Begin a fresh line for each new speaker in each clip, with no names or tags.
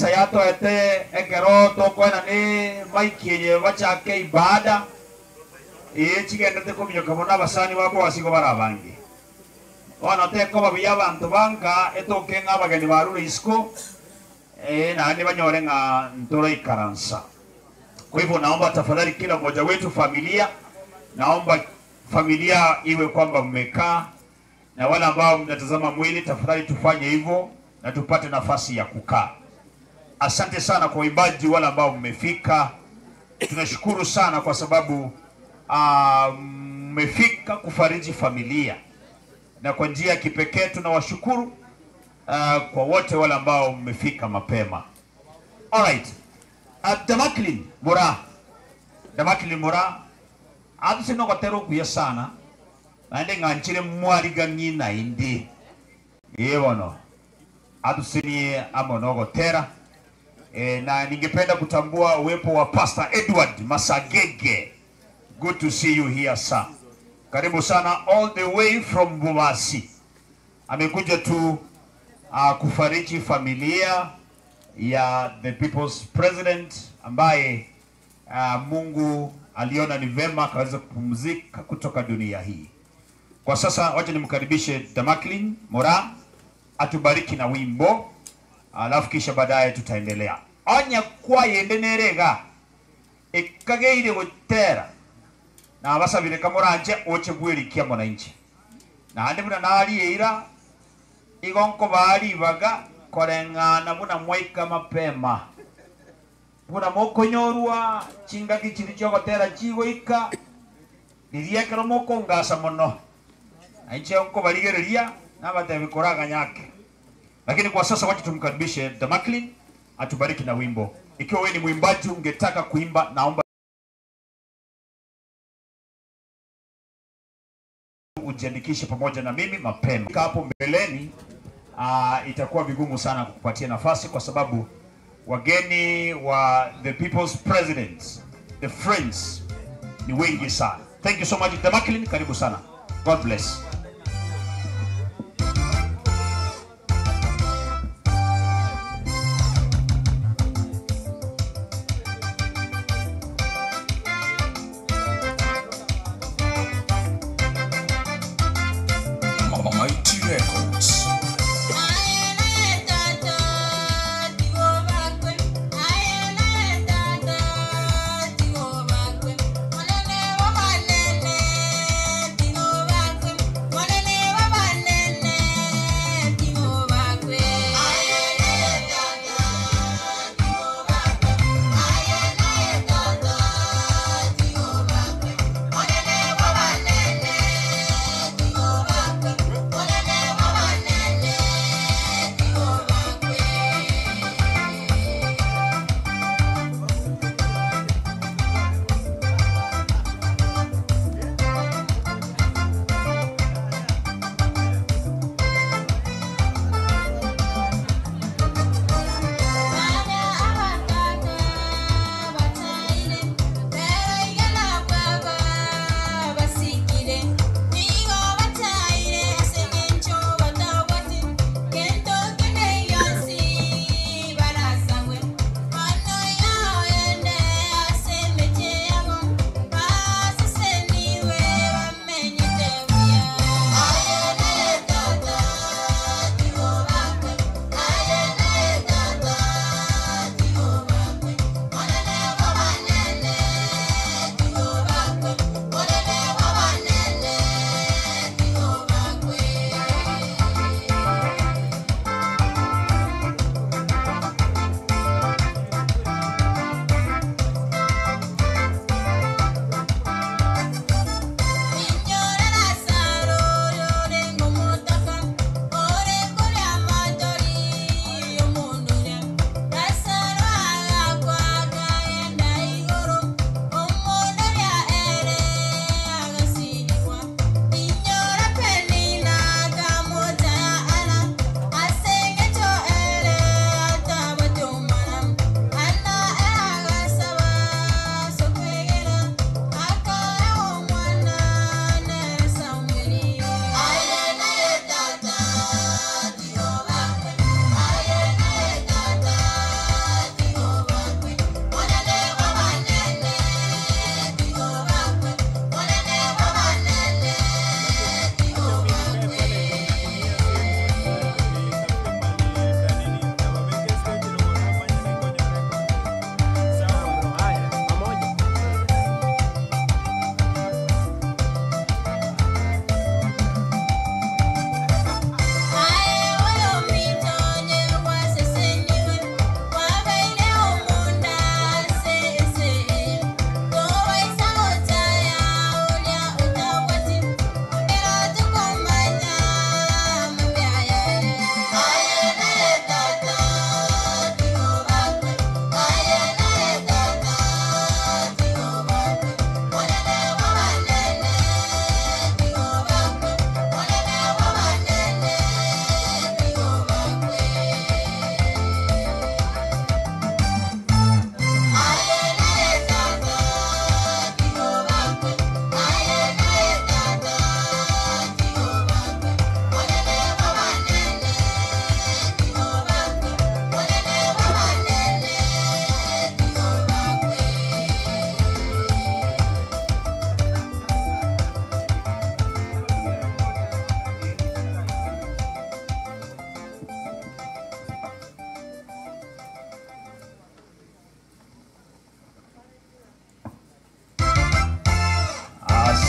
Yatoete ekero tokoenana emic eye bachake ibada eye chigenderete kominyoka mono abasani ba Boasi igo bare abange. Bono tekoba buya abanto ba nka etoke ng'a abageni barure isiko ee naende banyore ng'a ntoraikaransa. Kwa hivyo naomba tafadhali kila mmoja wetu familia, naomba familia iwe kwamba mmekaa na wale ambao mnatazama mwili tafadhali tufanye hivyo na tupate nafasi ya kukaa. Asante sana kwa waimbaji wale ambao mmefika, tunashukuru sana kwa sababu mmefika kufariji familia, na kwa njia ya kipekee tunawashukuru kwa wote wale ambao mmefika mapema. Alright. Damaklin Mura, Damaklin Mura atusino kuya sana naende ng'anchire mwariga ng'ina indi iye bono atusinie amo nogotera na ningependa kutambua uwepo wa Pastor Edward Masagege. Good to see you here sir. Karibu sana all the way from Bubasi. Amekuja tu kufariji familia ya the People's President ambaye Mungu aliona ni vema akaweza kupumzika kutoka dunia hii. Kwa sasa wacha nimkaribishe Damaklin Mora atubariki na wimbo, alafu kisha baadaye tutaendelea. Onya kwayende nerega ekageire gotera na abasabire kamoranje oche bwerikia mwananchi naende buna narieira igonko baribaga koreng'ana buna mwaika mapema buna mokonyorwa chingaki chiri chiogotera chigoika riria ekero mokongasa mono nainche nkobarigereria nabatebi koraganyake. Lakini kwa sasa wacha tumkaribishe Damaklin atubariki na wimbo. Ikiwa wewe ni mwimbaji ungetaka kuimba, naomba ujiandikishe pamoja na mimi mapema. Hapo mbeleni itakuwa vigumu sana kukupatia nafasi kwa sababu wageni wa the People's President, the friends ni wengi sana. Thank you so much Damaklin, karibu sana. God bless.
Mighty Records.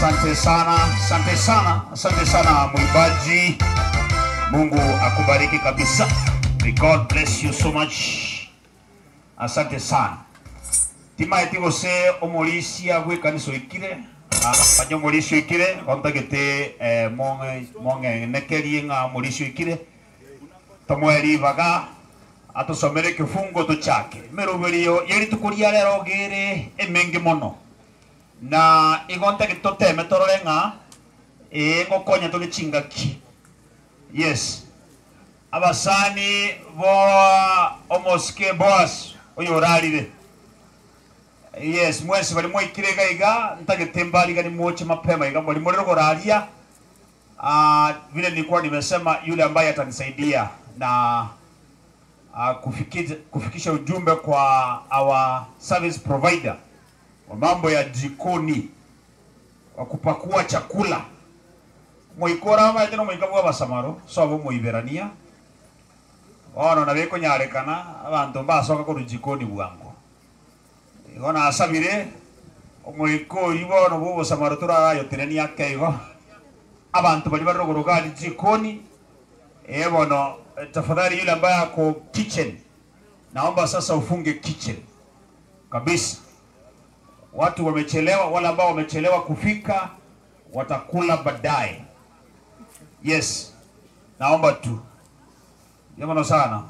Asante sana, asante sana, asante sana mwimbaji. Mungu akubariki kabisa. May God bless you so much. Asante sana. Timaeti gose omorisia bw'ekanisa oikire, ah, onye omorisia oikire, ontagete eh, mong'enekerie ng'a omorisia oikire, tomoe ribaga atosomere ekefungo tochake. Emeroberio ya rituko ria rero ogere emenge mono. Na igo ntagete toteme torore ng'a ee ngokonya tore chingaki. Yes. Abasani bo omosike Boaz oyo orarire. Yes, mwensi bari mwaikire iga iga ntagete mbarigani moche mapema iga mwari muri rogoraria. Vile nilikuwa nimesema yule ambaye atanisaidia na kufikisha ujumbe kwa our service provider wa mambo ya jikoni wa kupakua chakula moikora amaete nomoika bwa abasamaro sobo moiberania bono nabo ekonyarekana abanto mbasoka korwa jikoni bwango igo nasabire omoika oywo bono bwa obosamaro torarayotenenia ake igo abantu bari bari rogoro gari jikoni eh bono tafadhali yule ambaye ako kitchen naomba sasa ufunge kitchen kabisa. Watu wamechelewa, wale ambao wamechelewa kufika watakula baadaye. Yes, naomba tu jamano sana.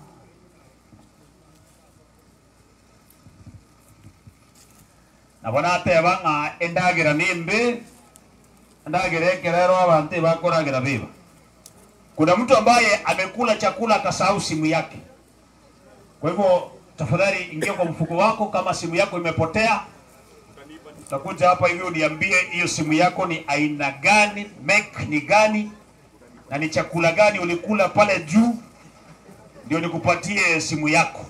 Nabo nateba ng'a endagira nimbi endagira ekerero abantu ebakoragira biba. Kuna mtu ambaye amekula chakula akasahau simu yake. Kwa hivyo tafadhali ingia kwa mfuko wako, kama simu yako imepotea utakuja hapa hivi uniambie hiyo simu yako ni aina gani, make ni gani, na ni chakula gani ulikula pale juu, ndio nikupatie simu yako.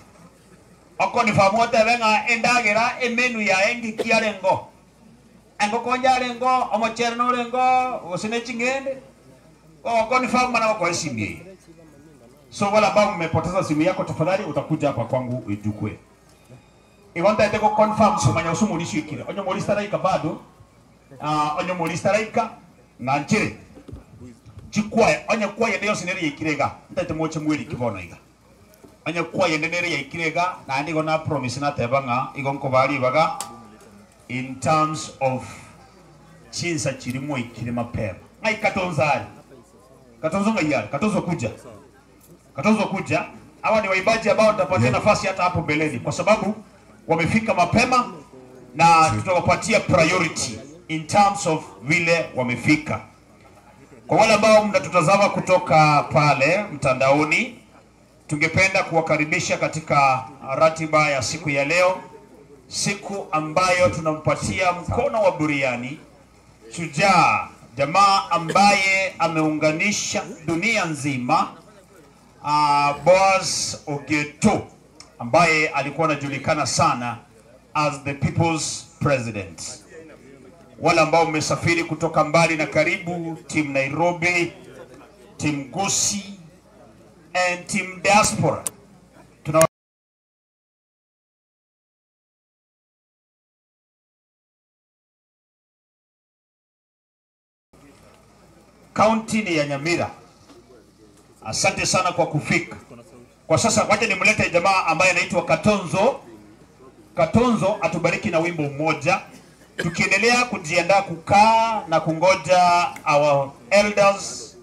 Oko ni famote benga endagira emenu ya engi kiarengo. Engo konja rengo, omochere no rengo, osine chingende. Oko ni famu na wako simu hii. So wala ambao mmepoteza simu yako tafadhali utakuja hapa kwangu uichukue. Igonta ete ko confirm sumanya usumulisi ikire. Onyo mulista raika bado. Onyo mulista raika na nchire. Chikwaya, onyo kwaya ndio sinere ikirega. Ntate moche mweli kibono iga. Onyo kwaya ndenere ya ikirega na ndigo na promise na tebanga igo nkobali baga in terms of chinsa chirimo ikire mapema. Ngai katonzari. Katonzo ngayari, katonzo kuja. Katonzo kuja. Hawa ni waimbaji ambao nitapatia nafasi hata hapo mbeleni kwa sababu wamefika mapema na tutawapatia priority in terms of vile wamefika. Kwa wale ambao mnatutazama kutoka pale mtandaoni, tungependa kuwakaribisha katika ratiba ya siku ya leo, siku ambayo tunampatia mkono wa buriani shujaa, jamaa ambaye ameunganisha dunia nzima, Boaz Ogeto, ambaye alikuwa anajulikana sana as the people's president. Wale ambao mmesafiri kutoka mbali na karibu, team Nairobi, team Gusii and team diaspora, tuna kaunti ni ya Nyamira. Asante sana kwa kufika. Kwa sasa wacha nimlete jamaa ambaye anaitwa Katonzo. Katonzo atubariki na wimbo mmoja, tukiendelea kujiandaa kukaa na kungoja our elders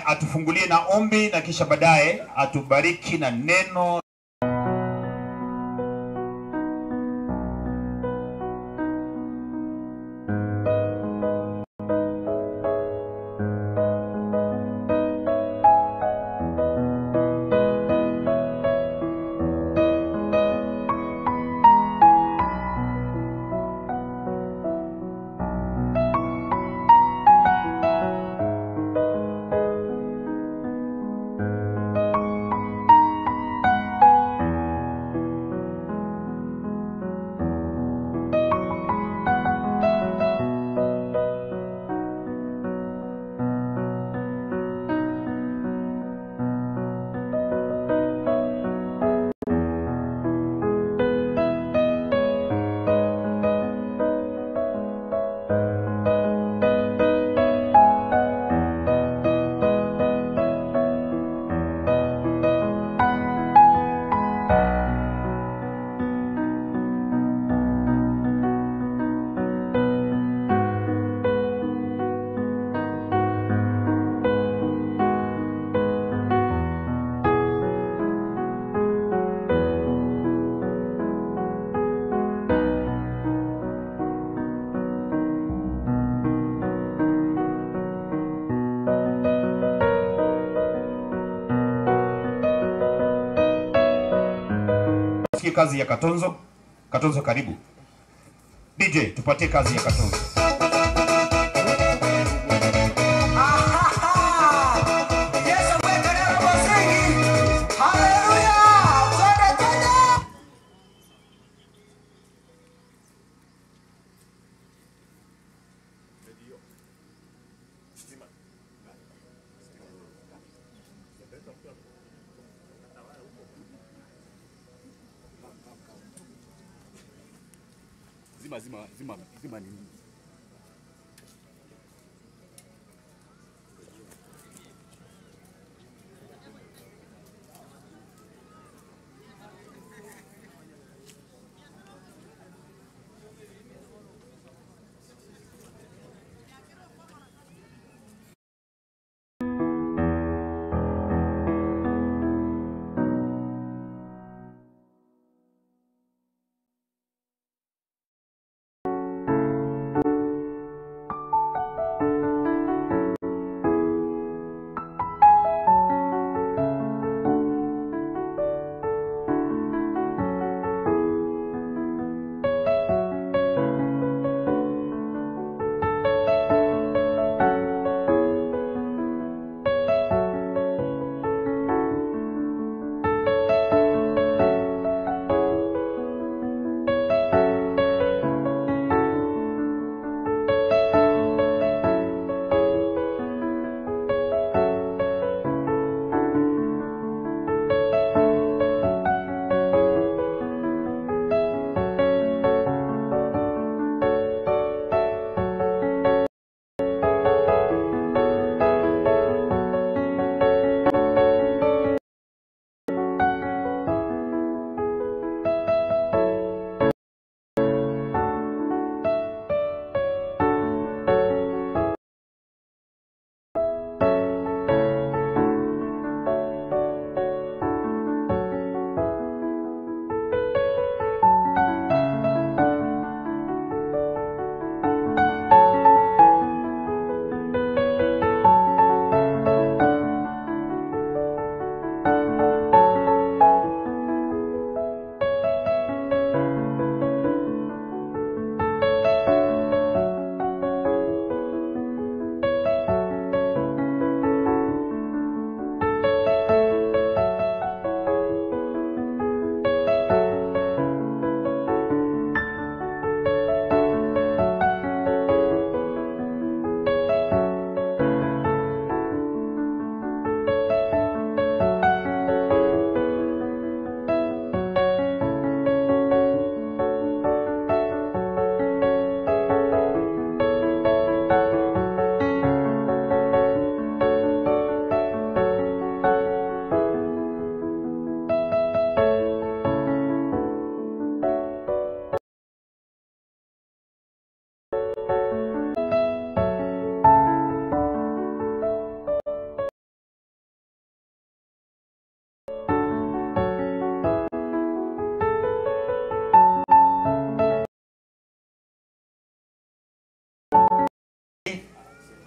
atufungulie na ombi na kisha baadaye atubariki na neno. Tusikie kazi ya Katonzo. Katonzo, karibu. DJ, tupatie kazi ya Katonzo.
Yesu wekelea msingi. Haleluya! Twende twende.
Zima zima zima zima nini?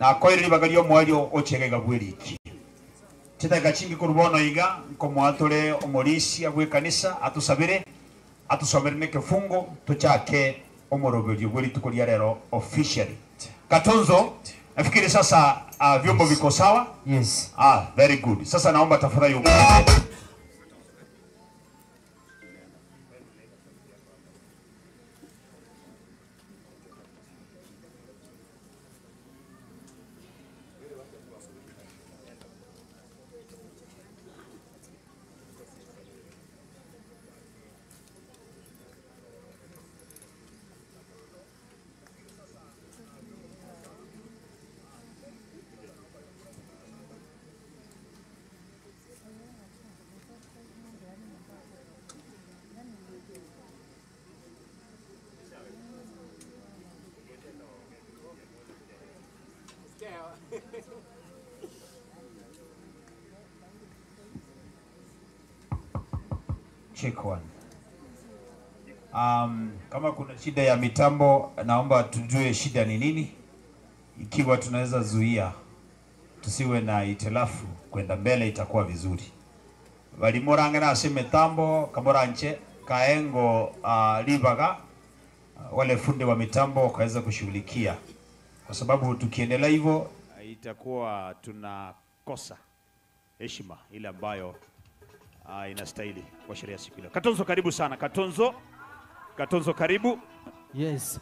Na koire ribaga ri'omweri ochegega bw'eriki chitaka chingi korubono iga nkomwatore omorisia bw'ekanisa atusabire atusomere n'ekefungo tuchake omoroberio bw'erituko ria rero officially. Katonzo, nafikiri sasa vyombo viko sawa?
Yes.
Ah, very good. Sasa naomba tafadhali upande. Check one. Kama kuna shida ya mitambo, naomba tujue shida ni nini, ikiwa tunaweza zuia tusiwe na itilafu kwenda mbele, itakuwa vizuri. Balimorangana ase mitambo kamoranche Kaengo ribaga wale fundi wa mitambo wakaweza kushughulikia, kwa sababu tukiendelea hivyo itakuwa tunakosa heshima ile ambayo inastahili kwa sheria siku ile. Katonzo, karibu sana Katonzo. Katonzo, karibu.
Yes.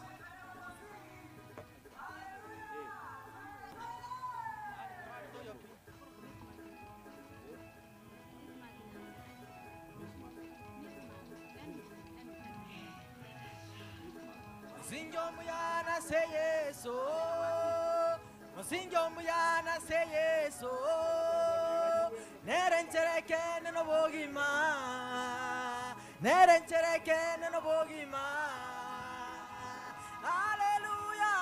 Musingi omuyana se Yesu, musingi omuyana se Yesu, nere ncherekene n'obogima, nere ncherekene n'obogima. Haleluya!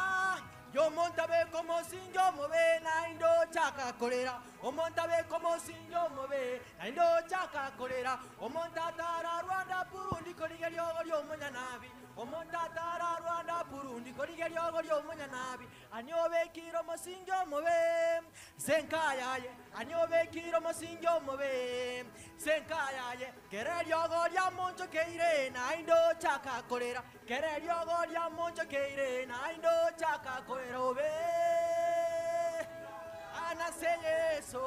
Yomuntu abeka omusingi omubi nainde ochakakorera, omuntu abeka omusingi omubi nainde ochakakorera, omuntu atara Rwanda Burundi koriga riogo riomunyanabi, omuntu atara Rwanda Burundi koriga riogo riomunyanabi, ani obekire omusingi omubi senkayaye, ani obekire omusingi omubi senkayaye, kere riogo ria monchokeire nainde ochakakorera, kere riogo ria monchokeire nainde ochakakorera obe anase Yesu,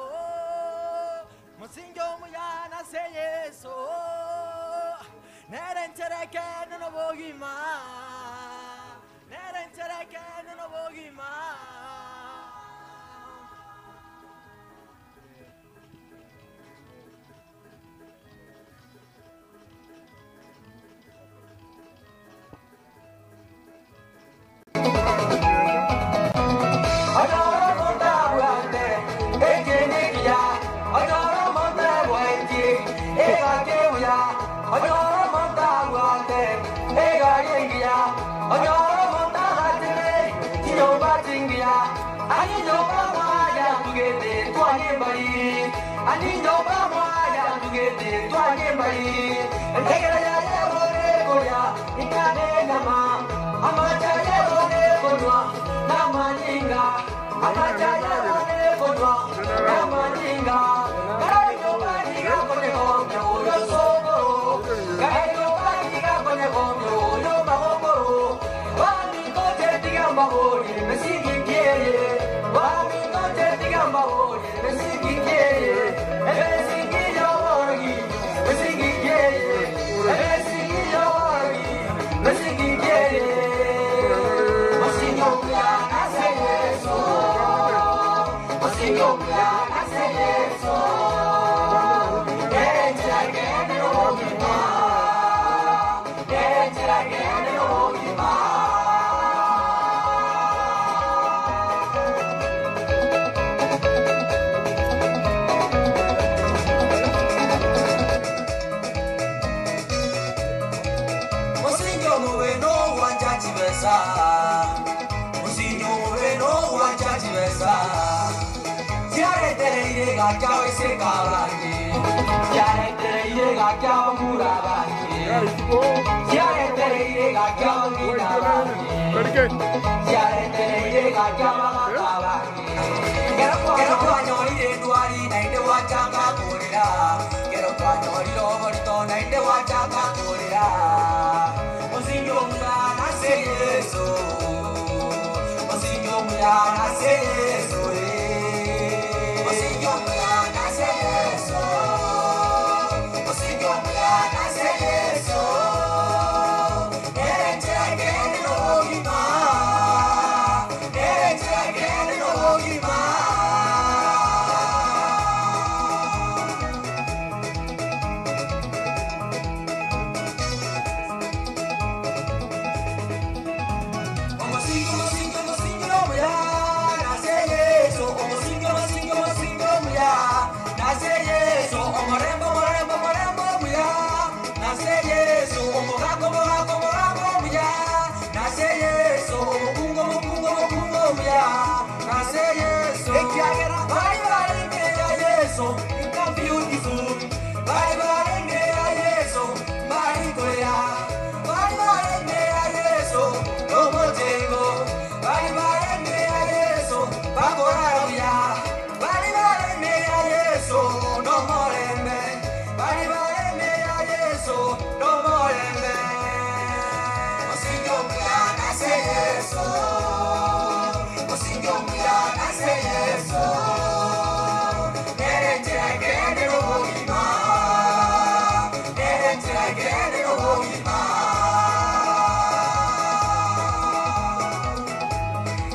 musingi omuyana se Yesu, nere ncherekene n'obogima, nere ncherekene n'obogima.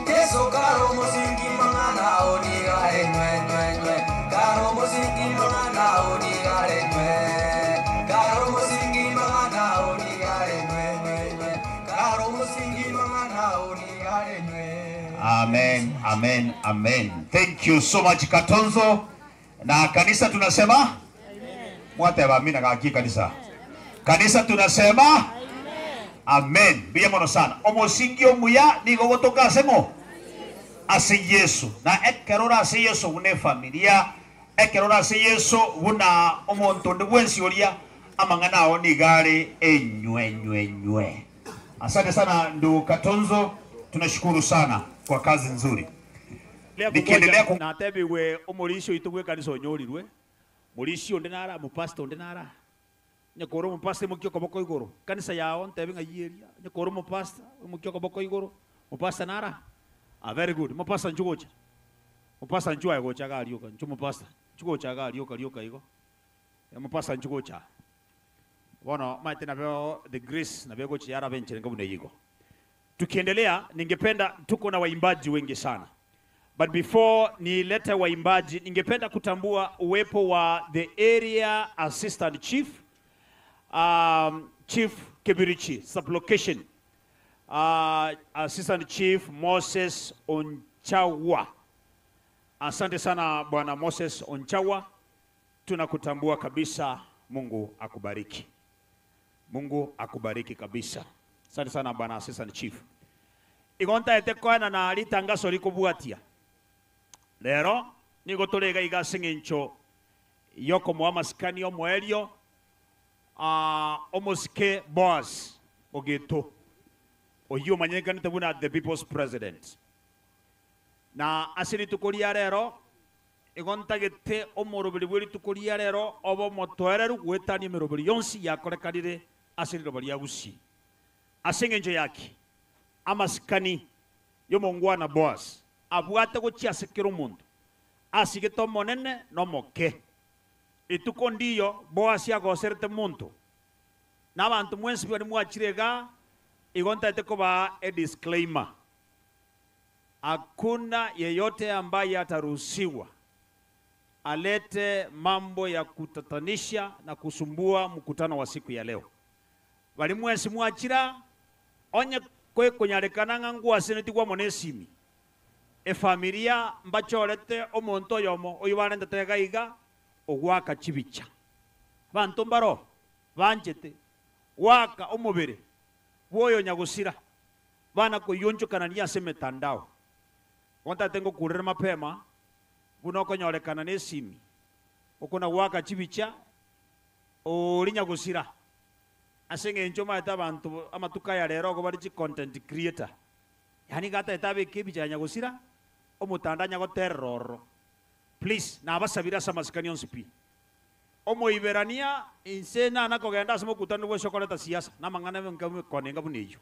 Yeso kare omosingi mang'ana ao nigo are nywe, nywe, nywe. Kare omosingi mang'ana ao nigo are nywe. Kare omosingi mang'ana ao nigo are nywe, nywe, nywe. Kare omosingi mang'ana ao nigo are nywe.
Amen, amen, amen. Thank you so much Katonzo. Na kanisa tunasema mwateba amina gaki kanisa. Kanisa tunasema amen. Mbuya mono sana. Omosingi omuya nigo gotoka ase ng'o? Ase Yesu. Na ekero ore ase Yesu buna efamilia, ekero ore ase Yesu buna omonto onde bwensi oria, amang'ana ao nigo are enywe nywe nywe. Asante sana ndugu Katonzo, tunashukuru sana kwa kazi nzuri. Nikiendelea ku
Natebigwe omorisia oito bw'ekanisa onyorirwe, morisia onde nara, omopastor onde nara. Onye kore omopastor imokia okoboko igoro, kanisa yao ntebi ng'ai eria, onye kore omopastor imokia okoboko igoro, omopastor nara? Ah very good, omopastor inchuo gocha, omopastor inchuo aye gocha iga aria oka, inchuo omopastor, inchuo gocha iga aria oka rioka igo, omopastor inchuo gocha aa. Bono omanyete nabio the grace nabo egochia yaraba enchera enga buna eyio igo. Tukiendelea ningependa tuko na waimbaji wengi sana but before nilete waimbaji ningependa kutambua uwepo wa the area assistant chief um, Chief Kibirichi sublocation uh, assistant chief Moses Onchawa. Asante sana bwana Moses Onchawa, tunakutambua kabisa. Mungu akubariki, Mungu akubariki kabisa. Asante sana bwana assistant chief. Igo ntaete koena na ritangaso rikobwatia rero nigo tore iga iga ase eng'encho yokomoa amasikani omoerio ah, omosike Boaz Ogeto oyio omanyekanete buna the people's president. Na ase rituko ria rero igo ntagete omoroberi bwe rituko ria rero obe omotoereru goetania emeroberi yonsi yakorekanire ase riroba ria Gusii. Ase engencho yaki? Amasikani y'omongwana Boaz abwate gochia ase kera omonto, asigete omonene na omoke. Rituko ndiyo Boaz agoserete monto, na abanto mwensi baria mwachire igaa, igo ntagete kobaa edisclaimer. Hakuna yeyote ambaye ataruhusiwa alete mambo ya kutatanisha na kusumbua mkutano wa siku ya leo. Baria mwensi mwachira, onye koekonyarekana ng'a ngwasenetigwe amo nesimi, efamilia mbachorete omonto oyomo oyio barentete iga iga ogoaka chibicha. Abanto mbaro banchete goaka omobere bw'oyo nyagosira, bana koyionchokanania ase emetandao. Bono ntagete ngokurere mapema buna okonyorekana nesimi, okona goaka chibicha oria nyagosira. Ase eng'encho omanyete abanto amatuko aya rero igo bare chicontent creator, yaani iga atagete abeke ebicha ya nyagosira, omotandao anya goterera ororo. Please nabasabire ase amasikani onsi pi. Omoiberania inse nana kogenda ase mokutano bwensi okoreta siasa na amang'ana konenga buna eyio.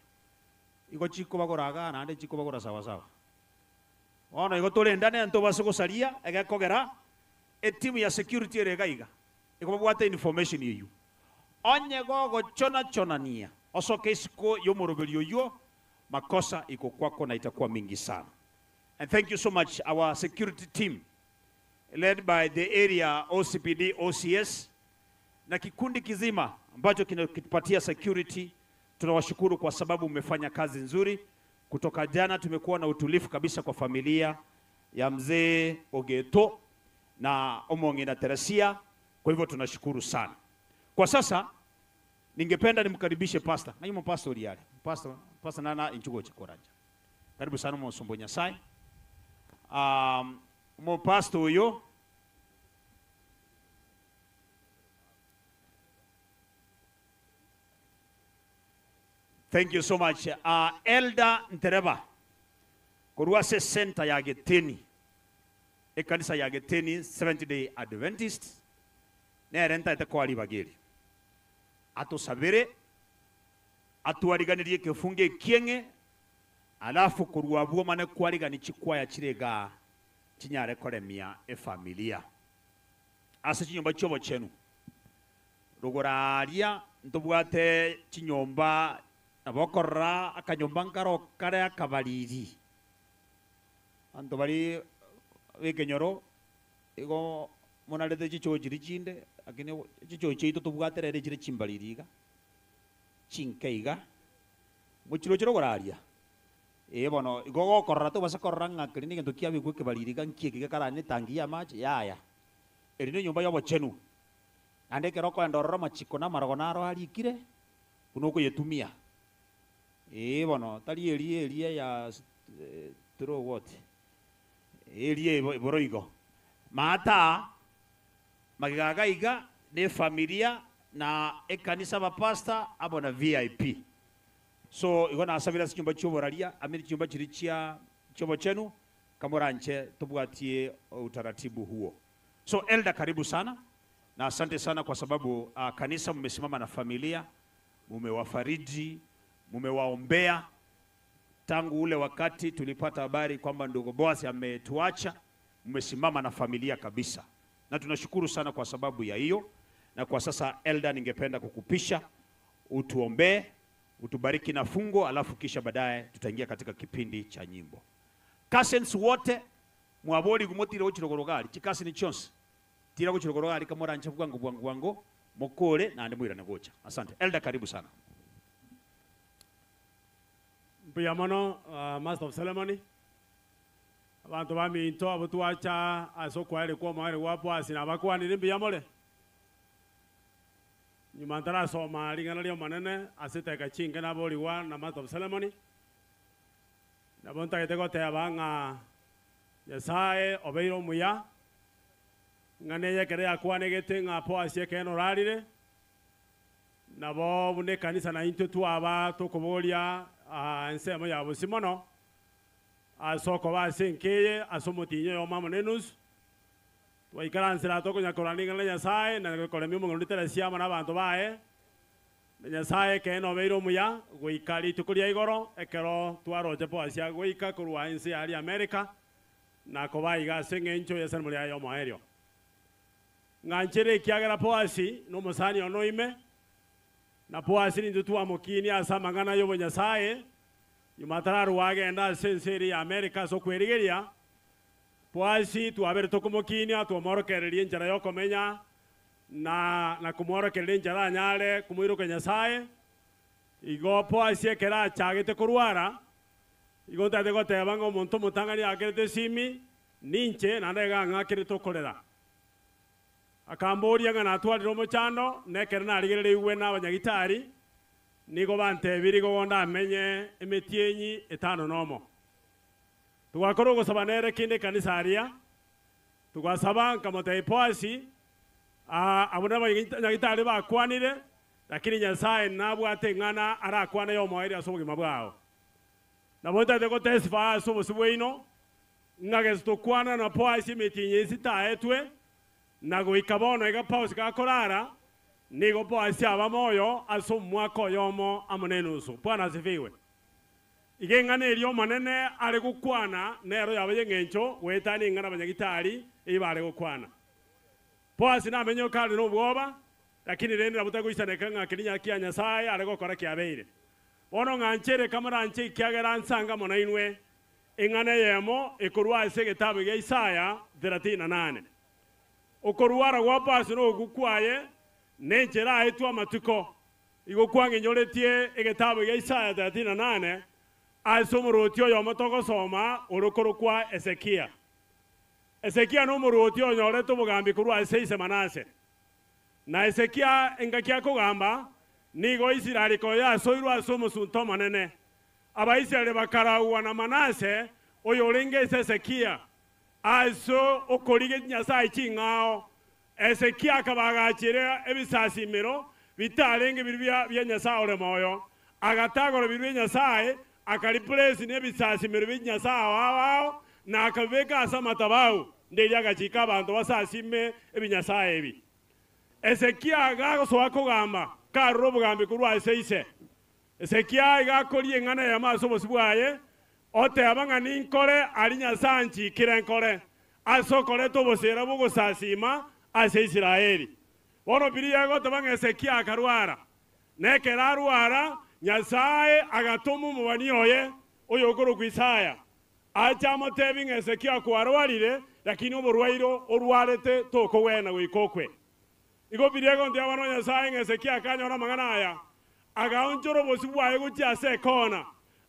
Igo chikobagora igaa naende chikobagora sawa sawa. Bono igo torendane ntobase gosaria egekogera etimu ya security ere iga iga igo babwate information eyio. Onye gogochona-chonania osoke isiko y'omoroberi oyio, makosa iko kwako na itakuwa mingi sana. And thank you so much our security team led by the area OCPD OCS na kikundi kizima ambacho kinatupatia security. Tunawashukuru kwa sababu mmefanya kazi nzuri. Kutoka jana tumekuwa na utulivu kabisa kwa familia ya mzee Ogeto na Omong'ina Teresia, kwa hivyo tunashukuru sana. Kwa sasa ningependa nimkaribishe pastor. Na yumo pastor Uriare. Pastor, pastor nana inchugo chikoraja. Karibu sana mosombo Nyasaye. Um, mo pastor uyo Thank you so much. Uh, Elder Ntereba korwa ase center ya Geteni ekanisa ya Geteni Seventh Day Adventist nere ntaete koa ribaga eri atosabere atwariganirie ekefungo ekieng'e. Alafu korwa abwo omane kwarigani chikwaya chire igaa chinyare koremia efamilia ase chinyomba chi'obochenu. Rogoro aaria ntobwate chinyomba nabo okorora akanyomba nkaro kare akabariri. Abanto baria b'ekenyoro igo monarete chichoo chiria chinde, lakini chichoo chiaito tobwate rero echire chimbariri iga, chinke iga, mochiroche rogoro aria. Ee bono, igo gokorora tobasa korora ng'a keria negento kiabekwa ekebariri iga nki eke gekarane netangi y'amache, yaya. Eri nenyomba y'obochenu, naende ekero okoenda ororo amachiko na amarogo naro arikire, buna okoyetumia. Ee bono, tari eria eria ya throw what? Eria eboro igo. Maata, magega iga iga, na efamilia, na ekanisa abapastor, amo na VIP. So igo nasabire ase chinyomba chi'oboraria, ame chinyomba chiria chia chi'obochenu, kamoranche tobwatie utaratibu huo. So elder karibu sana, na asante sana kwa sababu kanisa mmesimama na familia, mumewafariji, mumewaombea tangu ule wakati tulipata habari kwamba ndugu Boaz ametuacha, mmesimama na familia kabisa, na tunashukuru sana kwa sababu ya hiyo. Na kwa sasa elder, ningependa kukupisha utuombee, utubariki na fungo, alafu kisha baadaye tutaingia katika kipindi cha nyimbo. Cousins wote mwabori gumotire gochirogoro gari chikasini chionsi tira gochirogoro gari kamoranche bwango bwango bwango mokore naende moirane gocha. Asante elder, karibu sana.
Mbuya mono Master of Ceremony, abanto baminto abwo twacha ase okwaeria kwa omoerio gwa Boasi nabakwanire mbuya more. Nyuma ntarasoma ring'ana ri'Omonene ase edageka chinke naborigwa na Master of Ceremony, nabo ntagete goteba ng'a Nyasae obeire omuya, ng'a neye ekero yakwanegete ng'a Boasi ekeene orarire, Nabo buna ekanisa naintwe twaba tokoboria ensemo ya bosio mono, ase okoba ase enka eye ase omotienyi oyomo amo nenusu, twaikaransera tokonya korwana ring'ana ria Nyasae na koremia omong'ina Teresia amo nabanto baye, na Nyasae ekeene obeire omuya goika rituko ria igoro, ekero twaroche Boasi agoika korwa ense yaria Amerika, na koba iga ase engencho y'esanemo riaye y'omoerio. Ng'anchere ekiagera Boasi nomosani one oime, na Boasi nintwe twamokinia ase amang'ana y'obonyasae, nyuma atararua agende ase ense eria ya Amerika ase okwerigeria. Boasi twabere tokomokinia, twamworokereria enchera y'okomenya, na na komworokereria enchera anyare komoiroka Nyasae. Igo Boasi ekero achagete korwara, igo ntagete goteba ng'a omonto omotang'ani aakerete esimi, ninche, naende iga ang'akerete okorera. Akamboria ng'a natwarire omochando, na ekero narigerereigwe nabanyagitari, nigo bantebirie igo ndamenye emetienyi etano nomo. Togakora ogosaba nere kende ekanisa aria, togasaba nkamotebia Boasi, Aa, abwo nabanyagitari bakwanire, lakini Nyasae nabwate eng'ana arakwane y'omoerio ase obogima bwao. Nabo ntagete gotestify ase obosio bwaino, Ng'a gese tokwana na Boasi emetienyi ense taetwe, na goika bono iga Boasi gakorara, nigo Boasi aba moyo ase omwaka oyomo amo nenusu. Bwana asifiwe. Iga eng'ana eria Omonene are gokwana nero yaba y'engencho goetania eng'ana abanyagitari eyio bare gokwana. Boasi namenyoke are nobwoba, lakini rende nabo tagoisaneka ng'a keria kia Nyasae are gokora kiabeire. Bono ng'anchere kamoranche ekiagera nsange amo nainwe, Eng'ana eyemo ekorwa ase egetabu gia Isaya 38. Okorwara gwa Boasi nogokwa kwaye, nenchera aetwe amatuko. Igo kwang'inyoretie egetabu gia Isaya 38 ase omorwoti oyomo togosoma ore okorokwa Hezekia. Hezekia nomorwoti onyorete obogambi korwa ase ise Manase. Na Hezekia engaki akogamba, nigo Isiraeli konya yasoirwe ase omosunte omonene. Abaisraeli bakaragwa na Manase, oyorenge ise Hezekia, ase okorigia chinyasae ching'ao. Hezekia akabaagachera ebisasimero bitarenge biria bia Nyasae ore moyo, agatagora biria bia Nyasae, akariplace nebisasimero bie chinyasae ao ao, na akabibeka ase amatabau, nderia agachika abanto basasime ebinyasae ebi. Hezekia gagosoa kogamba, karora obogambi korwa ase ise. Hezekia iga akoria eng'ana eyemo ase obosio bwaye, Oteba ng'a ninkore aria Nyasae anchiikire nkore, ase okoreta oboseera bw'ogosasiima ase Israeli. Bono Bibilia egoteba ng'a Hezekia akarwara, na ekero arwara, Nyasae agatoma omobani oye, oyokorokwa Isaya, ache amoteebie ng'a Hezekia kwarwarire, lakini oborwaire orwarete tokogwena goika okwe. Igo biria egontebia abana ba Nyasae ng'a Hezekia akanyora amang'ana aya, agaonchora obosio bwaye gochia ase ekoona,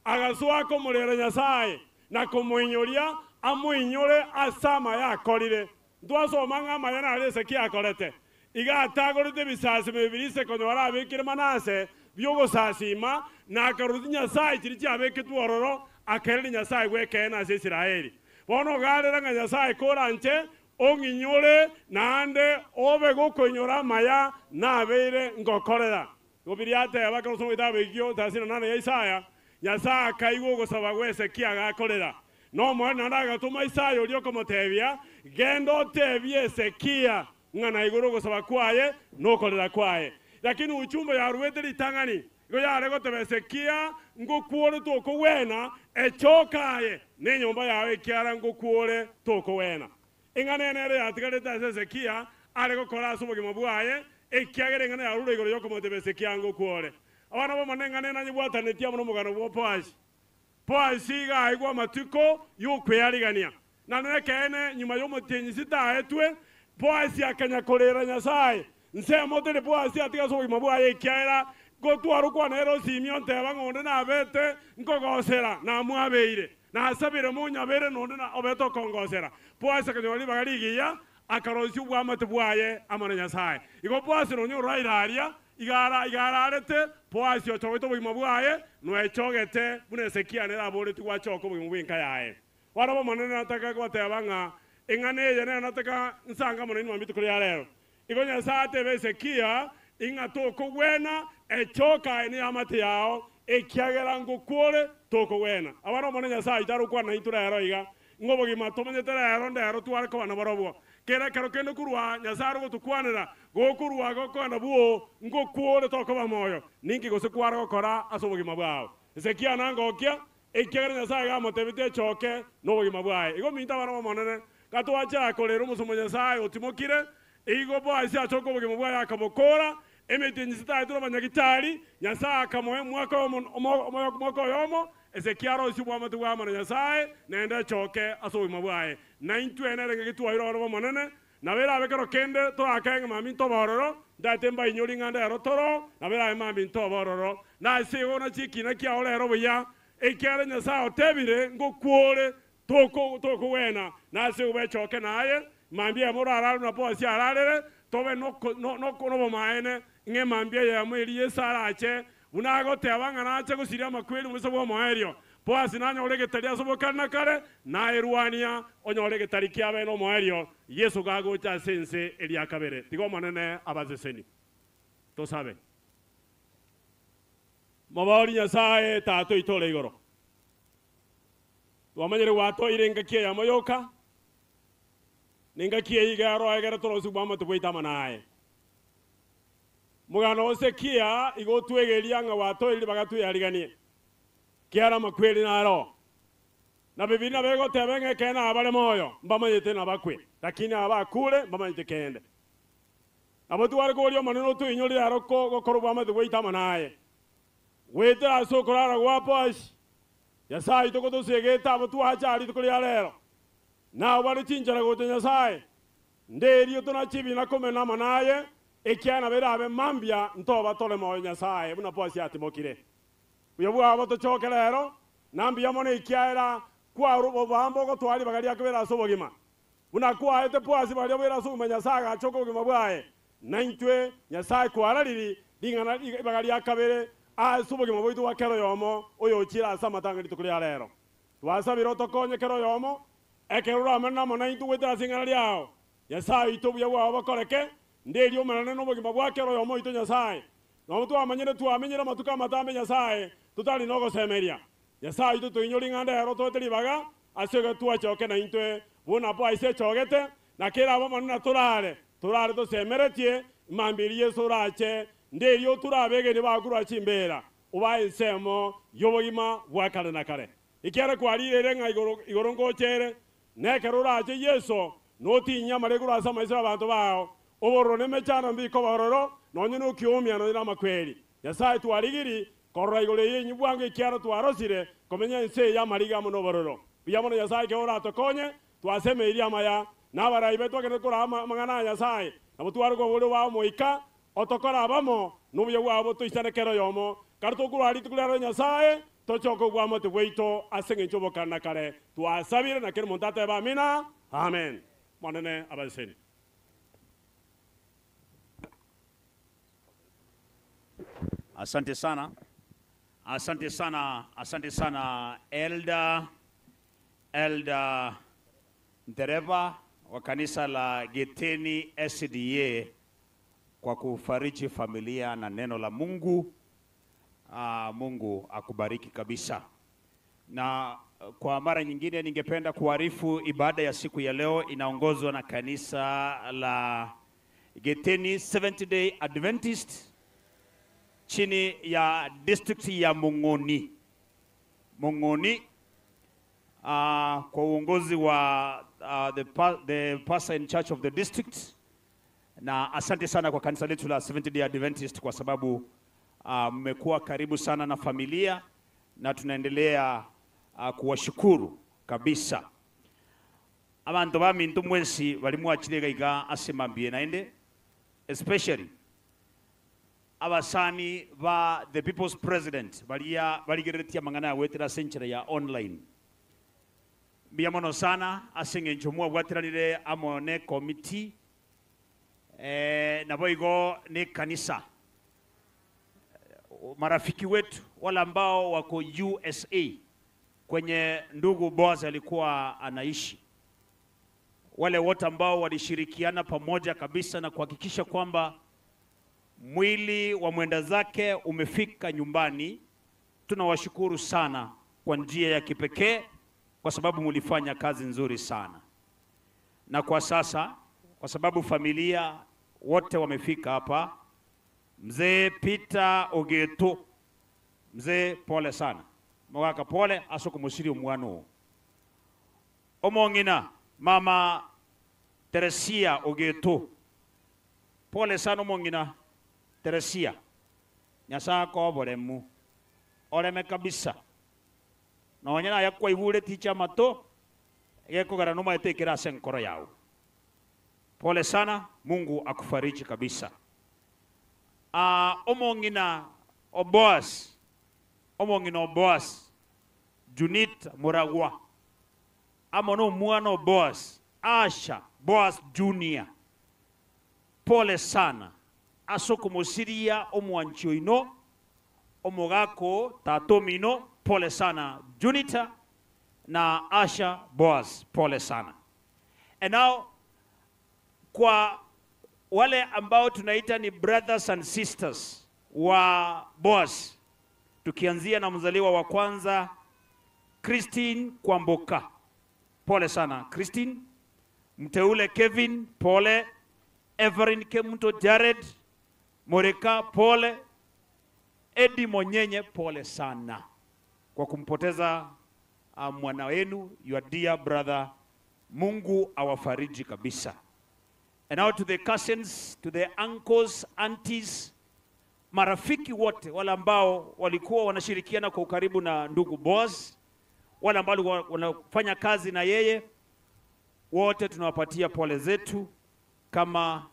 agasoa komorera Nyasae, na komoinyoria amoinyore ase amaya akorire. Ntwasoma ng'a amaya nare Hezekia akorete. Iga atagorete ebisasimo ebi ise konyora abekire Manase bi'ogosasima, na akarusia chinyasae chiria chiabeketwe ororo, akaereria Nyasae bw'ekeene ase Israeli. Bono ogarera ng'a Nyasae koranche Ong'inyore naende obe gokoinyora amaya nabeire ngokorera. Igo biria ateba ekero osoma egetabu ekio 38 ya Isaya, Nyasae akaigwa ogosaba gwa Hezekia agakorera. Na Omonene naende agatoma Isaya oria okomotebia, Genda otebie Hezekia ng'a naigure ogosaba kwaye na okorera kwaye. Lakini uchumbe yaruete ritang'ani, igo yare goteba Hezekia, Ngokwore tokogwena, echoka aye nenyomba yao ekiagera ngokwore tokogwena. Eng'ana eye nero yatigarete ase Hezekia are gokora ase obogima bwaye, ekiagera eng'ana yarure igoro y'okomotebia Hezekia ngokwore. Abana b'Omonene eng'ana eye nanyebwatanetie amo nomogano bwa Boazi. Boazi iga aigwa amatuko y'okwearigania, na nekeene nyuma y'omotienyi sitaetwe, Boazi akanya korera Nyasae. Nsemo teri Boazi atiga ase obogima bwaye, ekiagera gotwarwa kwane ere osimie onteba ng'a onde nabete nkogosera, namwabeire. Nasabire monyabere na onde obete okongosera. Boazi akanyora ribaga rigiya, akaroisia obwamate bwaye amo na Nyasae. Igo Boazi nonya oraire aria, iga iga ararete, Boazi ochogete obogima bwaye, noechogete buna Hezekia nere aboretigwe achoke obogima bw'enka yaye. Barabwo Omonene nataka goteba ng'a eng'ana eye nero nataka nsange amo nainwe rituko ria rero. Igo Nyasae atebe Hezekia, Ing'a tokogwena, echoka aye neamate yao, ekiagera ngokwore tokogwena. Abana Omonene Nyasae oito arokwana naintwe rero iga, ng'a obogima tomanyete rero ndero tware koba naborobwo. Kera ekero kende korwa Nyasae are gotokwanera, gokorwa gokogenda bwoo, ngokwore tokoba moyo. Ninki gose kware gokora ase obogima bwao? Hezekia nangokia, Ekiagera Nyasae iga amotebetie echoke nobogima bwaye. Igo minto abana b'Omonene, gatwachaka korera omosomba o Nyasae otimokire, igo Boazi achoka obogima bwaye akabokoora, emetienyi sitaetire obonyagitari, Nyasae akamoa omwaka omwaka oyomo, Hezekia arosie obwamate bw'amo na Nyasae, naende echoke ase obogima bwaye. Naintwe nere ng'aki twaeirwe abana b'Omonene, Nabo erabe kero kende torakae ng'a maminto obororo, ntaete mbainyori ng'a ndero toro, nabo erabe maminto obororo. Na ase igo nachie ekiina kiao rero buya, ekiagera Nyasae otebire ngokwore toko tokogwena, na ase igo bwechoke naye, mambia eyemo orarare buna Boazi ararere, tobe noko no noko nobomaene, ng'a emambia eyemo eria Yeso arache, buna agoteba ng'a nache gosiria amakweri omoisa bw'omoerio. Boazi nanyore egetari ase obokare na kare, na erwania onyore egetari kiabe nomoerio, Yeso gagocha ase ense eria kabere. Tiga Omonene abasesenie. Tosabe. Mobori Nyasae, Tata oito ore igoro, twamanyire gwatoeire engaki eyemo yoka, na engaki eye iga eroegere torosigwe amate bwaito amo naye. Omogano o Hezekia igo otwegeria ng'a gwatoeire ribaga tweariganie. Kiara amakweri naro. Na Bibilia nabo egoteba ng'a ekeene abare moyo mbamanyete nabakwe, lakini aba bakure mbamanyete kende. Nabo tware koboria Omonene otoinyorere aro gokora obwamate bwaito amo naye. Goetera ase okorara gwa Boazi, Nyasae oito gotosegete abo twacha rituko ria rero. Nabo bare chinchera gocha Nyasae, nderio tonache ebina komena amo naye, ekiagera nabo erabe mambia ntoba tore moyo Nyasae buna Boazi atimokire. Buya bwabo tochoke rero, na mbuya mono ekiagera kwarwa obobamba ogotwara ribaga ria kobera ase obogima. Buna kwaete Boazi baria boira ase obogima Nyasae agachoka obogima bwaye, naintwe Nyasae kwarariri ring'ana ribaga ria kabere ase obogima bwaito bwa kera oyomo oyochiire ase amatanga rituko ria rero. Twasabire otokonye kera oyomo, ekero oramenene amo naintwe goetera ase ing'ana riao, Nyasae oito obuya bwao bokoreke, nderie omenene nobogima bwa kera oyomo oito Nyasae, Nonya twamanyire twamenyire amatuko amatambe Nyasae, totari nogosemeria. Nyasae oito toinyori ng'a ndero toete ribaga ase igo twachoke naintwe buna Boazi echogete, na kerabe Omonene atorare, torare tosemeretie, mambia eria Yeso orache, nderio tore abegeni bakorwa chimbeera, obae ensemo y'obogima bwa kare na kare. Ekiagera kwarireire ng'a igoro igoro ngocha ere, na ekero orache Yeso, notinyie amaregoro ase amaiso y'abanto bao. Obororo na emechando mbikoba ororo, nonya nokiomia, nonya namakweri. Nyasae twarigiri korora igoro eye inwe bwango ekiagera twarosire komenya ense eye y'amariga amo nobororo. Buya mono Nyasae ekero oratokonye, twasemeirie amaya, na abarai baito bagenderere koraa amang'ana a Nyasae, nabo tware koboria bwa Omoika otokore abamo, na obuya bwabo botoisane kera oyomo. Kare tokorwara rituko riaroro Nyasae, tochoke obwamate bwaito ase engencho y'obokare na kare. Twasabire na kera omonto atebe Amina. Amen. Omonene abasesenie.
Asante sana. Asante sana, asante sana Elder, Elder Ndereva wa kanisa la Geteni SDA kwa kufariji familia na neno la Mungu. Aa, Mungu akubariki kabisa. Na kwa mara nyingine ningependa kuarifu ibada ya siku ya leo inaongozwa na kanisa la Geteni Seventh Day Adventist chini ya district ya Mung'oni. Mung'oni kwa uongozi wa the pastor in charge of the district. Na asante sana kwa kanisa letu la Seventh Day Adventist kwa sababu mmekuwa karibu sana na familia na tunaendelea kuwashukuru kabisa. Abantu ba mintu mwensi bali mwachile gaiga asemambie naende especially abasani ba the people's president balia baligereretia mang'ana ya wetera century ya online. Mbuya mono sana ase eng'encho mwabwatiranire amo ne committee nabo igo ne kanisa. Marafiki wetu wale ambao wako USA kwenye ndugu Boaz alikuwa anaishi, wale wote ambao walishirikiana pamoja kabisa na kuhakikisha kwamba mwili wa mwenda zake umefika nyumbani, tunawashukuru sana kwa njia ya kipekee kwa sababu mulifanya kazi nzuri sana. Na kwa sasa kwa sababu familia wote wamefika hapa, mzee Peter Ogeto, mzee pole sana, mwaka pole asukumusiri omwana omong'ina mama Teresia Ogeto, pole sana omong'ina Teresia, Nyasaye akoboremu oreme kabisa nonya naye kwaibure ticha mato gekogera nomaete ekera ase enkoro yao. Pole sana, Mungu akufariji kabisa. Omong'ina Oboas, omong'ina Oboas, Junit Muragwa, amo no omwana Oboas, Asha Boas Junior. Pole sana ase okomosiria omwanchi oino, omogako tatomino, pole sana Junita na Asha Boas, pole sana. And now kwa wale ambao tunaita ni brothers and sisters wa Boaz, tukianzia na mzaliwa wa kwanza Christine Kwamboka, pole sana Christine. Mteule Kevin, pole. Everin Kemunto Jared Moreka, pole. Eddie Monyenye, pole sana kwa kumpoteza mwana wenu, your dear brother. Mungu awafariji kabisa. And now to the cousins, to the uncles, aunties, marafiki wote wale ambao walikuwa wanashirikiana kwa ukaribu na ndugu Boaz, wale ambao walikuwa wanafanya kazi na yeye, wote tunawapatia pole zetu kama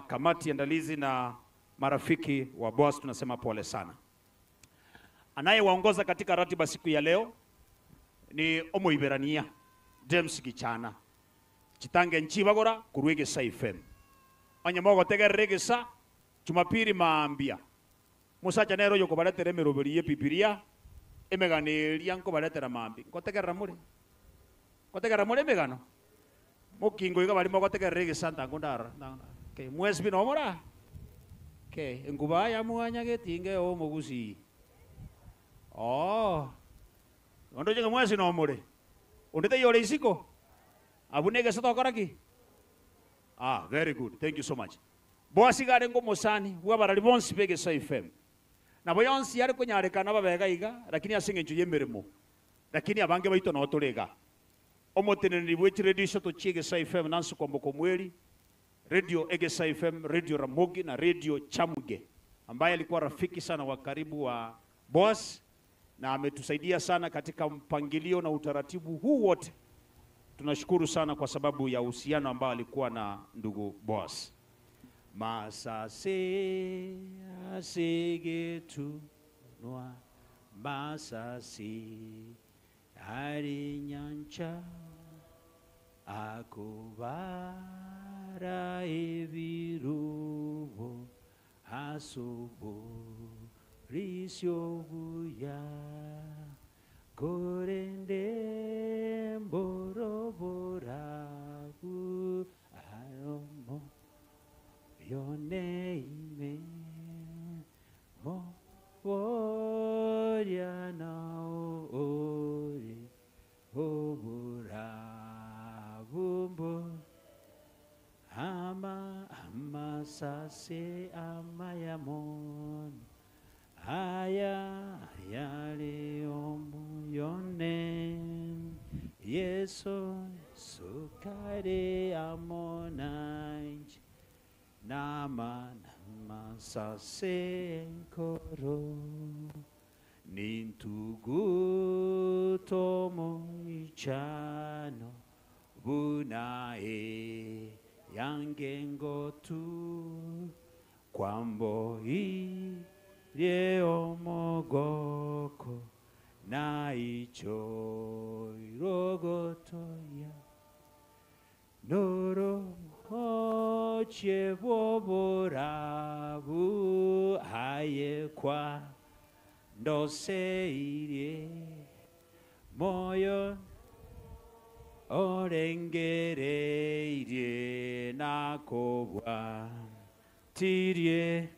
kamati andalizi na marafiki wa Boaz, tunasema pole sana. Anayewaongoza katika ratiba siku ya leo ni Omoiberania James Gichana. Chitange nchibagora kurwegesa FM. Onye mogotegerera egesa Jumapili maambia. Musacha nero yokobaretera emeroberi ye Bibilia emegano eria nkobaretera maambi. Nkotegerera more. Nkotegerera more emegano. Mokingo iga bari mogotegerera egesa ntango ndara. Okay, mwesi bino omora. Okay, enkuba ya mwanya getinge o mogusi. Oh. Ondo jega mwesi no more. Ondete yore isiko. Abune egesa tokora ki? Ah, very good. Thank you so much. Boasi gare ngo mosani bwa barari bonsi begesa FM. Nabo yonsi yari kunyarekana babega iga lakini ase eng'encho y'emeremo. Lakini abange baito noo tore igaa. Omoteneneri bwe chiredio isato chia Egesaa FM Nancy Kwamboka Omweri, Radio Egesaa FM, Radio Ramogi na Radio Chamge ambaye alikuwa rafiki sana wa karibu wa Boaz na ametusaidia sana katika mpangilio na utaratibu huu wote. Tunashukuru sana kwa sababu ya uhusiano ambao alikuwa na ndugu Boaz. Masase asegetunwa masase ari nyancha akubara ebirubo asuburisyo buya korende mboroborabu aromo yoneime mo boria na ore oburabumbo ama amasase amayamon aya yale omuyone Yesu sukare amonanj nama namasase nkoro nintugutomo ichano bunae yangengotu kwambo irie omogoko na icho irogotoya noro oche boborabu aye kwa ndoseirie moyo orengereirie nakobwa tirie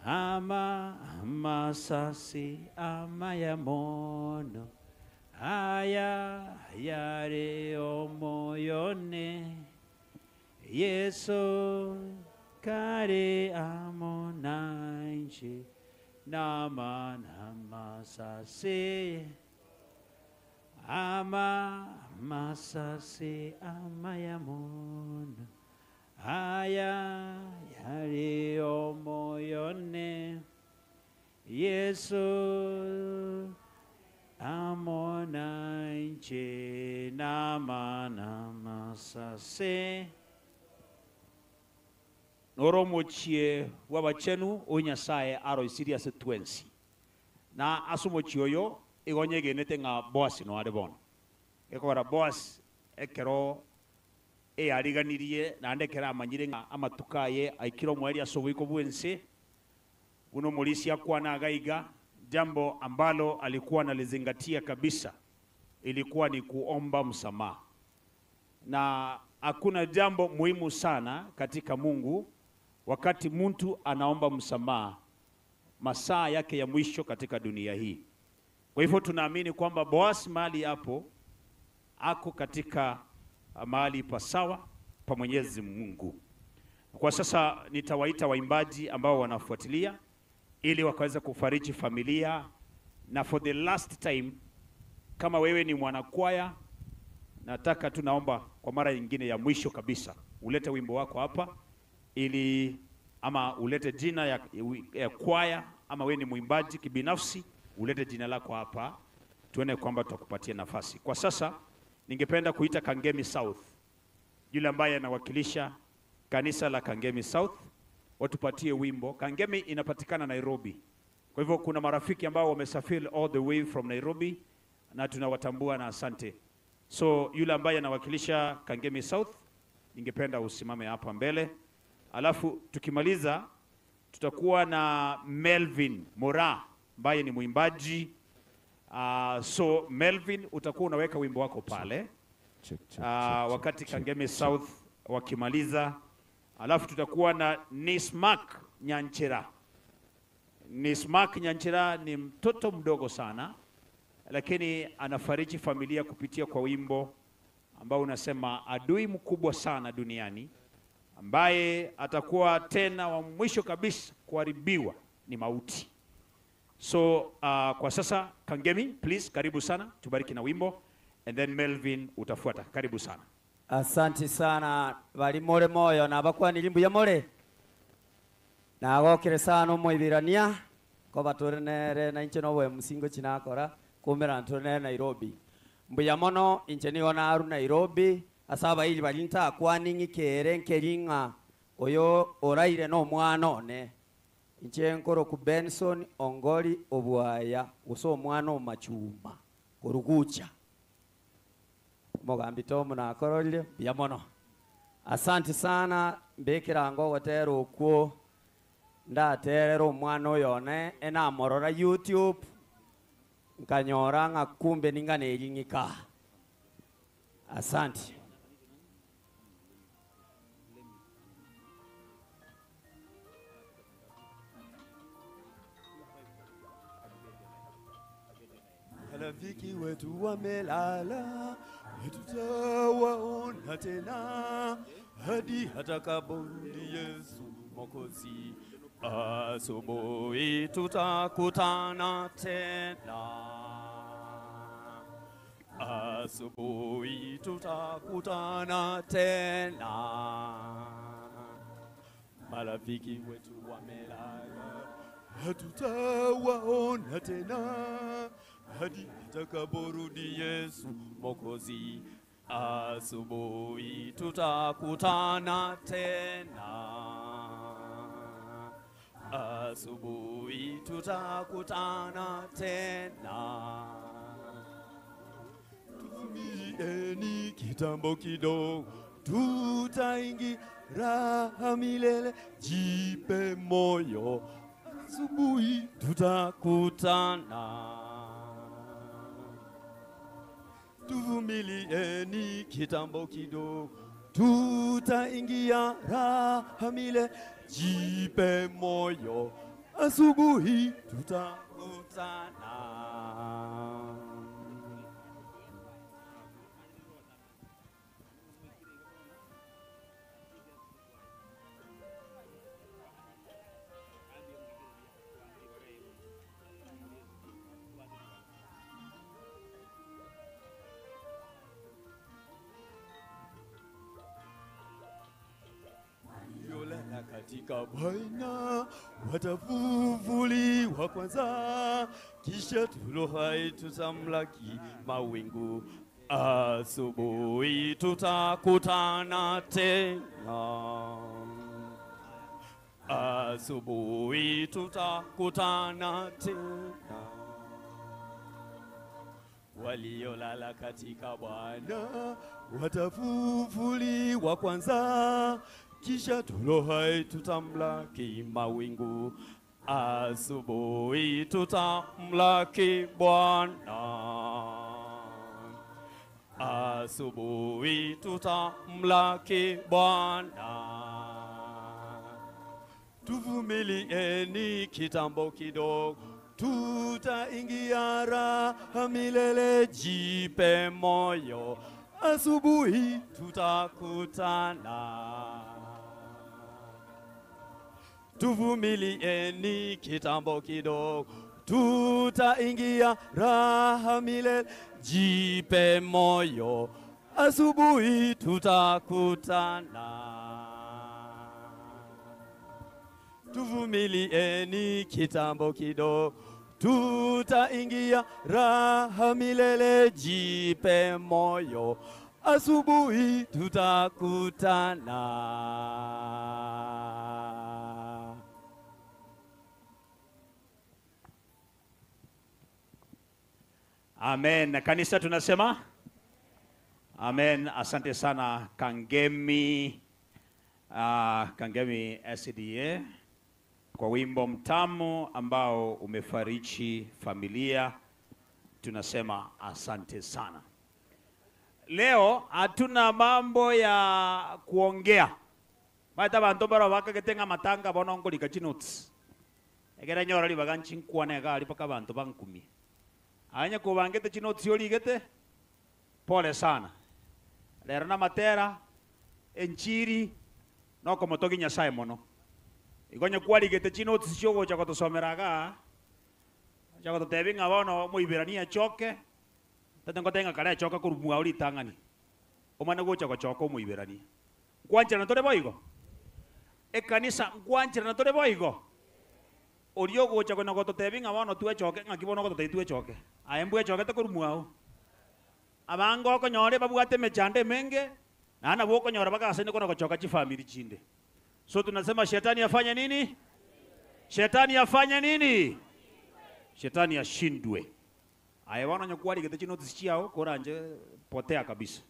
ama amasasi amayamono aya yare omoyone Yesu kare amonanje nama namasase ama masase amayamono aya yare omoyone Yesu amonanje nama namasase noromochie wabachenu onyasaye aroisirie ase twensi na ase omochie oyo igo nyegenete ng'a Boaz noare bono gekogera Boaz ekero eyariganirie naende ekero amanyire ng'a amatuko aye aikire omoerio ase oboiko bwense buno omorisia akwana agaiga jambo ambalo alikuwa analizingatia kabisa ilikuwa ni kuomba msamaha na hakuna jambo muhimu sana katika Mungu wakati mtu anaomba msamaha masaa yake ya mwisho katika dunia hii. Kwa hivyo tunaamini kwamba Boaz mahali hapo ako katika mahali pasawa pa Mwenyezi Mungu. Kwa sasa nitawaita waimbaji ambao wanafuatilia ili wakaweza kufariji familia, na for the last time, kama wewe ni mwanakwaya, nataka tu naomba kwa mara nyingine ya mwisho kabisa ulete wimbo wako hapa ili ama ulete jina ya kwaya, ama wewe ni mwimbaji kibinafsi ulete jina lako hapa, tuone kwamba tutakupatia nafasi. Kwa sasa ningependa kuita Kangemi South, yule ambaye anawakilisha kanisa la Kangemi South, watupatie wimbo. Kangemi inapatikana Nairobi, kwa hivyo kuna marafiki ambao wamesafiri all the way from Nairobi na tunawatambua na asante. So yule ambaye anawakilisha Kangemi South, ningependa usimame hapa mbele, alafu tukimaliza tutakuwa na Melvin Mora ambaye ni mwimbaji. So Melvin utakuwa unaweka wimbo wako pale
Check, check, check,
wakati
check,
Kangemi
check.
South wakimaliza, alafu tutakuwa na Nismark Nyanchera. Nismark Nyanchera ni mtoto mdogo sana, lakini anafariji familia kupitia kwa wimbo ambao unasema adui mkubwa sana duniani ambaye atakuwa tena wa mwisho kabisa kuharibiwa ni mauti. So kwa sasa Kangemi, please karibu sana, tubariki na wimbo and then Melvin utafuata. Karibu sana.
Asanti sana bari more moyo nabakwaniri mbuya more nagokire sana omoibirania koba tore nere na inche noboe musingo chinakora kumera ntore nere Nairobi mbuya mono inche nigo naru Nairobi ase abairi bari ntakwani ng'ikere nkeri ng'a oyo oraire na omwana one inche nkoroku Benson Ongori Obwaya gose omwana omachuma korugucha Mogambi Tom nakororire mbuya mono. Asante sana mbekerango ogotera okwo ndaterera omwana oyo one enamorora YouTube nkanyora ng'a kumbe ning'ana eri ng'ika. Asante.
Marafiki wetu wamelala, hatutawaona tena hadi atakaporudi Yesu Mwokozi. Asubuhi tutakutana tena, asubuhi tutakutana tena. Marafiki wetu wamelala, hatutawaona tena hadi atakaporudi Yesu Mwokozi. Asubuhi tutakutana tena, asubuhi tutakutana tena. Tuvumilieni kitambo kidogo, tutaingia raha milele. Jipe moyo, asubuhi tutakutana. Tuvumilieni kitambo kidogo, tutaingia raha milele. Jipe moyo, asubuhi tutakutana. Waliolala katika Bwana watafufuliwa kwanza, kisha tulio hai tutamlaki mawingu. Asubuhi tutakutana tena, asubuhi tutakutana tena. Waliolala katika Bwana watafufuliwa kwanza, kisha tulio hai tutamlaki mawingu. Asubuhi tutamlaki Bwana, asubuhi tutamlaki Bwana. Tuvumilieni kitambo kidogo, tutaingia raha milele. Jipe moyo, asubuhi tutakutana. Tuvumilieni kitambo kidogo, tutaingia raha milele. Jipe moyo, asubuhi tutakutana. Tuvumilieni kitambo kidogo, tutaingia raha milele. Jipe moyo, asubuhi tutakutana.
Amen. Kanisa tunasema amen. Asante sana Kangemi, Kangemi SDA kwa wimbo mtamu ambao umefariji familia. Tunasema asante sana. Leo hatuna mambo ya kuongea. Baita bantu bara bakagetenga matanga bonongolika chinotes. Egera nyora libaga nchinkwane ga alipaka bantu bankumi. Anya kubangete chinotes yoligete. Pole sana. Lero na matera enchiri noko motogi Nyasaye mono. Igonye kwaligete chinotes chiogocha gotosomeraga. Chaka totebi ng'a bono moiberania achoke, tata ngotebi ng'a kare achoka korwa mwao ritang'ani, omane gocha gochoka omoiberania. Nkwancherana tore boigo? Ekanisa nkwancherana tore boigo? Oria ogocha konya gototebi ng'a bono twechoke, ng'aki bono ogototebi twechoke? Aye mbwechogete korwa mwao. Abange okonyora ebabwate emechando emenge, naende nabo okonyora bagasaine kona gochoka chifamiri chinde. So tunasema shetani afanye nini? Shetani afanye nini? Shetani ashindwe. Aye bono onye kwarigete chinotice chiao koranche potea kabisa.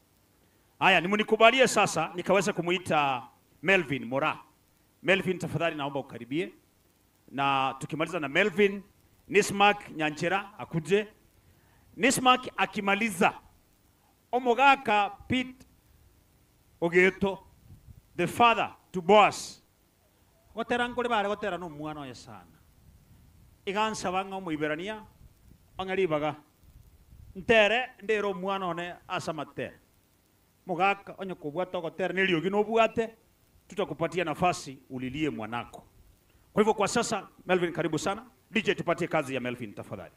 Haya, nimunikubalie sasa nikaweze kumuita Melvin Mora. Melvin, tafadhali naomba ukaribie, na tukimaliza na Melvin, Nismark Nyanchera akuje. Nismark akimaliza, Omogaka Pete Ogeto, the father to Boaz, gotera nkore bare gotera na omwana oye sana. Iga nsaba ng'a omoiberania ong'e ribaga ntere ndere omwana one ase amatera. Mogaka onye kobwata ogotera na eriogi nobwate, tutakupatia nafasi ulilie mwanako. Kwa hivyo kwa sasa Melvin, karibu sana. DJ, tupatie kazi ya Melvin tafadhali.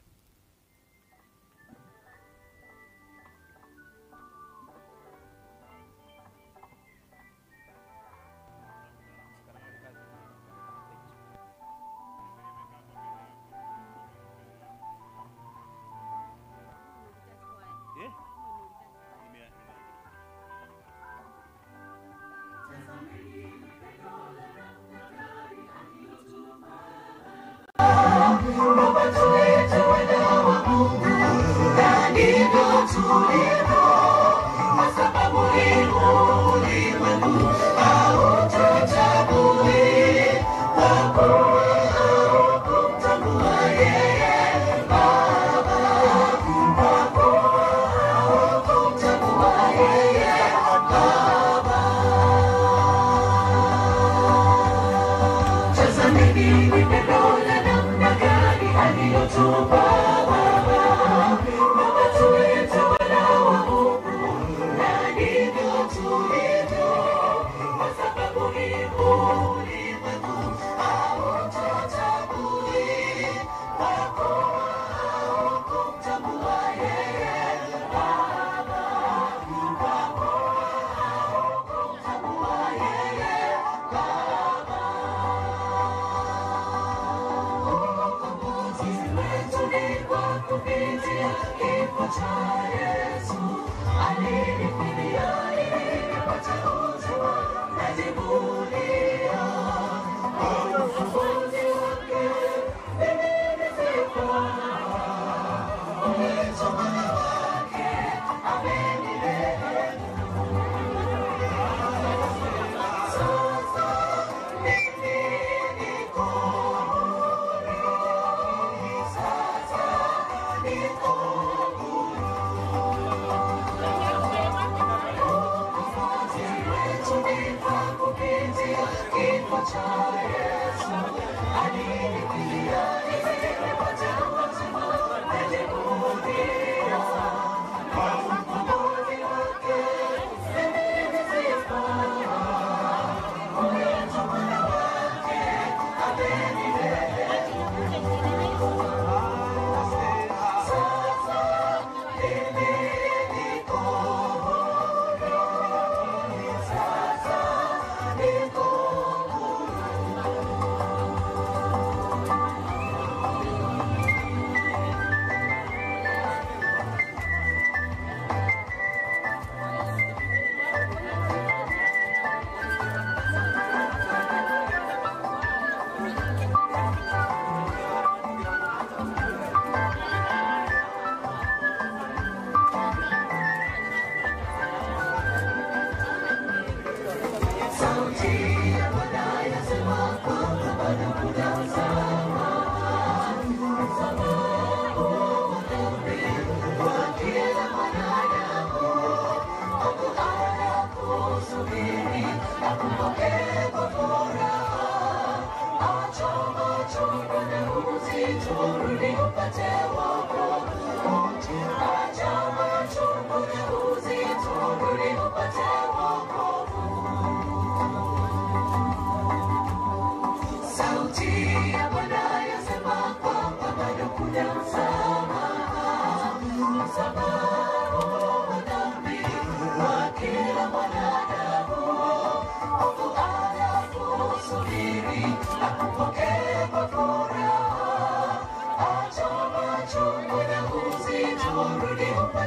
Baba tuite wana wa Mungu, na ndivyo tulivyo, kwa sababu hii ulimwengu haututambui, kwa kuwa haukumtambua yeye Baba, kwa kuwa haukumtambua yeye Baba. Tazameni ni pendo la namna gani aliyotupa Baba. Baba tuite wana wa Mungu, na ndivyo tulivyo, kwa sababu hii ulimwengu haututambui, kwa kuwa haukumtambua yeye Baba, kwa kuwa haukumtambua yeye Baba. Ukombozi wetu ni kwa kupitia kifo cha Yesu. Alinifilia ili nipate uzima, najivunia ukombozi wake. Mimi ni sifa, ulicho mwana wake amenirehemu. Sasa mimi niko sasa niko huru. Ukombozi wetu ni kwa kupitia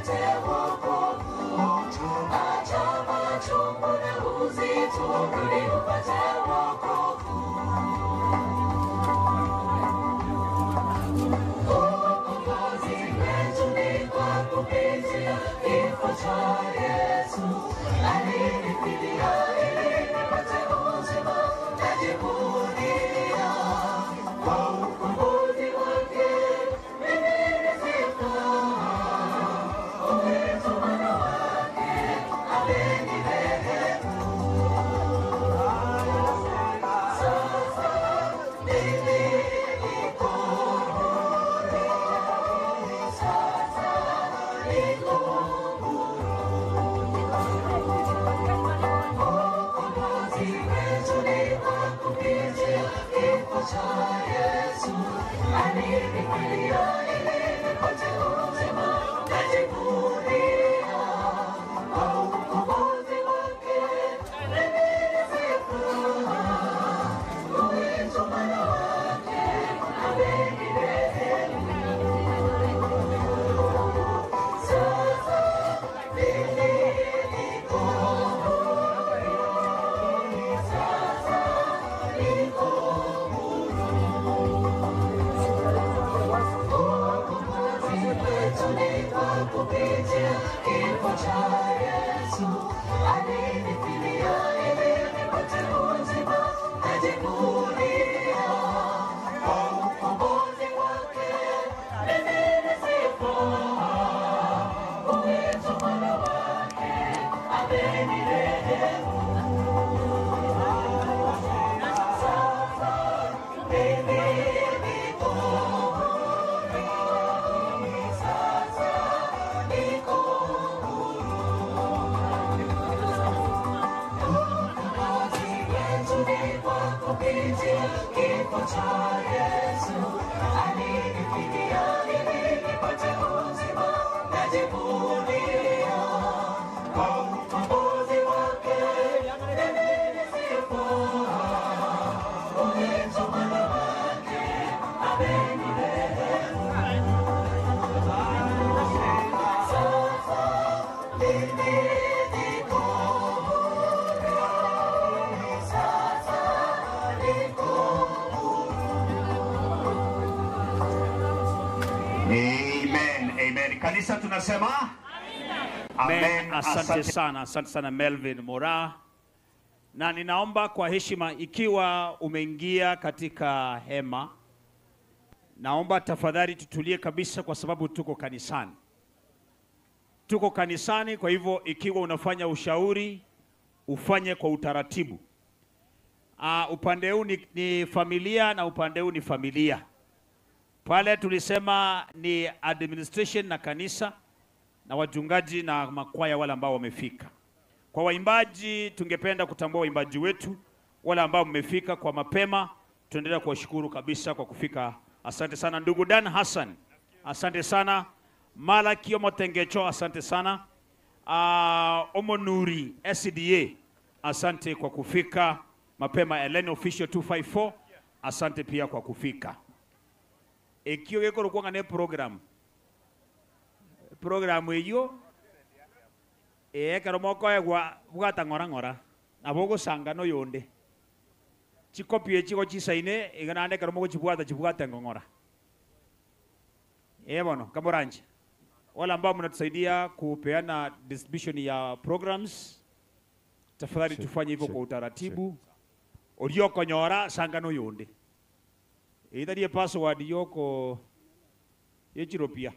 upate wokovu. Acha machungu na uzito, rudi upate wokovu. Ukombozi wetu ni kwa kupitia kifo cha Yesu. Alinifilia ili nipate uzima, najivunia kwa ukombozi wake. Mimi ni sifa, uwezo mwana wake amenirehemu. Sasa mimi niko huru, sasa niko Ukombozi wetu ni kwa kupitia kifo cha Yesu. Alinifilia ili nipate uzima, najivunia kwa ukombozi wake. Mimi ni sifa, uwezo mwana wake amenirehemu. Sasa mimi niko huru, sasa niko Ukombozi wetu ni kwa kupitia kifo cha Yesu. Alinifilia ili nipate uzima, najivunia kwa ukombozi wake. Mimi ni sifa, uwezo mwana wake amenirehemu. Sasa mimi niko huru, sasa niko Ukombozi wetu ni kwa kupitia kifo cha Yesu. Alinifilia ili nipate uzima, najivunia kwa ukombozi wake. Mimi ni sifa, uwezo mwana wake amenirehemu. Sasa mimi niko huru, sasa niko
Amen, amen. Kanisa tunasema
Amen.
amen.
Asante sana, asante sana Melvin Mora, na ninaomba kwa heshima, ikiwa umeingia katika hema, naomba tafadhali tutulie kabisa, kwa sababu tuko kanisani, tuko kanisani. Kwa hivyo ikiwa unafanya ushauri ufanye kwa utaratibu. Upande huu ni familia na upande huu ni familia. Pale tulisema ni administration na kanisa na wachungaji na makwaya wale ambao wamefika. Kwa waimbaji, tungependa kutambua waimbaji wetu wale ambao mmefika kwa mapema, tuendelea kuwashukuru kabisa kwa kufika. Asante sana ndugu Dan Hassan, asante sana Malaki Omotengecho, asante sana Omonuri SDA, asante kwa kufika mapema. Ellen Official 254, asante pia kwa kufika. Ekio gekorokwanga ne program program eyo ekero mokoegwa bwata ng'ora ng'ora nabo ogosanga noyonde chikopi echigo chisaine iga naende ekero mogochibwata chibwate ng'ong'ora eh bono kamoranje wale ambao mnatusaidia kupeana distribution ya programs tafadhali tufanye hivyo kwa utaratibu oriokonyora sanga noyonde eitharie password yoko yechiropia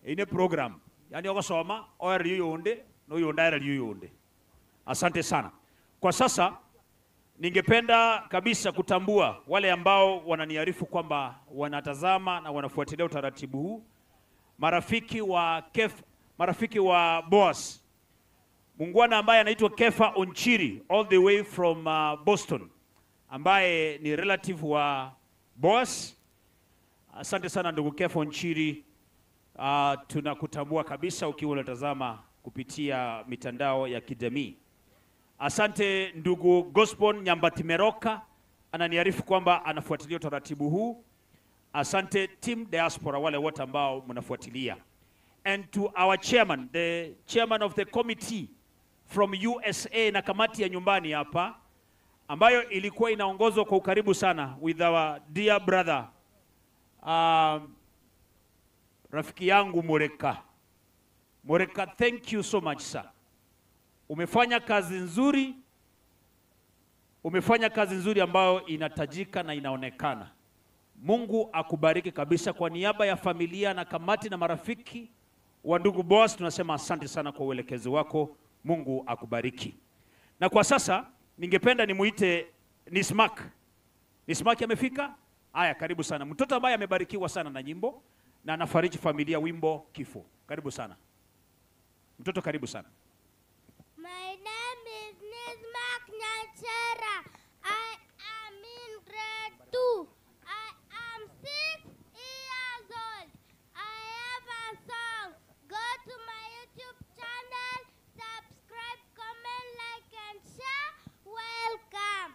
ine program yani ogosoma oererie yonde noyonde aererie yonde. Asante sana. Kwa sasa ningependa kabisa kutambua wale ambao wananiarifu kwamba wanatazama na wanafuatilia utaratibu huu, marafiki wa Kef, marafiki wa Boaz, muungwana ambaye anaitwa Kefa Onchiri all the way from Boston, ambaye ni relative wa Boaz. Asante sana ndugu Kefa Onchiri. Tunakutambua kabisa ukiwa unatazama kupitia mitandao ya kijamii. Asante ndugu Gospon Nyambatimeroka ananiarifu kwamba anafuatilia utaratibu huu. Asante team diaspora, wale wote ambao mnafuatilia. and to our chairman, the chairman of the committee from USA na kamati ya nyumbani hapa ambayo ilikuwa inaongozwa kwa ukaribu sana with our dear brother rafiki yangu Mureka. Mureka, thank you so much sir. Umefanya kazi nzuri, umefanya kazi nzuri ambayo inatajika na inaonekana. Mungu akubariki kabisa. Kwa niaba ya familia na kamati na marafiki wa ndugu Boaz, tunasema asante sana kwa uelekezi wako. Mungu akubariki. Na kwa sasa ningependa nimuite Nismak. Nismak amefika? Haya, karibu sana. Mtoto ambaye amebarikiwa sana na nyimbo na anafariji familia wimbo Kifo. Karibu sana. Mtoto karibu sana.
My name is Nismak Nyanchera. I am in grade 2. I am 6 years old. I have a song. Go to my YouTube channel, subscribe, comment, like, and share. Welcome.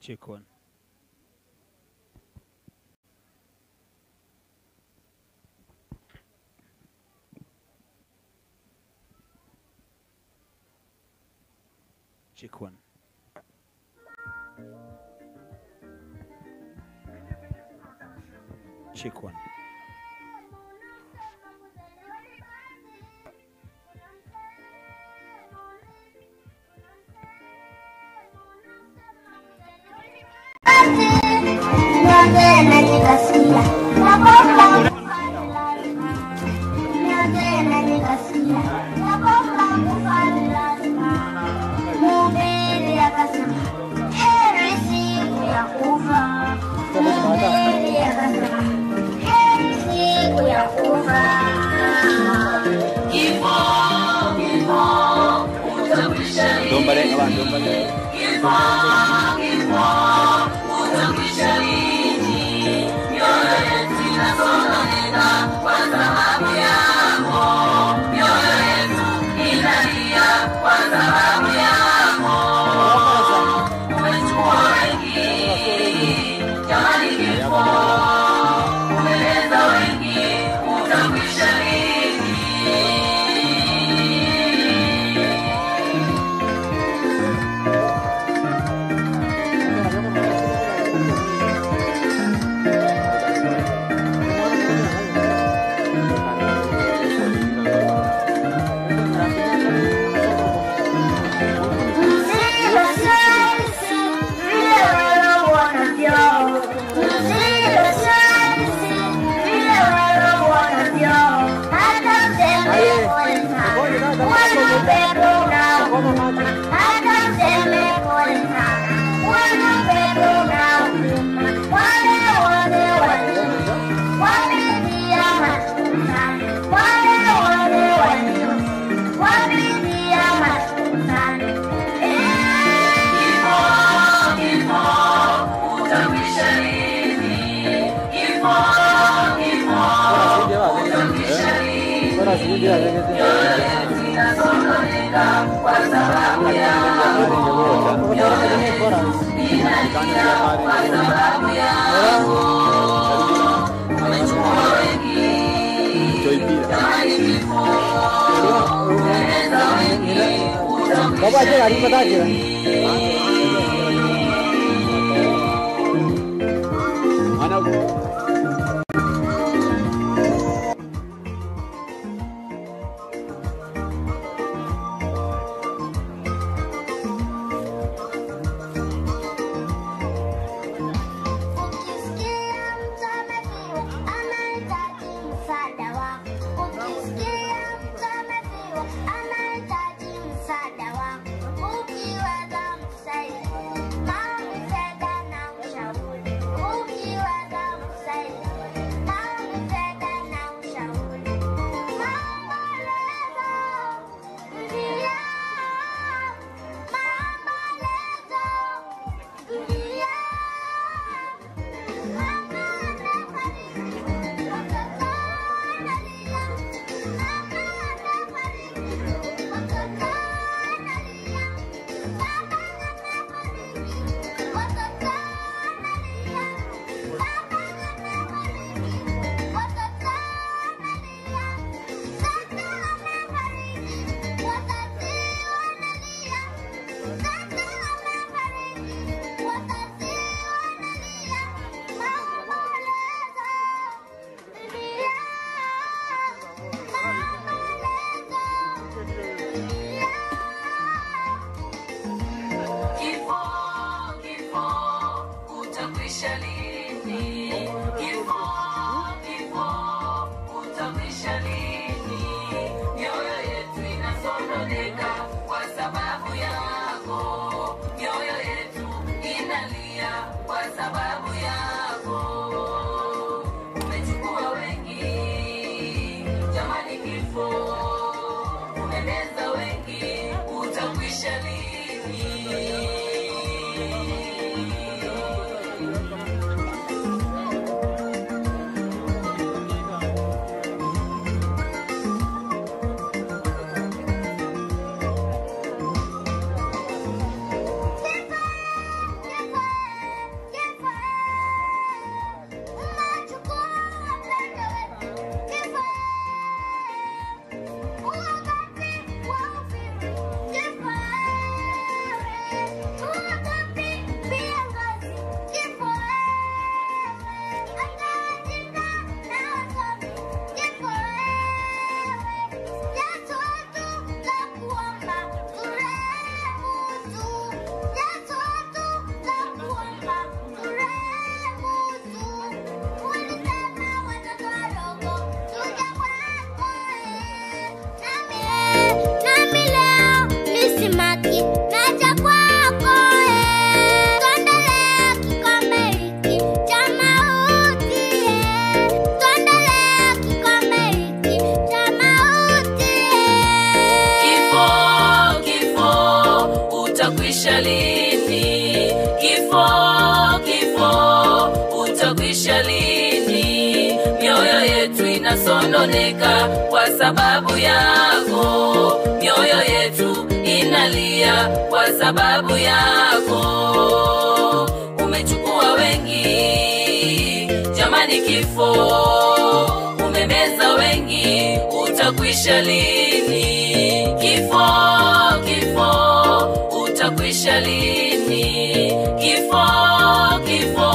Check one. Check one. Check one.
Kwa sababu yako.
Ukisikia mtu amefiwa anahitaji msaada wako. Ukisikia mtu amefiwa anahitaji msaada wako. Ukiweza msaidie, maombi, fedha na ushauri. Ukiweza msaidie, maombi, fedha na ushauri. Maombolezo ndio, maombolezo ndio.
Kifo, kifo, utakwisha lini? Kifo, kifo, utakwisha lini? Mioyo yetu inasononeka kwa sababu yako, mioyo yetu inalia kwa sababu yako. Umechukua wengi, jamani, kifo umemeza wengi, utakwisha lini?
Nami leo nisimaki naja kwako eh. Tuendelee kikombe hiki cha mauti eh. Tuendelee kikombe hiki cha mauti eh.
Kifo, kifo, utakwisha lini? Kifo, kifo, utakwisha lini? Mioyo yetu inasononeka kwa sababu yako, mioyo yetu inalia kwa sababu yako. Umechukua wengi, jamani, kifo umemeza wengi, utakwisha lini? Kifo, kifo, utakwisha lini? Kifo, kifo,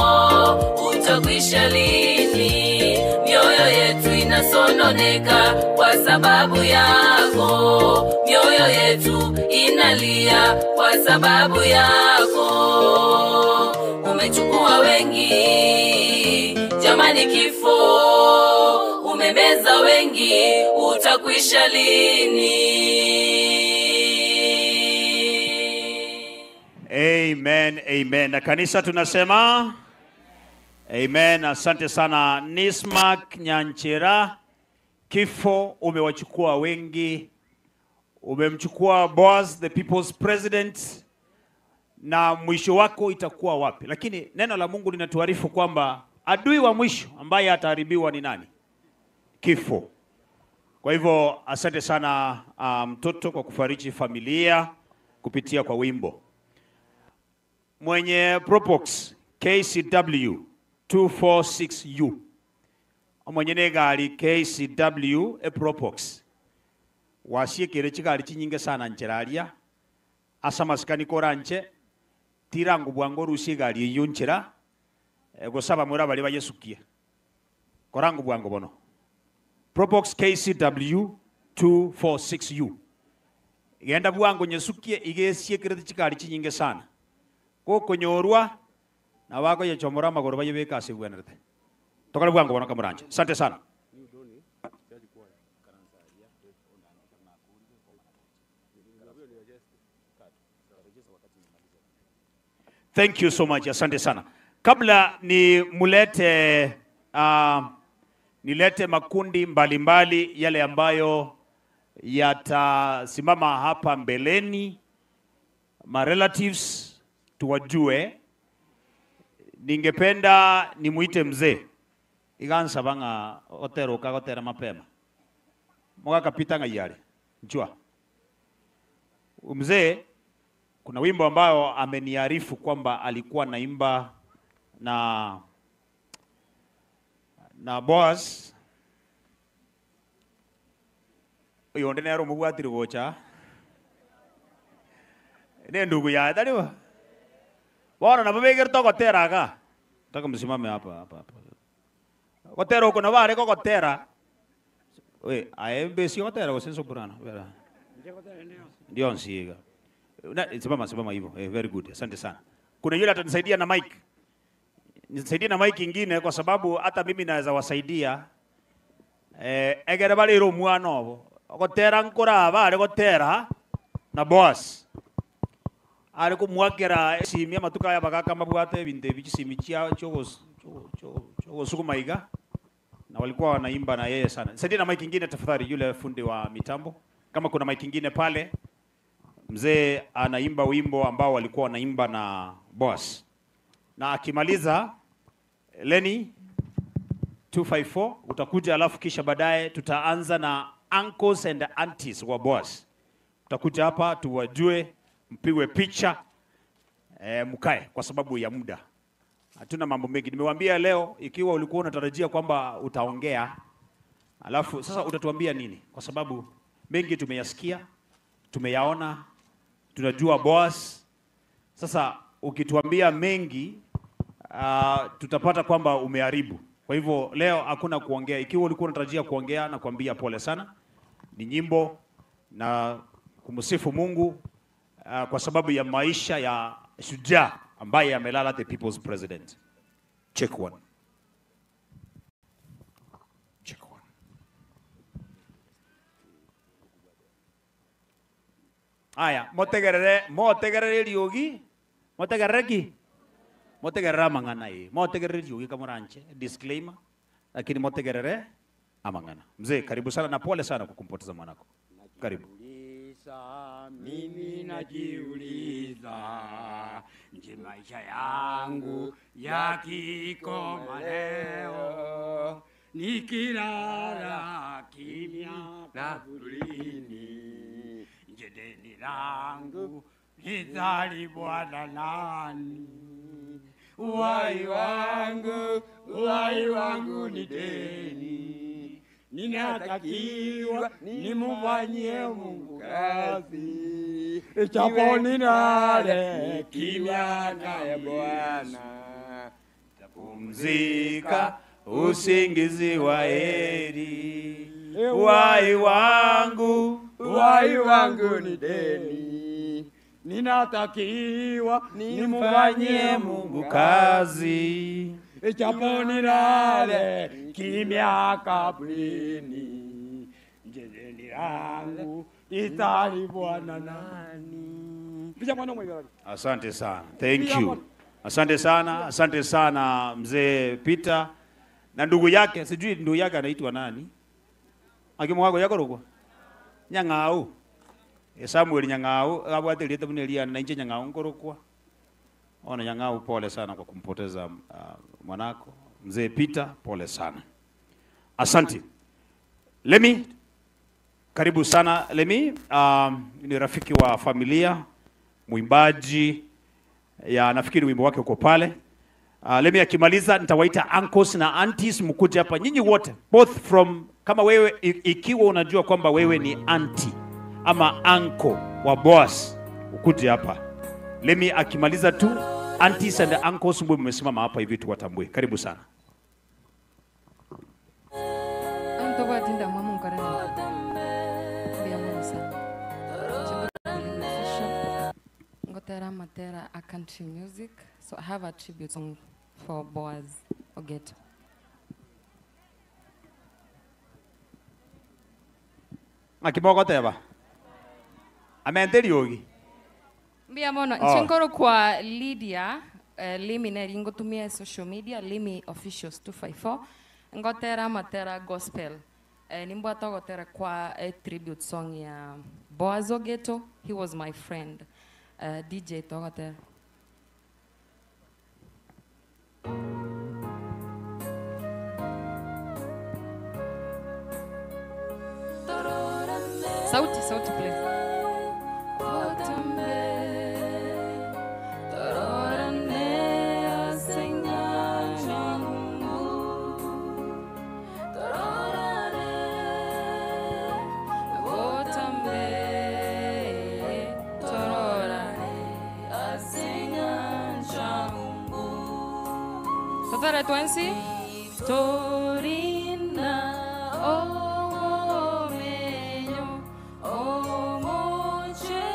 utakwisha lini? Mioyo yetu inasononeka kwa sababu yako, mioyo yetu inalia kwa sababu yako. Umechukua wengi, jamani, kifo umemeza wengi, utakwisha lini?
Amen, amen. Na kanisa tunasema amen. Asante sana Nismark Nyanchera, kifo umewachukua wengi, umemchukua Boaz the people's president, na mwisho wako itakuwa wapi? Lakini neno la Mungu linatuarifu kwamba adui wa mwisho ambaye ataharibiwa ni nani? Kifo. Kwa hivyo asante sana mtoto kwa kufariji familia kupitia kwa wimbo. Mwenye Probox KCW 246U omwenye negari KCW e Probox wasiekere chigari chinyinge sana ncheraria Ase amasikani koranche, tirango bwango orusie egari eyio nchera, gose abamura baria bayesukie. Korango bwango bono. Probox KCW 246U. Genda bwango nyesukie iga esiekerete chigari chinyinge sana. Gokonyorwa, nabo bakoyechomora amagoro bayebeke ase ebwenerete. Tokore bwango bono kamoranche. Asante sana. Thank you so much, asante sana. Kabla ni mulete nilete makundi mbalimbali mbali, yale ambayo yatasimama hapa mbeleni, ma relatives tuwajue. Ningependa nimuite mzee igansa banga otero kagotera mapema mugakapita ng'ayare njua mzee kuna wimbo ambao ameniarifu kwamba alikuwa naimba na na Boaz uyo onde nere omobwatire gocha ne ndugu yaye taribo bono nabo begerete ogotera iga ntaka msimame hapa hapa hapa gotera oko nabo are kogotera we aye mbesi ogotera gose soprano bera ndio nsiga Na, simama simama hivyo eh, very good asante sana kuna yule atanisaidia na mic nisaidie na mic ingine kwa sababu hata mimi naweza wasaidia eh, egere barire omwana obo ogotera nkoraba are gotera na Boaz ari komwakera esimi amatuko aya bagaka mabwate ebinto ebi chisimi chia chogosukuma iga na walikuwa wanaimba na yeye sana. Nisaidie na mic ingine tafadhali, yule fundi wa mitambo, kama kuna mic ingine pale. Mzee anaimba wimbo ambao walikuwa wanaimba na Boaz, na akimaliza Lenny 254 utakuja, alafu kisha baadaye tutaanza na uncles and aunties wa Boaz. Utakuja hapa tuwajue, mpigwe picha e, mkae kwa sababu ya muda. Hatuna mambo mengi. Nimewaambia leo, ikiwa ulikuwa unatarajia kwamba utaongea, alafu sasa utatuambia nini? Kwa sababu mengi tumeyasikia, tumeyaona, tunajua Boaz. Sasa ukituambia mengi tutapata kwamba umeharibu. Kwa hivyo leo hakuna kuongea. Ikiwa ulikuwa unatarajia kuongea, na kuambia pole sana. Ni nyimbo na kumsifu Mungu kwa sababu ya maisha ya shujaa ambaye amelala, the people's president. Check one. Check one. Aya, motegerere, motegerere riogi, motegerere ki? Motegerere amang'ana ii. Motegerere riogi kamoranche. Disclaimer. Lakini motegerere amang'ana. Mzee, karibu sana na pole sana kwa kumpoteza mwanako. Karibu.
Mimi najiuliza, je, maisha yangu yakikoma leo, nikilala kimya kaburini, je, deni langu litalipwa na nani? Uhai wangu, uhai wangu ni deni, ninatakiwa nimufanyie Mungu kazi, japo nilale kimya naye Bwana.
Pumzika usingizi wa heri, uhai wangu,
uhai wangu ni deni, ninatakiwa nimufanyie
Mungu kazi,
japo nilale kimya kaburini, je, deni langu litalipwa na nani?
Asante sana. Thank you. Asante sana, asante sana mzee Peter na ndugu yake, sijui ndugu yake anaitwa nani? Akimwago yakorogwa. Nyang'au. Samuel Nyang'au abwate bune lia na inje Nyang'au nkorokwa. Ona Nyang'au, pole sana kwa kumpoteza mwanako. Mzee Peter, pole sana. Asante. Lemi, karibu sana Lemi. Ni rafiki wa familia, mwimbaji ya nafikiri wimbo wake uko pale. Lemi akimaliza nitawaita uncles na aunties mkuje hapa nyinyi wote both from kama wewe ikiwa unajua kwamba wewe ni auntie ama uncle wa Boaz, Ukuje hapa. Lemi akimaliza tu, aunties and uncles mwe mmesimama hapa hivi tuwatambue. Karibu sana.
Antobatinda mwamu nkorana. Bia musa. Ngotera matera a country music. So I have a tribute song for Boaz Ogeto.
Akimogoteba. Amente riogi.
Mbia mono
Oh.
nchinkoro kwa Lydia Limi neri ngotumia social media Limi officials 254 ngotera matera gospel nimbwata gotera kwa tribute song ya Boaz Ogeto, he was my friend. DJ togotera. Sauti, sauti please. Totara twensi. Torina omenyo omoche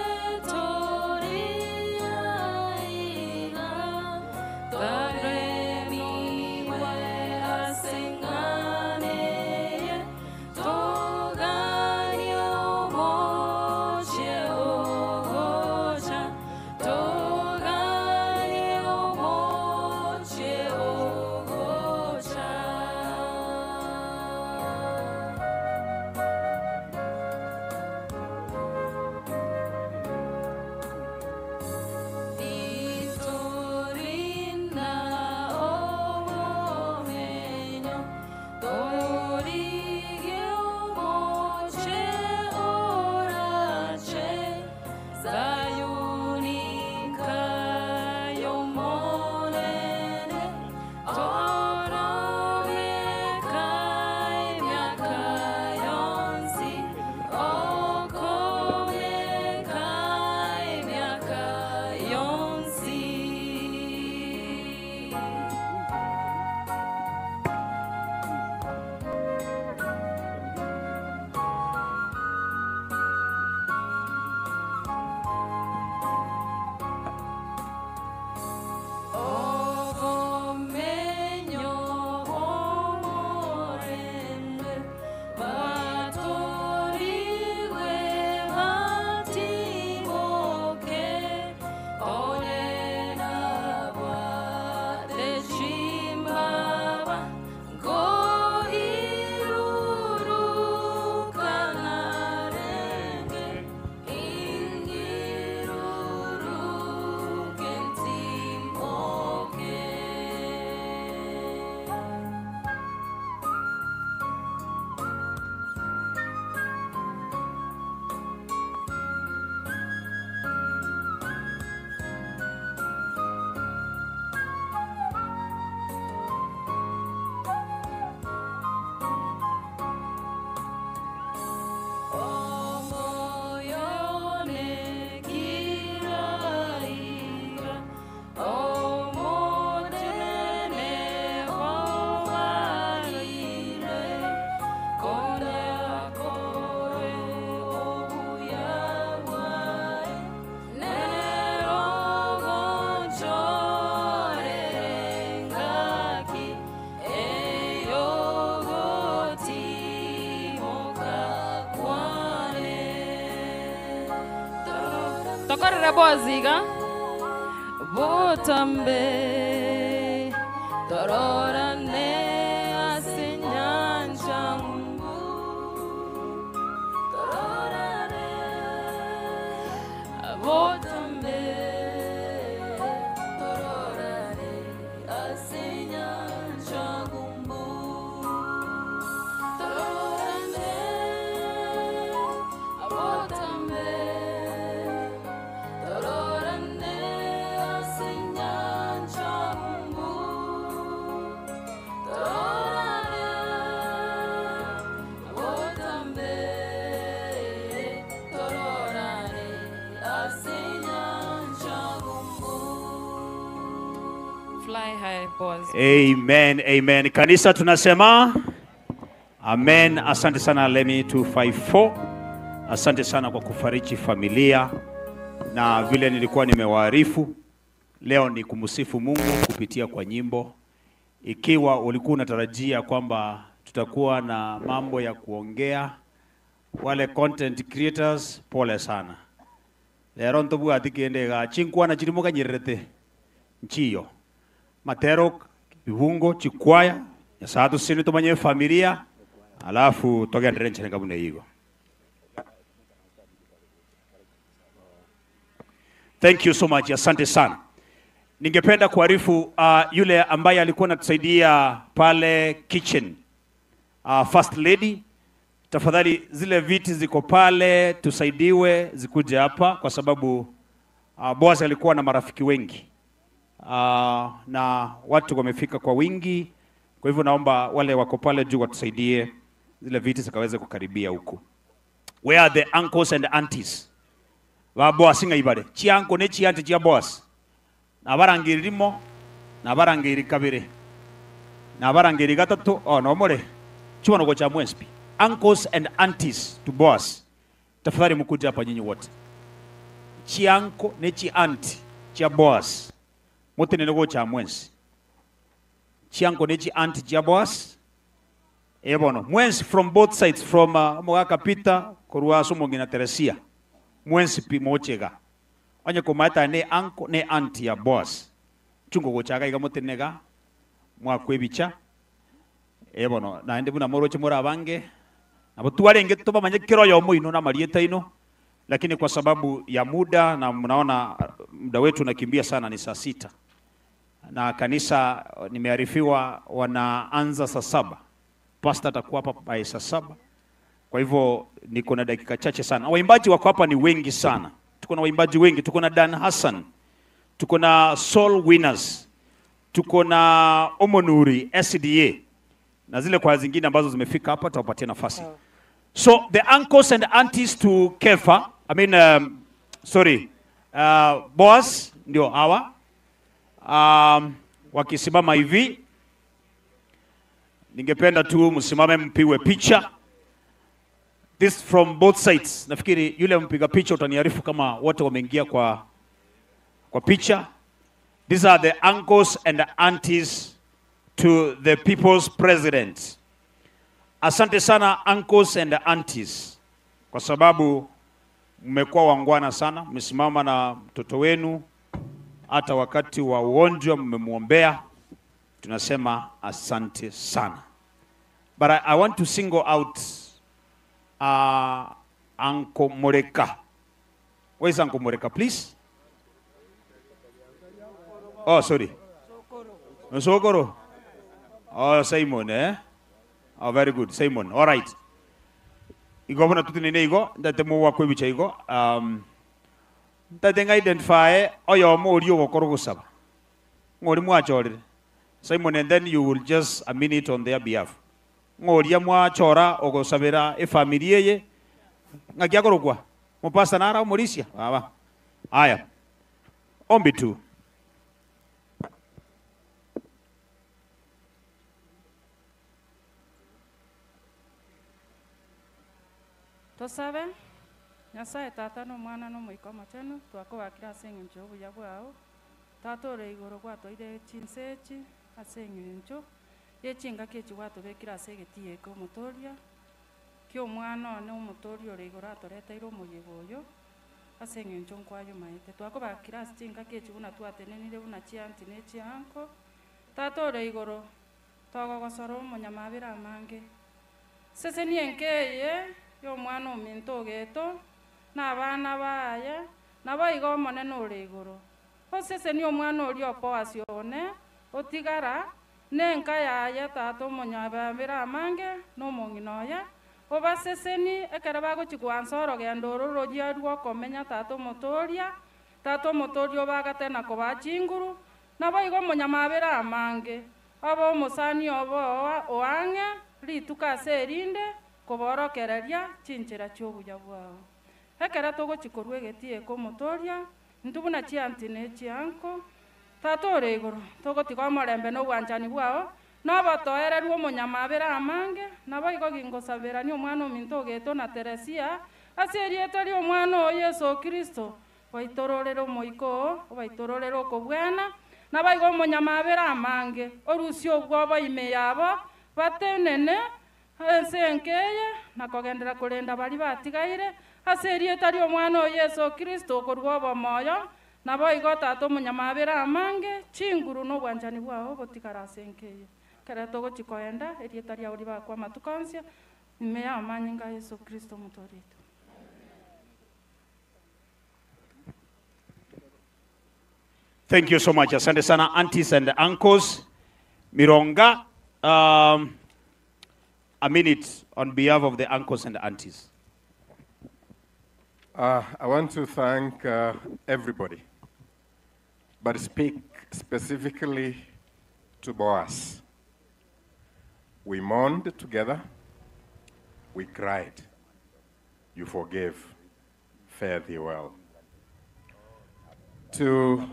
toria ina taremiwe asenganeye togani omoche ogocha togani omoche ogocha. Torina omenyo torige omoche orache Zayunika yomonene toromeka emyaka yonsi okomeka emyaka yonsi. Ogomenyo omorembe batorigwe batimoke onena bwate chimbaba ngo irurukanarenge ingiruruke ntimoke. Omoyone kiraira, omodene owarire, konakore obuyawae, nerogonchorerengaki, eyogotimoka kwane. Tokorera boziga botambe tororane ase nyanja ngumbu tororane botambe tororane ase nyanja ngumbu tororane botambe tororane ase nyanja ngumbu. Hi, hi, Boaz.
Amen, amen. Kanisa tunasema amen. Asante sana Lemi 254. Asante sana kwa kufariji familia na vile nilikuwa nimewaarifu leo ni kumsifu Mungu kupitia kwa nyimbo. Ikiwa ulikuwa unatarajia kwamba tutakuwa na mambo ya kuongea, wale content creators, pole sana. Lero ntobwati kende ga chinkwana chirimo kanyererete nchiyo matero bibungo chikwaya nyasaye tusini tumanye familia alafu togendere nchere kabune igo. Thank you so much, asante sana. Ningependa kuarifu yule ambaye alikuwa anatusaidia pale kitchen, First Lady, tafadhali zile viti ziko pale, tusaidiwe zikuje hapa kwa sababu Boaz alikuwa na marafiki wengi na watu wamefika kwa wingi. Kwa hivyo naomba wale wako pale juu watusaidie zile viti zikaweze kukaribia huku. Where are the uncles and aunties? Ba Boaz ng'aibare. Chianko ne chianti chia Boaz. Nabarangirimo, nabarangiri kabere. Nabarangiri gatatu, oh no more. Chuono gocha mwenspi. Uncles and aunties to Boaz. Tafadhali mkuje hapa nyinyi wote. Chianko ne chianti chia Boaz. Mutene gocha mwensi. Chianko ne chianti chia Boaz. Ebono. Mwensi from both sides, from Omogaka Peter korwa Somongina Teresia. Mwensi pi mochega. Onye komata ne anko ne anti ya Boaz. Chungo gochaga iga mutenega mwakwebicha. Ebono naende buna moroche morabange. Nabo twarenge tobamanye kero yo moino na marieta ino. Lakini kwa sababu ya muda na mnaona muda wetu unakimbia sana, ni saa 6. Na kanisa nimearifiwa wanaanza saa 7. Pastor atakuwa hapa by saa 7. Kwa hivyo niko na dakika chache sana. Waimbaji wako hapa ni wengi sana. Tuko na waimbaji wengi, tuko na Dan Hassan, tuko na Soul Winners, tuko na Omonuri SDA na zile kwa zingine ambazo zimefika hapa tutawapatia nafasi. So the uncles and aunties to Kefa, I mean, sorry, Boaz ndio hawa. Wakisimama hivi, ningependa tu msimame mpigwe picha. This from both sides. Nafikiri yule mpiga picha utaniarifu kama wote wameingia kwa picha. These are the uncles and the aunties to the people's president. Asante sana uncles and aunties, kwa sababu mmekuwa wangwana sana, mmesimama na mtoto wenu hata wakati wa ugonjwa mmemwombea. Tunasema asante sana. But I want to single out Uncle Moreka. Where is Uncle Moreka, please? Oh, sorry. Sokoro. Oh, Simon, eh? Oh, very good. Simon. All right. Igo bona tuti nene igo, ndate mo wakwe bicha igo. Ndate nga identify oyo mo ori ogokoro gosaba. Ngori mwachorire. Simon, and then you will just a minute on their behalf. Ngoria mwachora ogosabera e family ye. Ngakia korokwa. Mupasta nara omorisia. Baba. Aya. Ombi tu.
Tosabe Nyasaye tata no mwana no moika omochenu twakobakira ase eng'encho y'obuya bwao tatore igoro gwatwaire chinsechi ase eng'encho yechingaki echi gwatobekire ase egetii eke omotoria kia omwana one omotoria ore igoro atoreteire omoyega oyo ase eng'encho nkwayomaete twakobakira ase chingaki echi buna twatenenire buna chianti na echianko tatore igoro togogosora omonyamabere amange seseni enkeye y'omwana ominto ogeto n'abaana baye nabo igo omonene ore igoro oseseni omwana oria opoasi one otigara nenka yaye tata omonyabambere amange n'omong'ina oye obaseseni ekere bagochigwansa orogendo oro roria rwokomenya tata omotoria tata omotoria obagate na kobaa chinguru nabo igo omonyamabere amange oba omosani obo oang'e rituko ase erinde koborokereria chinchera chiobuya bwao ekere togochikorwa egetie eke omotoria intwe buna chianti na echianko Tata ore igoro, togotiga omorembe na obwanchani bwao, na obotoereru omonyamabera amange, naboigo gingosaberania omwana ominto ogetwa na Teresia, ase erieta ri'Omwana oo Yeso Kristo, Baitororere omoika oo, obaitororere okobwana, naboigo omonyamabera amange, orusie obwoba ime yabo, batenene ense enke eye, na kogenderera korenda baria batigaire, ase erieta ri'Omwana oo Yeso Kristo, okorua obomoyo, naboigo Tata omonyamabera amange, chinguru na obwanchani bwao botigare ase enka eye. Ekero togochia koenda, erieta riao ribakwe amatuko onsi, ime y'amanyinga a Yeso Kristo Omotoori oito.
Thank you so much. Asante sana aunties and uncles. Mironga, a minute on behalf of the uncles and aunties.
I want to thank everybody, but speak specifically to Boaz. We mourned together, we cried. You forgave. Fare thee well. To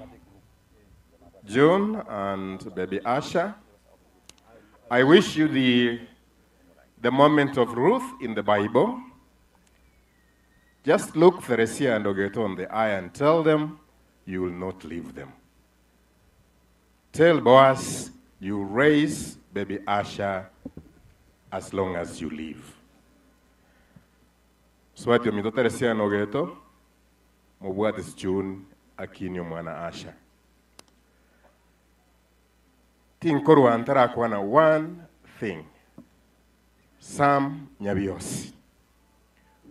June and baby Asha, I wish you the moment of Ruth in the Bible. Just look Theresia and Ogeto on the eye and tell them you will not leave them. Tell Boaz you raise baby Asha as long as you live. Swati ominto Teresia na Ogeto, mobwate June akini omwana Asha. Tinkorwa ntarakwana one thing. Sam Nyabiosi,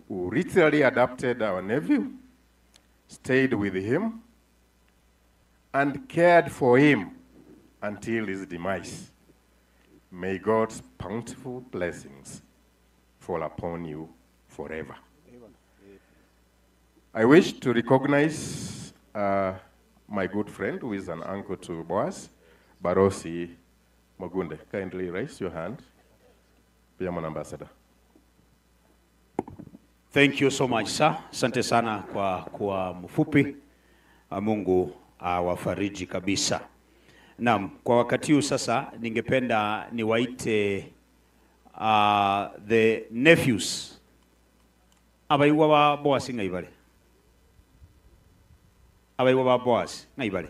who literally adopted our nephew, stayed with him, and cared for him until his demise. May God's bountiful blessings fall upon you forever. I wish to recognize my good friend, who is an uncle to Boaz, Barosi Mogunde. Kindly raise your hand. Be an ambassador.
Thank you so much, sir. Asante sana kwa kuwa mfupi. Mungu awafariji kabisa. Naam, kwa wakati huu sasa ningependa niwaite the nephews. Abaigwa ba Boaz ng'aibare. Abaigwa ba Boaz ng'aibare.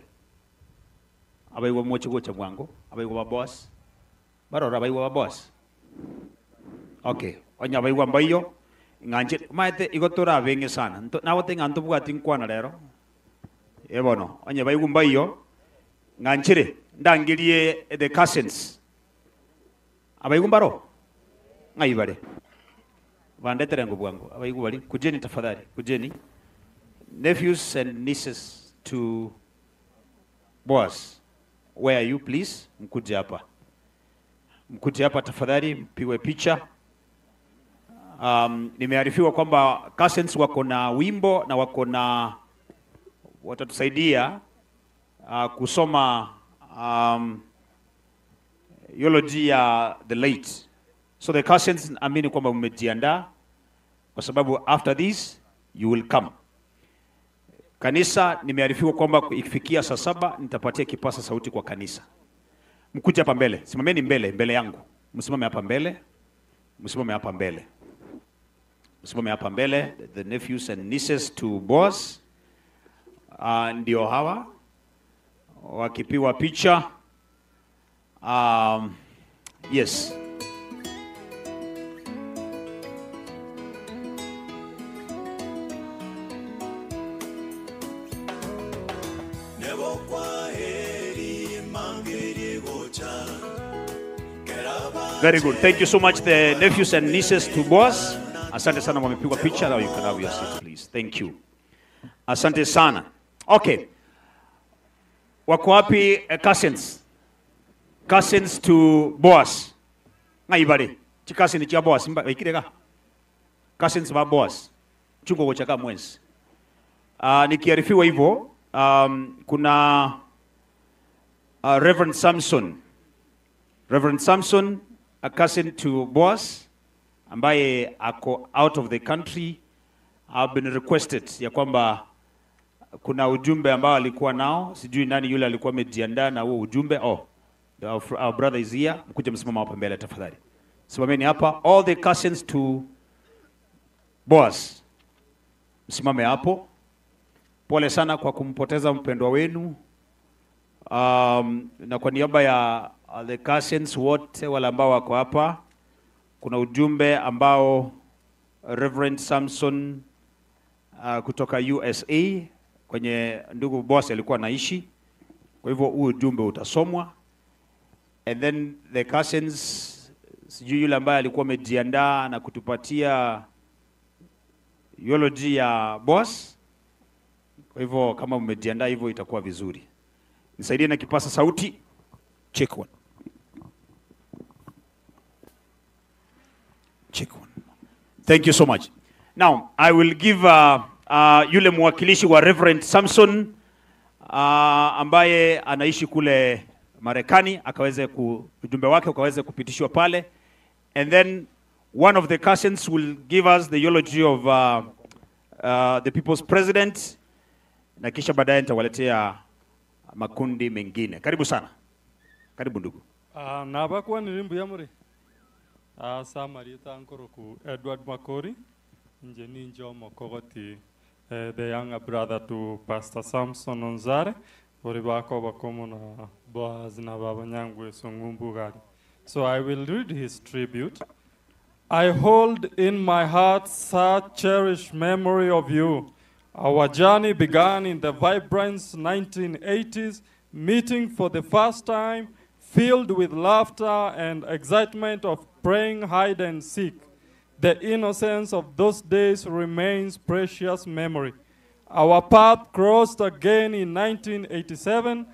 Abaigwa moche gocha bwango, abaigwa ba Boaz. Barora abaigwa ba Boaz. Okay, onya abaigwa mbaiyo ng'anche maete igo torabenge sana. Nagote ng'a ntobwati nkwana rero. Ebono, onye baigwa mbaiyo ng'anchire ndangirie the cousins. Abaigwa mbaro ng'aibare. Bandetere ngo bwango abaigwa bari kujeni tafadhali, kujeni. Nephews and nieces to Boaz, where are you please? Mkuje hapa. Mkuje hapa tafadhali mpigwe picha. Nimearifiwa kwamba cousins wako na wimbo na wako na watatusaidia kusoma eulogy ya the late. So the cousins, amini kwamba mmejiandaa kwa sababu after this you will come. Kanisa, nimearifiwa kwamba ikifikia saa 7 nitapatia kipasa sauti kwa kanisa. Mkuje hapa mbele, simameni mbele, mbele yangu. Msimame hapa mbele. Msimame hapa mbele. Msimame hapa mbele, the nephews and nieces to Boaz. Ndio hawa wakipiwa picha. Yes. Very good. Thank you so much, the nephews and nieces to Boaz. Asante sana, wamepigwa picha. Now you can have your seat, please. Thank you. Asante sana. Okay. Wako wapi cousins? Cousins to Boaz. Ngaibare. Chi cousin cha Boaz mba ikirega. Cousins ba Boaz. Chungo gochaka mwezi. Nikiarifiwa hivyo, kuna Reverend Samson. Reverend Samson, a cousin to Boaz, ambaye ako out of the country, have been requested ya kwamba Kuna ujumbe ambao alikuwa nao, sijui nani yule alikuwa amejiandaa na huo ujumbe. Oh, our brother is here. Mkuje msimama hapa mbele tafadhali. Simameni hapa, all the cousins to Boaz, msimame hapo. Pole sana kwa kumpoteza mpendwa wenu. Na kwa niaba ya the cousins wote wale ambao wako hapa, kuna ujumbe ambao Reverend Samson kutoka USA kwenye ndugu Boaz alikuwa anaishi. Kwa hivyo huu ujumbe utasomwa, and then the cousins, sijui yule ambaye alikuwa amejiandaa na kutupatia eulogy ya Boaz. Kwa hivyo kama mmejiandaa hivyo itakuwa vizuri. Nisaidie na kipasa sauti. Check one. Check one. Thank you so much. Now, I will give yule mwakilishi wa Reverend Samson ambaye anaishi kule Marekani akaweze ujumbe wake ukaweze kupitishwa pale, and then one of the cousins will give us the eulogy of the people's president, na kisha baadaye nitawaletea makundi mengine. Karibu sana. Karibu ndugu.
Nabakwa nirimbu yamuri. Samarita nkoroku Edward Makori nje ninjo mokogoti the younger brother to Pastor Samson Onzare ori bako bakomo na Boaz na baba nyangwe songumbu gari. So I will read his tribute. I hold in my heart such cherished memory of you. Our journey began in the vibrant 1980s, meeting for the first time, filled with laughter and excitement of praying hide and seek. The innocence of those days remains precious memory. Our path crossed again in 1987,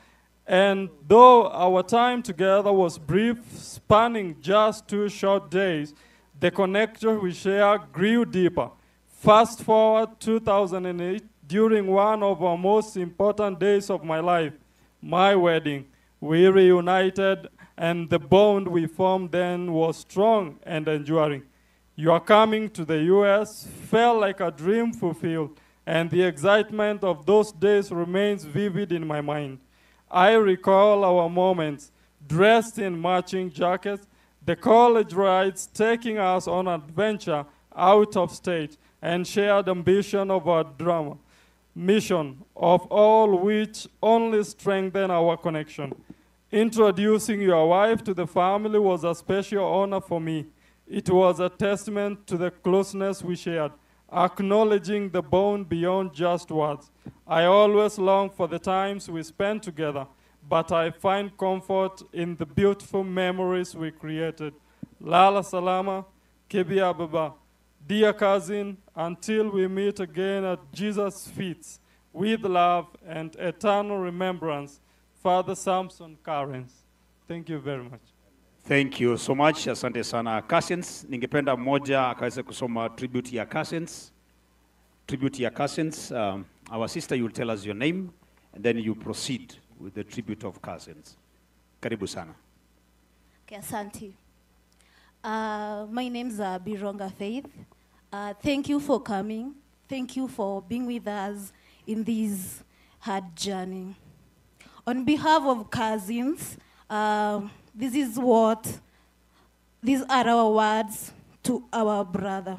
and though our time together was brief, spanning just 2 short days, the connection we share grew deeper. Fast forward 2008, during one of our most important days of my life, my wedding, we reunited, and the bond we formed then was strong and enduring. Your coming to the US felt like a dream fulfilled, and the excitement of those days remains vivid in my mind. I recall our moments, dressed in matching jackets, the college rides taking us on adventure out of state, and shared ambition of our drama, mission, of all which only strengthened our connection. Introducing your wife to the family was a special honor for me. It was a testament to the closeness we shared, acknowledging the bond beyond just words. I always long for the times we spent together, but I find comfort in the beautiful memories we created. Lala Salama, Kibia Baba. Dear cousin, until we meet again at Jesus' feet, with love and eternal remembrance, Father Samson Karens. Thank you very much.
Thank you so much. Asante sana cousins. Ningependa mmoja akaweze kusoma tribute ya cousins. Tribute ya cousins. Our sister, you will tell us your name and then you proceed with the tribute of cousins. Karibu sana.
Okay, asante. My name's Bironga Faith. Thank you for coming. Thank you for being with us in this hard journey. On behalf of cousins, these are our words to our brother.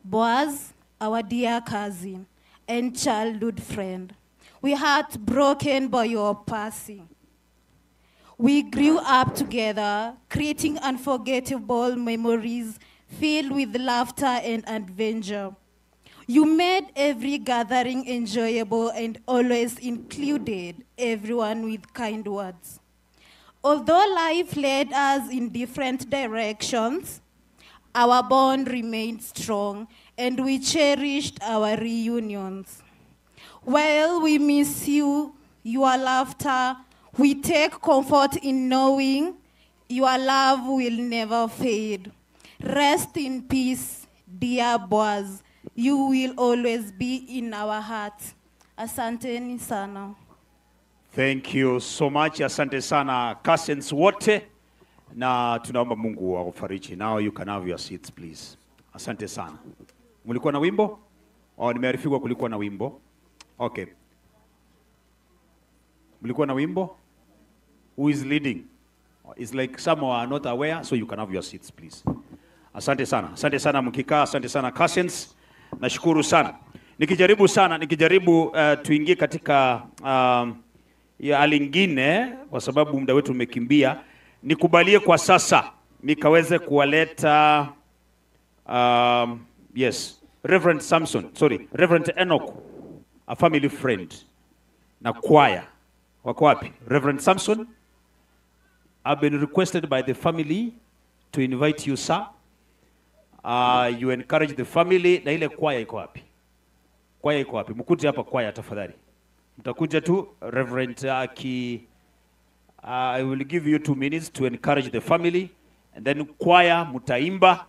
Boaz, our dear cousin and childhood friend, we heartbroken by your passing. We grew up together, creating unforgettable memories filled with laughter and adventure. You made every gathering enjoyable and always included everyone with kind words. Although life led us in different directions, our bond remained strong and we cherished our reunions. While we miss you, your laughter, we take comfort in knowing your love will never fade. Rest in peace, dear Boaz. You will always be in our hearts. Asanteni sana.
Thank you so much. Asante sana cousins wote, na tunaomba Mungu awafariji. Now you can have your seats please. Asante sana. Mlikuwa na wimbo? Oh, nimearifiwa kulikuwa na wimbo. Okay. Mlikuwa na wimbo? Who is leading? It's like some are not aware, so you can have your seats please. Asante sana. Asante sana mkikaa, asante sana cousins. Nashukuru sana. Nikijaribu sana, nikijaribu tuingie katika ya hali ingine kwa sababu muda wetu umekimbia. Nikubalie kwa sasa nikaweze kuwaleta yes, Reverend Samson, sorry, Reverend Enoch, a family friend na choir. Wako wapi? Reverend Samson, I've been requested by the family to invite you, sir. You encourage the family. Na ile choir iko wapi? Choir iko wapi? Mkuje hapa choir tafadhali. Mtakuja tu Reverend aki I will give you 2 minutes to encourage the family and then choir mtaimba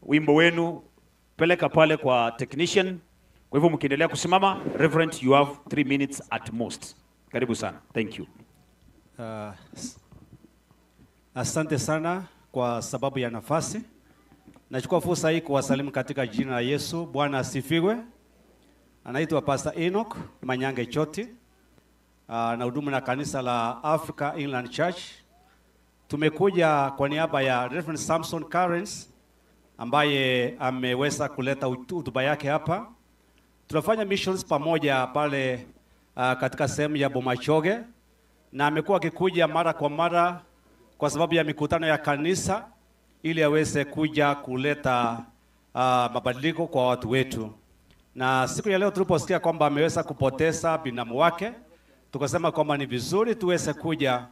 wimbo wenu, peleka pale kwa technician. Kwa hivyo mkiendelea kusimama, Reverend, you have 3 minutes at most. Karibu sana. Thank you.
Asante sana kwa sababu ya nafasi. Nachukua fursa hii kuwasalimu katika jina la Yesu. Bwana asifiwe. Anaitwa Pastor Enoch Manyange Choti. Na hudumu na kanisa la Africa Inland Church. Tumekuja kwa niaba ya Reverend Samson Karens ambaye ameweza kuleta hotuba yake hapa. Tunafanya missions pamoja pale katika sehemu ya Bomachoge, na amekuwa akikuja mara kwa mara kwa sababu ya mikutano ya kanisa ili aweze kuja kuleta mabadiliko kwa watu wetu. Na siku ya leo tuliposikia kwamba ameweza kupoteza binamu wake, tukasema kwamba ni vizuri tuweze kuja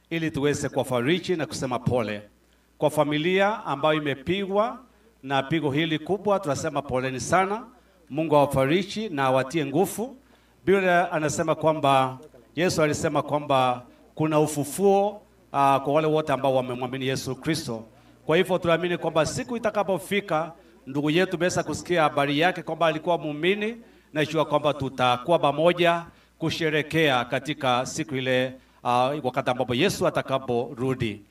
ili tuweze kuwafariji na kusema pole kwa familia ambayo imepigwa na pigo hili kubwa. Tunasema poleni sana, Mungu awafariji na awatie nguvu. Biblia anasema kwamba Yesu alisema kwamba kuna ufufuo kwa wale wote ambao wamemwamini Yesu Kristo. Kwa hivyo tunaamini kwamba siku itakapofika ndugu yetu tumeweza kusikia habari yake kwamba alikuwa muumini, na jua kwamba tutakuwa pamoja kusherekea katika siku ile, wakati ambapo Yesu atakaporudi.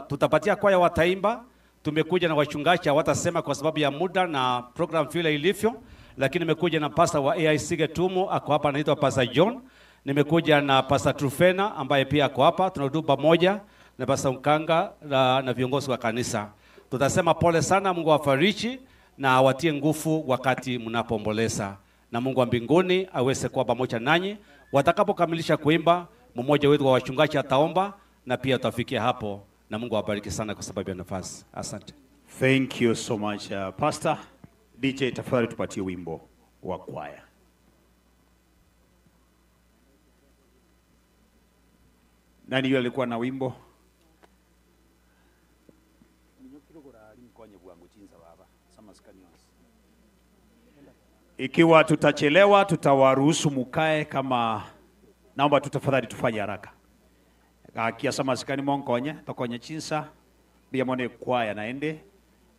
Tutapatia kwaya wataimba. Tumekuja na wachungaji hawatasema kwa sababu ya muda na program vile ilivyo, lakini nimekuja na pastor wa AIC Getumo ako hapa, anaitwa Pastor John. Nimekuja na Pastor Trufena ambaye pia ako hapa, tunahudumu pamoja na Pastor Mkanga na viongozi wa kanisa. Tutasema pole sana, Mungu awafariji na awatie nguvu wakati mnapoomboleza, na Mungu wa mbinguni aweze kuwa pamoja nanyi. Watakapokamilisha kuimba, mmoja wetu wa wachungaji ataomba na pia tutafikia hapo, na Mungu awabariki sana kwa sababu ya nafasi. Asante.
Thank you so much, Pastor. DJ, tafadhali tupatie wimbo wa kwaya. Nani yule alikuwa na wimbo? Ikiwa tutachelewa tutawaruhusu mukae, kama naomba tu tafadhali tufanye haraka. Akia masikani monkonye tokonye chinsa biya mone kwaya naende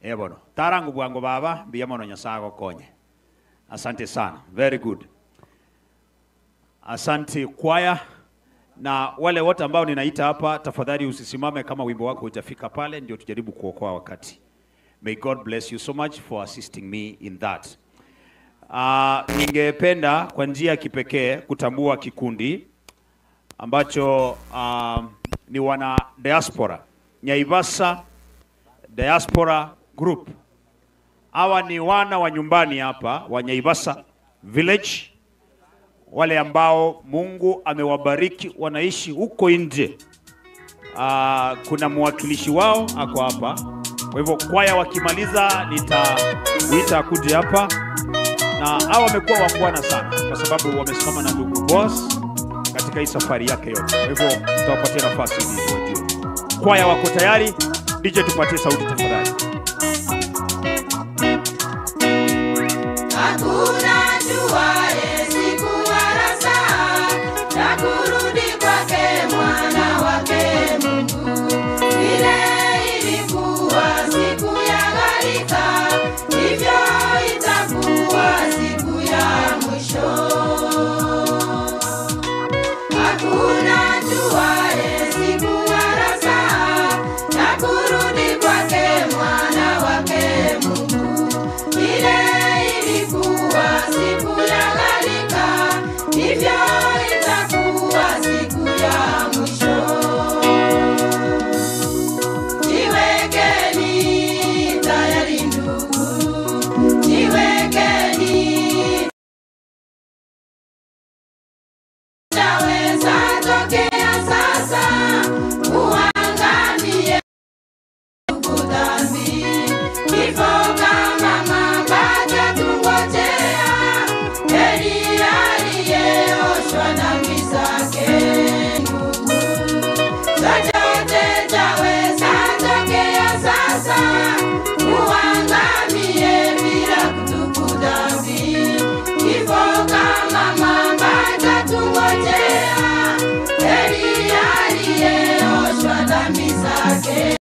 ebono tarangu bwango baba biya mono nyasaye gokonye. Asante sana, very good. Asante kwaya, na wale wote ambao ninaita hapa, tafadhali usisimame kama wimbo wako hujafika pale, ndio tujaribu kuokoa wakati. May God bless you so much for assisting me in that. Ningependa kwa njia ya kipekee kutambua kikundi ambacho ni wana diaspora, Nyaivasa Diaspora Group. Hawa ni wana wa nyumbani hapa wa Nyaivasa Village, wale ambao Mungu amewabariki wanaishi huko nje. Kuna mwakilishi wao ako hapa. Kwa hivyo kwaya wakimaliza nitamuita akuje hapa. Na hawa wamekuwa wangwana sana kwa sababu wamesimama na ndugu Boss katika hii safari yake yote. Kwa hivyo tutawapatia nafasi ili tuwajue. Kwaya wako tayari? DJ tupatie sauti tafadhali.
Hakuna ajuaye siku wala saa ya kurudi kwake mwana wake Mungu. Ile ilikuwa siku ya gharika, hivyo itakuwa siku ya mwisho. Hakuna ajuaye siku wala saa ya kurudi kwake mwana Chochote chaweza tokea sasa, uangamie bila kutubu dhambi. Kifo kama mamba chatungojea, heri aliyeoshwa dhambi zake.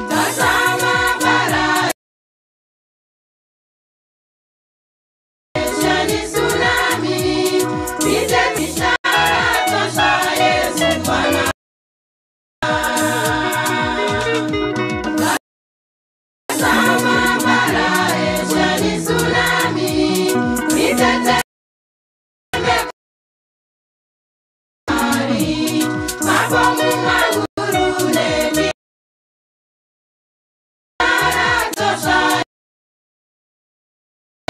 Tazama bara ni tsunami, ni ishara tosha Yesu Bwana. Tazama bara ni tsunami, mitetemeko mabomu magurune ishara tosha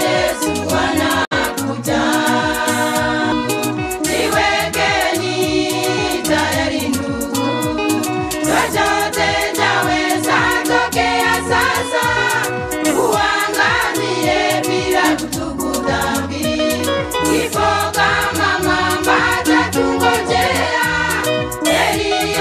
Yesu anakuja. Jiwekeni tayari ndugu, chochote chaweza tokea sasa, uangamie bila kutubu dhambi. Kifo kama mamba chatungojea, heri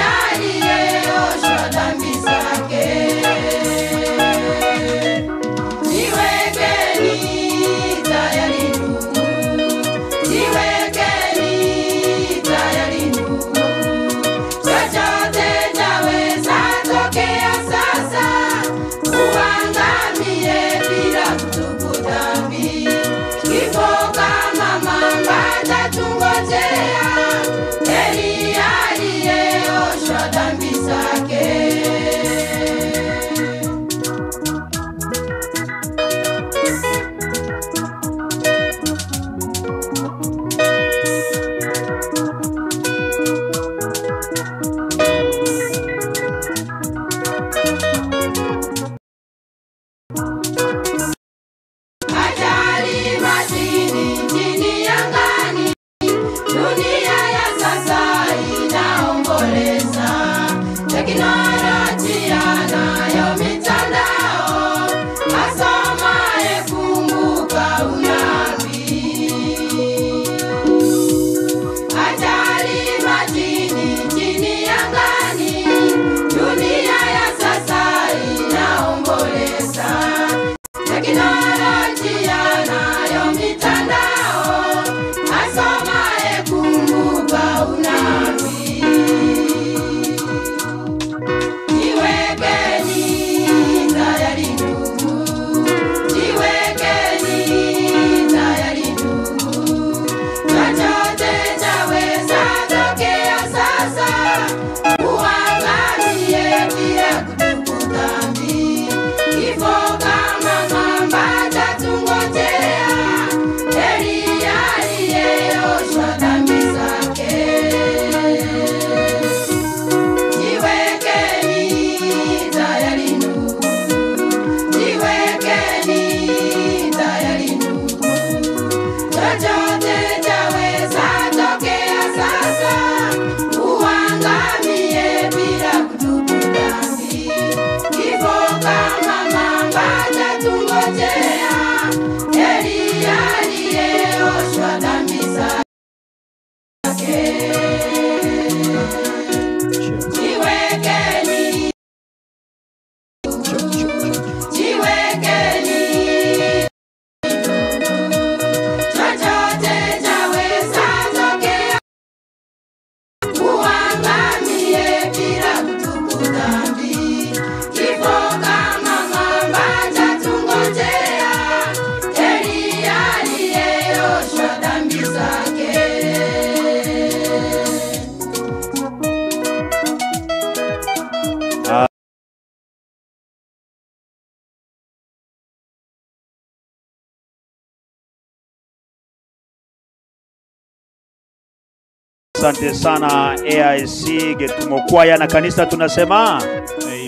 Asante sana AIC Getumo Kwaya na kanisa tunasema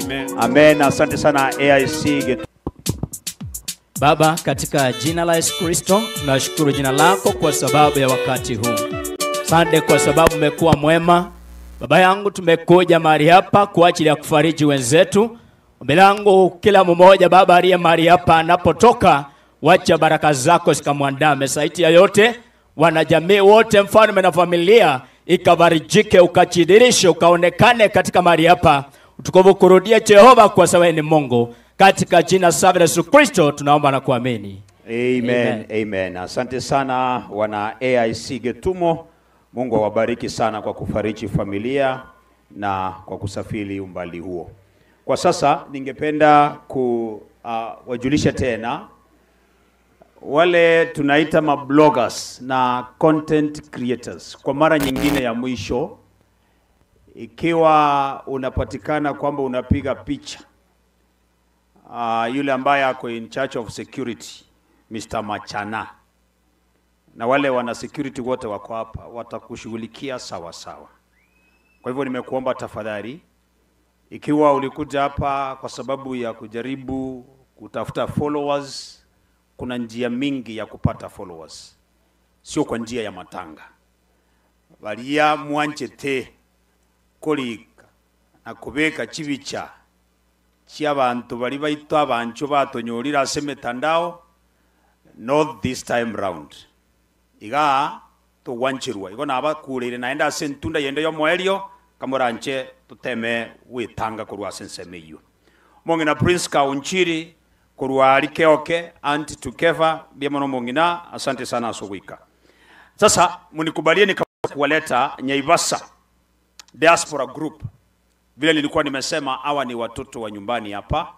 Amen.
Amen. Asante sana AIC Getumo.
Baba, katika jina la Yesu Kristo, tunashukuru jina lako kwa sababu ya wakati huu. Asante kwa sababu umekuwa mwema. Baba yangu, tumekuja mahali hapa kwa ajili ya kufariji wenzetu. Ombi langu kila mmoja Baba aliye mahali hapa anapotoka, wacha baraka zako zikamwandame. Zaidi ya yote, wanajamii wote, mfalme na familia, ikabarijike, ukachidirishe, ukaonekane katika mahali hapa. Utukufu kurudie Jehova, kwa sababu ni Mungu. Katika jina safi la Yesu Kristo tunaomba na kuamini.
Amen. Amen. Asante sana wana AIC Getumo. Mungu awabariki sana kwa kufariji familia na kwa kusafiri umbali huo. Kwa sasa ningependa kuwajulisha tena wale tunaita mabloggers na content creators kwa mara nyingine ya mwisho, ikiwa unapatikana kwamba unapiga picha yule ambaye ako in charge of security Mr. Machana na wale wana security wote wako hapa watakushughulikia sawa sawa. Kwa hivyo nimekuomba tafadhali, ikiwa ulikuja hapa kwa sababu ya kujaribu kutafuta followers, kuna njia mingi ya kupata followers, sio kwa njia ya matanga. Balia mwanchete kolika na kubeka chibicha chia bantu bali baitwa abancho batonyolire ase mitandao not this time round iga togwanchirwa igo nabakurire naende ase entunda yende yomoerio kamoranche toteme wetanga korwa ase ensemo eywo mong'ina prince kaunchiri korwa ari keoke anti tukeva bia mono mong'ina asante sana ase ogoika sasa munikubalie nika kuwaleta nyaivasa diaspora group vile nilikuwa nimesema hawa ni watoto wa nyumbani hapa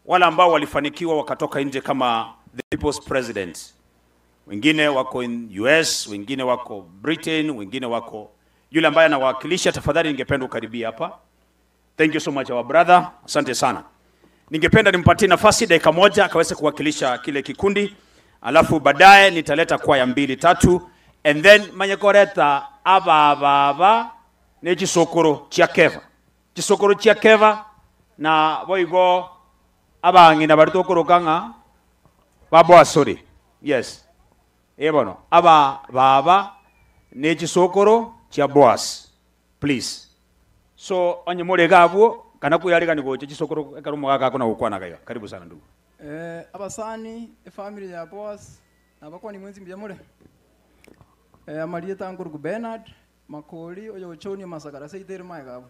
wale ambao walifanikiwa wakatoka nje kama the people's president wengine wako in US, wengine wako Britain, wengine wako yule ambaye anawakilisha, tafadhali ningependa ukaribia hapa. Thank you so much our brother, asante sana. Ningependa nimpatie nafasi dakika moja akaweze kuwakilisha kile kikundi, alafu baadaye nitaleta kwaya mbili tatu, and then manyekoreta aba baba ne chisokoro chia keva chisokoro chia keva na boigo abang'ina bari tokoroka ng'a baboa sorry yes ebono aba baba ne chisokoro chia boas please so onye murega abwo kana kuyarigani gocha chisokoro ekero omogaka ako na gokwana gaiga karibu sana ndugu
Eh, abasani efamily ya Boaz nabakwani mwenzi mbuya more eh, amarieta nkoruku Bernard Makori oyo ochonia masakara seitere maega abo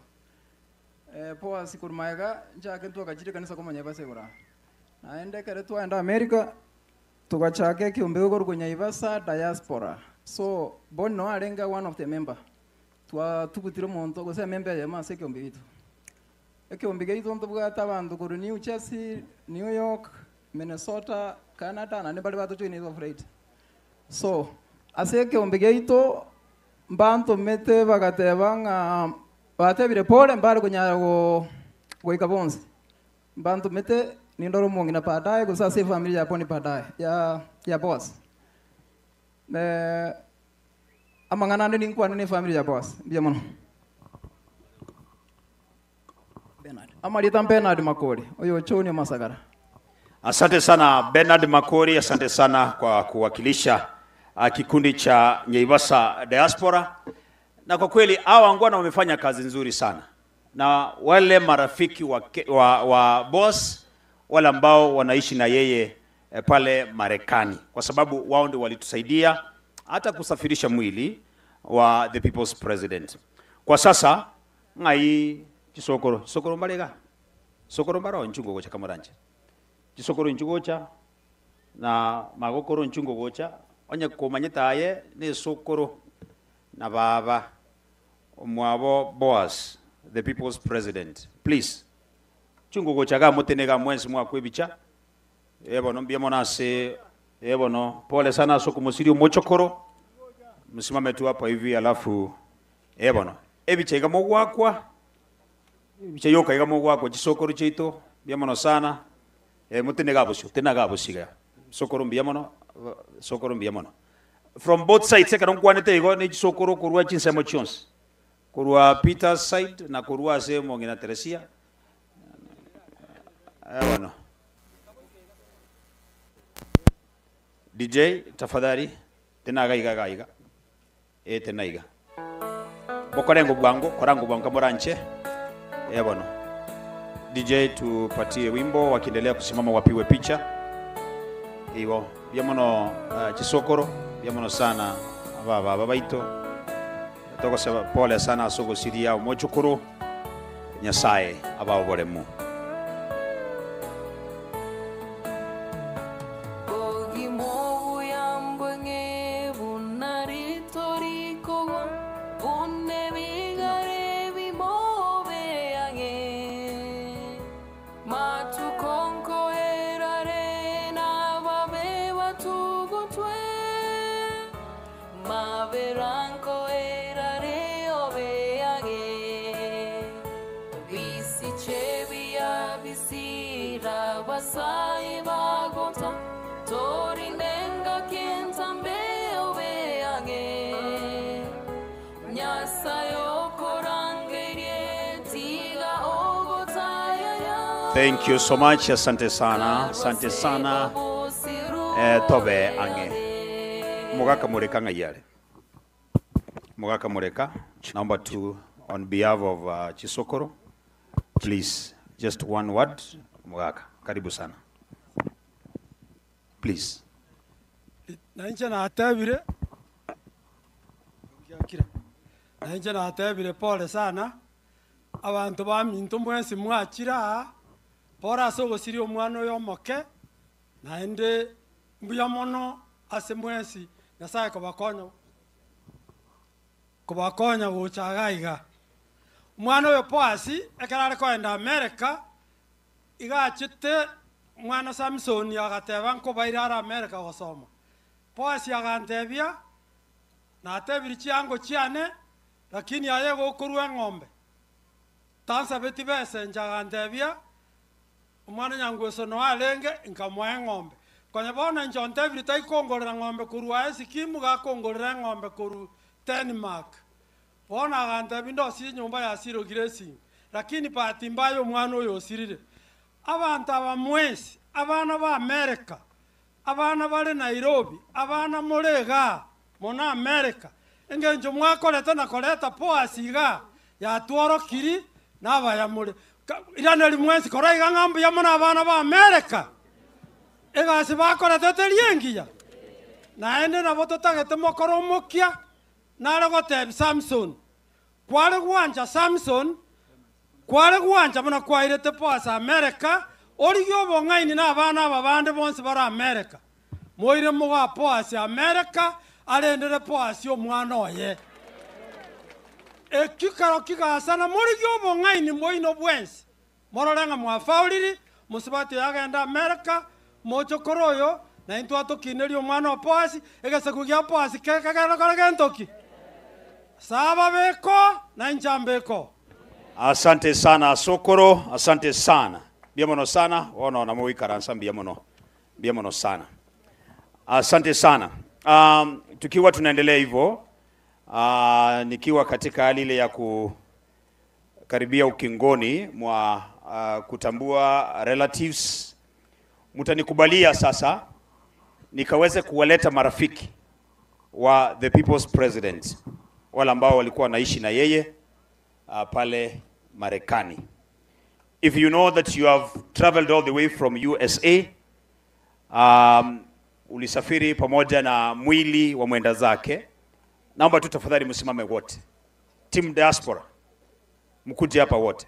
eh, Boaz koru maega nchake ntwakachire kanisa komanya ebasa igoro aa. Naende ekere twaenda America tugachaka ekiombe koruku Nyaivasa diaspora so bono arenge one of the member twatugutire omonto gose emember eyemo ase ekiombe gitu ekiombe giaito ntobwate abanto korwa New Jersey, New York, Minnesota, Canada naende baria batojoinete obureit. So ase ekiombe giaito mbantomete bagateba ng'a batebire pole mbare konyara go goika bonsi mbantomete nindore omong'ina baadaye gose ase efamiri ya boni baadaye ya ya Boaz. Eh, amang'ana ande ninkwane na efamiri ya Boaz mbuya mono. Amarieta Bernard Makori oyo ochonia masakara.
Asante sana Bernard Makori, asante sana kwa kuwakilisha kikundi cha Nyaivasa Diaspora. Na kwa kweli hawa wangwana wamefanya kazi nzuri sana, na wale marafiki wa, wa, wa boss wale ambao wanaishi na yeye eh, pale Marekani, kwa sababu wao ndio walitusaidia hata kusafirisha mwili wa the people's president. Kwa sasa ng'ai chisokoro sokoro mbalega sokoro mbaro nchungo gocha kamoranje chisokoro nchugocha na magokoro nchungo gocha onye komanyete aye ne esokoro na baba omwabo Boaz the people's president please chungo gocha ga motene ga mwensi mwakwebicha ebono mbuya mono ase ebono pole sana ase okomosiria omochokoro msimame tu hapa hivi alafu ebono ebicha iga mogwakwa ebicha yoka iga mogwakwa chisokoro chiaito mbuya mono sana e, motene ga bosio tena ga bosiga sokoro mbuya mono sokoro mbuya mono From both sides ekero nkwanete igo ne chisokoro korwa chinsemo chionsi. Korwa Peter's side na korwa ase omong'ina Teresia. Eh bono. DJ tafadhali tena iga iga iga iga. Eh tena iga. Mokorengo bwango, korango bwango moranche. Eh bono. DJ tupatie wimbo wakiendelea kusimama wapiwe picha. Igo bia mono chisokoro, bia mono sana aba baba baito. Togoseba pole sana ase ogosiria omochokoro Nyasaye abae oboremu.
Bogima obuya mbweng'e buna rito rikogwa, buna ebigare bimobe ang'e. Matuko nkoerare nababe batugutwe, mabera nkoerare obe ang'e. Bisiche biya bisira basae bagota, torinenga kentambe obe ang'e. Nyasaye okorangerie tiga ogotayaya.
Thank you so much, asante sana, asante sana. Tobe ang'e. Mogaka moreka ng'ai are? Mogaka moreka, number 2 on behalf of Chisokoro, please, just one word, Mogaka, karibu sana. Please.
Nainche natebire, nainche natebire pole sana, abanto baminto mwensi mwachire aa, pore ase ogosiria omwana oyo omoke, naende mbuya mono ase mwensi, Nyasaye kobakonya, kobakonya gocha iga iga. Omwana oyo Boasi, ekero are koenda America, iga achete omwana Samson agateba nkobaire are America gosoma. Boasi agantebia, natebire chiango chiane, lakini aye gokorwa eng'ombe. Tansabeti besa inche agantebia, omwana Nyangweso noe arenge, nkamoa eng'ombe. Konya bono inche ontebire taikongorera ng'ombe korwa aye Sikimu, gakongorera eng'ombe korwa Denmark. Bono agantebia ndosie enyomba ya Silo Grazing, lakini bahati mbaya omwana oyo osirire. Abanto aba mwensi, abana ba America, abana bare Nairobi, abana more igaa mono America, engencho mwakorete na koreta Boasi igaa, yatworokiri nabaya more. Iraneri mwensi kora iga ng'a mbuya mono abana ba America, egasi bakorete teri engiya. Naende nabo totagete mokore omokia, nare gotebia Samson, kware gwancha Samson, kware gwancha buna kwairete Boasi America, origie obong'aini na abana aba bande bonsi bare America. Moire moga Boasi America, arendere Boasi omwana oye. Ekikaro kigasana morigie obong'aini moino bwensi. Morore ng'a mwafauliri, mosubati oyo agende America, mochokoro oyo, na intwe atokinerie omwana o Boasi, egesaku gia Boasi kekegere kore gento ki? Saba beko, na inche ambeko.
Asante sana Sokoro, asante sana. Mbuya mono sana, bono namo goikaransa mbuya mono. Mbuya mono sana. Asante sana. Tukiwa tunaendelea hivyo, nikiwa katika hali ile ya kukaribia ukingoni mwa kutambua relatives, mtanikubalia sasa nikaweze kuwaleta marafiki wa the People's President, wale ambao walikuwa wanaishi na yeye pale Marekani. If you know that you have traveled all the way from USA, ulisafiri pamoja na mwili wa mwenda zake, naomba tu tafadhali msimame wote. Team Diaspora, mkuje hapa wote.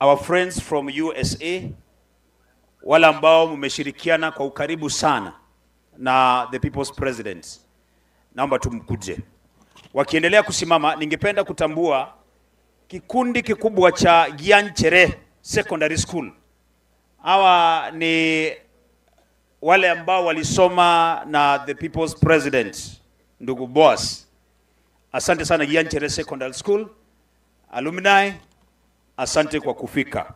Our friends from USA, wale ambao mmeshirikiana kwa ukaribu sana na the People's President, naomba tu mkuje. Wakiendelea kusimama, ningependa kutambua kikundi kikubwa cha Gianchere Secondary School. Hawa ni wale ambao walisoma na the People's President, ndugu Boaz. Asante sana Gianchere Secondary School alumni, asante kwa kufika.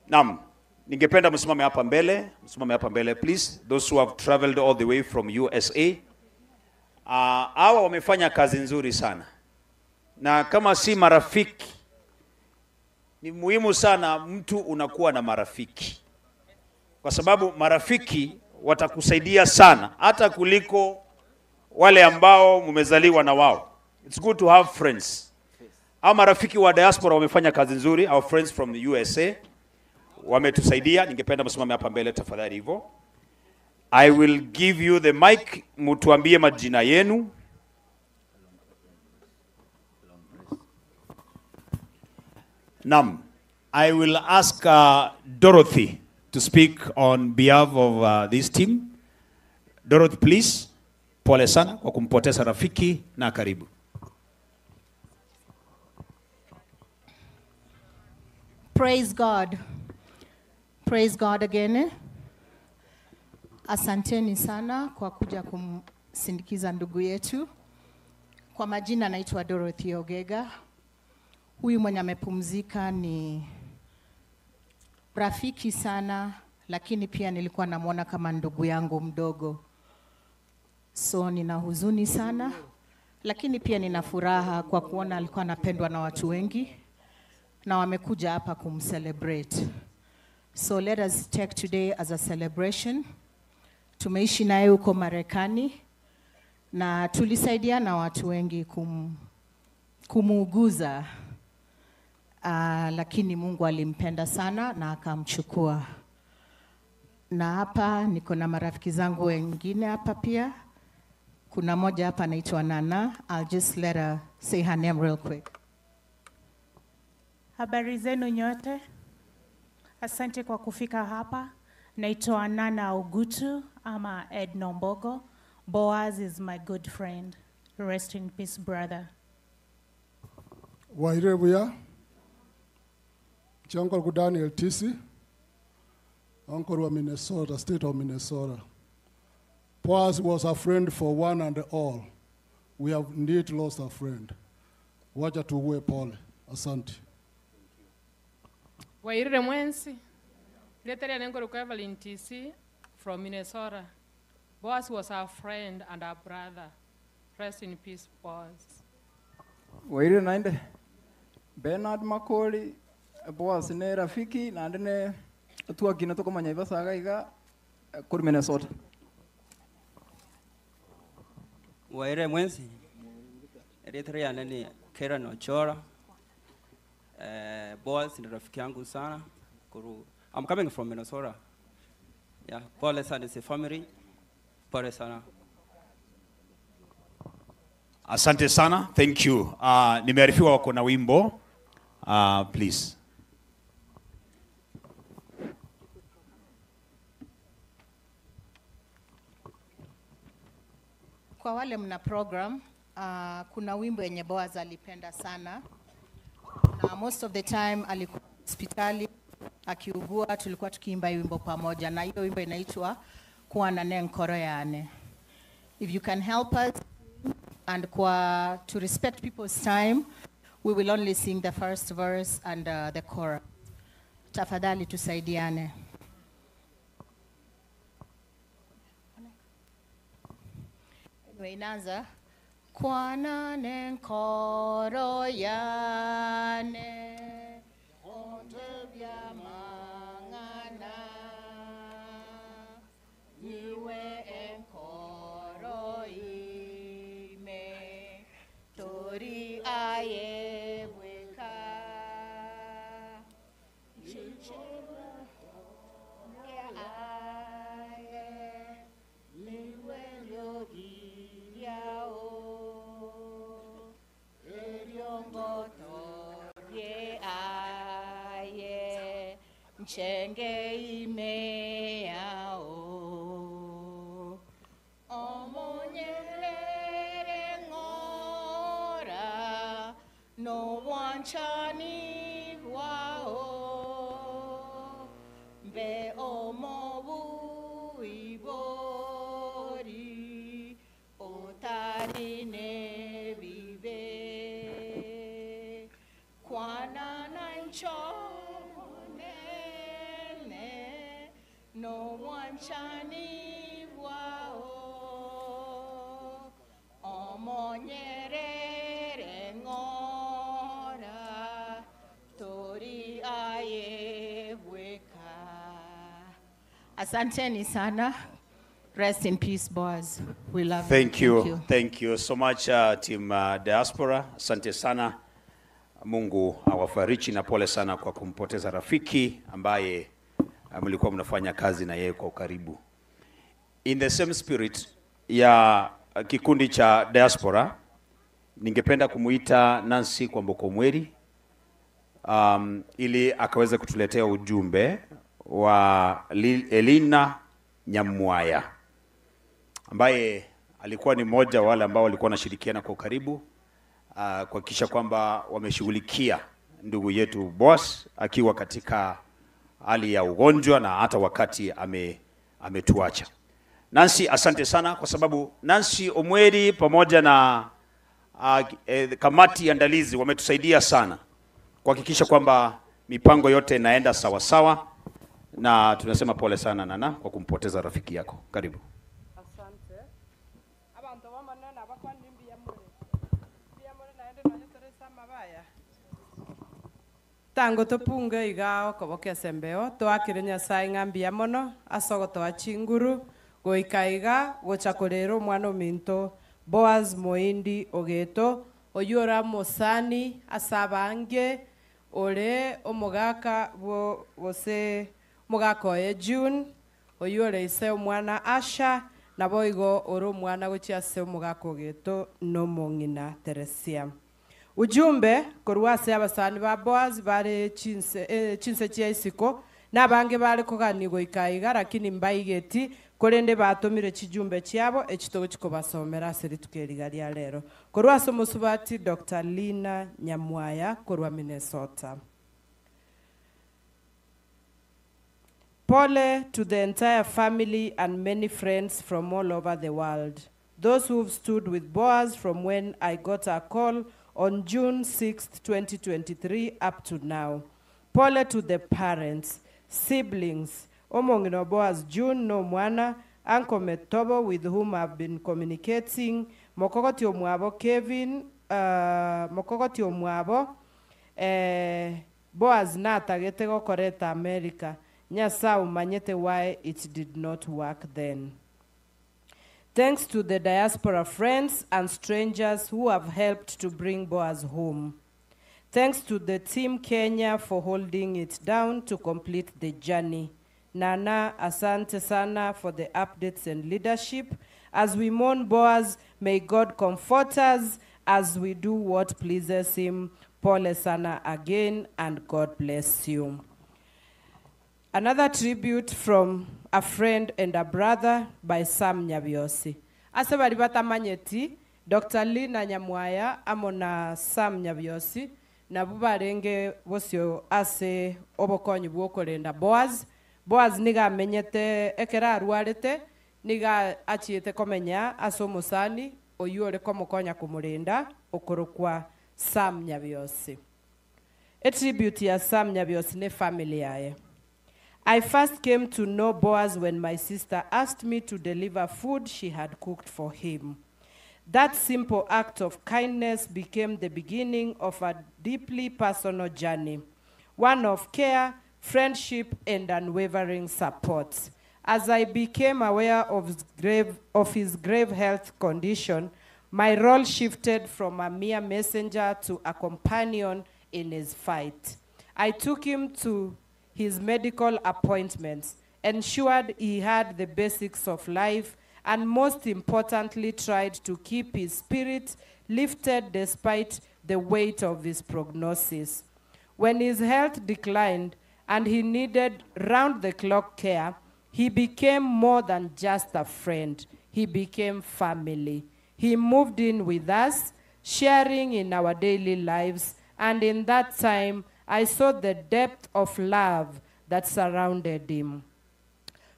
Naam, ningependa msimame hapa mbele, msimame hapa mbele please. Those who have traveled all the way from USA. Hawa wamefanya kazi nzuri sana, na kama si marafiki, ni muhimu sana mtu unakuwa na marafiki, kwa sababu marafiki watakusaidia sana hata kuliko wale ambao mmezaliwa na wao. It's good to have friends. Hao marafiki wa diaspora wamefanya kazi nzuri, our friends from the USA wametusaidia. Ningependa msimame hapa mbele tafadhali hivyo. I will give you the mic, mtuambie majina yenu. Naam, I will ask Dorothy to speak on behalf of this team. Dorothy, please. Pole sana kwa kumpoteza rafiki na karibu.
Praise God. Praise God again. Asanteni sana kwa kuja kumsindikiza ndugu yetu. Kwa majina naitwa Dorothy Ogega. Huyu mwenye amepumzika ni rafiki sana, lakini pia nilikuwa namwona kama ndugu yangu mdogo. So nina huzuni sana, lakini pia nina furaha kwa kuona alikuwa anapendwa na watu wengi na wamekuja hapa kumcelebrate. So let us take today as a celebration. Tumeishi naye huko Marekani na tulisaidiana watu wengi kumuuguza. Lakini Mungu alimpenda sana na akamchukua. Na hapa niko na marafiki zangu wengine hapa pia. Kuna moja hapa anaitwa Nana. I'll just let her say her name real quick.
Habari zenu nyote, asante kwa kufika hapa. Naitwa Nana Ogutu ama Edna Mbogo. Boaz is my good friend. Rest in peace, brother.
Waire buya. Uncle ku Daniel Tisi. Uncle wa Minnesota, state of Minnesota. Boaz was a friend for one and all. We have indeed lost a friend. Wacha tuwe pole. Asante.
Wairire mwensi. Leteria nengo kwa Evelyn TC from Minnesota. Boaz was our friend and our brother. Rest in peace, Boaz.
Wairire nainde Bernard Makori Boaz ne rafiki naende ne twakina tukomanya ibasaga iga kuri Minnesota.
Waire mwensi. Eritrea nani Karen Ochora. Boaz ni rafiki yangu sana. Kuru. I'm coming from Minnesota. Yeah, pole sana is a family. Pole sana.
Asante sana, thank you. Nimearifiwa wako na wimbo. Please.
Kwa wale mna program, kuna wimbo yenye Boaz alipenda sana. Na most of the time alikuwa hospitali akiugua, tulikuwa tukiimba hii wimbo pamoja, na hiyo wimbo inaitwa Kuwa na ne nkoro yane. If you can help us and kwa to respect people's time, we will only sing the first verse and the chorus. Tafadhali tusaidiane. Anyway, inaanza kwana ne nkoro yane ontebya mang'ana niwe enkoro ime tori ayebweka aye liwe lyogiriao eryongotorie aye nchenge imeao omonyerere ng'ora nobwanchani bwao mbe omobuibori otarine bibe kwana nanchonene nobwanchani bwao
Nyerere ng'ora tori aye bweka. Asanteni sana. Rest in peace, Boaz. We love
Thank
you.
you. Thank you so much team Diaspora. Asante sana. Mungu awafariji na pole sana kwa kumpoteza rafiki ambaye mlikuwa mnafanya kazi na yeye kwa ukaribu. In the same spirit ya kikundi cha Diaspora, ningependa kumuita Nancy Kwamboko Mweri ili akaweze kutuletea ujumbe wa Elina Nyamwaya ambaye alikuwa ni mmoja wa wale ambao walikuwa wanashirikiana kwa ukaribu kuhakikisha kwamba wameshughulikia ndugu yetu Boaz akiwa katika hali ya ugonjwa na hata wakati ametuacha. Nancy, asante sana kwa sababu Nancy Omweri pamoja na kamati andalizi wametusaidia sana kuhakikisha kwamba mipango yote inaenda sawa sawa, na tunasema pole sana Nana kwa kumpoteza rafiki yako. Karibu.
Asante. Abantu bamanene abakwani mbuya more. Mbuya more naende nanyeteresa amabaya. Tango topunge iga okoboka esembeo twakire Nyasaye ng'a mbuya mono ase ogotoa chinguru goika iga gocha korera omwana ominto Boaz Moindi Ogeto oywo ore omosani ase abange ore omogaka bwo gose omogaka oye June oywo ore ise omwana Asha nabo igo ore omwana gochia ase omogaka Ogeto na omong'ina Teresia. Ujumbe korwa ase abasani ba Boaz bare chinse chia isiko na abange bare kogani goika iga lakini mbaigeti korende batomire chijumbe chiabo echitogo chikobasomera ase rituko eriga ria rero. Korwa ase omosubati Dr. Lina Nyamwaya korwa Minnesota. Pole to the entire family and many friends from all over the world. Those who've stood with Boaz from when I got a call on June 6th, 2023 up to now. Pole to the parents, siblings, Omongino Boaz June no mwana, Uncle Metobo with whom I've been communicating, Mokogoti Omwabo Kevin, Mokogoti Omwabo, Boaz natagete gokoreta America. Nyasa umanyete why it did not work then. Thanks to the diaspora friends and strangers who have helped to bring Boaz home. Thanks to the team Kenya for holding it down to complete the journey. Nana, asante sana for the updates and leadership. As we mourn Boaz, may God comfort us as we do what pleases him. Pole sana again, and God bless you. Another tribute from a friend and a brother by Sam Nyabiosi. Ase bari batamanyeti, Dr. Lina Nyamwaya amo na Sam Nyabiosi nabo barenge bosio ase obokonyi bwokorenda Boaz. Boaz niga amenyete ekera arwarete niga achiete komenya ase omosani oyu ore komokonya komorenda okorokwa Sam Nyabiosi. A tribute ya Sam Nyabiosi ne family yaye. I first came to know Boaz when my sister asked me to deliver food she had cooked for him. That simple act of kindness became the beginning of a deeply personal journey, one of care, friendship, and unwavering support. As I became aware of his grave health condition, my role shifted from a mere messenger to a companion in his fight. I took him to his medical appointments, ensured he had the basics of life, and most importantly, tried to keep his spirit lifted despite the weight of his prognosis. When his health declined and he needed round-the-clock care, he became more than just a friend. He became family. He moved in with us, sharing in our daily lives, and in that time, I saw the depth of love that surrounded him.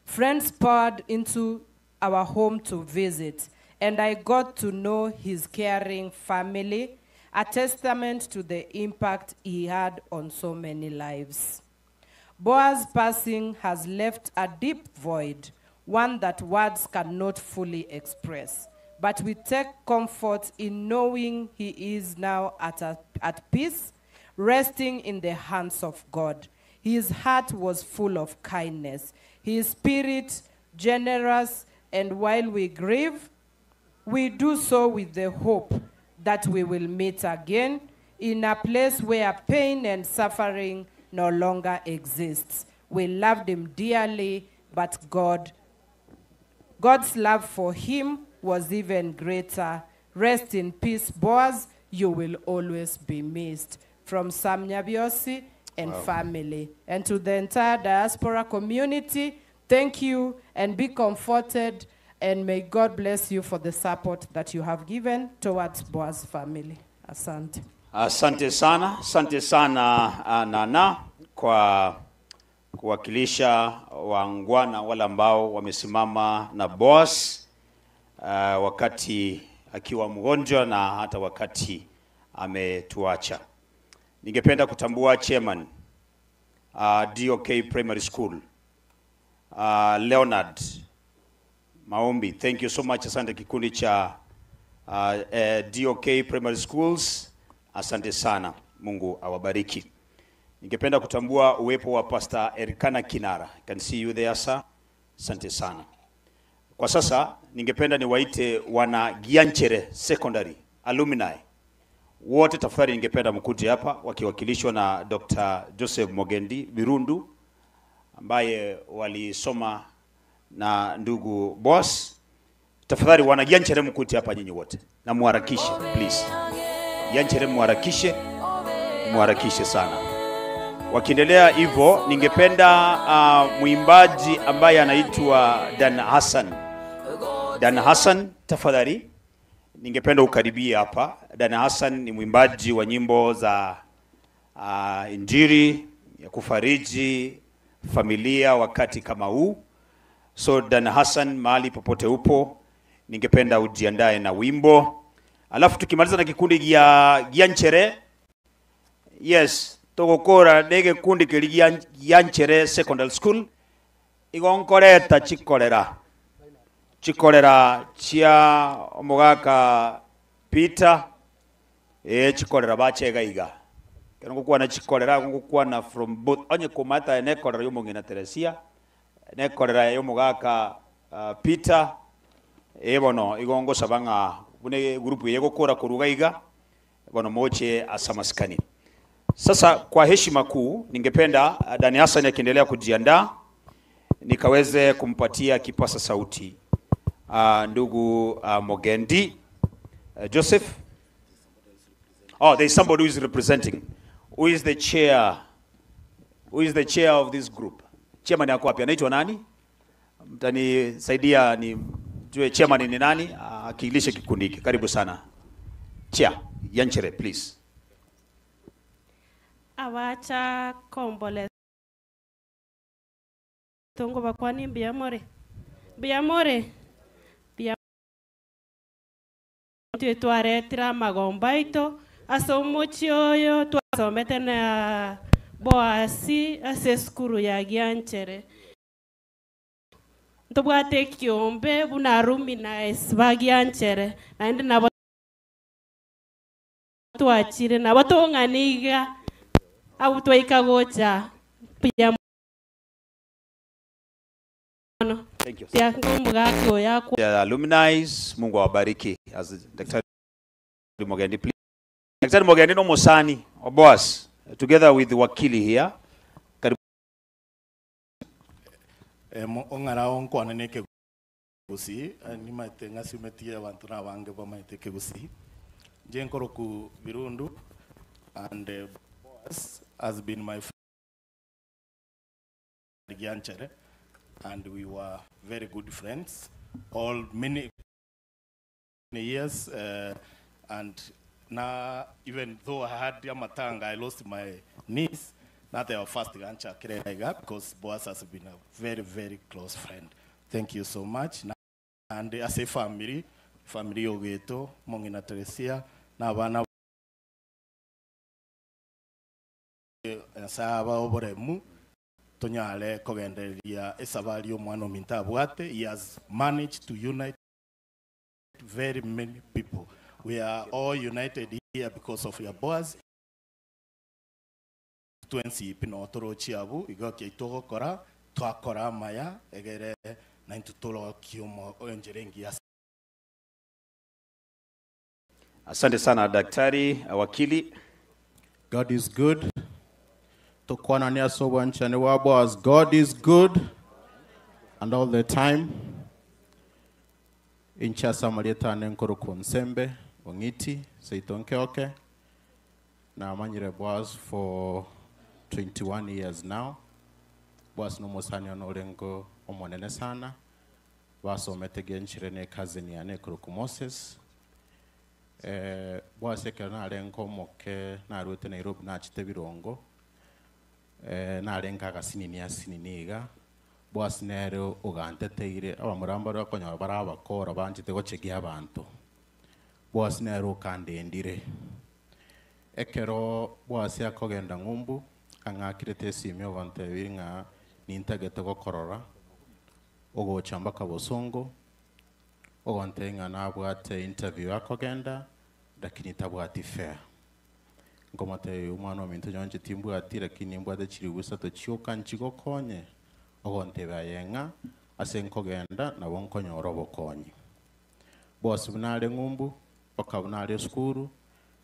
Friends poured into our home to visit, and I got to know his caring family, a testament to the impact he had on so many lives. Boaz's passing has left a deep void, one that words cannot fully express.
But we take comfort in knowing he is now at, a, at peace, resting in the hands of God. His heart was full of kindness, his spirit generous, and while we grieve, we do so with the hope that we will meet again in a place where pain and suffering no longer exists. We loved him dearly, but God, God's love for him was even greater. Rest in peace, Boaz. You will always be missed. From Sam Nyabiosi and
Wow.
family. And to the entire diaspora community, thank you and be comforted. And may God bless you for the support that you have given towards Boaz's family. Asante.
Asante sana, asante sana ah, Nana kwa kuwakilisha waangwana wale ambao wamesimama na Boaz uh, wakati akiwa mgonjwa na hata wakati ametuacha. Ningependa kutambua chairman DOK Primary School Leonard Maombi. Thank you so much. Asante kikundi cha DOK Primary Schools. Asante sana. Mungu awabariki. Ningependa kutambua uwepo wa Pastor Erikana Kinara. Can see you there sir. Asante sana. Kwa sasa ningependa niwaite wana Gianchere Secondary alumni wote, tafadhali ningependa mkuje hapa wakiwakilishwa na Dr. Joseph Mogendi Birundu ambaye walisoma na ndugu Boss. Tafadhali wana Gianchere mkuje hapa nyinyi wote na muharakishe please. Gianchere muharakishe, muharakishe sana. Wakiendelea hivyo, ningependa mwimbaji ambaye anaitwa Dan Hassan. Dan Hassan, tafadhali ningependa ukaribie hapa. Dan Hassan ni mwimbaji wa nyimbo za Injili ya kufariji familia wakati kama huu. So Dan Hassan, mahali popote upo, ningependa ujiandae na wimbo, alafu tukimaliza na kikundi gya Gianchere, yes togokora nege kundi kiri Gianchere Secondary School igonkoreta chikorera chikorera chia omogaka Peter chikorera bachega iga kero ngokwana chikorera ngokwana from both onye komata nekorera yomong'ina Teresia nekorera yomogaka Peter bono igo ngosaba ng'a bune group eye gokora koruga iga bono moche asamaskani. Sasa kwa heshima kuu ningependa Dani Hassan akiendelea kujiandaa nikaweze kumpatia kipasa sauti ndugu Mogendi Joseph. Oh, there is somebody who is representing. Who is the chair? Who is the chair of this group? Chairman yako wapi? Anaitwa nani? Mtanisaidia nijue chairman ni nani akilishe kikundi hiki. Karibu sana. Chair Yanchere, please.
Abacha kombole tongo bakwani mbiamore mbiamore mbia twe twaretira amagomba aito ase omochi oyo twasomete na Boasi ase esukuru ya Gianchere ntobwate ekiombe buna arumi na esi ba Gianchere naende nabo twachire nabo tong'aniga au twaika gocha pia mono.
Thank you.
Pia ngomugaki oyo akwa
The alumni, Mungu awabariki. As Daktari Mogendi, please. Daktari Mogendi no Mosani Oboas, together with wakili here. Karibu.
Ong'ara onkwane ne kegusii nimaete ng'asimetie abanto na abange bamaete kegusii nje nkoroku Birundu and Boaz has been my friend Gianchere and we were very good friends all many years and now even though I had Yamatanga, I lost my niece, not our first grandchild, because Boaz has been a very, very close friend. Thank you so much. And as a family, family Ogeto, Mongina Teresia, na bana Saba oboremu, tonyale kogendereria esabari omwana ominto abwate. He has managed to unite very many people. We are all united here because of your Boaz. Twensi pino torochi abu igo kiaito gokora twakora amaya egere naintu toroki omo enjera engiya.
Asante sana daktari, wakili.
God is good. Tukwanania sobwanchani wa Boaz. God is good and all the time. Inchasa marieta nenkoro kunsembe ongiti seitonkeoke na amanyire Boaz for 21 years now. Boaz no musani onorengo omonene sana. Basomete genchire ne cousin ya nekoro ku Moses. Boaz ekero narengo omoke narwete Nairobi nachite birongo. Narenga agasinini asinini iga. Boaz nere oganteteire abamuramba bakonyora barabakora banchete gochegia abanto. Boaz nere okandendire. Ekero Boaz akogenda ng'umbu ang'akirete esimi ogontebiri ng'a nintagete gokorora ogocha mpaka Bosongo ogontebia ng'a nabwate interview akogenda lakini tabwati fare. Nkomotebia omwana ominto nyonche timbwati lakini mbwate chiribu isato chioka nchigokonye ogontebia aye ng'a ase nkogenda nabo nkonyora obokonyi. Boaz buna are ng'umbu mpaka buna are esukuru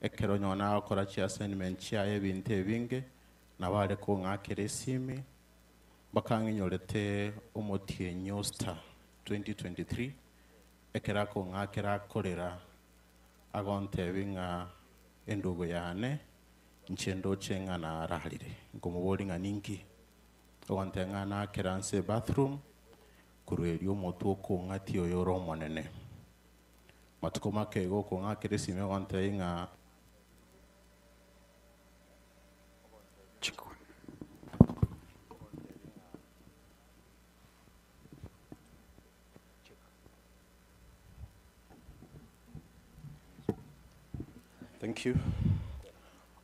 ekero nyona agokora chi assignment chiaye ebinto ebinge nabo are kong'akera esimi mpaka ng'inyorete omotienyi star 2023 ekero akong'akera akorera agontebia ng'a endugu yane inche ndoche ng'a nararire nkomobori ng'a ninki ogontebia ng'a nakera nse bathroom korwa erio omotwe okong'atia oyo ore omonene matuko make igo okong'akera esimi ogontebia ng'a Thank you.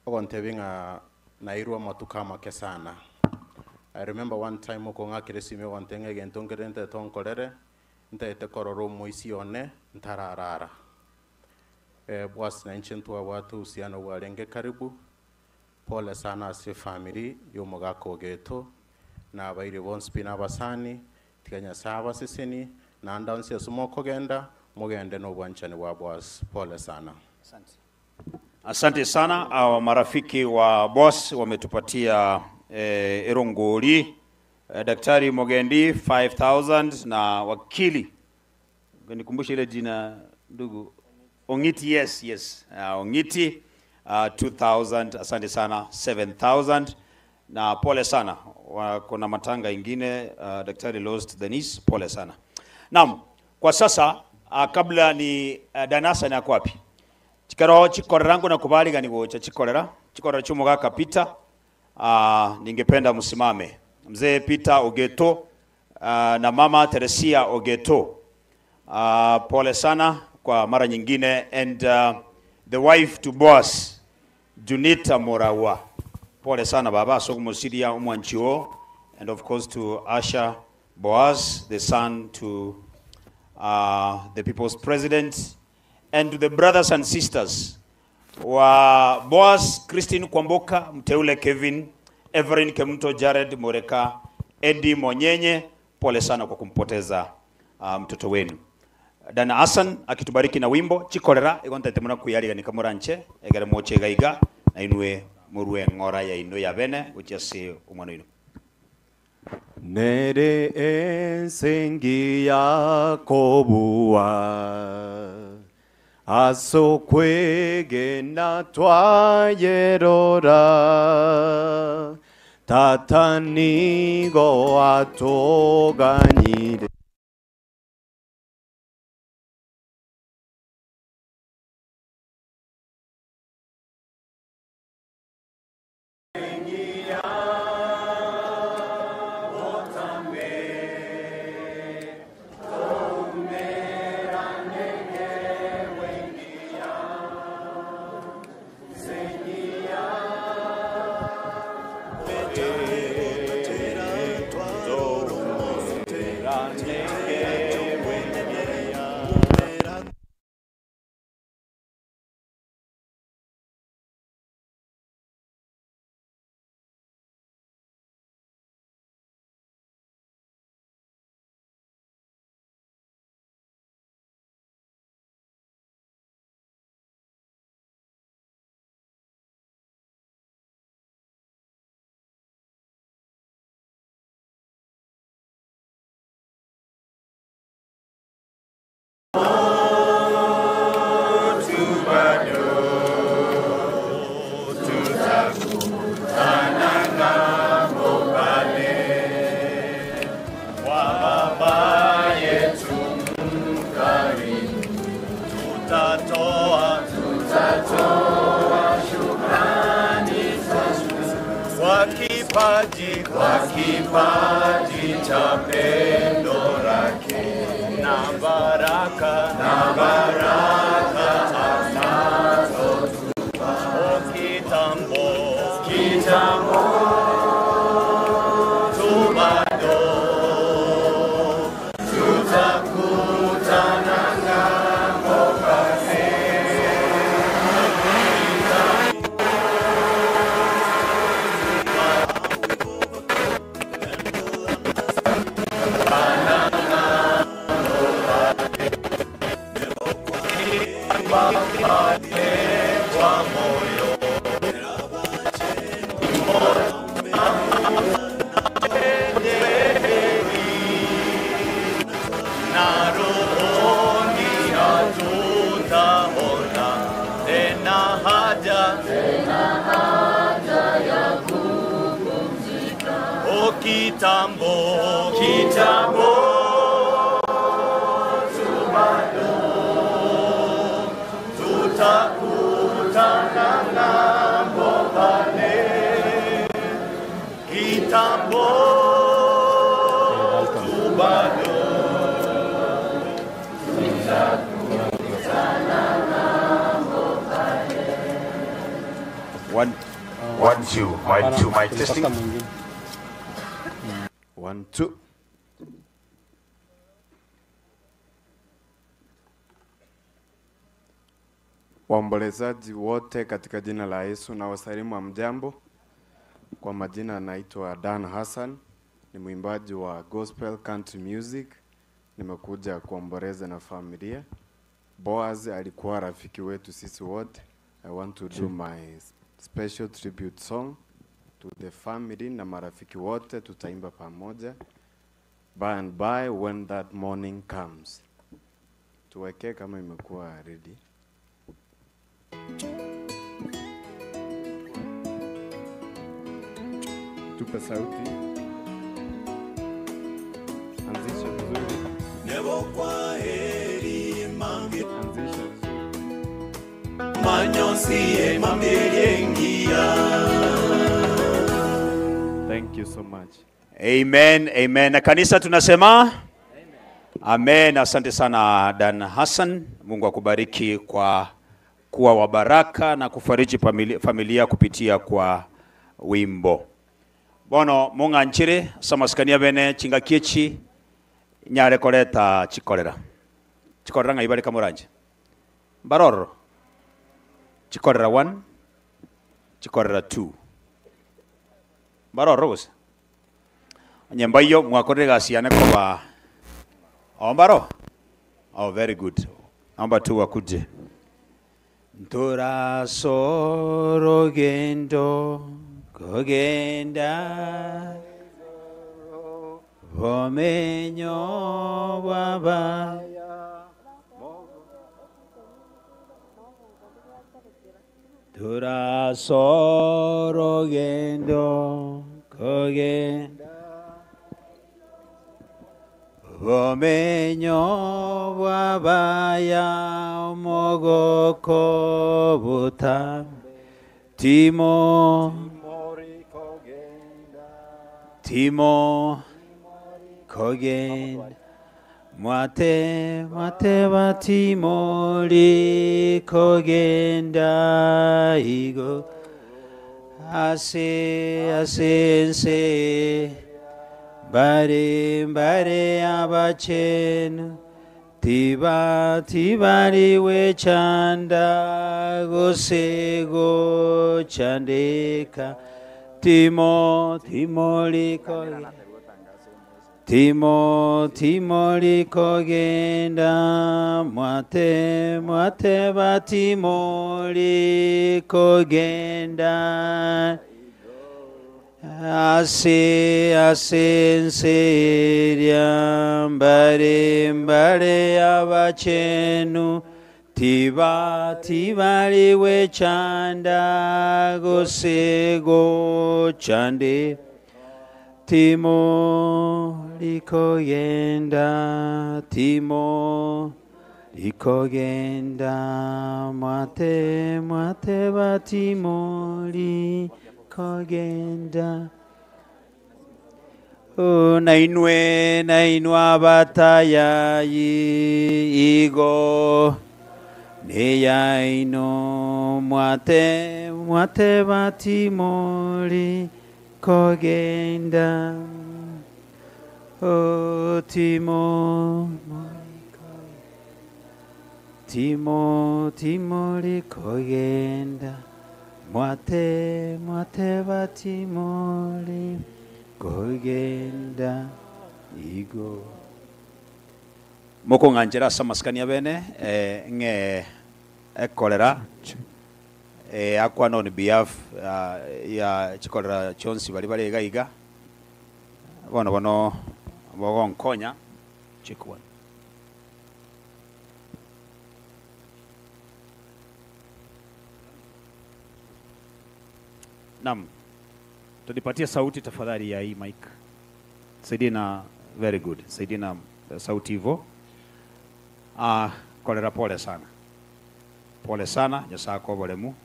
Ogontebia ng'a nairwe amatuko amake sana. I remember one time okong'akera esimi ogontebia ng'a egento nkere ntete onkorere ntete korora omoisi one ntararara. Boaz na inche ntwabwate uhusiano bwarenge karibu. Pole sana ase family ya omogaka ogeto na abairi bonsi pi na abasani tiga Nyasaye abaseseni naende onsi ase mokogenda mogende na obwanchani bwa Boaz. Pole sana.
Asante. Asante sana hawa marafiki wa Boaz wametupatia erongori Daktari Mogendi 5000 na wakili, nikumbushe ile jina ndugu Ongiti, yes, yes. Ongiti 2000, asante sana 7000 na pole sana kuna matanga ingine Daktari lost Denise, pole sana. Naam, kwa sasa kabla ni Danasa ni ako wapi? Chikaro chikorera ngo nakubali gani gocha chikorera chikorera chumoga kapita. Ningependa msimame Mzee Peter Ogeto na Mama Teresia Ogeto. Pole sana kwa mara nyingine and the wife to Boaz Junita Morawa. Pole sana baba sokumosidia umwanchio and of course to Asha Boaz, the son to the people's president, and to the brothers and sisters wa Boaz, Christine Kwamboka, Mteule Kevin, Everin Kemunto, Jared Moreka, Eddie Monyenye, pole sana kwa kumpoteza mtoto wenu. Dana Hassan akitubariki na wimbo chikorera igonta temuna kuyariga nikamuranche egere moche gaiga na inwe murue ngora ya ino ya bene uchase umwana ino.
Nere ensengi yakobua asokwegena twayerora tatanigo atoganyire. Tutakutana ng'ambo pale kwa Baba yetu mkarimu, tutatoa tutatoa shukrani zetu kwa kipaji kwa kipaji cha pendo lake na baraka na baraka anazotupa. O kitambo kitambo tu bado tutakutana ng'ambo pale. Kwa moyo na rohoni hatutaona tena haja tena haja ya kupumzika. O kitambo kitambo tu bado tutakutana ng'ambo pale kitambo tu bado
One, one, two, one, two, mic testing.
One, two.
Waombolezaji wote katika jina la Yesu na wasalimu hamjambo. Kwa majina naitwa Dan Hassan, ni mwimbaji wa gospel country music. Nimekuja kuomboleza na familia. Boaz alikuwa rafiki wetu sisi wote. I want to do my special tribute song to the family na marafiki wote, tutaimba pamoja. By and by when that morning comes. Tuwekee kama imekuwa ready. Tupe sauti. Anzisha vizuri.
Nebo kwa heri mange
Anzisha vizuri.
Manyosi mamberengia.
Thank you so much.
Amen, amen. Na kanisa tunasema amen. Asante sana Dan Hassan, Mungu akubariki kwa kuwa wa baraka na kufariji familia, familia kupitia kwa wimbo bono mung'anchire samasikania bene chingaki nyare koreta chikorera chikorera ng'ai barika moranje mbarororo chikorera 1 chikorera 2 mbarororo gose nyemba iyo mwakorire gasi yane koba o mbaro oh very good namba 2 akuje Nturasoro kogenda bomenyo bwaba Turasoro gendo kogenda Bomenyo bwabaya omogoko buta Timo Timo kogenda Mwate mwate batimori kogenda igo Ase ase nse Bare bare abachenu tiba tibariwe chanda gosego chandeka timo timoliko timo timoliko genda mwate mwate batimoliko genda Ase ase nseria mbare mbare abachenu Tiba tibari wechanda gose gochande Timo likogenda timo likogenda mwate mwate batimo likogenda Oh, nainwe nainwe abatayayi igo neyaino mwate mwate batimori kogenda Oh, timo timo timori kogenda mwate mwate batimori kogenda igo mokong'anchera ase amasikani abene eh, ng'e ekorera eh, akwana on behalf ah, ya chikorera chionsi bari bare iga iga bono bono bogonkonya check one Naam, tulipatia sauti tafadhali ya hii mic. Saidie na very good, saidie na eh, sauti hivyo. Ah, kolera pole sana, pole sana nyasaye akoboremu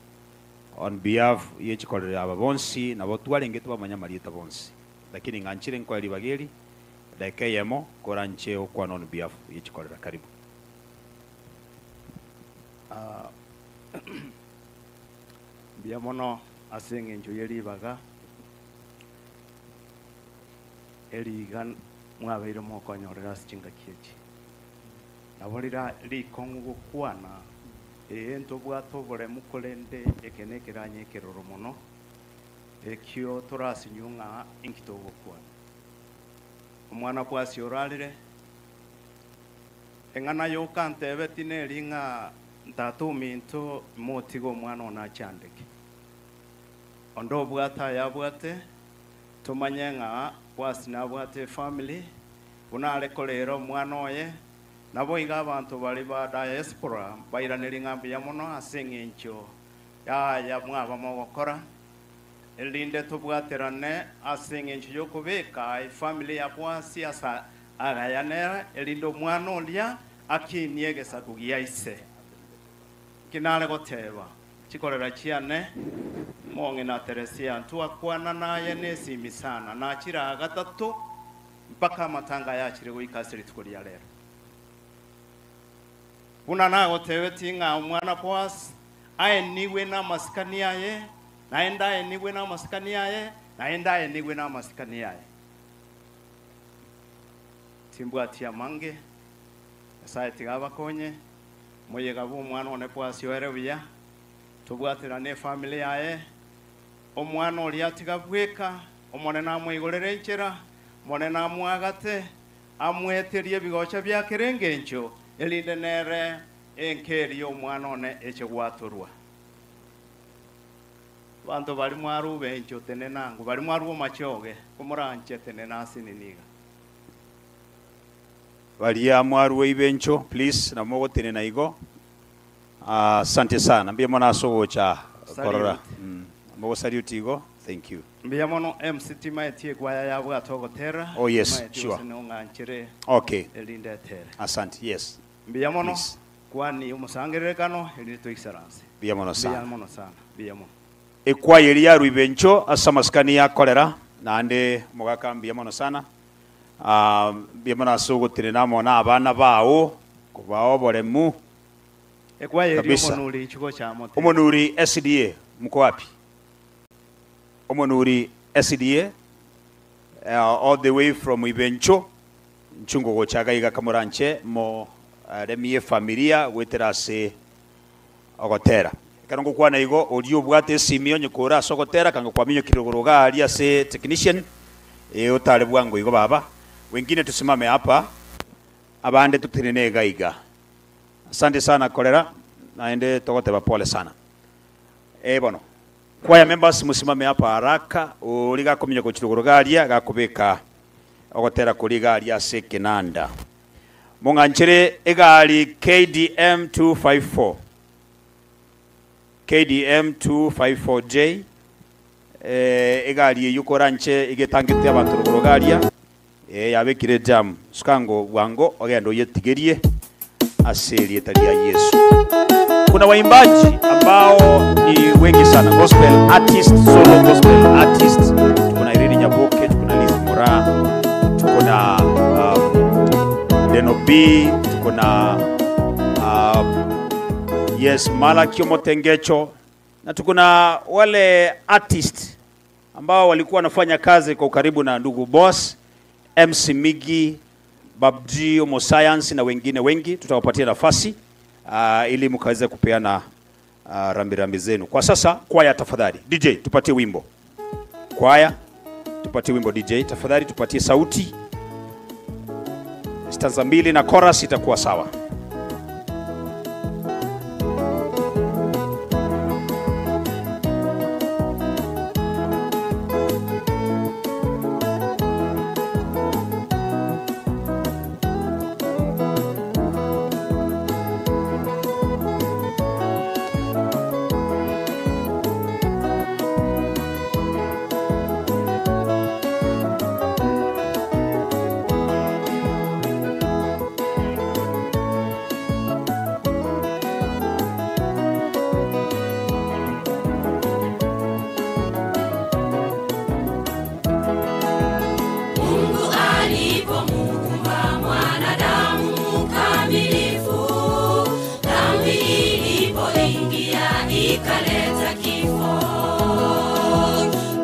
on behalf yechikorera aba bonsi nabo twarenge twamanya marieta bonsi lakini ng'anchire nkoa ribageri dakika eyemo koranche okwana on behalf yechikorera karibu
Ah, mbuya mono ase eng'encho ya ribaga eriga mwabeire mokonyorera ase chingaki echi nabo rira rikong'u gokwana ee ntobwate oboremu korende eke na ekeranya ekeroro mono ekio torasinywa ng'a inki togokwana omwana bwasi orarire eng'ana yoka ntebeti neri ng'a ntata ominto motiga omwana one achandeke onde obwate aya abwate tomanye ng'a bwasi nabwate efamily buna are korera omwana oye nabo iga abanto bari ba diaspora bairaneri ng'a mbuya mono ase eng'encho yaya mwaba mogokora erinde tobwaterane ase eng'encho yokobeka efamily ya bwasi ase agayanera erinde omwana oria akinie egesaku gia ise kinare goteba chikorera chiane mong'ina Teresia ntwakwana naye nesimi sana nachira gatatu mpaka amatanga yachire goika ase rituko ria rero buna nagotebeti ng'a omwana Boaz aeniwe na amasikani aye naende aeniwe na amasikani aye naende aeniwe na amasikani aye timbwati amange nyasaye tiga abakonye moyega bwa omwana one Boaz oere buya tobwaterane efamily yaye omwana oria tiga bweka omonene amwigorere enchera omonene amwagate amweterie ebigocha biakere engencho erinde nere enkeri ya omwana one eche gwatorwa banto bari mwaruba encho tene nangu bari mwaruba omachoge komoranche tene nasininiga
baria mwarwe ibencho please namogotenena igo asante sana mbuya mono ase ogocha korora
Salute.
mm. mogosalute igo thank you
mbuya mono mct maetie egwaya yabwate ogotera
Oh, yes,
Maeti
sure.
gose nong'anchere
Okay.
erinde etere
asante yes
mbuya mono
Please.
kwani omosangererekano erinde toisaranse
Mbuya mono sana.
mbuya mono sana mbuya mono
ekwaya eri yarwa ibencho ase amasikani yakorera naende mogaka mbuya mono sana Ah, mbuya mono ase ogotenena amo na abana bao kobao oboremu
ekwaya eri
Kabisa.
omonuri chigo cha mote
omonuri sda mko wapi omonuri sda all the way from ibencho nchungo gochaga iga kamoranche mo remie familia gwetera ase ogotera ekero ngokwana igo oria obwate esimi onye kora ase ogotera kanga kwaminyokire igoro iga aria ase technician eh, otare bwango igo baba wengine tusimame hapa abande tutenene iga iga asante sana kolera naende togoteba pole sana eh bono kwaya members musimame hapa haraka ori gakominya gochiruguru garia gakobeka ogotera kori garia ase ekenanda Mong'anchere egari KDM 254 KDM 254J eh, egari eyo koranche igetangete abanto rogoro garia eh, yabekire jam sukango bwango ogenda oyetigerie ase erieta ria Yesu. Kuna waimbaji ambao ni wengi sana, gospel artist, solo gospel artist. Tuko na Irene Nyaboke, tuko na Liz Mora, tuko na Deno B, tuko na yes Malaki Omotengecho, na tuko na wale artist ambao walikuwa wanafanya kazi kwa ukaribu na ndugu Boss, MC Migi, Babji Omo Science na wengine wengi. Tutawapatia nafasi ili mkaweze kupeana rambirambi zenu. Kwa sasa kwaya, tafadhali DJ tupatie wimbo. Kwaya tupatie wimbo DJ tafadhali, tupatie sauti stanza mbili na chorus itakuwa sawa.
Mungu alipomuumba mwanadamu mkamilifu, dhambi ilipoingia ikaleta kifo,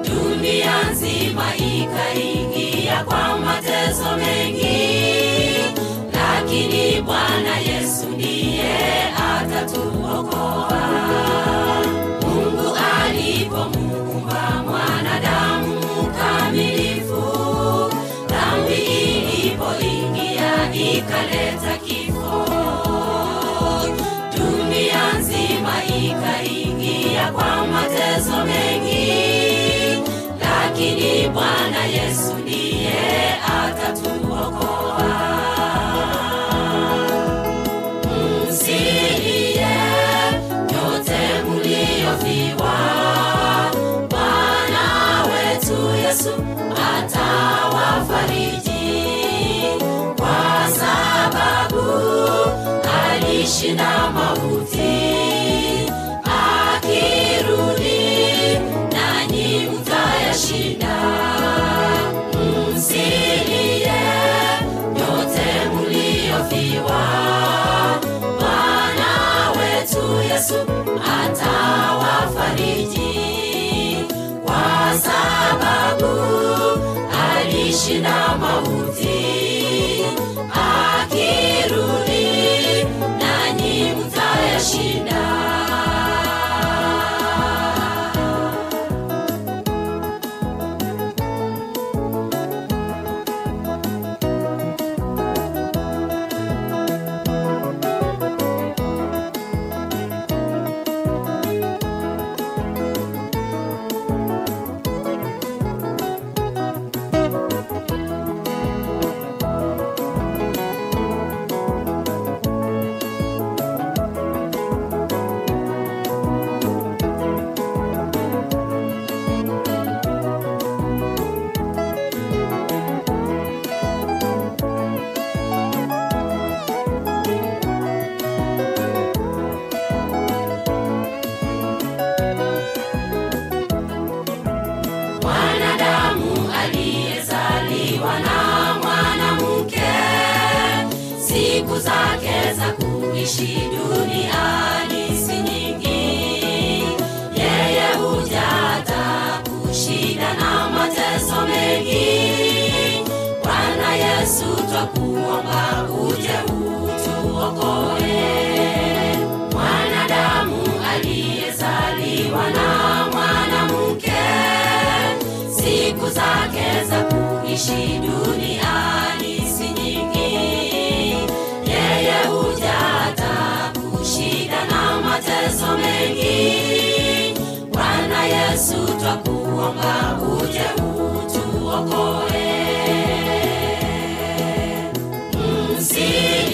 dunia nzima ikaingia kwa mateso mengi, lakini Bwana Yesu ndiye atatuokoa. Mungu alipomuumba mwanadamu mkamilifu, dhambi ilipoingia ikaleta kifo, dunia nzima ikaingia kwa mateso mengi, lakini Bwana Yesu ndiye atatuokoa. Msilie nyote mliofiwa, Bwana wetu Yesu atawafariji, kwa sababu alishinda mauti. Akirudi nanyi mtayashinda. Msilie nyote mliofiwa, Bwana wetu Yesu atawafariji, kwa sababu alishinda mauti. Akirudi nanyi mtayashinda. Mwanadamu aliyezaliwa na mwanamke, siku zake za kuishi duniani si nyingi. Yeye hujata kushida na mateso mengi. Bwana Yesu, twakuomba uje utuokoe. Mwanadamu aliyezaliwa na mwanamke, siku zake za kuishi duniani si nyingi. Yeye hujata kushida na mateso mengi. Bwana Yesu, twakuomba uje utuokoe. Msilie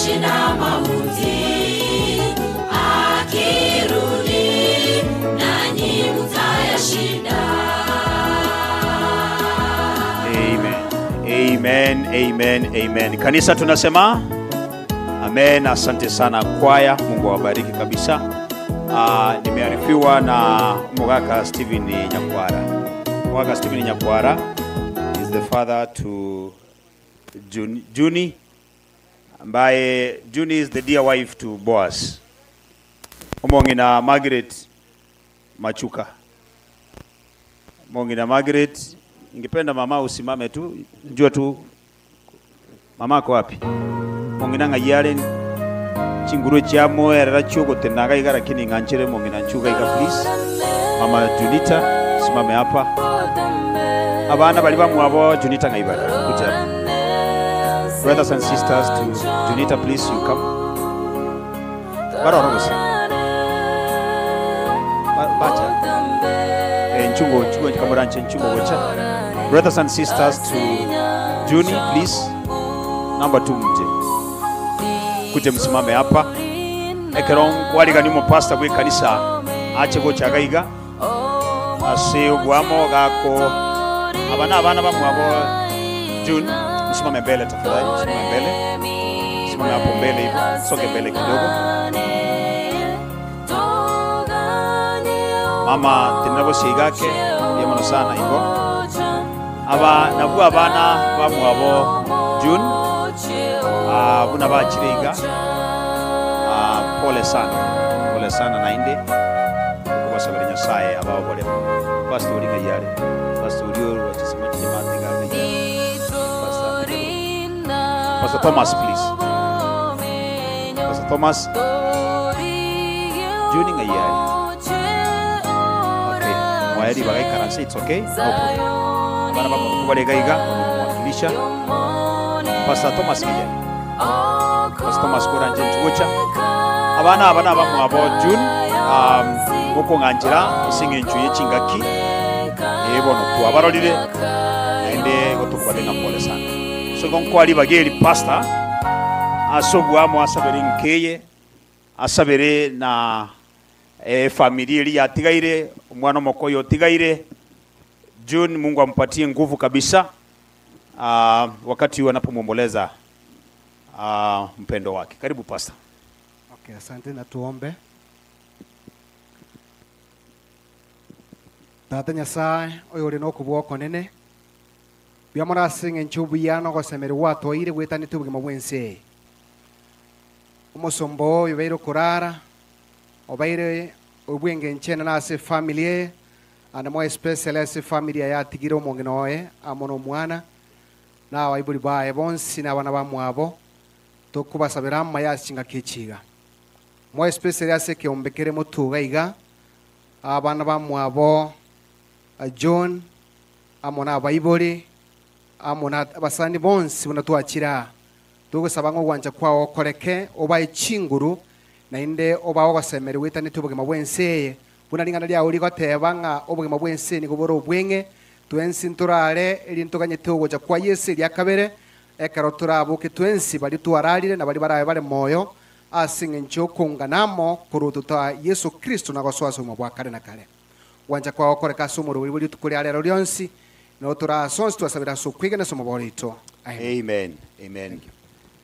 Alishinda mauti. Akirudi nanyi mtayashinda.
Amen. Amen, amen, amen. Kanisa tunasema amen. Asante sana kwaya, Mungu awabariki kabisa. Nimearifiwa na Mugaka Stephen Nyakwara. Mugaka Stephen Nyakwara is the father to Juni ambaye Juni is the dear wife to Boaz. Omong'ina Margaret Machuka. Mong'ina Margaret, ningependa mama usimame tu, njua tu mama ako wapi? Mong'ina ng'ayiare chinguru chiamoerera chiogotenaga iga lakini ng'anchere mong'ina nchuga iga please. Mama Junita simame hapa. Abana bali bamwabo Junita ng'aibara. Kuja hapa. Brothers and sisters to Junita please you come. Baroro gusa. Bacha. Nchungo nchungo nkamuranche nchungo gocha. Brothers and sisters to Juni please. Number 2 mje. Kuje msimame hapa. Ekero kwaligani mu pastor bwe kanisa ache gocha gaiga. Ase obwamo gako abana abana bamwabo June msimame mbele tafadhali, msimame mbele. Simame hapo mbele hivyo, songe mbele kidogo. Mama tinabosiigake yemono sana hivyo. Aba nabwo abana bamwabo June buna bachireiga pole sana, pole sana nainde okubasabira Nyasaye ababore pastor ori ngayare pastor ori orwachisima chinyamatiga Pastor Thomas please. Pastor Thomas Juni ngayare. Okay. Mwaeri bagaikaranse it's okay. No problem. Abana bamukubaregaiga bamuwakilisha. Pastor Thomas ngayare. Pastor Thomas kuranje nchugocha. Abana abana bamwabo June mukung'anjira esing'encho yechingaki ebono twabarorire naende gotukubate ng'a pole sana. So gonkwari bageri pastor asobwamo asabere nkeye asabere na familia eri yatigaire omwana omokoyo otigaire June, Mungu ampatie nguvu kabisa wakati huu anapomwomboleza mpendo wake. Karibu pastor.
Okay, asante na tuombe. Tata Nyasaye oyo uri nokubwoko nene bia murasing'e nchubuya nogosemeri gwatwaire gwitanite obogima bwa ense eye omosombo oyo obeire okorara obeire obwenge nchene na ase efamily eye and more especially ase efamily eye atigire omong'ina oye amo na omwana na abaibori baye bonsi na abana bamwabo tokobasabera amaya ase chingaki echiga more especially ase ekeombe kere motuga iga abana bamwabo John amo na abaibori amo na abasani bonsi buna twachira togosaba ng'o ogwancha kwao okoreke obae chinguru naende obae ogosemeri gwitanete obogima bwa ense eye buna ring'ana riao rigoteba ng'a obogima bwa ense nigo bore obweng'e twensi ntorare eri ntoganyete ogocha kwa Yesu eria kabere ekero toraboke twensi bari twararire na bari barabe bare moyo ase eng'encho okonganamo korwa ta Yesu Kristo na gosoa ase obogima bwa kare na kare gwancha kwao okoreka ase omorobori bwa rituko ria rero rionsi no torasonsi twasabera ase okwigena ase omoboro oito.
Amen. Amen.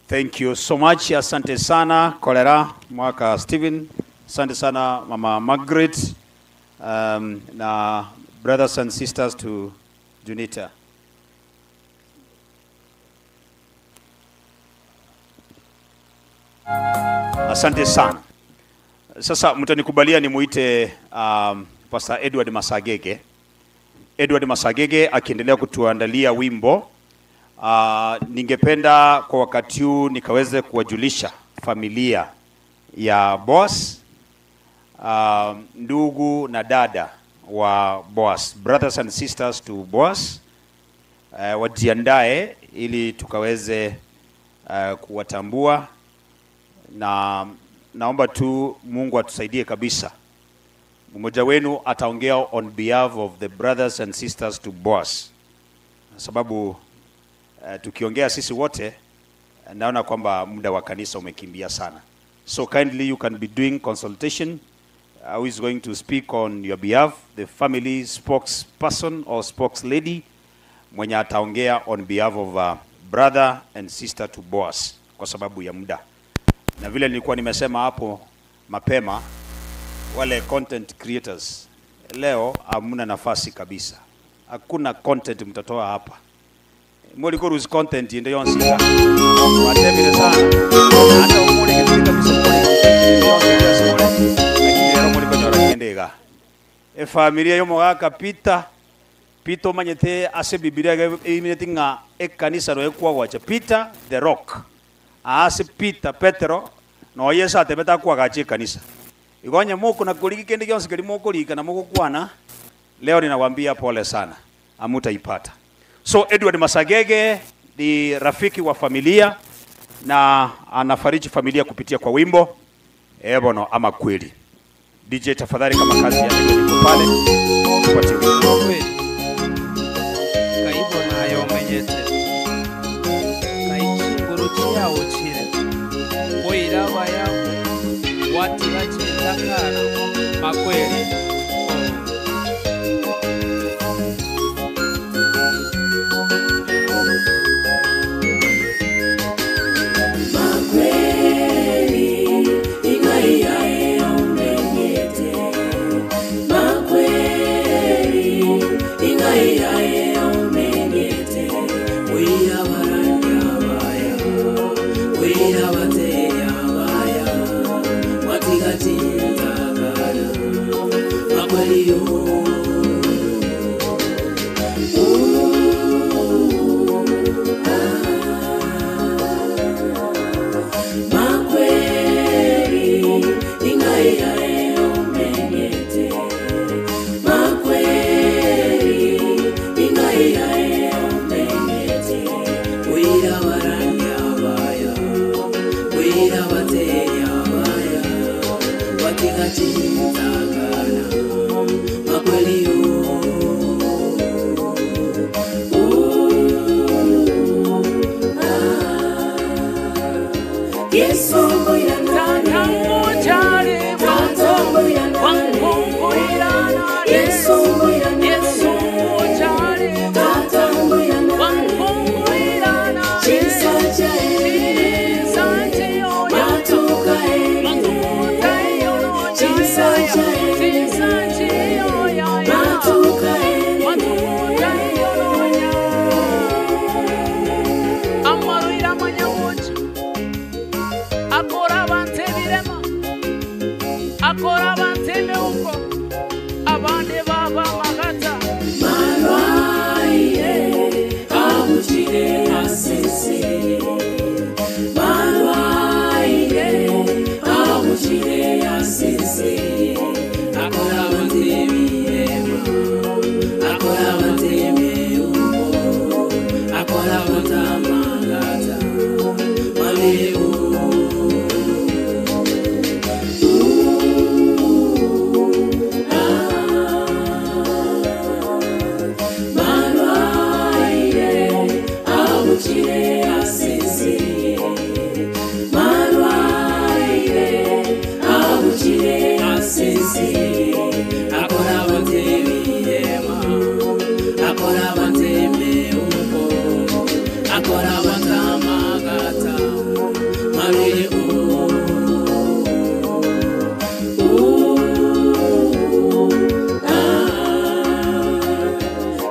Thank you so much. Asante sana Kolera Mwaka Stephen. Asante sana Mama Margaret na brothers and sisters to Junita. Asante sana. Sasa mtanikubalia nimuite Pastor Edward Masagege. Edward Masagege akiendelea kutuandalia wimbo. Ningependa kwa wakati huu nikaweze kuwajulisha familia ya Boaz, ndugu na dada wa Boaz, brothers and sisters to Boaz, wajiandae ili tukaweze kuwatambua, na naomba tu Mungu atusaidie kabisa. Mmoja wenu ataongea on behalf of the brothers and sisters to Boaz, sababu tukiongea sisi wote Naona kwamba muda wa kanisa umekimbia sana. So kindly you can be doing consultation who is going to speak on your behalf, the family spokesperson or spokeslady mwenye ataongea on behalf of brother and sister to Boaz kwa sababu ya muda. Na vile nilikuwa nimesema hapo mapema, wale content creators leo hamna nafasi kabisa, hakuna content mtatoa hapa. Mulikuruzi content inde yonsika watemire sana hata umuri kitu kabisa umuri yonsika simule lakini lero muri konyora kendega efamilia yomogaka Peter Peter omanyete ase Biblia eimineti ng'a ekanisa roe kwagwacha Peter the rock ase Peter Petero no Yesu atebete akwagacha ekanisa igonye moko na kuliki kende kyonse keri mokorika na mogokwana leo ninawaambia pole sana amutaipata. So Edward Masagege ni rafiki wa familia na anafariji familia kupitia kwa wimbo Ebono ama kweli. DJ tafadhali, kama kazi ya Edward iko pale tupatie wimbo.
Kaibo nayo menyete kaichinguru chiao chire koirabaya watira chintakana makweli.
Makweli, ingaiya omenyete. Makweli, ingaiya omenyete. Wirabaranyabaya, wirabateyabaya, watigatintakana. Makweli yo. Makweli, ingaiya omenyete. Makweli, ingaiya omenyete. Wirabaranyabaya, wirabateyabaya, watigatintakana. Makweli yo.
Amaruira manyamucha akora abantu ebirema akora abantu emeuko abandi baba magata
Malwaire abuchire asese Malwaire abuchire asese Akora bantemirema akora bantemeuko akora bantamagata Maleu. Malwaire abuchire asese Malwaire abuchire asese Akora bantemirema akora bantemeuko akora bantamagata Maleu.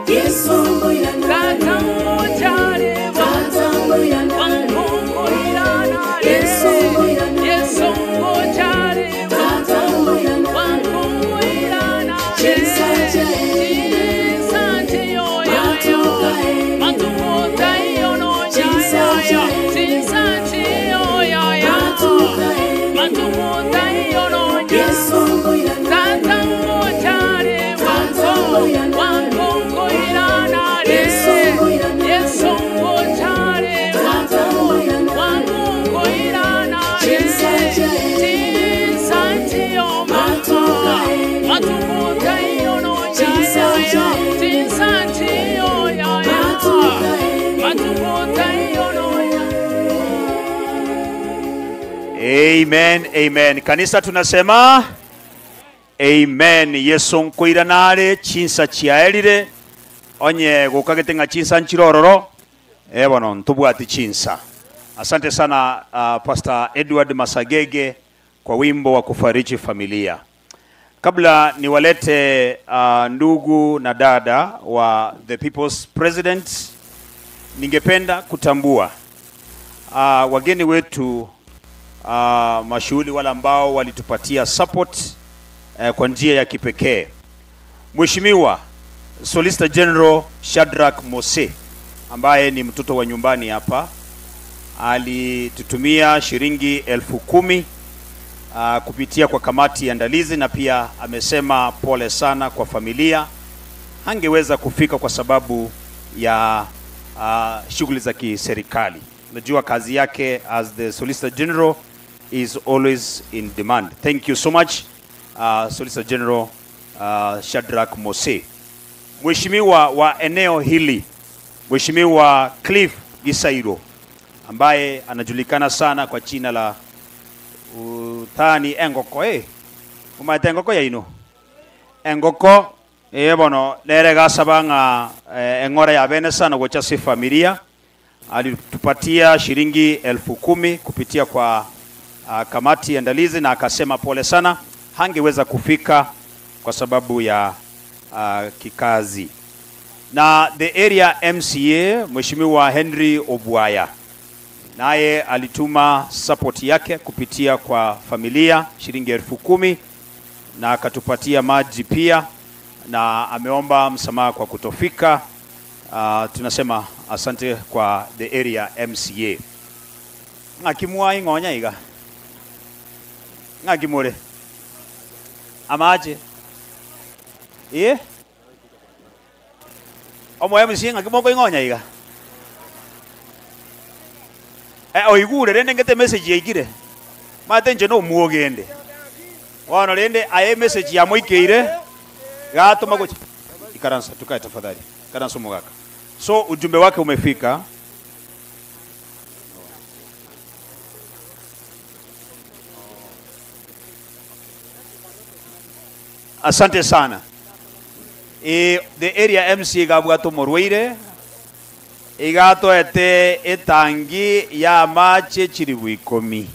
Yesu ngochare wangu.
Amen, amen. Kanisa tunasema amen. Yesu nkoira nare chinsa chiaerire onye gokagete ng'a chinsa nchirororo ebono ntobwati chinsa. Asante sana Pastor Edward Masagege kwa wimbo wa kufariji familia. Kabla niwalete ndugu na dada wa The People's President, ningependa kutambua wageni wetu mashuhuri wale ambao walitupatia support kwa njia ya kipekee. Mheshimiwa Solicitor General Shadrack Mose ambaye ni mtoto wa nyumbani hapa alitutumia shilingi 10,000 kupitia kwa kamati ya andalizi, na pia amesema pole sana kwa familia, hangeweza kufika kwa sababu ya shughuli za kiserikali. Unajua kazi yake as the Solicitor General is always in demand. Thank you so much Solicitor General Shadrack Mose. Mheshimiwa wa eneo hili, Mheshimiwa Cliff Gisairo ambaye anajulikana sana kwa jina la utani engoko umaete engoko yaino engoko bono nere gasaba ng'a eng'ora ya bene sana gocha si familia. Alitupatia shilingi 10,000 kupitia kwa kamati andalizi, na akasema pole sana hangeweza kufika kwa sababu ya kikazi. Na the area MCA Mheshimiwa Henry Obwaya naye alituma support yake kupitia kwa familia shilingi 10,000 na akatupatia maji pia, na ameomba msamaha kwa kutofika. Tunasema asante kwa the area MCA. Ng'akimwa ing'onya iga ng'akimure amache omo MCA ng'akimoko ing'onya iga oigure rende ngete message yaigire mate nje no muogende wono rende aye message ya moikeire gatuma gochi ikaransa tukae tafadhali ikaransa mugaka. So ujumbe wake umefika. Asante sana. The area MC gabwato morweire igatoete etangi ya mache chiribu 10.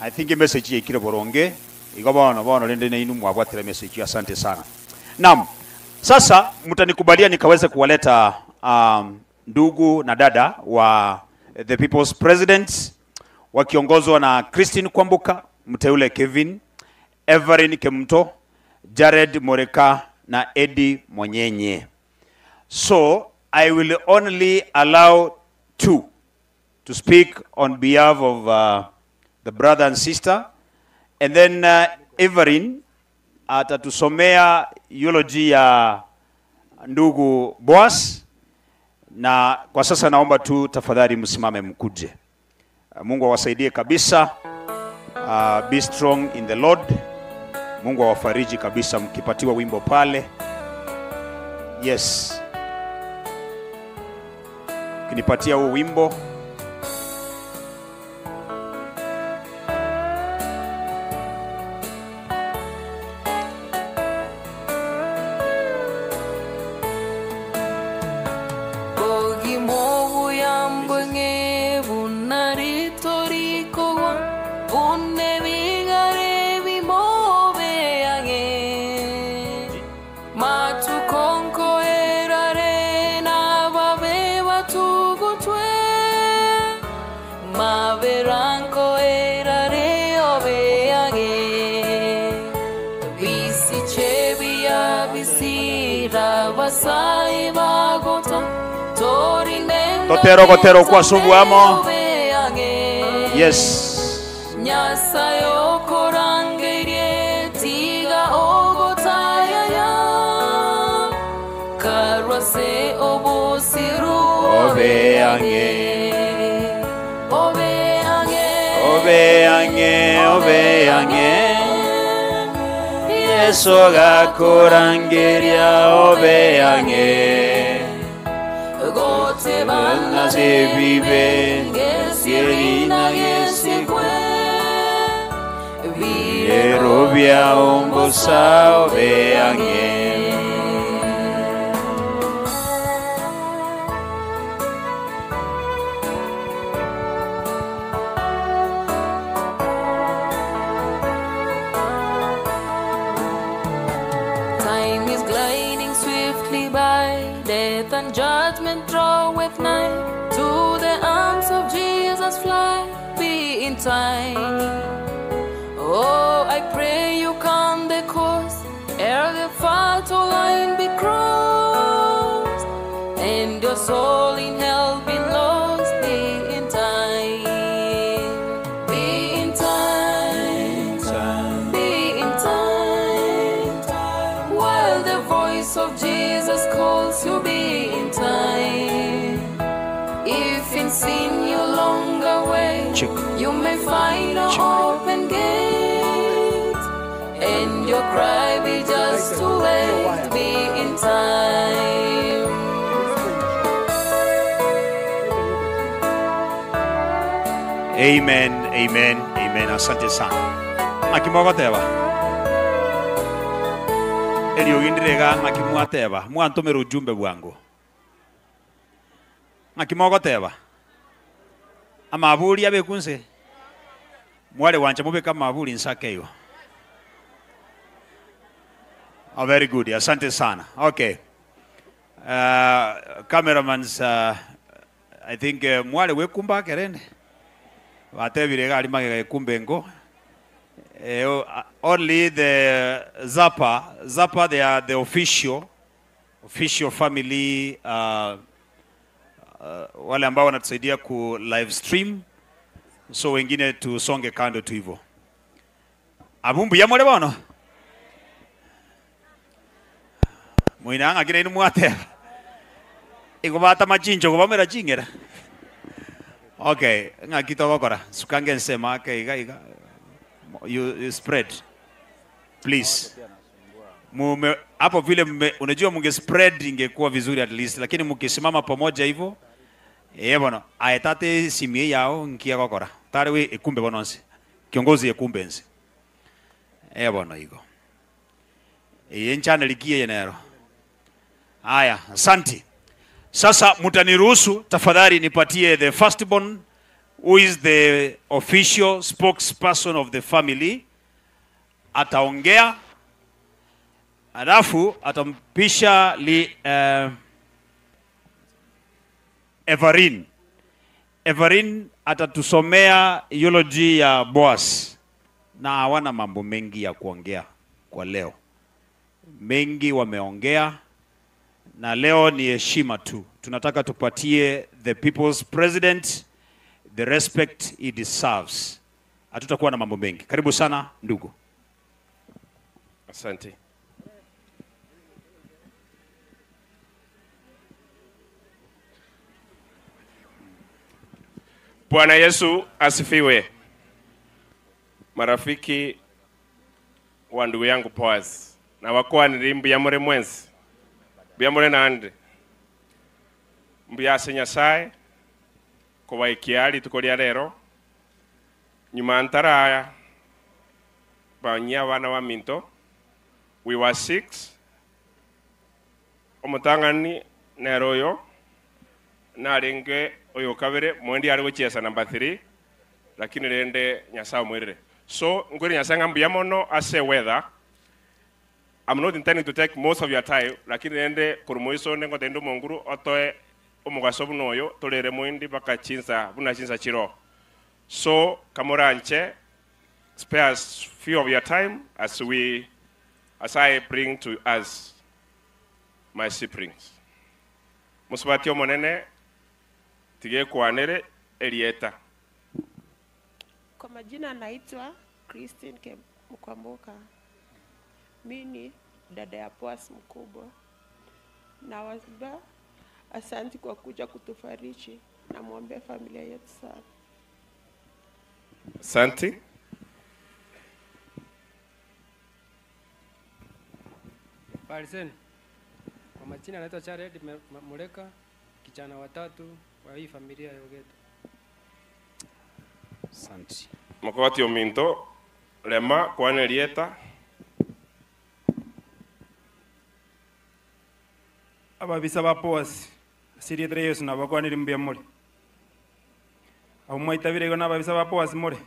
I think message ikire boronge igo bono bono rende ne inu mwabwatira message. Asante sana. Naam, sasa mtanikubalia nikaweze kuwaleta ndugu na dada wa The People's President wakiongozwa na Christine Kwambuka, mteule Kevin, Everin Kemto, Jared Moreka na Eddie Monyenye. So I will only allow two to speak on behalf of the brother and sister, and then Everin atatusomea eulogy ya ndugu Boaz. Na kwa sasa naomba tu tafadhali msimame mkuje. Mungu awasaidie kabisa. Be strong in the Lord. Mungu awafariji kabisa mkipatiwa wimbo pale. Yes. Ukinipatia huo wimbo. Totero gotero kwa subuamo. Yes.
Nyasayo korangerie tiga ogotayaya karwase obosiru
obeange
obeange
obeange obeange Yesu gakorangeria obeange
Gotebana
vive
gesirina gesikwe
Biao mbusa obeange.
Time is gliding swiftly by, death and judgment draweth nigh. To the arms of Jesus fly, be in time. Oh, I pray you come the course, ere the fatal line be crossed, and your soul in hell be lost. Be in time, be in time, be in time. While the voice of Jesus calls you, be in time. If in sin you longer wait,
Check.
you may find an open gate, and your cry be just too late. Be in time.
Amen, amen, amen. Asante sana. Ng'akimogoteba. Eriogindire ng'akimwateba. Mwantomera ujumbe bwangu. Ng'akimogoteba. Amaburi abekunse. Mwale wanje mubeka maburi nsakeyo. Oh, very good. Asante sana. Okay. Cameramans, I think mwale wekumba kerende. Batebire gari magega kumbe ngo. Only the Zappa, Zappa they are the official family wale ambao wanatusaidia ku live stream, so wengine tusonge kando tu hivyo. Abumbu yamole bono mwinanga kina inu mwate ikubata machinjo kubamera chingera. Okay, ngakitogokora sukange nsema ke iga iga you spread please. Mume hapo vile mume, unajua munge spread ingekuwa vizuri at least, lakini mkisimama pamoja hivyo eh bwana aetate simie yao nkia gokora tare we ekumbe bononse kiongozi ekumbe nse eh bwana igo iye channel ikie yenero. Haya, asante. Sasa mtaniruhusu tafadhali nipatie the firstborn who is the official spokesperson of the family. Ataongea alafu atampisha li, Everin. Everin atatusomea eulogy ya Boaz, na hawana mambo mengi ya kuongea kwa leo, mengi wameongea, na leo ni heshima tu. Tunataka tupatie the people's president the respect he deserves. Hatutakuwa na mambo mengi. Karibu sana ndugu.
Asante. Bwana Yesu asifiwe. Marafiki wa ndugu yangu Boaz na wakwaniri mbuya muri mwenzi mbuya muri nande mbuya ase Nyasaye kobaikia rituko ria rero nyuma ntaraya banyia abana ba minto. We were six. Omutang'ani nero oyo narenge oyo kabere mwendi ari gochiesa number 3 lakini rende Nyasaye omwerere. So ngwire Nyasaye ng'a mbuya mono ase weather. I'm not intending to take most of your time, lakini rende korwa moiso nengotenda omonguru otoe omogaso buna oyo torere moindi baka chinsa buna chinsa chiro. So kamoranche spare us few of your time as I bring to us my siblings. Musubati omonene tigekwanere erieta.
Kwa majina naitwa Christine Mkwamboka. Mimi ni dada ya Boaz mkubwa. Na wazba asanti kwa kuja kutufariji na muombe familia yetu sana.
Asante.
Habari zenu. Kwa majina naitwa Jared Muleka, kijana watatu wa hii familia ya Ogeto.
Asante.
Mokogoti ominto lema kwana erieta.
Ababisa ba Boasi, ase erieta ria Yeso nabakwanire mbuya more. Abwo mwaitabire igo nababisa ba Boasi more?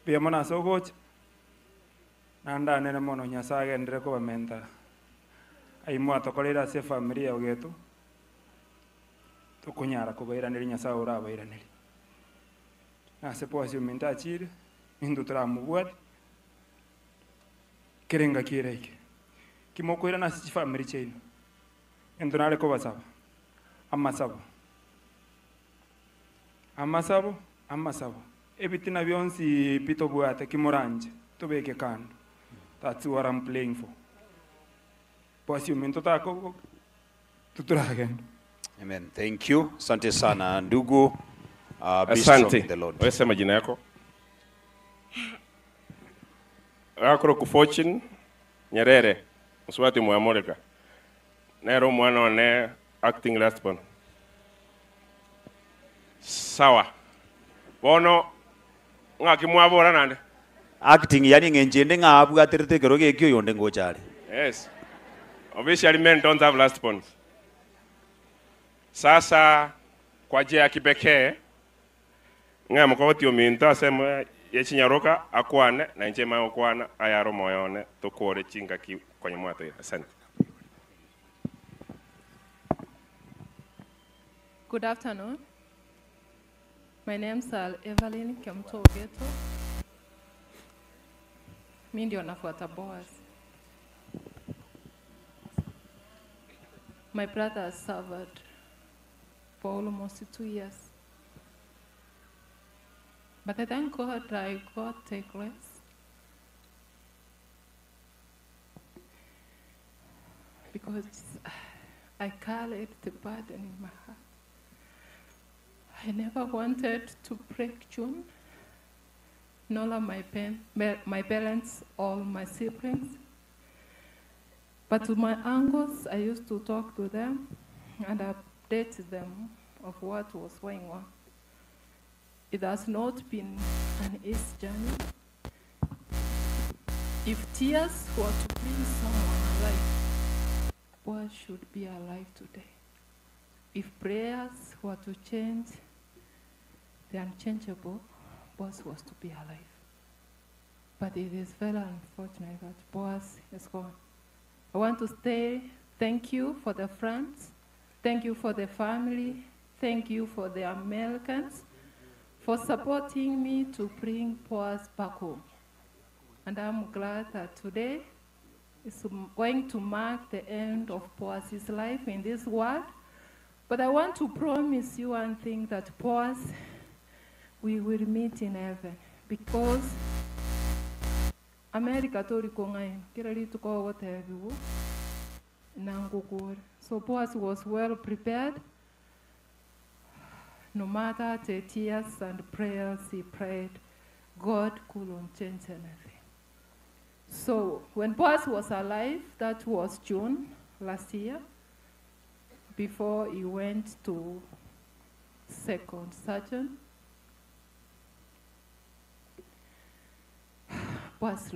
Mbuya mono ase ogocha, nandanere mono Nyasae agenderere kobamenta ayio mwatokoreire ase efamiri ya Ogeto, tokonyara kobairaneria Nyasae orabairanerie. Nase Boasi ominto achire, intwe toramobwate. Kera engaki eraike, ki mokoirana ase chifamiri chiaino, egento nare kobasaba, amasabo, amasabo, amasabo, ebitina bionsi pi tobwate ki moranche tobeke kando, that's what I'm praying for. Bosi ominto tako totoragenda.
Amen. Thank you. Asante sana ndugu. Be strong
Asante.
in the Lord.
Wewe sema jina yako. Gakoroku Fortune Nyerere, mosubati mwamoreka. Nere omwana one acting last born. Sawa. Bono ng'aki mwabora naende?
Acting yani eng'encho ende ng'a abwaterete ekero gekio oyonde ngocha are.
Yes. Officially men don't have last borns. Sasa kwa njia ya kipekee ng'a mokogoti ominto ase emo ye chinyaroka akwane na inche manye gokwana ayare omoyo one tokore chingaki konya mwatoira. Asante.
Good afternoon. My name's Evelyn Kemuto Ogeto. Mi ndio nafuata Boaz. My brother has suffered for almost 2 years. But I thank God I got a grace. Because I carried the burden in my heart. I never wanted to break June, nor my parents or my siblings. But to my uncles, I used to talk to them and update them of what was going on. It has not been an easy journey. If tears were to bring someone alive, what should be alive today? If prayers were to change the unchangeable, Boaz was to be alive. But it is very unfortunate that Boaz is gone. I want to say thank you for the friends, thank you for the family, thank you for the Americans for supporting me to bring Boaz back home. And I'm glad that today is going to mark the end of Boaz's life in this world. But I want to promise you one thing, that Boaz, we will meet in heaven. Because America tori kong'aini, kila rituko ogotebiwa, na ngokore. So Boaz was well prepared. No matter the tears and prayers he prayed, God couldn't change anything. So when Boaz was alive, that was June last year, before he went to second surgeon, Boaz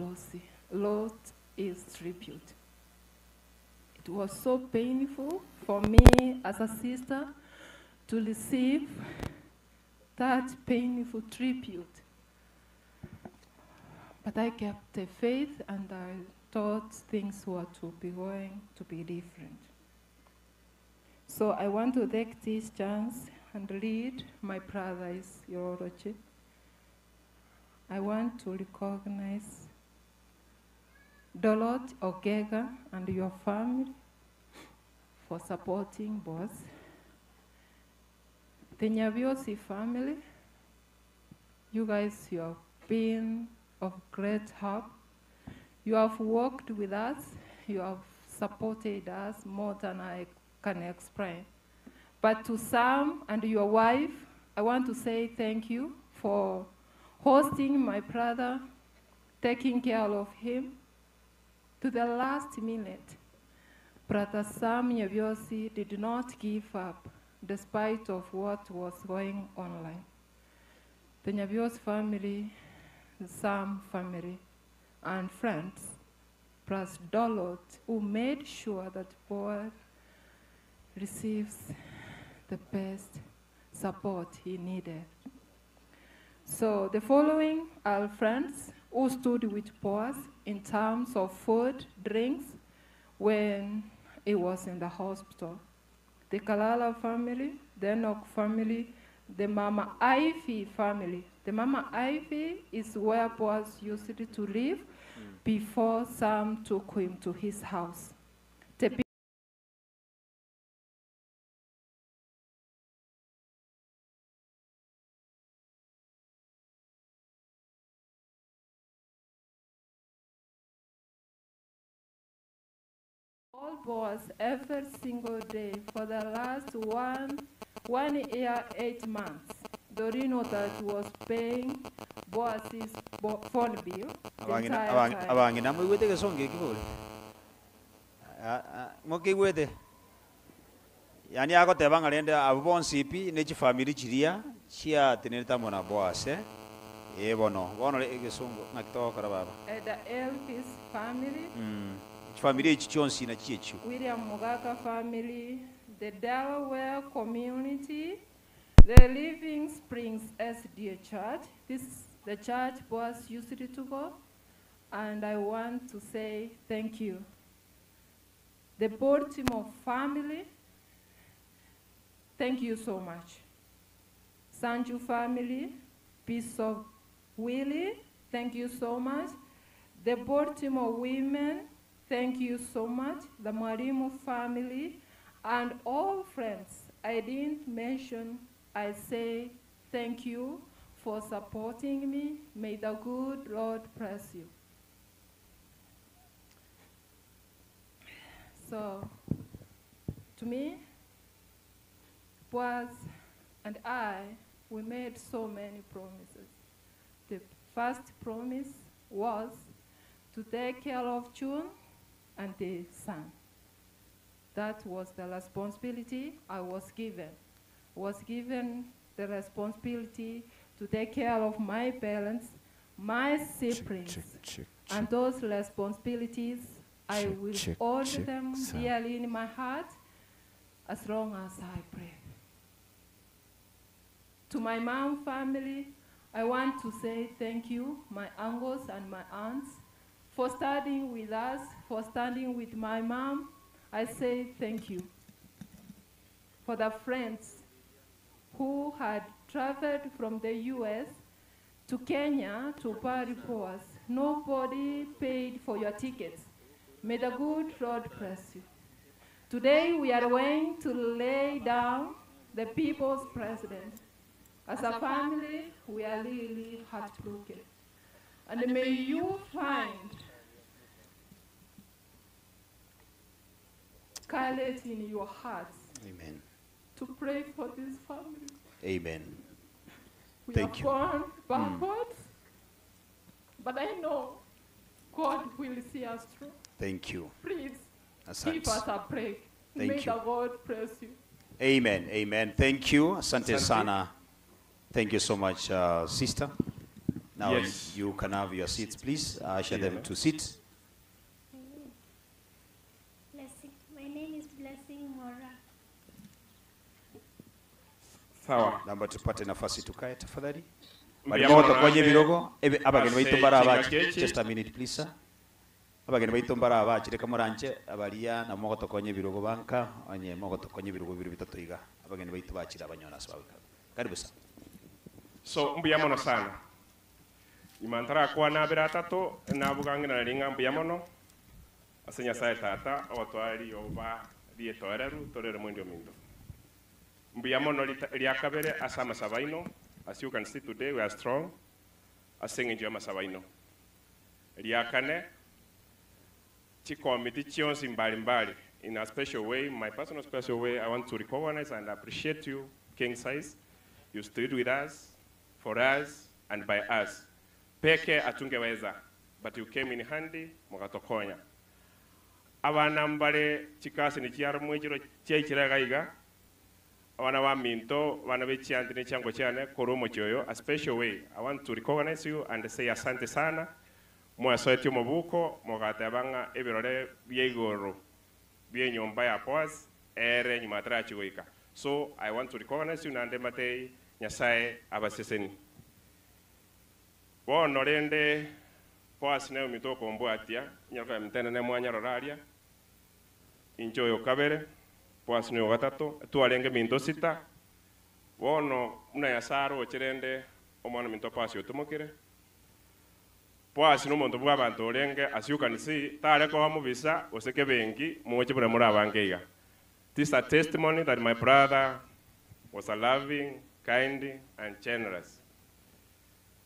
lost his tribute. It was so painful for me as a sister to receive that painful tribute. But I kept the faith and I thought things were to be going to be different. So I want to take this chance and lead my brothers, Yororochi. I want to recognize Dorot Ogega and your family for supporting Boaz. The Nyabiosi family, you guys, you have been of great help. You have worked with us. You have supported us more than I can explain. But to Sam and your wife, I want to say thank you for hosting my brother, taking care of him to the last minute. Brother Sam Nyabiosi did not give up despite of what was going online. The Nyabiosi family, the Sam family, and friends, plus Dolot, who made sure that Boaz receives the best support he needed. So the following are friends who stood with Boaz in terms of food, drinks, when he was in the hospital. The Kalala family, the Enoch family, the Mama Ivy family. The Mama Ivy is where Boaz used to live before Sam took him to his house. The all Boaz every single day for the last one, one year, 8 months. Dorino that was paying Boaz's phone bill the
Abang'ina
entire
abang-
time.
abang'ina mwigwete gesongo eki bori mokigwete yani agoteba ng'a rende abo bonsi pi ne chifamiri chiria chiatenerete amo na Boaz eh eh bono bono re egesongo ng'aki togokora baba
The Elvis family,
chifamiri echi chionsi na chiechio
William Mugaka family, the Delaware community, the Living Springs SDA Church. This is the church Boaz used to go, and I want to say thank you. The Baltimore family, thank you so much. Sanju family, Peace of Willie, thank you so much. The Baltimore women, thank you so much. The Marimu family, and all friends I didn't mention, I say thank you for supporting me. May the good Lord bless you. So, to me, Boaz and I, we made so many promises. The first promise was to take care of June and the son. That was the responsibility I was given. Was given the responsibility to take care of my parents, my siblings,
check,
and those responsibilities I
Check,
will
check,
hold
check,
them
sound.
dearly in my heart as long as I pray. To my mom family, I want to say thank you, my uncles and my aunts, for standing with us, for standing with my mom. I say thank you. For the friends who had traveled from the US to Kenya to party for us. Nobody paid for your tickets. May the good Lord bless you. Today we are going to lay down the people's president. As a family, we are really heartbroken. And may you find courage in your hearts
Amen.
to pray for this family.
Amen.
We
Thank
have
you.
gone backwards, but I know God will see us through.
Thank you.
Please
Asante.
give us a break.
Thank
May
you.
the God bless you.
Amen. Amen. Thank you. Asante
Asante.
sana. Thank you so much, sister. Now
Yes.
you can have your seats, please. Usher them to sit.
Blessing. My name is Blessing Mora.
Sawa.
Naomba tupate nafasi tukae tafadhali.
Mbia
Barimo
mono
tokonye
nande
birogo. Ebe abageni
ase
baitu mbara
chinga
abachi.
kechi.
Just a minute please sir. Abageni baitu mbara abachi reka moranche abaria na mogo tokonye birogo banka onye mogo tokonye birogo biro bitatu iga. Abageni baitu bachira abanyona sababu. Karibu sana.
So mbuya mono sana nyuma ntarakwana abere atatu nabuga ng'ina ringa mbuya mono ase nyasaye tata ogotwara rioba rietoereru torere mwendi ominto mbuya mono ria kabere ase amasaba aino as you can see today we are strong ase eng'encho ya amasaba aino ria kane chikomiti chionsi mbalimbali in a special way my personal special way i want to recognize and appreciate you king size you stood with us for us and by us peke atungeweza but you came in handy mukatokonya abana mbare chikasi ni chiarumwe chiro chiaichiraga iga abana ba minto abana bechianti ne chiango chiane korwa omochioyo a special way i want to recognize you and say asante sana Mwasoetie omobuko, mogateba ng'a ebirore bia igoro bia enyomba ya Boaz ere nyuma atarachia goika. So I want to recognize you naende mbatebie Nyasae abaseseni. Bono rende Boaz nere ominto okombwatia, inye ntenene mwanyarora aria, inche oyo kabere, Boaz noyo gatato, twarenge minto sita. Bono buna Nyasae aroche rende omwana ominto Boaz otomokire. Boaz nomonto bw'abanto orenge, as you can see, tare koba mobisa gose kebenki, moche buna more abange iga. This is a testimony that my brother was a loving, kind and generous.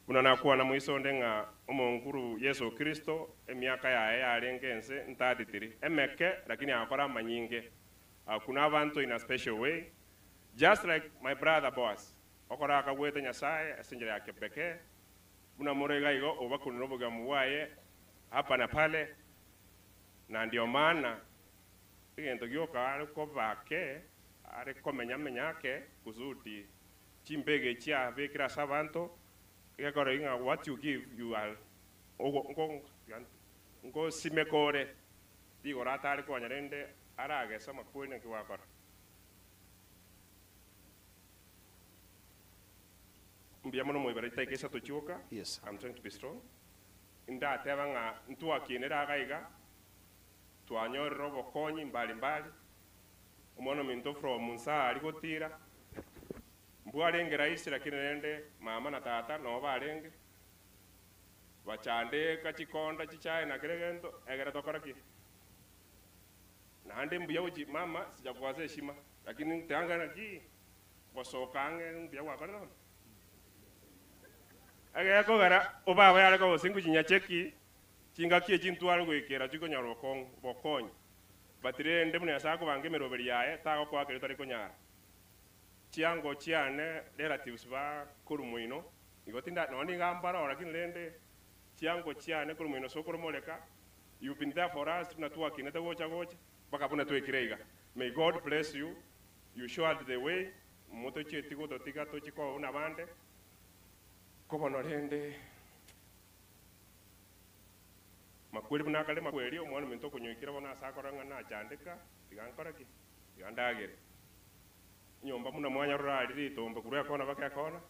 Buna nakwana moiso onde ng'a omonkuru Yeso Kristo emiaka yaye yarenge ense ntatitiri, emeke lakini agakora amanyinge, agakuna abanto in a special way, just like my brother Boaz, okora akagwete Nyasaye ase enchera ya kepekee, buna more iga igo obakunire obogamu bwaye hapa na pale, na ndio maana egento gioka are koba ake, are komenya menya ake kusudi chimbege chiabekire ase abanto, egekora ng'a what you give you are ngosimeka ore rigoro atare konya rende aragesa amakweri naki gwakora. Mbuya mono moibera chidakika isato chioka.
Yes.
I'm trying to be strong. Ndateba ng'a ntwakinere iga iga, twanyorire obokonyi mbali mbali, omwana ominto from nsaa aria gotira, mbwarenge rahisi lakini rende mama na tata nabo barenge, bachandeka chikonda chichae na kera egento, egere tokora ki? Naende mbuya gochi mama sijakwasa heshima, lakini tianga naki gosoka ang'e mbuya gwakorire bono. Egekogera obaba yare kogosa nkuchinyacheki, chingaki echi ntware goikera chikonyora obokong'u bokonyi. But rende buna Nyasaye akobanga emeroberi yaye, tagokoa keria otari konyara. Chiango chiane relatives ba korwa moino, igo tinda nonya niga mbaroo lakini rende chiango chiane korwa moino sokoro moreka, you've been there for us buna twakinete gocha gocha, mpaka buna twekire iga. May God bless you, you showed the way, motochieti gototiga tochie koba buna abande, ko bono rende makweri buna akare makweri, omwana ominto okonyoikera bono ase akora ng'a nachandeka, tiga nkore ki? Tiga ndagere. Enyomba buna mwanyarora aria ritombe korwa ekona mpaka ekona,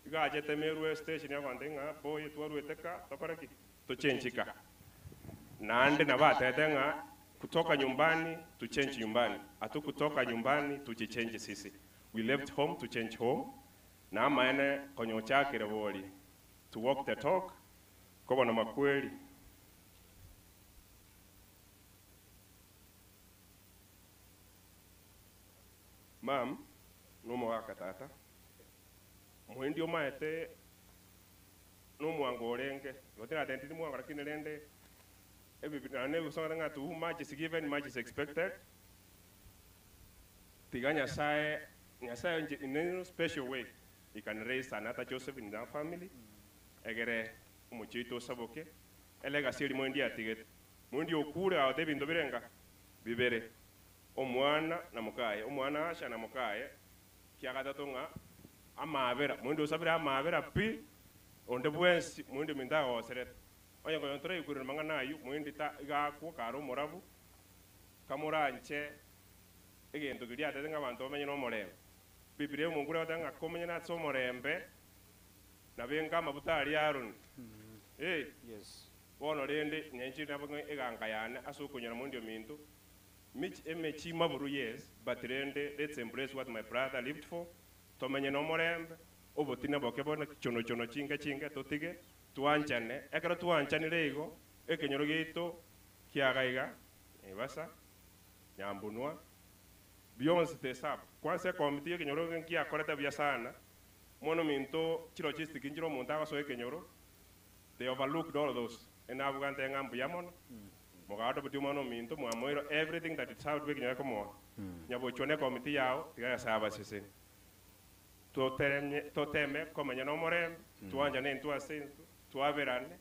iga achete Meru estation agontebia ng'a boy twaruete ka tokore ki? Tochenchi ka. Naende nabo atebete ng'a kutoka nyumbani to change nyumbani, hatukutoka nyumbani tujichange sisi, we left home to change home, na amaene konya ochakire bori to walk the talk, ko bono makweri. Ma'am, nomogaka tata, moendi omaete nomwango orenge, igo tinatebeti timwango lakini rende ebibi naende egosong'ana ng'a to whom much is given, much is expected. Tiga Nyasaye, Nyasaye inche in a special way he can raise another Joseph in that family, egere omochie oito osaboke, elegacy eria moendi atigete. Moendi okure agote ebinto bire nga? Bibere, omwana na mokaye, omwana Asha na mokaye, kiagatato ng'a amaabera, moendi osabire amaabera pi, onde bwensi moendi ominto agoserete. Onye konya toraigwerera amang'ana ayio, moendi ta iga akwo kare omorabu, kamoranche egento keria atete ng'a abanto bamenye nomorembe. Biblia omonguru egoteba ng'a komenyene ase omorembe, nabe nka amabuta aria Aroni. Eh,
Yes.
bono rende nyenche nabo ng'a eganga yane ase okonyora moendi ominto, mich emechi maburu yes, but rende let's embrace what my brother lived for, tomenye nomorembe, obotina boke bono chono chono chinke chinke totige, twanchane, ekero twanchanire igo, ekenyoro giaito kiaga iga, Naivasha, Nyambunwa, bionsi tesabu. Kwanza ekomiti ya ekenyoro nkiakorete buya sana, omwana ominto chilogistic nchire omonto agosoa ekenyoro, they overlooked all those. Enabuga nte ng'a mbuya mono, mogaadopti omwana ominto, mwamoire everything that deserved bwa ekenyoro ekomoa. Nyabochwa na ekomiti yao, tiga Nyasaye abasesenie. Toteremie toteme komenya nomorembe, twanchane intwe ase intwe, twaberane,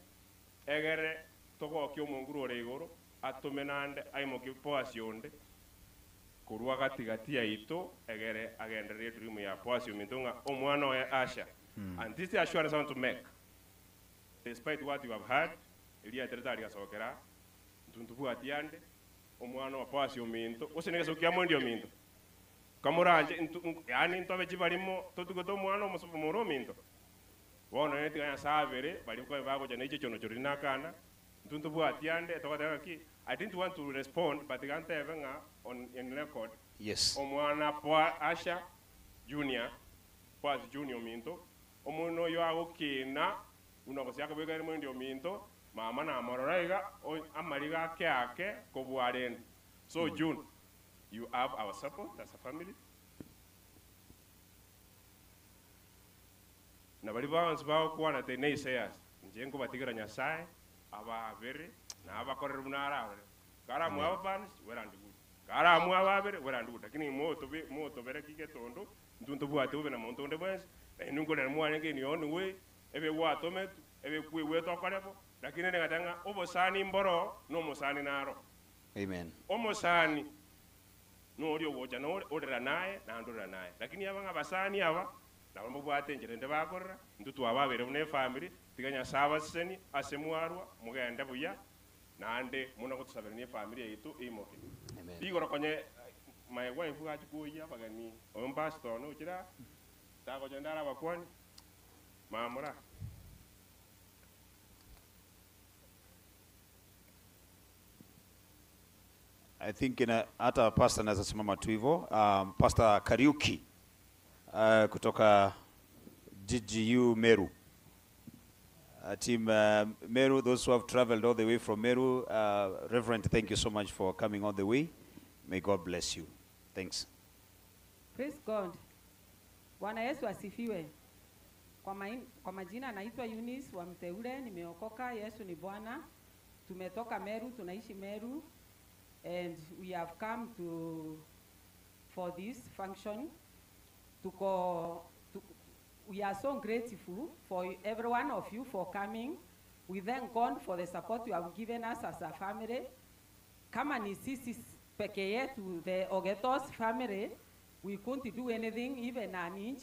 egere togokie omonguru ore igoro, atome naende aimokie Boasi onde korwa gati gati yaito, egere agendererie edream ya Boasi ominto ng'a omwana oye Asha. And this is the assurance I want to make. Despite what you have heard, erieta ritarigasokera, ntuntubwati ande, omwana wa Boasi ominto, gose negesaku kia mwendi ominto. Kamoranche ntu yaani ntobe chibarimo totugote omwana omoso omoro ominto. Bono rende tiga Nyasaye abere, baria nkobe bagocha na echichono choria nakana, ntuntubwati ande, togoteba ng'aki, I didn't want to respond but iga ntebe ng'a on in record,
Yes.
omwana Boa Asher Junior, Boaz Junior ominto, Omonene oyio agokina buna gose akabweka ere moendi ominto, mama namorora iga amariga ake ake kobua rende. So June, you have our support as a family. Na baria bonsi bagokwana the naysayers, inche nkobatigera Nyasaye abaabere na abakorere buna ararore. Karamoe abapanish, well and good. Karamoe abaabere, well and good. Lakini motobere ki getondo, Intwe ntobwati bobe na monto onde bwensi, na inwe nkorera mwarenge in your own way, ebe gwatometwe, ebe kwigwete okore bo, lakini ere ngateba ng'a obosani mboro na omosani naro.
Amen.
Omosani noria ogocha na orera naye, naende orera naye. Lakini aba ng'a abasani aba, nabo mbabwate enchera ende bakorera, intwe twababeire buna efamiri, tiga Nyasae abasesenie ase mwarwa, mogende buya, Naende muna gotosaberania efamiri yaito eimoke. Rigoro konye my wife gachia koyia abageni oyo mpastor one ochire aa, tagocha ndare abakwani, mamura.
I think ina, hata pastor anaweza simama tu hivyo. Pastor Kariuki kutoka GGU Meru. Team Meru, those who have traveled all the way from Meru, Reverend, thank you so much for coming all the way. May God bless you. Thanks.
Praise God. Bwana Yesu asifiwe. Kwa, kwa majina naitwa Eunice wa Mteule, nimeokoka. Yesu ni Bwana. Tumetoka Meru, tunaishi Meru and we have come to for this function. Tuko, tu, we are so grateful for every one of you for coming. We thank God for the support you have given us as a family. Kama ni sisi peke yetu, the Ogetos family, we couldn't do anything, even an inch.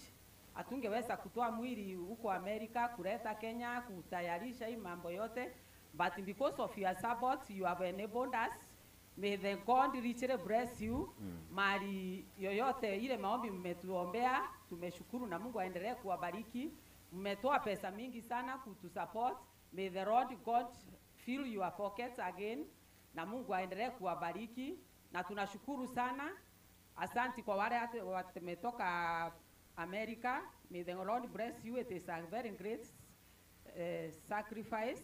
Hatungeweza kutoa mwili huko Amerika, kuleta Kenya, kutayarisha hii mambo yote. But because of your support, you have enabled us. May the God richly bless you. Mali yoyote ile maombi mmetuombea, tumeshukuru na Mungu aendelee kuwabariki. Mmetoa pesa mingi sana kutusupport. May the Lord God fill your pockets again, na Mungu aendelee kuwabariki, na tunashukuru sana. Asanti kwa wale wametoka America. May the Lord bless you. It is a very great sacrifice.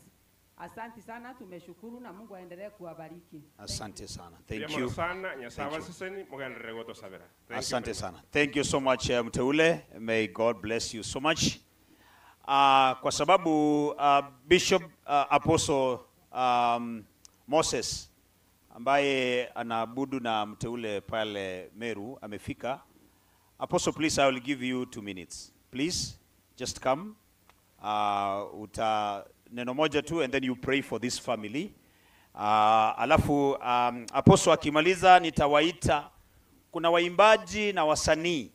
Asanti sana, tumeshukuru na Mungu aendelee kuwabariki.
Asante sana. Thank
Mbuya
you.
mono sana, Nyasaye
Thank you.
abaseseni, mogenderere gotosabera. Thank you
Asante
very much.
sana. Thank you so much, Mteule. May God bless you so much. Kwa sababu Bishop Apostle Moses ambaye anaabudu na mteule pale Meru amefika. Apostle, please, I will give you 2 minutes. Please, just come. Uta neno moja tu and then you pray for this family. Alafu Apostle akimaliza nitawaita. Kuna waimbaji na wasanii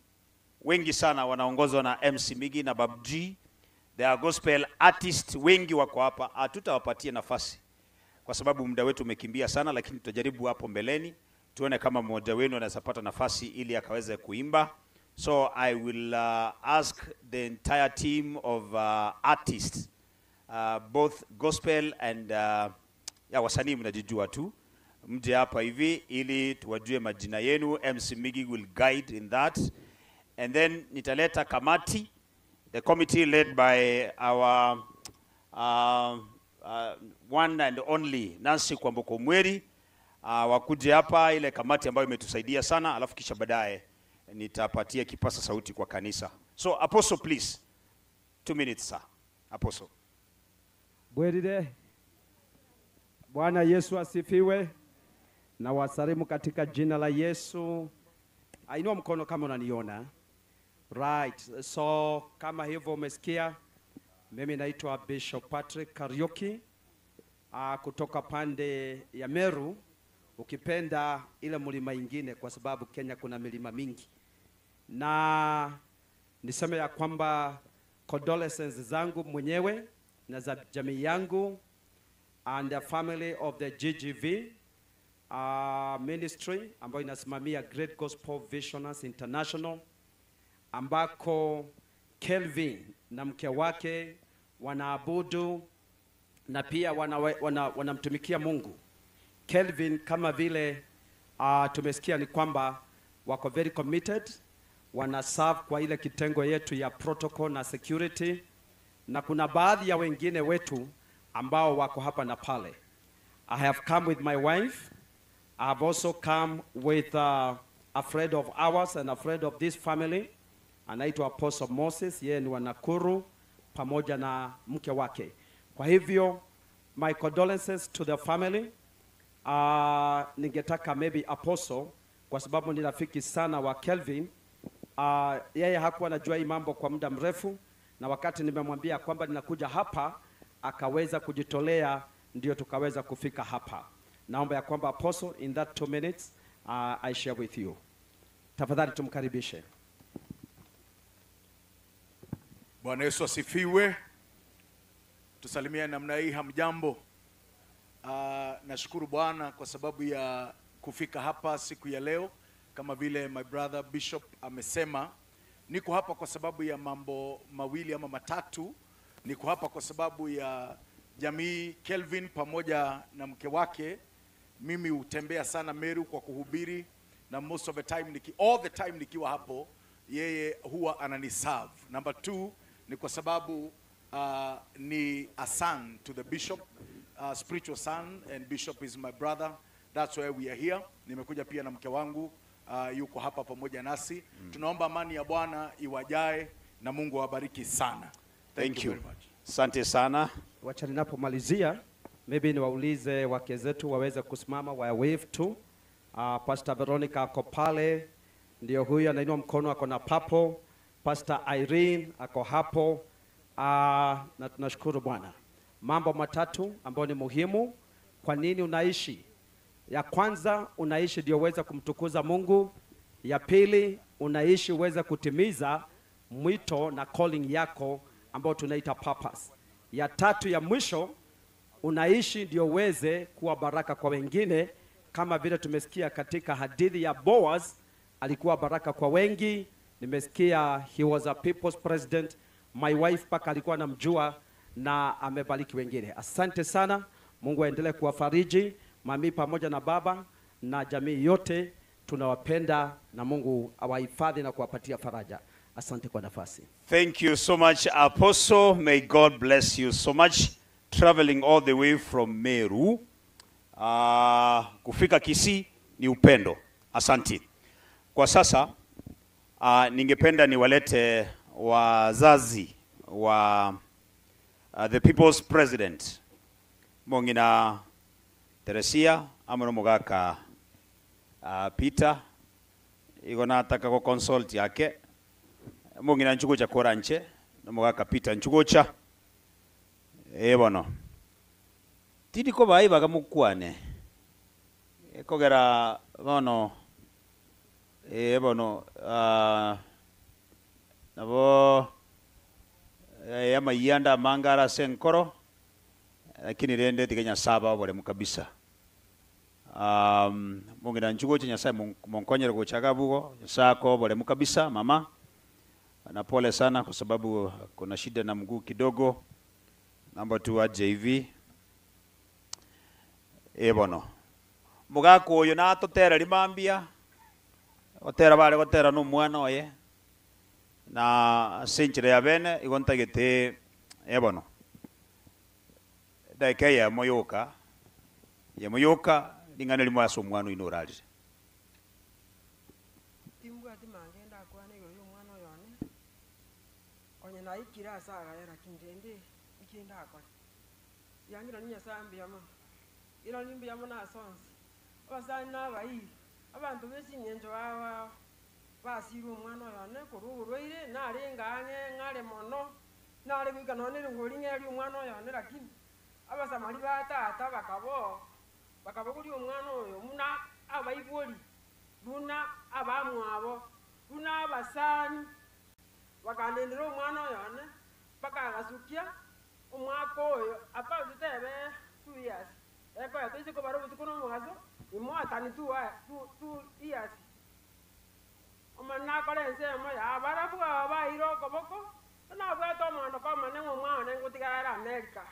wengi sana wanaongozwa na MC Migi na Bab G. There are gospel artists wengi wako hapa. Hatutawapatia nafasi kwa sababu muda wetu umekimbia sana, lakini tutajaribu hapo mbeleni tuone kama mmoja wenu anaweza pata nafasi ili akaweze kuimba. So I will ask the entire team of artists, both gospel and ya wasanii mnajijua tu, mje hapa hivi ili tuwajue majina yenu. MC Migi will guide in that, and then nitaleta kamati, the committee led by our one and only Nancy Kwamboka Mweri, wakuje hapa, ile kamati ambayo imetusaidia sana, alafu kisha baadaye nitapatia kipasa sauti kwa kanisa. So Apostle, please, 2 minutes sir. Apostle.
Bwerire. Bwana Yesu asifiwe. Na wasalimu katika jina la Yesu. Ainua mkono kama unaniona. Right. So kama hivyo umesikia, mimi naitwa Bishop Patrick Kariuki, kutoka pande ya Meru, ukipenda ile mlima ingine, kwa sababu Kenya kuna milima mingi. Na niseme ya kwamba condolences zangu mwenyewe na za jamii yangu and the family of the GGV ministry ambayo inasimamia Great Gospel Visionaries International ambako Kelvin na mke wake wanaabudu na pia wanamtumikia wana, Mungu. Kelvin kama vile tumesikia ni kwamba wako very committed, wana serve kwa ile kitengo yetu ya protocol na security, na kuna baadhi ya wengine wetu ambao wako hapa na pale. I have come with my wife. I have also come with a friend of ours and a friend of this family anaitwa Apostle Moses, yeye ni wa Nakuru pamoja na mke wake. Kwa hivyo my condolences to the family. Ningetaka maybe Apostle kwa sababu ni rafiki sana wa Kelvin. Yeye hakuwa anajua hii mambo kwa muda mrefu, na wakati nimemwambia kwamba ninakuja hapa akaweza kujitolea, ndio tukaweza kufika hapa. Naomba ya kwamba Apostle, in that 2 minutes I share with you. Tafadhali tumkaribishe.
Bwana Yesu asifiwe. Tusalimia namna hii, hamjambo? Nashukuru Bwana kwa sababu ya kufika hapa siku ya leo. Kama vile my brother Bishop amesema, niko hapa kwa sababu ya mambo mawili ama matatu. Niko hapa kwa sababu ya jamii Kelvin pamoja na mke wake. Mimi hutembea sana Meru kwa kuhubiri na most of the time all the time nikiwa hapo yeye huwa ananiserve. Number 2 ni kwa sababu ni a son to the bishop, spiritual son, and bishop is my brother. That's why we are here. Nimekuja pia na mke wangu yuko hapa pamoja nasi. Tunaomba amani ya Bwana iwajae na Mungu awabariki sana.
Thank
you
you.
very much.
Asante sana.
Wacha ninapomalizia maybe niwaulize wake zetu waweze kusimama wa wave tu. Pastor Veronica ako pale, ndio huyu anainua mkono, ako na papo. Pastor Irene ako hapo. Na tunashukuru Bwana. Mambo matatu ambayo ni muhimu. Kwa nini unaishi? Ya kwanza, unaishi ndio uweze kumtukuza Mungu. Ya pili, unaishi uweze kutimiza mwito na calling yako ambayo tunaita purpose. Ya tatu ya mwisho, unaishi ndio uweze kuwa baraka kwa wengine, kama vile tumesikia katika hadithi ya Boaz, alikuwa baraka kwa wengi. Nimesikia he was a people's president. My wife paka alikuwa anamjua na amebariki wengine. Asante sana. Mungu aendelee kuwafariji mami pamoja na baba na jamii yote, tunawapenda na Mungu awahifadhi na kuwapatia faraja. Asante kwa nafasi.
Thank you so much, Apostle. May God bless you so much. Traveling all the way from Meru. Kufika Kisii ni upendo. Asante. Kwa sasa ningependa niwalete wazazi wa the People's President Mongina Teresia amano mugaka Peter igo nataka ko consult yake Mongina Nchugucha koranche no mugaka Peter Nchugucha bono tindi ko bai bagamukwane ekogera bono bono nabo amayanda mangara senkoro lakini rende tige Nyasaye oboremu kabisa. Mongina Nchugucha Nyasaye monkonyere gochaga bugo Nyasaye ko oboremu kabisa mama. Na pole sana kwa sababu kuna shida na mguu kidogo. Namba tu aje hivi. Bono. Mugako oyo natotera rimambia. Gotera bare gotera no mwana oye. Na senchire ya bene igontagete bono. Daika ya moyoka. Ya moyoka lingana limwaso mwana ino orarire.
Timbwati mangenda akwana igoro y'omwana oyo one. Onye naikire ase agaya lakini rende ikenda akore. Yangira ni Nyasaye mbuya mono. Ira ni mbuya mono ase onsi. Abasani na abairi, abanto b'eching'encho baba basirwe omwana oyo one korwa oborwaire, narenge ang'e ng'are mono, nare goika nonye erongori ng'eria omwana oyo one lakini abasamari ba tata bakabo bakabogoria omwana oyo buna abaibori, buna abamwabo, buna abasani, bakandendera omwana oyo one mpaka agasukia. Omwaka oyo about totebe 2 years ekoya toise kobara obotuko na omogaso ni more than 2 years. Omonene akore ensemo ya barabwo aba baire okoboko, nabwate omondoko omonene ng'a omwana one ngotigara are America.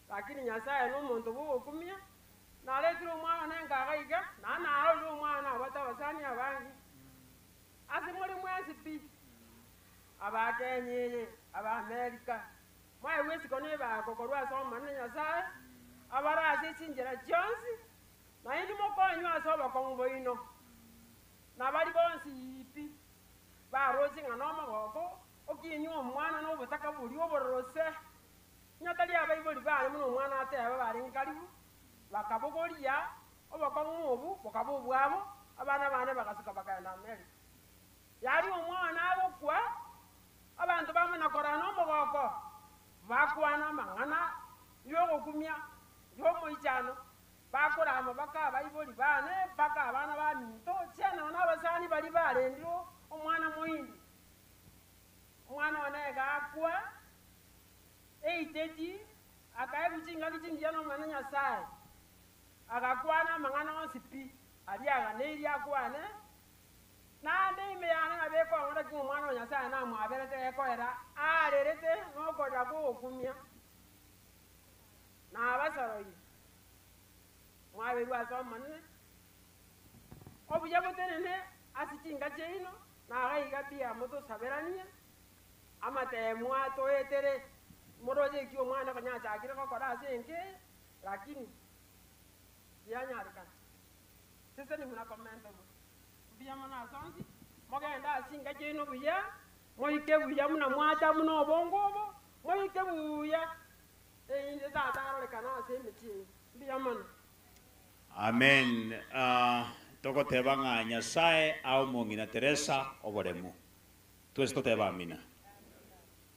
Lakini Nyasaye na omonto bwa ogokumia, naretire omwana one nkaga iga, na narorire omwana abwate abasani abange. Ase more mwensi pi, Abakenya eye, aba America, mwaigwa esiko na ebako korwa ase Omonene Nyasaye, abare ase chinchera chionsi, naende mokonywe ase obokong'u bwaino. Na bari bonsi pi, baroche ng'a na omogoko, okinywa omwana na obotaka boria obororose, nyatari abaibori bane buna omwana ateba barenge karibu, bakabogoria obokong'u obu bokaba obwabo, abana bane bagasuka bakaenda America. Yari omwana agokwa, abanto bamanya korora na omogoko, bakwana amang'ana yogokumia, yomoichano, bakorama baka abaibori bane, mpaka abana baminto, chiana na abasani bari barendire omwana moindi. Omwana one egakwa, eiteti, akaegwa chingaki chingiya na omwana Nyasaye. Agakwana amang'ana onsi pi, aria aganeirie akwane, naende ime yane nabo ekong'ora ki omwana wa Nyasaye namwaberete ekoera, arerete nokorera kwa ogokumia. Nabasoroire, mwaberwe ase Omonene, obuya botenene ase chinka chiaino, nagaiga pia motosaberanie, amatemo atoetere, moroche eki omwana konya achakire gokora ase enka eye, lakini tianyarekana. Seseni muna komentogwa. Mbuya mono ase onsi, mogende ase chinka chiaino buya, moike buya muna mwacha muna obongo obo, moike buya, erinde tata arorekane ase emechie eye. Mbuya mono.
Amen. Togoteba ng'a Nyasaye ao mong'ina Teresa oboremu. Twese toteba amina.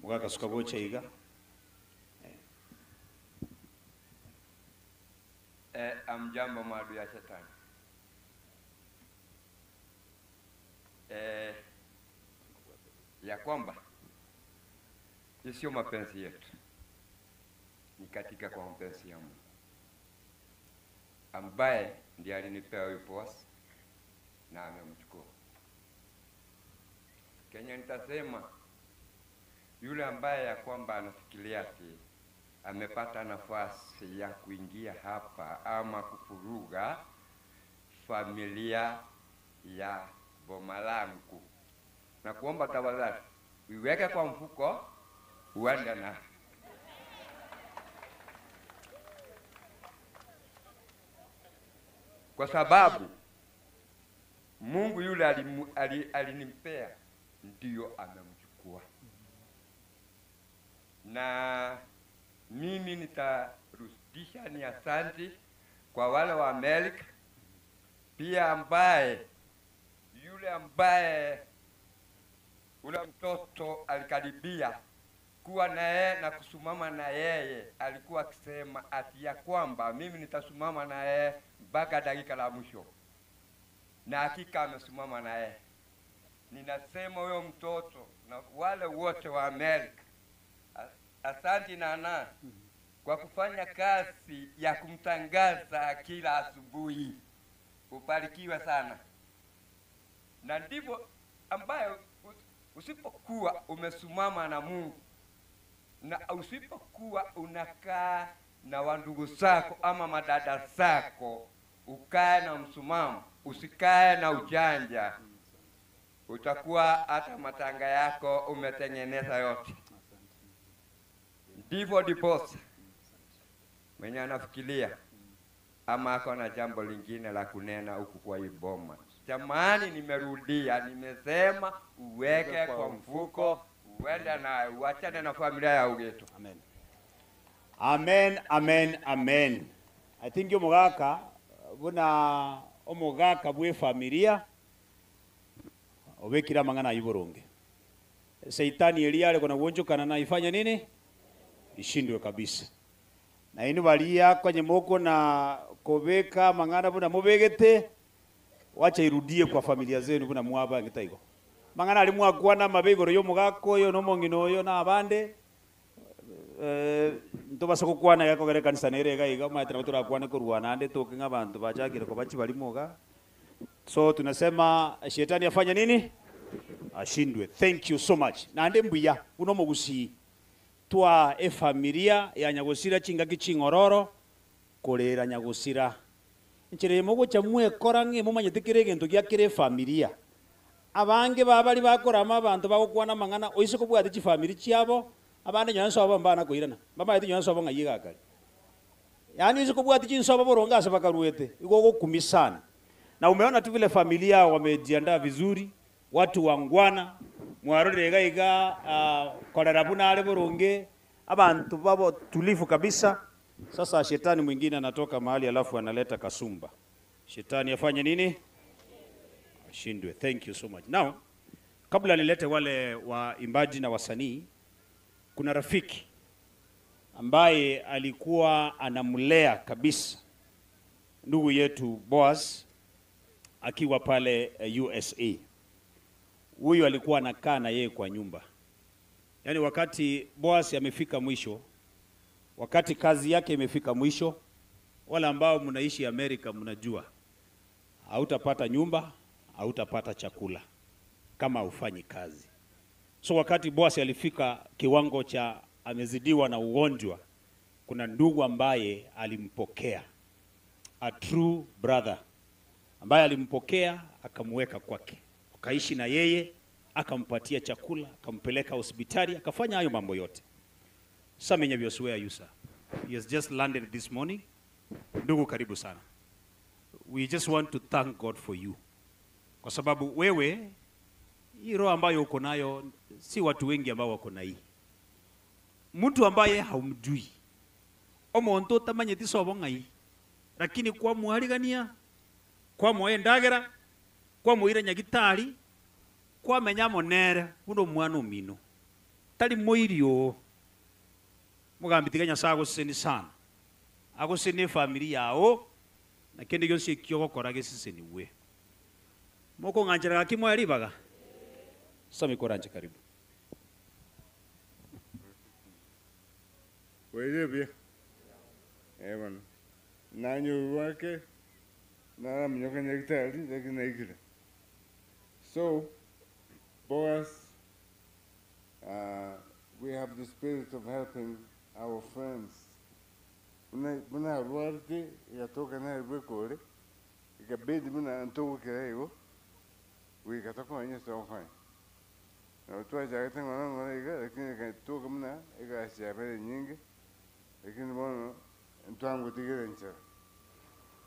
Mogakasuka gocha iga.
Amjambo maadui ya shetani. Ya kwamba hii sio mapenzi yetu, ni katika kwa mapenzi ya Mungu ambaye ndiye alinipea huyu boss na amemchukua. Kenya nitasema yule ambaye ya kwamba anafikiria ati amepata nafasi ya kuingia hapa ama kufuruga familia ya boma langu, na kuomba tafadhali uiweke kwa mfuko uende na kwa sababu Mungu yule alinimpea ndiyo amemchukua, na mimi nitarudisha ni asanti kwa wale wa Amerika pia, ambaye yule ambaye ule mtoto alikaribia kuwa na yeye na kusimama na yeye, alikuwa akisema ati ya kwamba mimi nitasimama na yeye mpaka dakika la mwisho, na hakika amesimama na yeye. Ninasema huyo mtoto na wale wote wa Amerika, asanti Nana kwa kufanya kazi ya kumtangaza kila asubuhi. Ubarikiwe sana. Na ndivyo ambayo usipokuwa umesimama na Mungu na usipokuwa unakaa na wandugu zako ama madada zako, ukae na msimamo, usikae na ujanja, utakuwa hata matanga yako umetengeneza yote. Ndivyo diposa mwenye anafikiria ama ako na jambo lingine la kunena huku kwa hii boma. Jamani, nimerudia, nimesema uweke kwa mfuko, uende na uachane na familia ya Ugeto.
Amen. Amen, amen, amen. I think omogaka buna omogaka bwe familia obekira mang'ana iboronge. Seitani eliare kona wonjokana na ifanya nini? Ishindwe kabisa. Na inu balia kwenye moko na kobeka mang'ana buna mubegete, wacha irudie kwa familia zenu buna mwaba ngitaigo. Mang'ana ali mwakwana mabegoro yo mugako yo no mongino yo na abande. Eh, ntobase gokwana iga kogera ekanisa nere iga iga, omanyete nabo torakwane korwa naende toke ng'a abanto bachakire koba chibarimo iga. So tunasema shetani afanye nini? Ashindwe. Thank you so much. Naende mbuya buna omogusii twa efamilia ya nyagosira chingaki ching'ororo korera nyagosira. Enchera eye mogocha mwekora ng'a momanyete kera egento gia kera efamilia. Abange ba baria bakorama abanto bagokwana amang'ana oise kobwate chifamiri chiabo, abande nonye nsobo mbana koirana, mbamaete nonye nsobo ng'ai iga kare. Yaani oise kobwati chinsobo boronge ase bakaruete, igo ogokumia sana. Na umeona tu vile familia wamejiandaa vizuri, watu wangwana, mwarorire iga iga korera buna are boronge, abanto babo tulivu kabisa. Sasa shetani mwingine anatoka mahali alafu analeta kasumba. Shetani afanye nini? Ashindwe. Thank you so much. Now, kabla nilete wale waimbaji na wasanii, kuna rafiki ambaye alikuwa anamlea kabisa ndugu yetu Boaz akiwa pale USA. Huyu alikuwa anakaa na yeye kwa nyumba. Yaani wakati Boaz amefika mwisho, wakati kazi yake imefika mwisho, wale ambao mnaishi Amerika mnajua hautapata nyumba, hautapata chakula kama hufanyi kazi. So wakati Boaz alifika kiwango cha amezidiwa na ugonjwa, kuna ndugu ambaye alimpokea, a true brother ambaye alimpokea akamweka kwake, akaishi na yeye, akampatia chakula, akampeleka hospitali, akafanya hayo mambo yote. Sami Nyabiosi, where are you sir? He has just landed this morning. Ndugu, karibu sana. We just want to thank God for you, kwa sababu wewe hii roho ambayo uko nayo si watu wengi ambao wako na hii. Mtu ambaye haumjui omonto otamanyeti sobo ng'ai, lakini kwamwarigania kwamoa endagera kwamoira nyagitari kwamenya monere buna omwana omino tari moiri oo mogambi tiga Nyasaye agoseseni sana agoseseni efamiri yao na kende gionsi ekio ogokora geseseniwe. Mokong'anchera gaki moe ribaga? Sami koranche karibu.
Bwairire buya? Eh bono, nanyorwa ake, naraminyoka nyagetari, lakini naikire. So, Boaz, we have the spirit of helping our friends. Buna buna arwarete, egatoka nere bweka ore, ekabidi buna ntogokera igo, goika tokonye ase togokonya. Nabo twachagete ng'ora ng'ora iga, lakini ekatoka buna egasi yabere enyinge, lakini bono ntwangotigera enchera.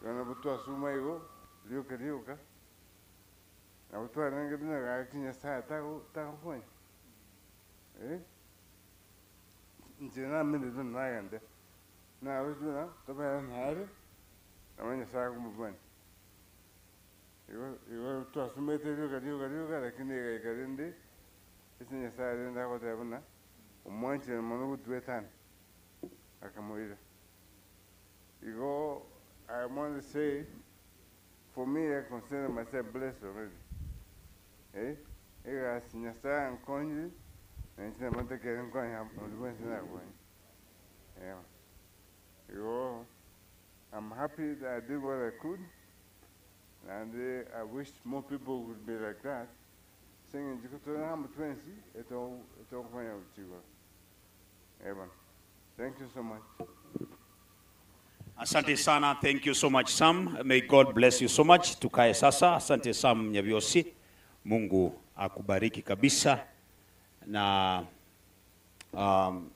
Igo nabo twasuma igo, rioka rioka, nabo twarenge buna gaki Nyasaye tago tagokonya eh, inche namenyete nagende, naroche buna tobere nare, nabo Nyasaye akomobwania. Igo igo twasumete rioka rioka rioka, lakini egaika rende, ase Nyasaye rende agoteba buna, omwanchire mono gotwetana, akamoira. Igo I want to say, for me I consider myself blessed already. Eh, egasi Nyasaye ankonyire, na inche nabo ntakere nkonye onde bwensi nakonye. Yeah. Igo I'm happy that I did what I could, and I wish more people would be like that. Singing jikutona amo twensi, eto eto kufanya uchigwa. Eh bwana. Thank you so much.
Asante sana, thank you so much Sam. May God bless you so much. Tukae sasa. Asante Sam Nyabiosi, Mungu akubariki kabisa na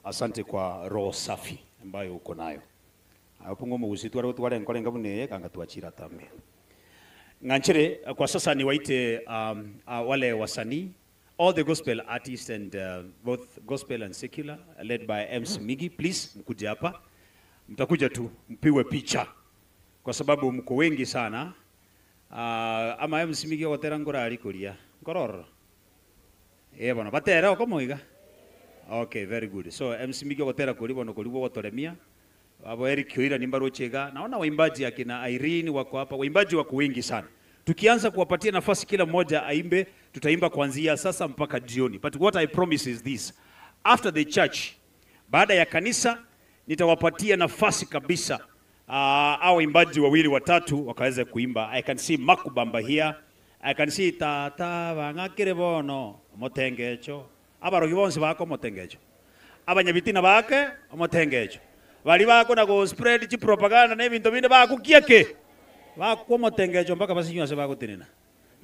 asante kwa roho safi ambayo uko nayo. Apungo mugusi tware tware nkore ngabune kanga tuachira tambe. Nganchere kwa sasa niwaite wale wasanii all the gospel artists and both gospel and secular led by MC Migi, please mkuje hapa. Mtakuja tu mpigwe picha kwa sababu mko wengi sana. Ama MC Migi ogotera ngorari kuria nkororo eh bono batera okomoiga. Okay, very good. So MC Migi ogotera kuri bono kuri gotoremia abo Eric Oira ni mbarochega. Naona waimbaji akina Irene wako hapa, waimbaji wako wengi sana. Tukianza kuwapatia nafasi kila mmoja aimbe, tutaimba kuanzia sasa mpaka jioni. But what I promise is this: after the church, Baada ya kanisa nitawapatia nafasi kabisa au waimbaji wawili watatu wakaweze kuimba. I can see Makubamba here. I can see tata bang'akire bono omotengecho abarogi bonsi bako omotengecho abanyabitina bake omotengecho bari bako na go spread chi propaganda na ebinto binde bakukia ke bakwa omotengecho mpaka basinywa ase bagotenena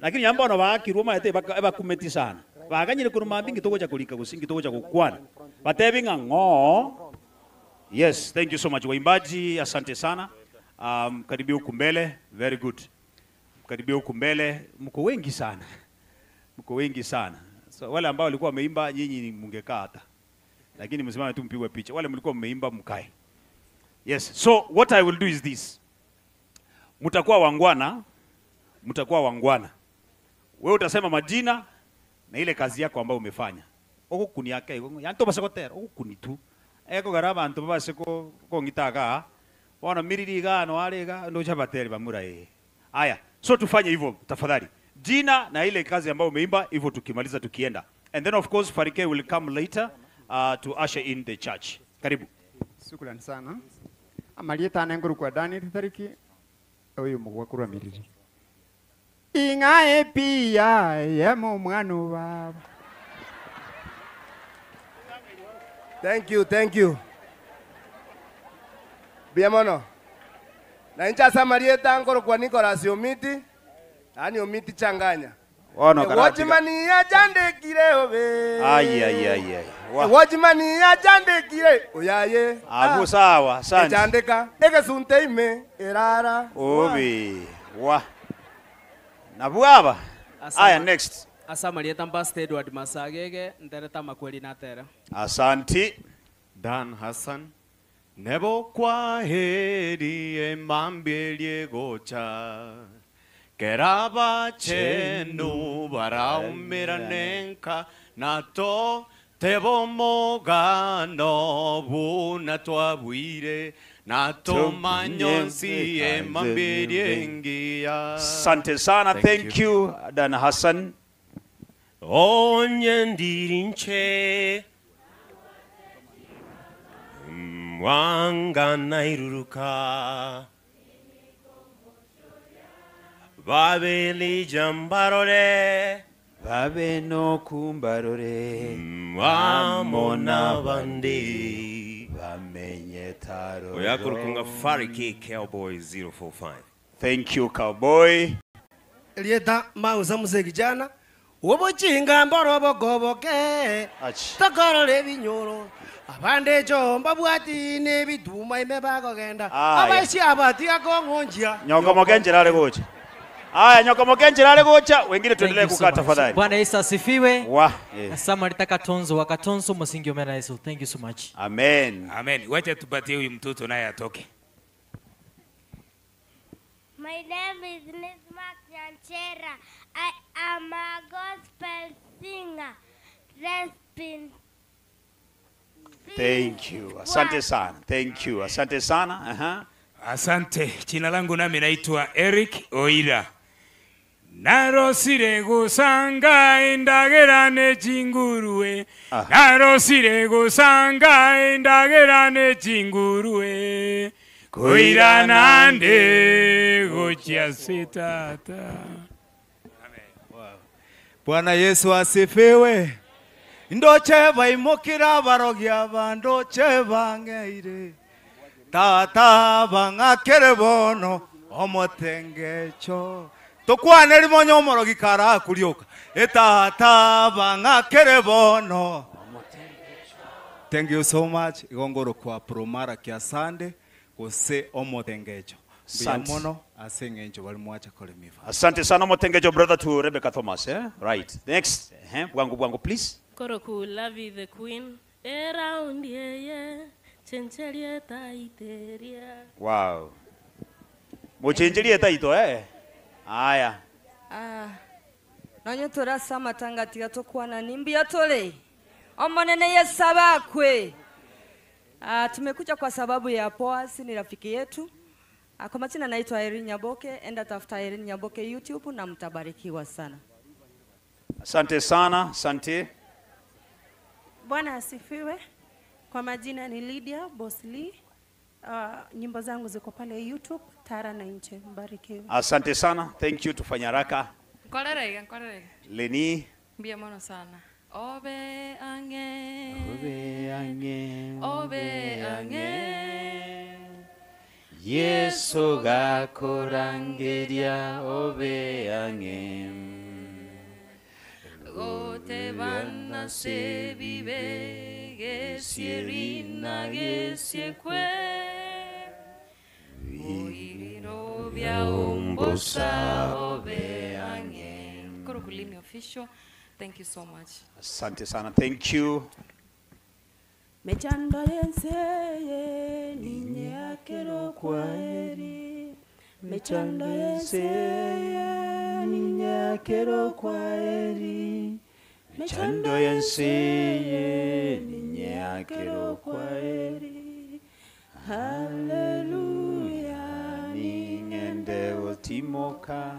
lakini yambono bakirwe maete ebakumeti sana baganyire korwa mambia ngitogocha korika gose ngitogocha gokwana batebi ng'a ng'oo. Yes, thank you so much waimbaji, asante sana. Karibia huku mbele, very good. Karibia huku mbele, mko wengi sana. Mko wengi sana. So wale ambao walikuwa wameimba nyinyi mungekaa hata. Lakini msimame tu mpigwe picha. Wale mlikuwa mmeimba mkae. Yes, so what I will do is this. Mtakuwa wangwana, mtakuwa wangwana. Wewe utasema majina na ile kazi yako ambayo umefanya. Ogokuni yake igo, yanto basegotera, ogokuni tu. Eko gara abantu babase kong'itaga. Bono miriri iga no are iga ndo chabateri bamura eh. Aya, so tufanye hivyo tafadhali. Jina na ile kazi ambayo umeimba hivyo tukimaliza tukienda. And then of course Farike will come later to usher in the church. Karibu.
Shukrani sana. Amalieta anenguru kwa Daniel tariki oyu mugwa kurwa miriri. Ing'ae pia yemo mwana baba.
Thank you, thank you. Biamono. Na incha samarieta ngoro kwa Nicholas Omiti. Ani Omiti changanya.
Ono karati.
Watchman ya jandekire obe.
Ai ai ai ai. Wa.
Watchman ya jandekire oyaye.
Abu sawa, asante.
Echandeka egesunte ime erara.
Obi. Wa. Na bwaba. Aya next.
Asamarieta Pastor Edward Masagege ntereta makweli natera.
Asanti.
Dan Hassan. Nebo kwa heri emambelie gocha. Keraba chenu baraumira nenka nato tebo mogano buna twabwire nato manyonsi emambelie ngia.
Asante sana. Thank you Dan Hassan.
Onye ndirinche mwanga nairuruka babeli jambarore
babe no kumbarore
mwamona bandi
bamenye taro
Oyakurukunga Farike Cowboy 045.
Thank you cowboy.
Lieta mauza mzee kijana ubuchinga mborobogoboke tokorora ebinyoro abande jomba bwati n'ebiduma ime bagogenda abaisi abatiga kong'onjia
Nyoko mokenjera ale gocha. Aya nyoko mokenjera ale gocha, wengine tuendelee
Thank you so
kukaa
much.
tafadhali.
Bwana Yesu asifiwe.
Wa. Eh.
Samarita Katonzo wa Katonzo msingi omena Yesu. Thank you so much.
Amen.
Amen. Wacha tupatie huyu mtoto naye atoke.
My name is Nisma Nyanchera. I am a gospel singer. Rest in
Thank you. Asante sana. Thank you. Asante sana. Aha.
Asante. Jina langu nami naitwa Eric Oira. Narosire gusanga indagerane chinguruwe. Narosire gusanga indagerane chinguruwe. Koiranande gochia sitata.
Bwana Yesu asifiwe. Ndoche baimukira barogia bandoche bangeire. Tata bang'akere bono omotengecho. Tokwane rimonyo omorogi kara kurioka. Etata bang'akere bono.
Thank you so much. Igongoro kwa Promara kia Sunday gose omotengecho.
Asante.
Mbuya mono ase eng'encho bari mwacha koremiva.
Asante sana Motengejo brother to Rebecca Thomas eh? Right. Next. Eh, bwangu bwangu please.
Koroku Lavi the Queen. Around ye chencherie taiteria.
Wow. Muchinjirie taito eh. Aya.
Ah, nonye torasa amatanga tiga tokwana nimbuya tole omonene Yesu abakwe. Ah, tumekuja kwa sababu ya Boaz ni rafiki yetu. Ah, kwa majina naitwa Irene Nyaboke, enda tafuta Irene Nyaboke YouTube na mtabarikiwa sana.
Asante sana. Asante.
Bwana asifiwe.
Kwa majina ni Lydia Bosli. Nyimbo zangu ziko pale YouTube, Tara na Inche. Mbarikiwe.
Asante sana. Thank you. Tufanye haraka.
Nkorerega, nkorerega.
Leni.
Mbia mono sana. Obe ange.
Obe ange.
Obe ange.
Yesu gakorangeria obe ang'e
Gote bana se vive gesierina gesiekwe. Oiriro bia ombosa obe ange. Korokulini official. Thank you so much.
Asante sana. Thank you.
Mechando yenseye ninye akero kwaheri. Mechando yenseye ninye akero kwaheri.
Mechando yenseye ninye akero
kwaheri. Haleluya
ningende gotimoka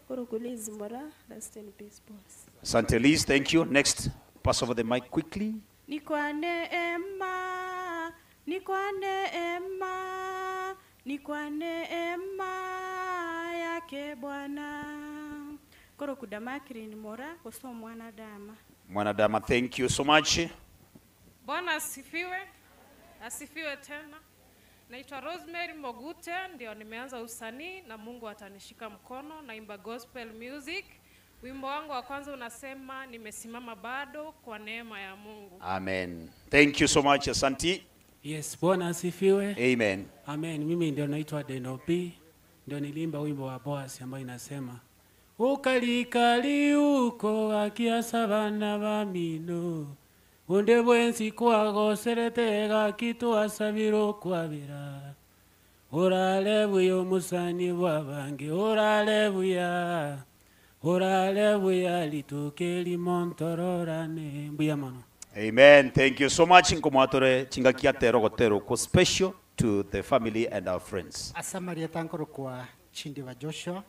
Korokulizi mbora, rest in peace boss.
Asante Liz. Thank you. Next. Pass over the mic quickly.
Ni kwa neema, ni kwa neema, ni kwa neema yake Bwana. Koro kudamakiri ni mora koso mwanadama.
Mwanadama, thank you so much.
Bwana asifiwe, asifiwe tena. Naitwa Rosemary Mogute, ndio nimeanza usanii na Mungu atanishika mkono. Naimba gospel music. Wimbo wangu wa kwanza unasema nimesimama bado kwa neema ya Mungu.
Amen. Thank you so much, Asanti.
Yes, Bwana asifiwe.
Amen.
Amen. Mimi ndio naitwa Deno P. Ndio nilimba wimbo wa Boaz ambayo inasema ukalikali uko akiasa bana ba mino unde bwensi kwagoserete gakitu asabiro kwabira urale buya omusani bwabange urale buya urale buya lituke limontororane mbuya mono.
Amen. Thank you so much. Nkomwatore chingakia tero gotero ko special to the family and our friends.
Asamaria tankoro kwa chindi wa Joshua.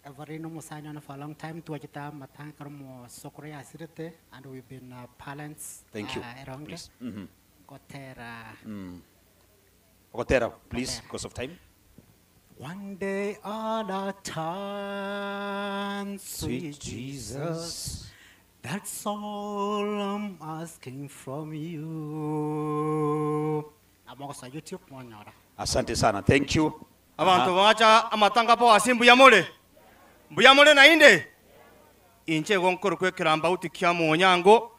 Everino Musanya for a long time tuwachita matankaro mo sokore asirete and we've been parents.
Thank you.
Eronge.
Please. Mhm.
Gotera.
Gotera, please, because of time.
One day at a time,
Sweet
sweet Jesus. That's all I'm asking from you. Amogosa YouTube mwanyora.
Asante sana. Thank you.
Abantu bacha amatanga po asi mbuya mole. Mbuya mole na inde. Inche gonkoro kwekiramba uti kya munyango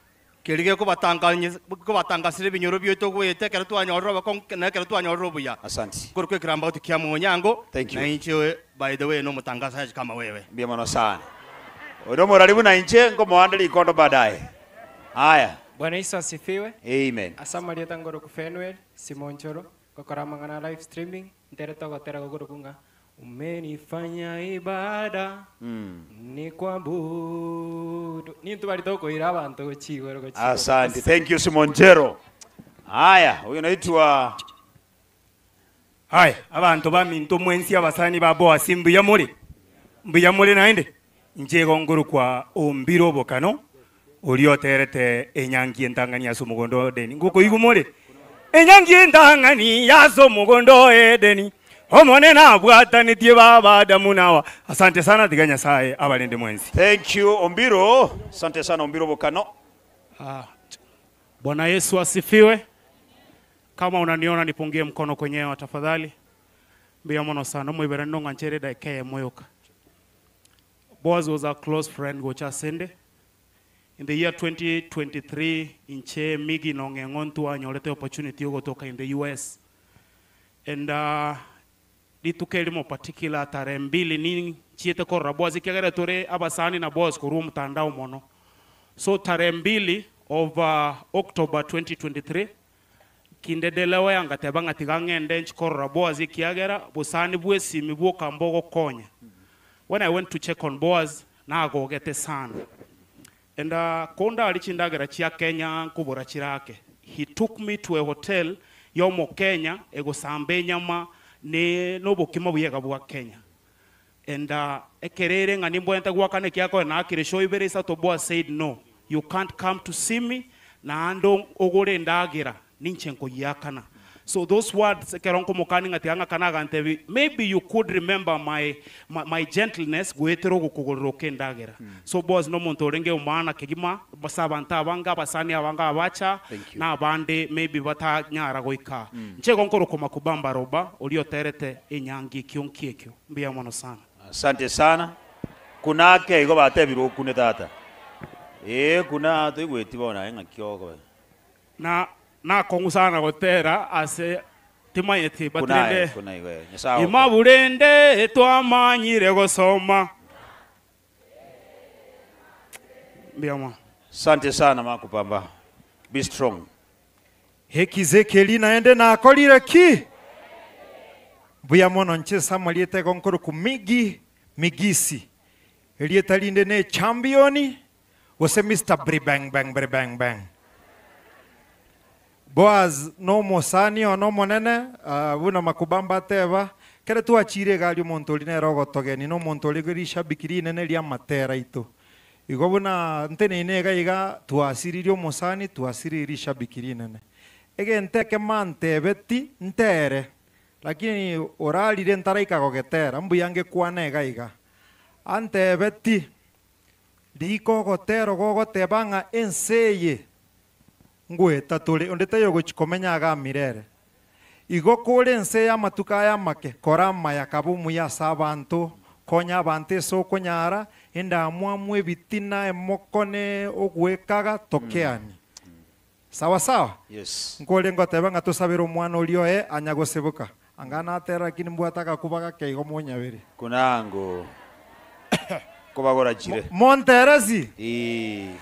kerige kubatanganye kubatangasire binyoro byoto gwete kera twanyorro bakon na kera twanyorro buya.
Asante.
Koro kwekiramba uti kya munyango.
Thank you.
Na inche by the way no mutangazaji kama wewe.
Mbia mono sana. Odomo raribu na inche ngomoanda likondo baadaye. Haya.
Bwana Yesu asifiwe.
Amen.
Asamaria tangoro ku Fenuel Simonchoro kokora mangana live streaming ntere togotera gogoro kunga umenifanya ibada ni kuabudu nintu bari tokoira abantu gochigoro gochigoro.
Asante. Thank you Simonjero. Haya, huyu anaitwa
Hai, abantu baminto mwensi abasani ba Boasi mbuya muli. Mbuya muli naende. Nje gonguru kwa ombiro bokano olioterete enyangi entangani yaso mugondo edeni. Nguko igu muli. Enyangi entangani yaso mugondo edeni. Omone na bwatanitie baba Adamu nawa. Asante sana tiga Nyasaye abalinde mwensi.
Thank you Ombiro. Asante sana Ombiro Bokano.
Bwana Yesu asifiwe. Kama unaniona nipungie mkono kwenye hewa tafadhali. Mbia mono sana mwibera ndonga nchere dakika moyoka. Boaz was a close friend gocha sende. In the year 2023 inche migi nonge ngontu anyolete opportunity yogotoka in the US. And lituke limo particular tarehe mbili ni chiete korora Boaz ikiagera tore abasani na Boaz koruo mtandao mono. So tarehe mbili of October 2023 kindedelewa yangateba ng'atiga ng'ende nchikorora Boaz ikiagera busani bwesimi bwokambo gokonya. When I went to check on Boaz nagogete sana. And konda alichindagera chia Kenya nkubura chirake. He took me to a hotel yomo Kenya egosambe nyama ne nobokima buyega bwa Kenya. And ekerere ng'a nimbo ente gwakane kiako na akire show ibere isato Boaz said no, you can't come to see me. Naende ogore endagera, ninche nkoyiakana. So those words ekero nkomokania ng'a tiga ng'akane agantebi, maybe you could remember my my gentleness goetera ogokogorera oka endagera. So Boaz nomonto orenge omoana kegima, ase abanto abange, abasani abange abacha,
Thank you.
na abande maybe batanyara goika. Inche igo nkorokwa Makubamba Roba, oria oterete enyangi ekio nkiekio. Mbuya mono sana.
Asante sana. Kuna ake igo batebire okune tata. Ee kuna toigweti bono aye ng'aki okoba.
Na nakong'u sana gotera ase timanyeti but
Kuna aye,
rende
kuna igo eh. Nyasaye agokonye.
Imabu rende twamanyire gosoma. Mbuya mono.
Asante sana Makubamba. Be strong.
Ekizekeli naende nakorire ki? Mbuya mono nche ase amarieta igo nkorokwa Miggy Migisi. Erieta rinde ne champion gose Mister Bribang bang bribang bang. Boaz nomosani one omonene, ah, buna Makubamba ateba, kere twachire iga aria omonto oria nere ogotogenia, nomonto ore rishabiki rinene ri'amatera aito. Igo buna nteneine iga iga twasiririe omosani, twasiririe rishabiki rinene. Egento ekemo antebeti ntere, lakini orarire ntaraika gogetera, mbuya ngekwane iga iga. Antebeti, rika ogotera gogoteba ng'a ense eye ngoeta tore, onde taiyo ogochia komenya iga mirere. Igo kore ense y'amatuko aya amake, kora amaya kabe omuya ase abanto, konya abanto ase okonyara, endamwamu, ebitina, emokone, ogwekaga, tokeani. Sawa sawa?
Yes.
Nkore ngoteba ng'a tosabere omwana oria oye anya goseboka. Anga natera lakini mbwate agakuba gake igo monyabere.
Kunango kobagora chire.
Monteresi?
Ee.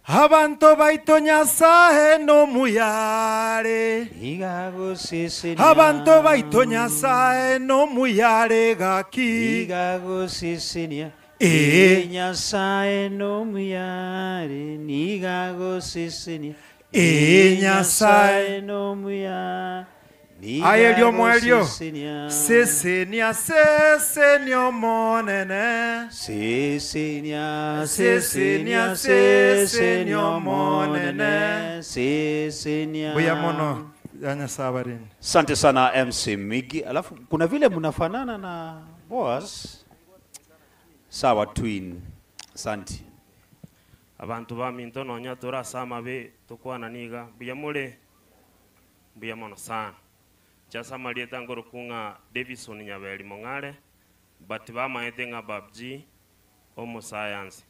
Abanto baito Nyasae nomuyare.
Igagosesenia.
Abanto baito Nyasae nomuyare gaki.
Igagosesenia.
Ee.
Nyasae nomuyare nigagosesenia.
Ee, Nyasae.
nomuyare.
Aye riomoerio.
Nigagosesenia.
Sesenia sesenia omonene.
Sesenia,
Sesenia, sesenia omonene.
Sesenia.
Mbuya mono ya Nyasae abarende.
Asante sana MC Migi. Alafu kuna vile mnafanana na Boaz. Sawa twin. Asante.
Abanto baminto nonya tore ase amabe tokwana niga mbuya more mbuya mono sana. Inche ase amarieta nkorokwa ng'a Davison Nyaberi Mong'are but bamaete ng'a Babji omosayansi.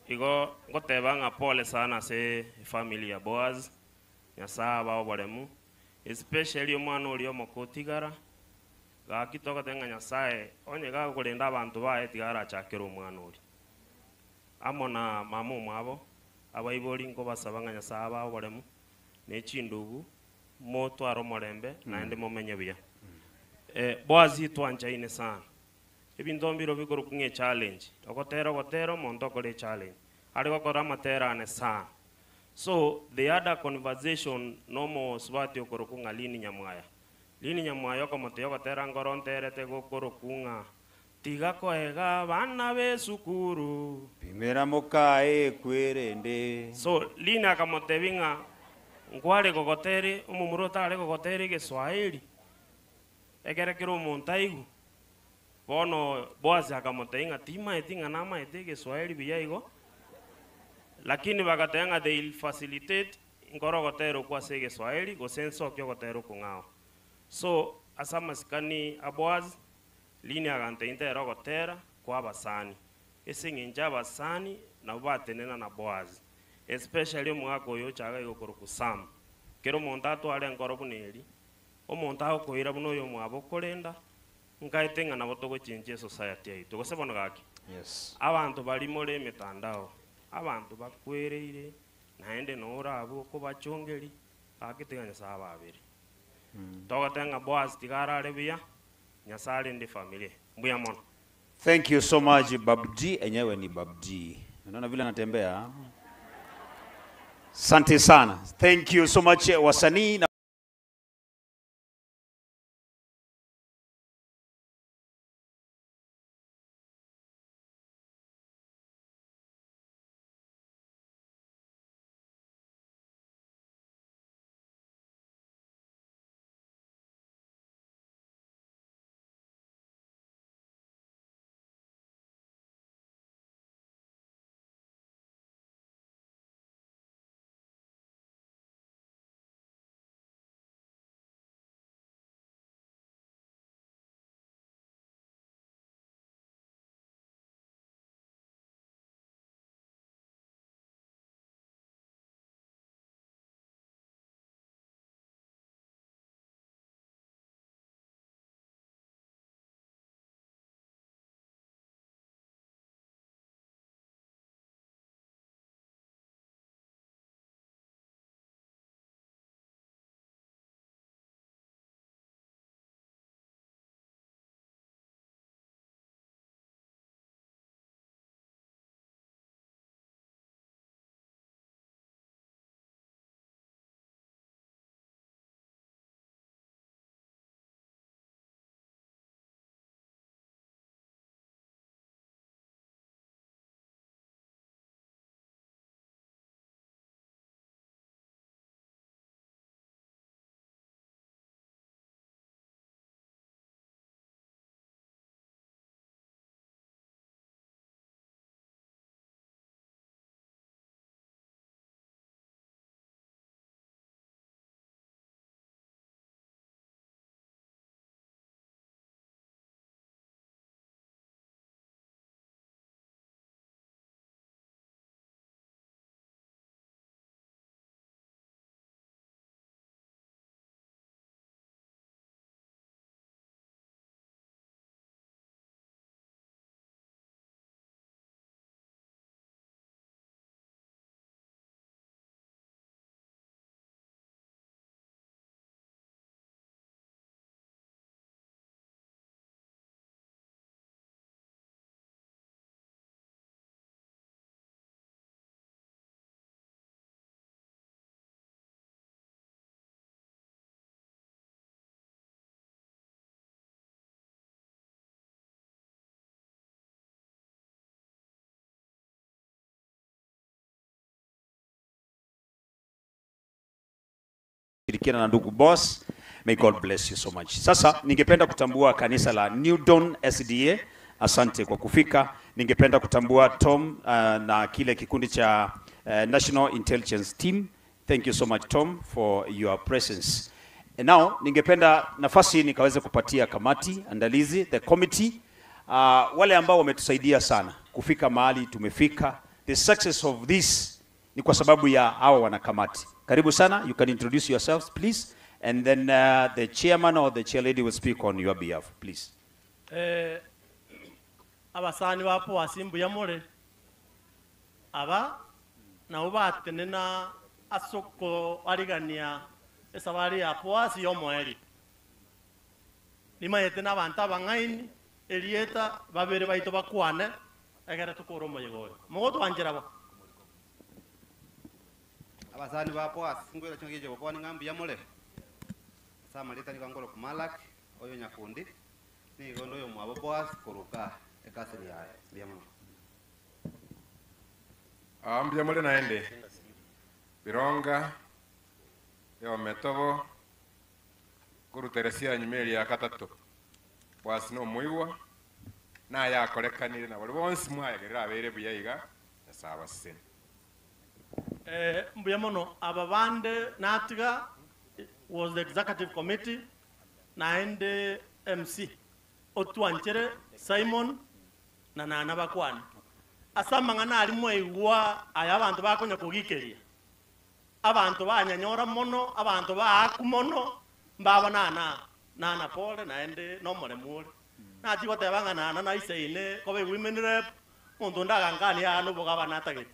Igo ngoteba ng'a pole sana ase efamily ya Boaz, Nyasaye abae oboremu, especially omwana oria omoke otigara, gaki togoteba ng'a Nyasaye onye gakorenda abanto baye tiga arachakere omwana oria. Amo na mama omwabo, abaibori nkobasaba ng'a Nyasaye abae oboremu, ne chindugu, motware omorembe, naende momenye buya. Boaz twanchaine sana. Ebinto mbiro bikorokwa ng'a echallenge, ogotera ogotera omonto okore echallenge, are gokora amatera ane sana. So they had a conversation na omosubati okorokwa ng'a Lynn Nyamwaya. Lynn Nyamwaya okomotebia ogotera nkoro nterete gokorokwa ng'a tiga koega abana b'esukuru.
Pimera mokae ekwerende.
So Lynn akamotebia ng'a nkware gogotere omomura otare gogotere egeswahili ekere kere omonto aigwe. Bono Boaz akamotebia ng'a timaeti ng'a namaete egeswahili buya igo, lakini bagateba ng'a they will facilitate nkore ogotera okwo ase egeswahili gose nsoke ogotera okong'ao. So ase amasikani a Boaz, Lynn agantebia ntere ogotera kwa abasani. Ase eng'encho abasani nabo batenena na Boaz, especially omogaka oyo ochaga iga okorokwa Sam. Kera omonto atware enkoro buna eri, omonto agokoira buna oyo omwabo okorenda, nkaete ng'a nabo togochenchia esociety yaito. Gose bono gaki?
Yes.
Abanto baria more emitandao, abanto bakwereire, naende nore abwo okobachongeri, gaki tiga Nyasaye ababere. Togoteba ng'a Boaz tiga arare buya, Nyasaye arende efamiri eye. Mbuya mono.
Thank you so much Babji, enyewe ni Babji. Unaona vile anatembea? Asante sana. Thank you so much wasanii na kushirikiana na ndugu boss. May God bless you so much. Sasa ningependa kutambua kanisa la New Dawn SDA. Asante kwa kufika. Ningependa kutambua Tom na kile kikundi cha National Intelligence Team. Thank you so much Tom for your presence. And now ningependa nafasi hii nikaweze kupatia kamati andalizi, the committee, wale ambao wametusaidia sana kufika mahali tumefika. The success of this ni kwa sababu ya hawa wanakamati. Karibu sana, you can introduce yourselves please, and then the chairman or the chairlady will speak on your behalf please.
Abasani ba Boaz mbuya more aba nabo batenena asoko arigania esabari ya Boaz yomoeri nimayete n'abantu abang'aini erieta babere baito bakwane egere tukore omoyega oyo mogotwanchera bo.
Abasani ba Boaz ngwira chongeje bokoni ng'ambu ya mule samalita ni kangolo kumalak oyo nyakundi ni gondo yo mwabo Boaz kuruka ekasiri yaye mbya muno.
Mbya mule naende bironga yo metobo kuruteresia nyumeli ya katatu Boaz no muigwa na yakorekanire na bali bonsi mwayagerera abere buya saba sene.
Mbuya muno aba bande natiga was the executive committee naende MC otwanchere Simon na nana bakwana asamang'ana ari mwaigwa aya abantu bakonya kugikeria abantu banyanyora mono abantu baaku mono mbaba nana nana pole naende nomore mure nachigoteba ng'a nana naisaine kobe women rep muntu ndagankani ano bogaba natagete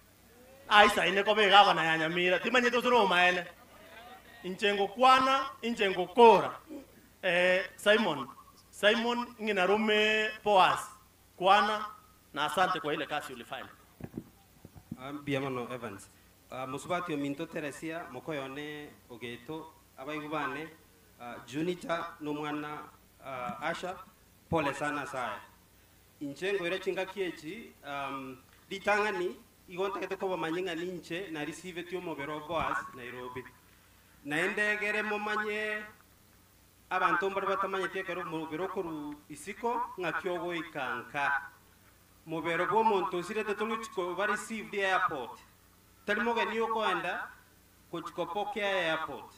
aisaine kobe gabana ya Nyamira timanyete usoro maene inche ngokwana inche ngokora. Simon nginarume Boaz kwana na asante kwa ile kazi ulifanya.
Mbia mono Evans. Musubati ominto Teresia mokoyone ogeto abaigubane Junita no mwana Asha pole sana saya. Inche ngoire chingaki echi litangani igonta ko bamanyinga ninche na receive ti omobero Boaz Nairobi. Naendegere momanye abantu mbari batamanyete kero mubero koru isiko ngakyogo ikanka. Mubero bwo muntu usirete tuluchiko ba receive the airport. Tali mogeni okoenda kuchikopokea airport.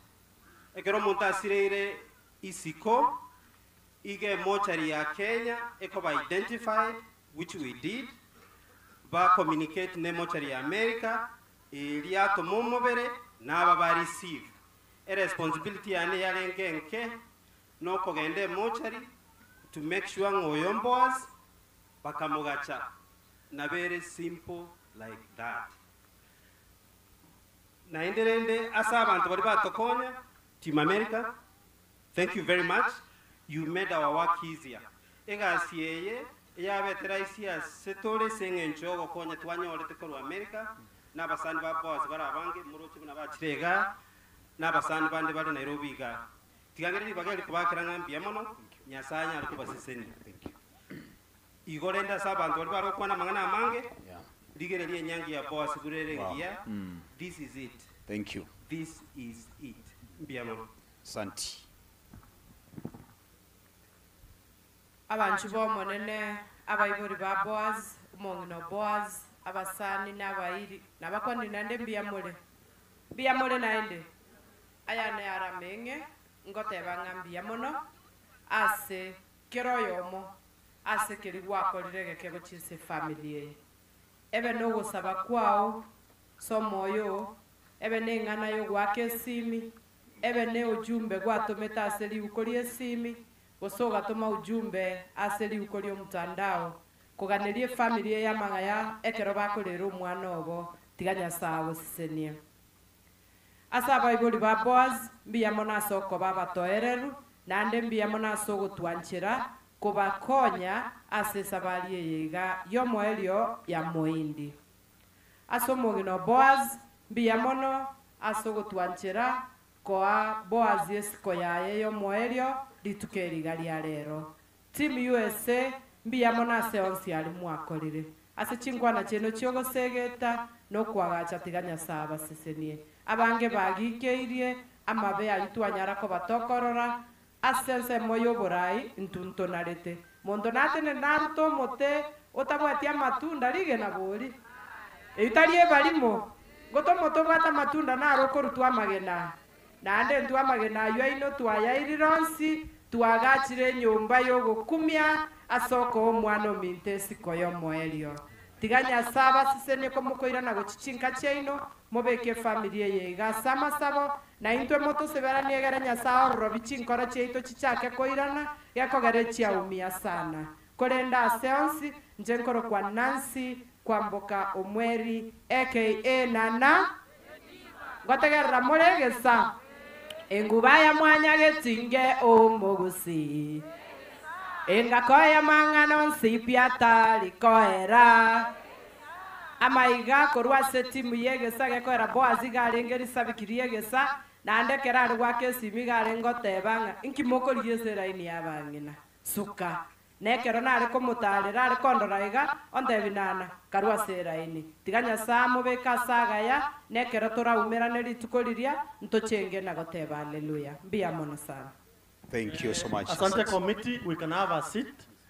Ekero muntu asireire isiko ige mochari ya Kenya eko ba identified which we did ba communicate ne mochari ya America iliato mumobere naba ba receive. E responsibility yane yalengenke no kogende mochari to make sure ngoyo Boaz bakamugacha na very simple like that. Naenderende asa abantu bari batokonya Team America, thank you very much. You made our work easier. Egasieye yabetera isia setore sengencho gokonya twanyorete korwa America n'abasani ba Boaz barabange murochi buna bachirega n'abasani bande bari Nairobi ga tigangere bagari kubakira ngambia mono nyasanya ari kubaseseni igorenda sabantu bari barokwana mangana amange ligere lie nyangi ya Boaz gurere ngia. This is it.
Thank you.
This is it. Mbia mono.
Asante.
Abantu bomonene abaibori ba Boaz umongino Boaz abasani n'abairi nabakwani nande mbia mole mbia mole naende aya ne aramenge ngoteba ngambia mono ase kiroyomo ase kiri gwakorire geke gochise family eye ebe nogosaba kwao somoyo ebe neng'ana yo gwaka esimi ebe ne ujumbe gwatomete ase riuko ria esimi gosoga toma ujumbe ase riuko ria omotandao koganeria efamily eye amang'aya ekero bakorera omwana obo tiga Nyasaye agosesenie ase abaibori ba Boaz mbuya mono ase okoba abatoereru naende mbuya mono ase ogotwanchera kobakonya ase esabari eye iga yomoerio ya moindi ase omogino Boaz mbuya mono ase ogotwanchera koa Boaz esiko yaye yomoerio rituko eriga ria rero. Team USA mbuya mono ase onsi ari mwakorire ase chinkwana chieno chiogosegeta nokwagacha tiga Nyasaye abasesenie abange bagikeirie
Amabe ayio twanyara koba tokorora ase ensemo y'oborai ntuntonarete. Monto natenene narute omote otabwati amatunda rigena bori. Eyio tari ebarimo, ngote omote obwate amatunda naro okorutwa amagena. Naende intwe amagena ayio aino twayairire onsi, twagachire enyomba y'ogokumia ase okoa omwana ominto esiko y'omoerio. Tiga Nyasae abasesenie komokoirana gochia chinka chiaino, mobeke efamiri eye iga ase amasabo, na intwe motoseberanie egere Nyasae ororobie chinkoro chiaito chichake koirana, gekogera echiaumia sana. Korende ase onsi, inche nkorokwa Nancy Kwamboka Omweri aka Nana, ngotegerera more egesa, enguba ya mwanyagetinge omogusii, engako y'amang'ana onsi pi atari koera. Amaiga korwa ase etimu y'egesa gekoera Boaz iga arenge risabiki ri'egesa, naende ekero are goaka esimi iga arenge goteba ng'a inki mokorigia ase eraini y'abang'ina. Suka. Na ekero nare komotaarera are kondora iga, ontebi Nana, karue ase eraini. Tiga Nyasae amobeke ase agaya, na ekero toraumerane rituko riria, ntochenge na goteba Haleluya. Mbuya mono sana.
Thank you so much.
Asante committee, we can have a seat.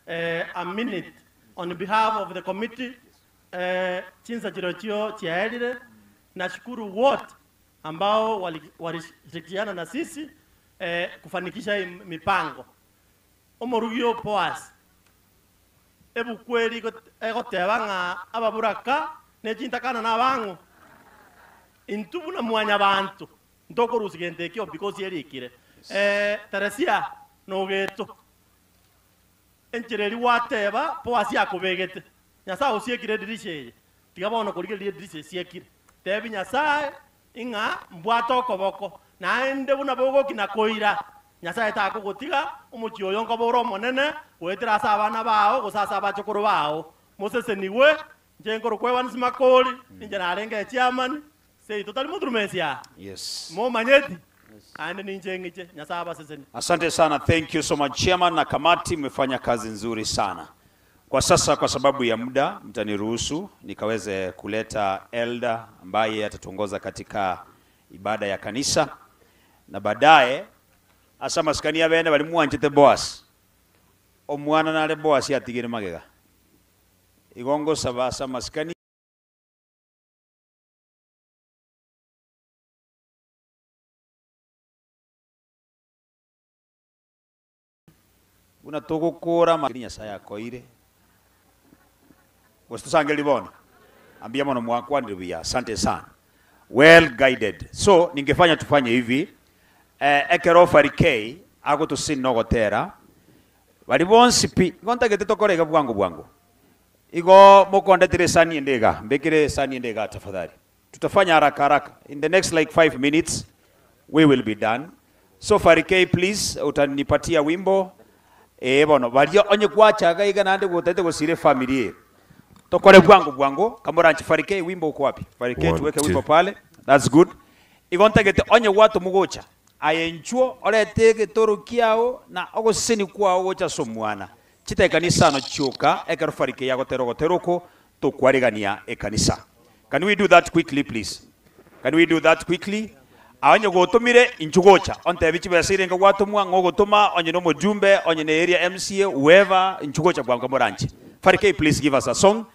Eh, a minute on behalf of the committee, eh, chinsa chirochio chiaerire. Nashukuru wote ambao walishirikiana na sisi eh, kufanikisha hii mipango. Omorugi o Boasi, ebuku eri egoteba ng'a ababuraka ne chintakana nabang'o, intwe buna mwanyabanto ntokorusia gento ekio because erikire. Teresia nogeto enchera eria gwateba Boasi akobegete, Nyasae osiekire edirisha eye, tiga bono korigereria edirisha esiekire. Tebi Nyasae Ing'a mbwate okoboko, naende buna bogokina koira, Nyasae takogotiga, omochie oyo nkoba ore omonene goetera ase abana bao gose ase abachokoro bao. Mosesenigwe, inche nkorokwa Evans Makori, ninche narenge echairman, seito tari moturumesi aa?
Yes.
Momanyeti? Naende ninche ng'iche, Nyasae abasesenie.
Asante sana, thank you so much chairman na kamati, mmefanya kazi nzuri sana. Kwa sasa kwa sababu ya muda, mtaniruhusu nikaweze kuleta elder ambaye atatuongoza katika ibada ya kanisa, na baadaye ase amasikani abene baria mwanchete Boaz, omwana nare Boaz atigire magega, igo ngosaba ase amasikani. Buna togokora amang'ana Nyasae akoeire, gose tosangererie bono? Mbuya mono mwakwanire buya, asante sana. Well guided. So ningefanya tufanye hivi, eh, ekero Farikei agotosini nogotera, baria bonsi pi, igo ntagete tokore iga bwango bwango. Igo mokondetera esani ende iga, mbekere esani ende iga tafadhali. Tutafanya haraka haraka. In the next like 5 minutes we will be done. So Farikei please utanipatia wimbo. Ee bono baria onye gwachaga iga naende gotagete gosira efamily eye. Tokore bwango bwango kamoranche Farikei wimbo uko wapi? Farikei
One,
tuweke
two.
wimbo pale. That's good. Igo ntagete onye gwatomwa gocha aye inchuo orete egetoro kiao na ogoseseni kwao gocha ase omwana. Chidakika isano chioka ekero Farikei agotera ogotera oko tokwarigania ekanisa. Can we do that quickly please? Can we do that quickly? Onye gotomire inchu gocha ontebi chibesa irenge gwatomwa ng'a ogotoma onye na omojumbe onye na area MCA whoever inchu gocha bwango moranche. Farikei please give us a song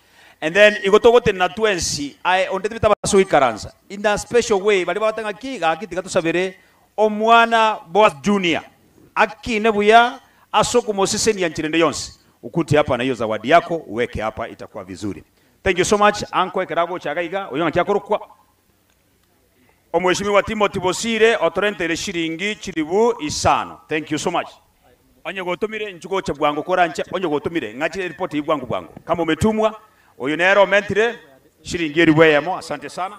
and then igo togotenena twensi aye onde tibete abase goikaransa in a special way baria bagoteba ng'a ki gaki tiga tosabere omwana Boaz Junior akine buya ase okomosesenia nchera ende yonsi. Ukute hapa na hiyo zawadi yako uweke hapa itakuwa vizuri. Thank you so much uncle ekero agocha iga iga oyo ng'aki akorokwa Omweshimiwa Timothy Bosire otorenteire shiringi chilibu isano. Thank you so much. Onye gotomire inchu gocha bwango koranche onye gotomire ng'achire report eyio bwango bwango. Kama umetumwa oyo nere omentire shiringi elibu eyemo asante sana.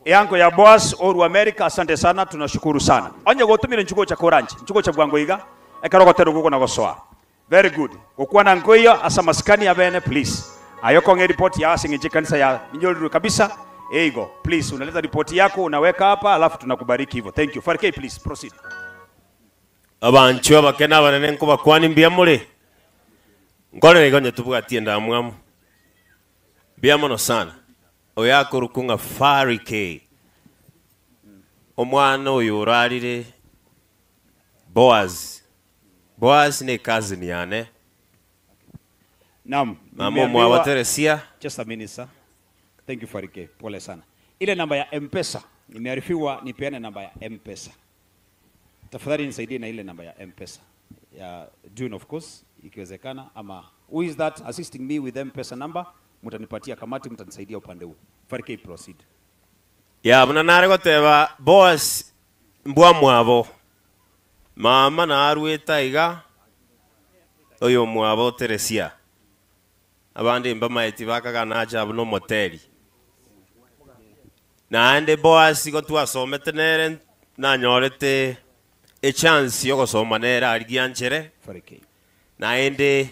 Eanko ya Boaz orwa America asante sana tunashukuru sana. Onye gotomire inchu gocha koranche inchu gocha bwango iga ekero ogotera okwo kona gosoa. Very good. Gokwana nkoiyo ase amasikani abene please. Aye okong'a eripoti yao ase eng'encho ekanisa ya inyorirwe kabisa eigo please unaleta ripoti yako unaweka hapa alafu tunakubariki hivyo. Thank you. Farikei please proceed.
Abanchwa abake na abanene nkobakwania mbuya more? Nkorere iga onye tobwati endamwamu. Mbuya mono sana. Oyo akorokwa ng'a Farikei. Omwana oyo orarire Boaz. Boaz ne cousin yane.
Naam.
Mama
nimeambiwa-
omwabo Teresia.
Just a minute sir. Thank you Farike. Pole sana. Ile namba ya M-Pesa nimearifiwa nipeane namba ya M-Pesa. Tafadhali nisaidie na ile namba ya M-Pesa. Ya June of course ikiwezekana ama who is that assisting me with M-Pesa number? Mtanipatia kamati, mtanisaidia upande huu. Farike proceed.
Ya buna nare goteba Boaz mbwa mwabo. Mama narweta iga oyo mwabo Teresia. Abande mbamaeti bakagana abu nomoteri. Naende Boaz igo twasomete nere nanyorete echance yogosoma nere arigia nchere.
Farike.
Naende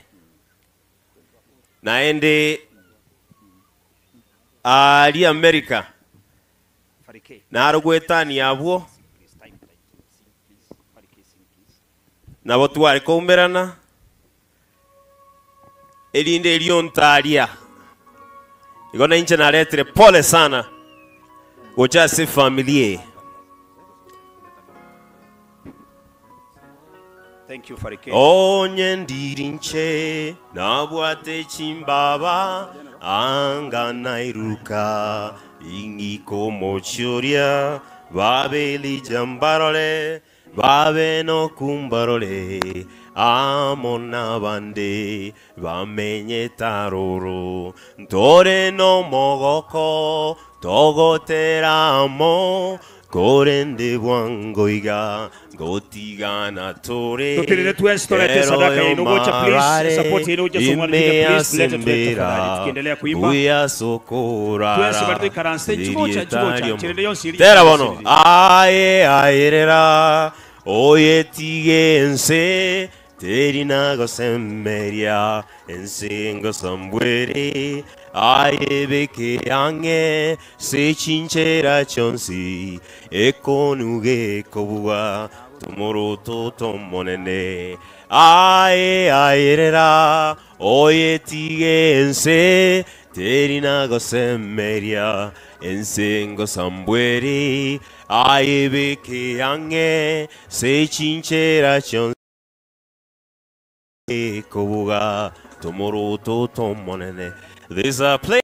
naende ari America narogwetania abwo nabo tware koumerana erinde erio ntaria igo nainche naretire pole sana gocha ase familia
Thank you Farike.
Onye ndirinche nabwate chimbaba anga nairuka ingiko mochoria babe jambarole babe no kumbarole amo nabande bamenye taroro ntore no mogoko togoteramo korende bwangoiga gotigana tore
Tutirire tuenzi tolete sadaka ya Inugocha, please. Support ya Inugocha, someone leader, please. Lete tulete tafadhali. Tukiendelea kuimba. Tuenzi barito ikaranse, chigocha, chigocha. Chirende yonsi iri-
tera bono aye ayerera oye tige ense terina gosemeria ense ngosambwere aye beke ange sechinchera chonsi ekonuge kobua tomoroto tomonene aye ayerera oye tige ense terina gosemeria ense ngosambwere aye beke ange sechinchera chonsi kobuga tomoroto tomonene. There's a place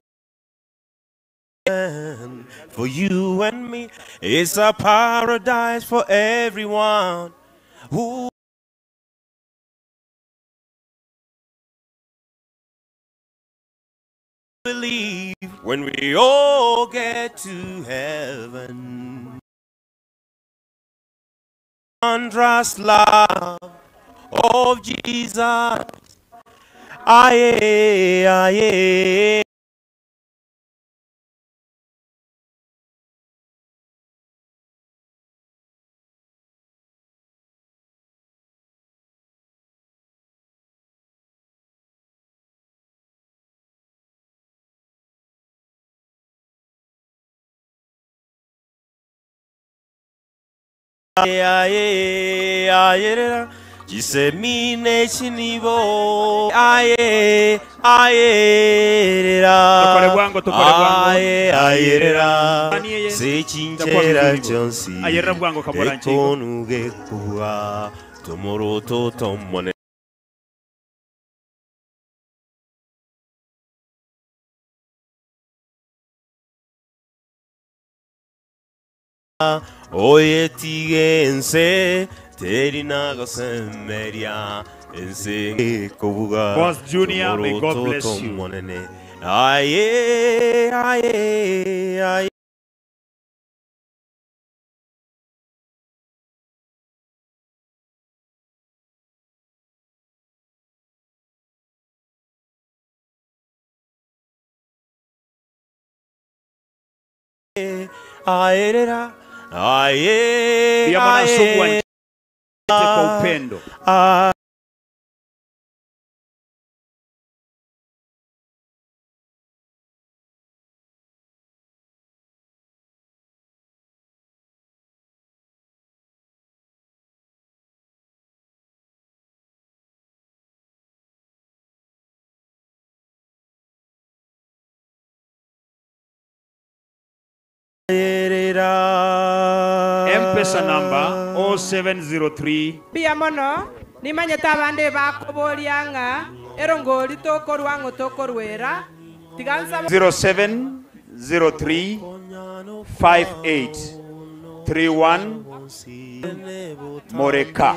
for you and me. It's a paradise for everyone who believe when we all get to heaven. Wondrous love of Jesus. Aye, aye. Aye, aye, aye, Jisemine chinibo aye aye ra
Tokore bwango, tokore bwango.
aye aye ra
Aniye. Itakuwa
sechinchera
vizuri.
chonsi
Ayerera bwango kabora nchiko.
ekonuge kuwa tomoroto tomone oye tige ense terina gosemeria ense kobuga
Boss Junior, may God
tomoroto
bless you.
tomonene aye aye aye aerera aye
Pia mwana sugu
aye,
anjete kwa upendo.
Ah.
M-Pesa number 0703
Mbuya mono, nimanyete abande bakoboria ng'a erongori tokorwa ng'o tokorwera, tiga nsaba
0703 58 31 Moreka.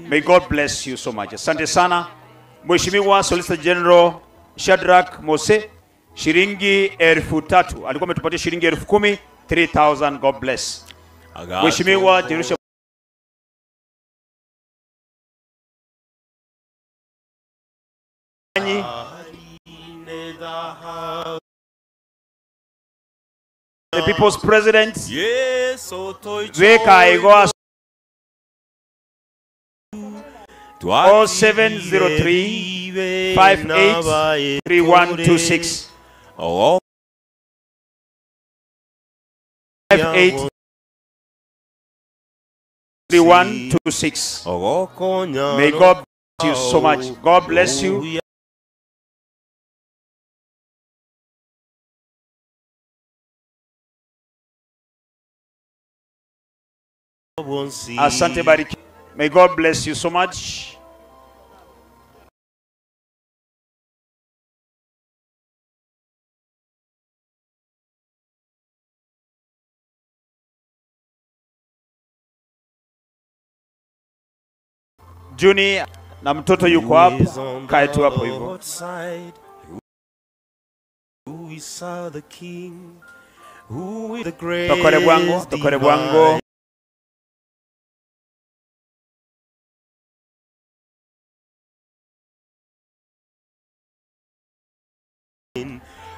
May God bless you so much. Asante sana Mheshimiwa Solicitor General Shadrack Mose, shilingi 3,000 alikuwa ametupatia shilingi 10,000, 3000. God bless. Mheshimiwa Jerusha the people's president Veka Igoa 0703 58 3126 58 3126. May God bless you so much. God bless you. Asante bariki. May God bless you so much. Juni na mtoto yuko hapo, kae tu hapo hivyo. Tokore bwangu, tokore bwangu.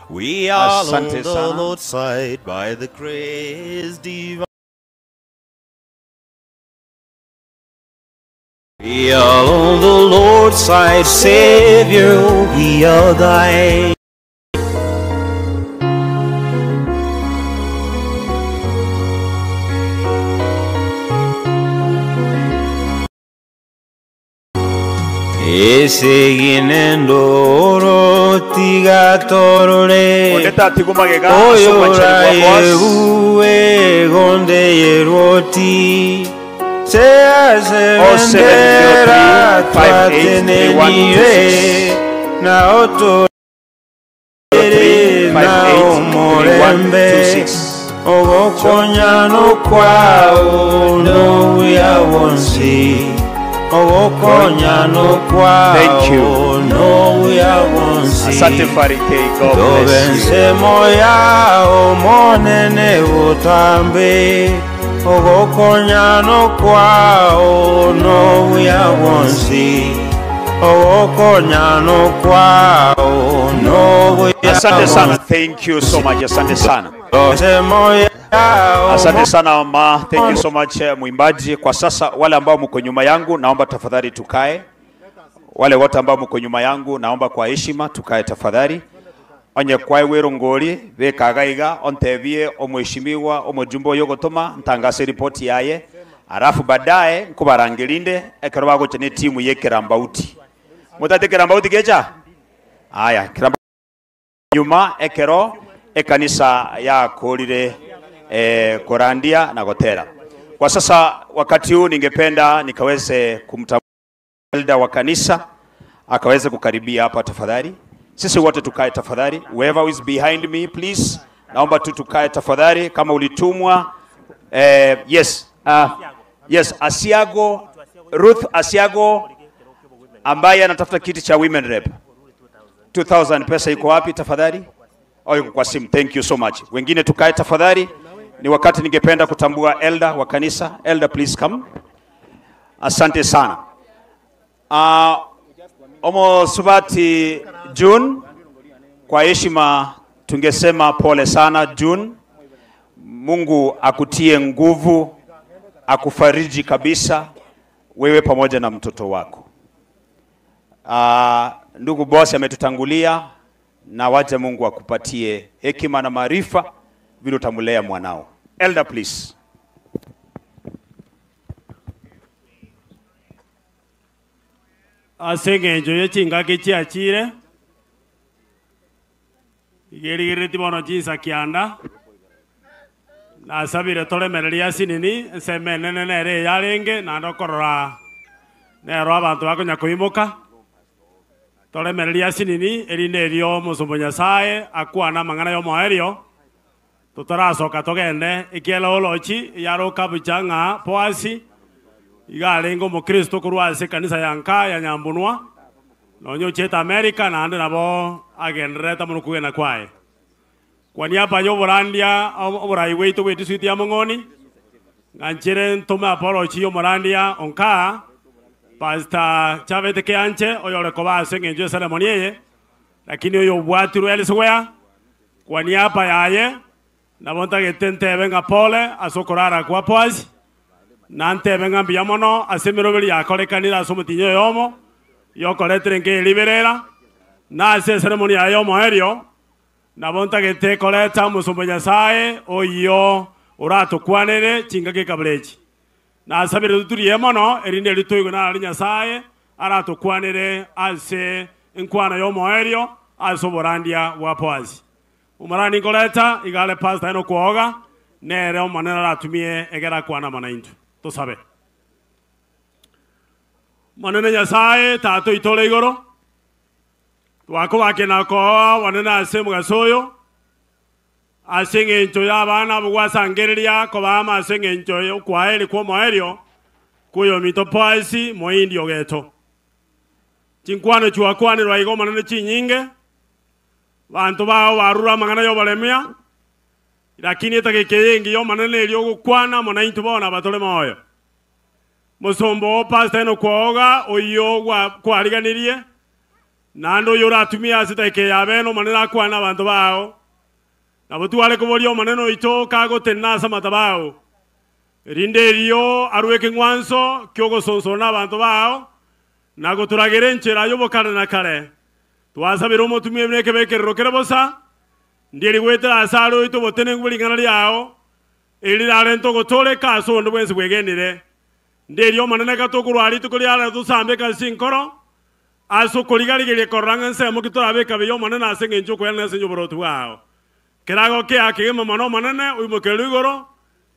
We are on
Asante
the
sana.
Lord's side by the grace divine. We are on the Lord's side, Savior, we are thine.
Eseginendoro tigatorore
Ondeta tigumagega
Oyora yewe gonde yeroti Se se vendera twateneniwe na oto na omorembe Ogokonyano kwao no uyawonsi Ogokonyano
Thank you.
kwao no uyawonsi
Asante Farike, God bless you.
Tobense moya omonene butambe ogokonyano kwao no uyawonsi ogokonyano kwao no
Asante sana. Thank you so much. Asante sana. Asante sana ma, thank you so much eh, mwimbaji. Kwa sasa wale ambao mko nyuma yangu naomba tafadhali tukae. Wale wote ambao mko nyuma yangu naomba kwa heshima tukae tafadhali. Onye kwae werongori bekagaiga ontebie omheshimiwa omujumbe oyo gotoma ntangase ripoti yaye alafu baadaye nkubarangirinde ekero bagocha ne timu ye Kerambauti. Mutate Kerambauti kecha? Aya, Kerambauti nyuma ekero ekanisa yakorire eh, korandia na gotera. Kwa sasa wakati huu ningependa nikaweze kumtambua elder wa kanisa akaweze kukaribia hapa tafadhali. Sisi wote tukae tafadhali. Whoever is behind me please, naomba tu tukae tafadhali kama ulitumwa. Eh, yes, yes, Asiago Ruth Asiago ambaye anatafuta kiti cha women rep. 2000 pesa iko wapi tafadhali? Oh, iko kwa simu. Thank you so much. Wengine tukae tafadhali. Ni wakati ningependa kutambua elder wa kanisa. Elder please come. Asante sana. Omo Subati June, kwa heshima tungesema pole sana June. Mungu akutie nguvu, akufariji kabisa wewe pamoja na mtoto wako. Ndugu bosi ametutangulia na wacha Mungu akupatie hekima na maarifa vile utamlea mwanao. Elder please.
Ase eng'encho ya chingaki chiachire igerigereti bono chinsa kianda Nasabire toremererie asinini, ensemo enene nere eyarenge, naende okorora nero abanto bakonya koimoka. Toremererie asinini, erinde erio omosomba o Nyasaye akwane amang'ana y'omoerio, totarasoka togende, ekiagera orochi yaroka bucha ng'a Boasi iga arenge omokristo korwa ase ekanisa ya nka ya Nyambunwa, nonya ochete America naende nabo agendererete amo nokogena kwaye. Kwa niaba y'oborandia oborai bwaito bw'edisuiti ya Mong'oni, ng'anchere ntome apology y'omorandia onkaa, Pastor Chabete Keanche, oyore koba ase engencho y'eceremony eye, lakini oyo obwatirwe elsewhere, kwa niaba yaye, nabo ntagete ntebe ng'a pole ase okorara kwa Boaz, na ntebe ng'a mbuya mono ase emeroberi yakorekanire ase omotienyi oyomo, yokoretera enka eye riberera, na ase eceremony yaye y'omoerio, Nabo ntagete koreta omosomba o Nyasae oyio oratokwanere chingaki ekabura echi. Nasabire toturie mono, erinde erio toigwe nare Nyasae aratokwanere ase enkwana y'omoerio ase oborandia bwa Boazi. Omorani nkoreta iga are Pastor Enock Oga, nere Omonene aratumie egere akwane amo naintwe. Tosabe. Omonene Nyasae, Tata oito ore igoro, Twakobakena koa obonene ase omogaso oyo, ase engencho y'abana abwo gwasangereria koba amo ase engencho y'okwaeri kw'omoerio kw'oyominto Boazi, moindi ogeto. Chinkwano chiwakwanirwe aiga Omonene chinyinge, abanto bao barure amang'ana y'oboremia, lakini etageka eye engiya Omonene eria ogokwana amo naintwe bono abatore moyo. Mosomba oo Pastor Enock Oga oyio kwariganirie, naende oyio oratumie ase edageka eye abene Omonene akwane nabanto bao. Nabo tware koboria Omonene oito kagotenena ase amatabo ao, erinde erio arue ekeng'wanso ki'ogosonsora nabanto bao, na gotoragera enchera y'obokare na kare. Twasabire omotumia buna ekebekerero kere bosa, ndieri goetera ase are oito obotenenku bwe ring'ana riao, Eri rirarente ogotooreka ase onde bwensi bwegenire. Ndiria Omonene gatokorwa rituko ria rero tosambe ekanisa enkoro, ase okoriga-rigeria korora ng'a ensemo ki torabe ekabe y'Omonene ase engencho y'okoyana ase oboroti bwao. Kerago kia kegima mono Omonene oimokererwe igoro,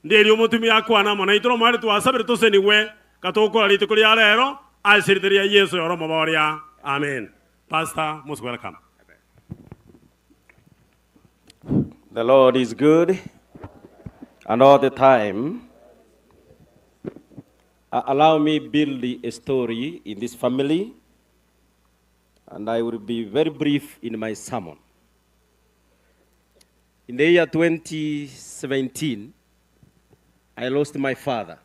ndiria omotumia akwane amo naintwe nomoerio twasabire tosenigwe gatogokora rituko ria rero ase erieta ria Yeso oyore omoboria. Amen. Pastor, most welcome.
The Lord is good and all the time. Allow me build a story in this family and I will be very brief in my sermon. In the year 2017, I lost my father.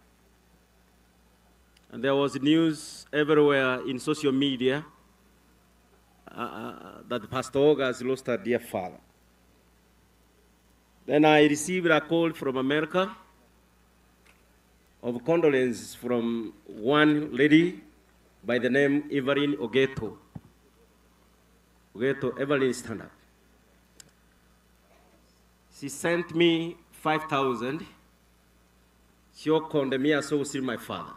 And there was news everywhere in social media that Pastor Oga has lost her dear father. Then I received a call from America of condolence from one lady by the name Evelyn Ogeto. Ogeto, Evelyn, stand up. She sent me 5,000. She condemned me as so see my father.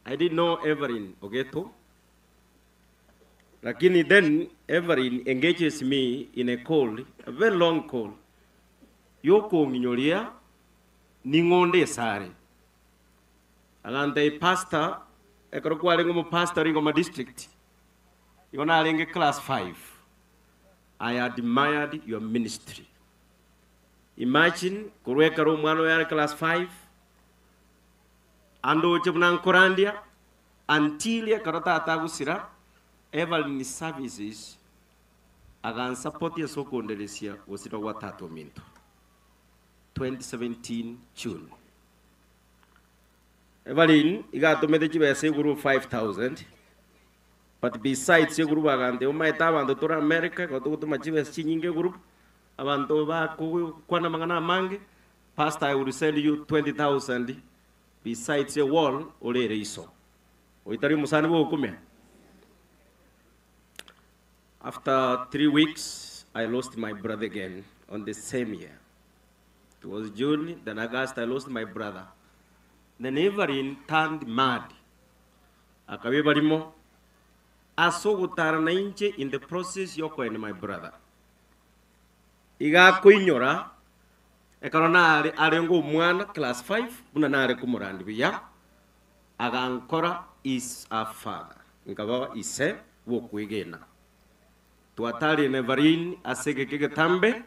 I didn't know Evelyn Ogeto. Lakini then Evelyn engages me in a call, a very long call. Yokong'inyoria ning'onde esare. Agante pastor, ekero kwarenge omopastor Rigoma district, igo narenge class 5. I admired your ministry. Imagine korwa ekero omwana oyo are class 5, andoche buna nkorandia, until ekero tata agosira, Evelyn Services agansupport ase okonderesia gosira gwa tata ominto. 2017 June. Evelyn iga atomete chibesa iguru 5000 but besides egroup agantebia omaete abanto tore America igo togotoma chibesa chinyinge egroup abanto bakokwana amang'ana amange pastor I will send you 20000 besides a wall orere iso. Oyo tari omosani bw'ogokumia? After 3 weeks I lost my brother again on the same year. It was June, then August I lost my brother. Then Evelyn turned mad. Akabia barimo ase ogotara na inche in the process y'okoenda my brother. Iga akoinyora. Ekero nare arenge omwana class 5 buna nare komorandi buya, agankora is a father, nkaba ise bw'okwegena. Twatarie na Evarine ase egeka egetambe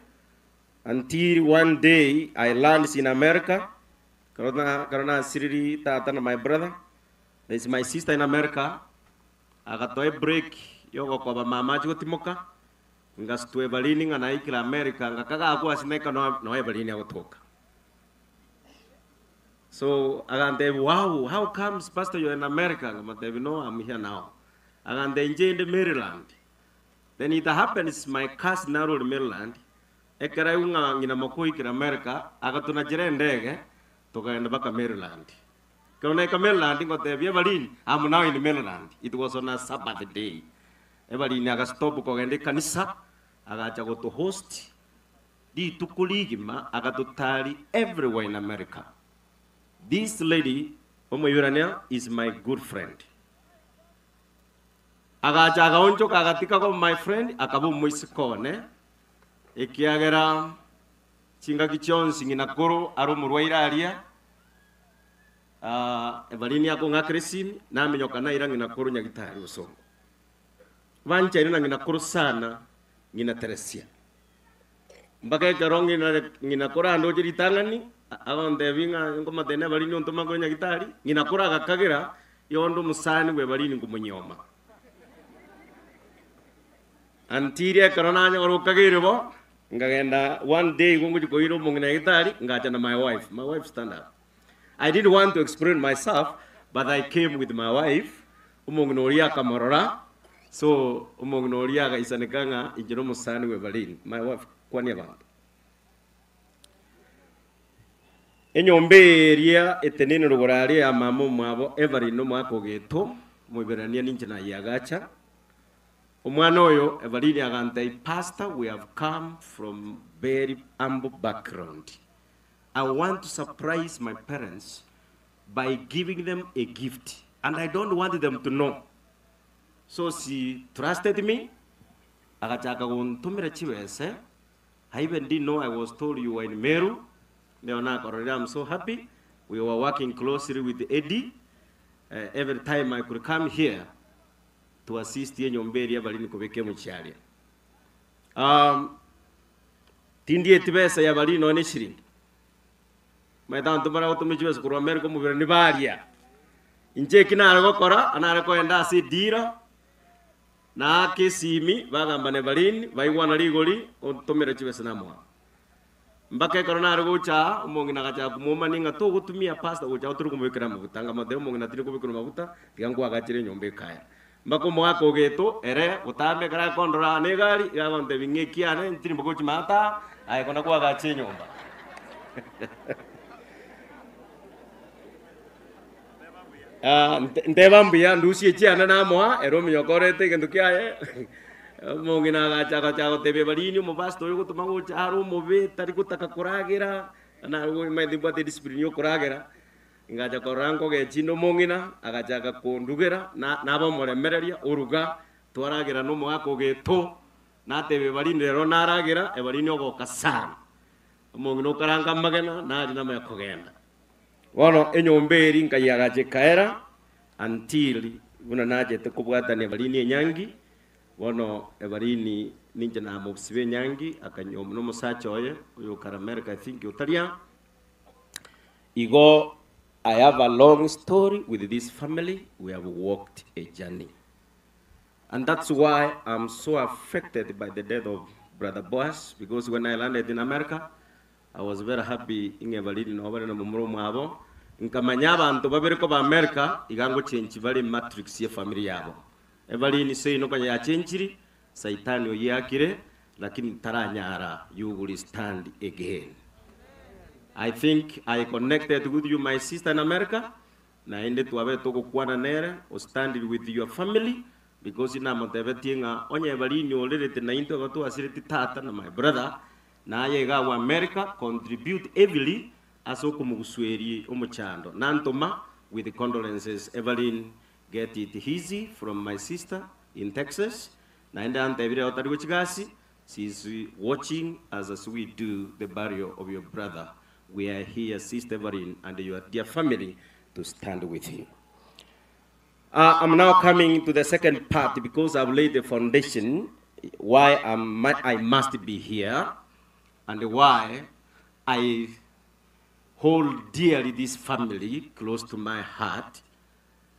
until one day I lands in America, ekero na ekero nasiriri tata na my brother, there is my sister in America, agatoa ebreak yogokoba mama achie gotimoka, Ngasutwa Evalini ng'a naikire America, ngakaga agwo ase naika noa noa Evalini agotoka. So agantebia wow, how comes pastor you're in America? Nkamotebia no, I'm here now. Agantebia inche inde Maryland. Then it happens my cousin naro ore Maryland, ekero aigwa ng'a ng'ina moka oikire America, agatonachera endege, tokagenda mpaka Maryland. Ekero naika Maryland ngotebia Evalini, I'm now in Maryland. It was on a Sabbath day. Evalini agastop kogenda ekanisa, agacha goto host rituko rigima agatotari everywhere in America. This lady omoiberania is my good friend. Agacha agaonchoka agatika koba my friend akaba omoiseke one ekiagera chingaki chionsi ng'ina koro are omorwaire aria ah, Evalini akong'akera esimi naminyoka naira ng'ina koro nyagitari bosongo. Banchaine na ng'ina koro sana, ng'ina Teresia. Mpaka ekero ng'ina ng'ina koro andoche ritang'ani, agontebia ng'a nkomotebia nebarini ontoma korwa nyagitari, ng'ina koro agakagera igo onde omosani bw'ebarini nkomonyioma. Until ekero nanyora okageire bo, nkagenda one day igo ngochia koira omong'ina nyagitari, ngacha na my wife, my wife stand up. I didn't want to explain myself, but I came with my wife, omong'ina oria akamorora, so omong'ina oria agaisaneka ng'a inche nomosani bw'Evaline, my wife, kwania abanto. Enyomba eria etenene rogoro aria ya mama omwabo Evaline omwaka ogeto, Omoiberania ninche nayeagacha. Omwana oyo Evaline agantebia, Pastor, we have come from very humble background. I want to surprise my parents by giving them a gift and I don't want them to know. So she trusted me, agachaka gontomera chibese, I even didn't know I was told you were in Meru, nero nakororire I'm so happy, we were working closely with Eddie, uh, every time I could come here to assist enyomba eria bari nikobeka emochiaria. Um, Tindieti besa ya baria nonya neshiringi. Omanyete abanto mbare gotoma chibesa korwa America omobere nibaria. Inche eki nare gokora, nare kogenda ase edira, naaka esimi, bagamba na Evaline, baigwana rigori, ontomera chibesa namoa. Mpaka ekero nare gocha aa, omong'ina agachaka komwomania ng'a togotumia pastor gocha aa tore komobekera amaguta. Nkamotebia omong'ina tindi kobekerwa maguta, tiga nkoagachere enyomba ekaya. Mpaka omogaka ogeto ere botambe ekero akondora aa negari, iga agontebia ng'a ekiane ntirimboke gochia maate aa, aye kona koagacha enyomba. Ah, nte- nteba mbuya ndusie echiane namoa, ere ominyoka orete egento kiaye, omong'ina agacha agacha gotebia barini omopastor oyo ogotoma gocha are omobe tari gotaka koragera, naye omanyete mbwate ediscipline ya okoragera, Ngacha korora nkogechi inde omong'ina, agachaka kondugera, na naba omoremereria, oruga, twaragera nomogaka ogeto, nateba ebarini rero naragera, ebarini ogoka sana. Omong'ina okaranga amagena, naria namanya kogenda. Bono enyomba eri nkayiagacha ekaera, until buna nachete kobwatania ebarini enyangi, bono ebarini ninche namobisiba enyangi, akanyomwa nomosacha oye, oyokare America I think otaria, Igo I have a long story with this family, we have walked a journey. And that's why I'm so affected by the death of Brother Boaz, because when I landed in America, I was very happy ing'e bariri nabo bare na momura omwabo, nkamanya abanto babere koba America, iga ngochenchi bare matrix ye family yabo. Ebarini seino konya yachenchiri, Saitani oyiakire, lakini taranyara, you will stand again. I think I connected with you my sister in America, naende twabete togokwana nere, ostandiri with your family, because namotebetie ng'a onye Evaline orerete naintwe aba twasireti tata na my brother, naye iga agwo America, contribute heavily ase okomogusueria omochando. Nantoma with condolences Evaline, get it easy from my sister in Texas, naende antebire otari gochia gasi. She is watching us as we do the burial of your brother. We are here, Sister Everine, and your dear family to stand with you. I'm now coming to the second part because I've laid the foundation why I must be here and why I hold dearly this family close to my heart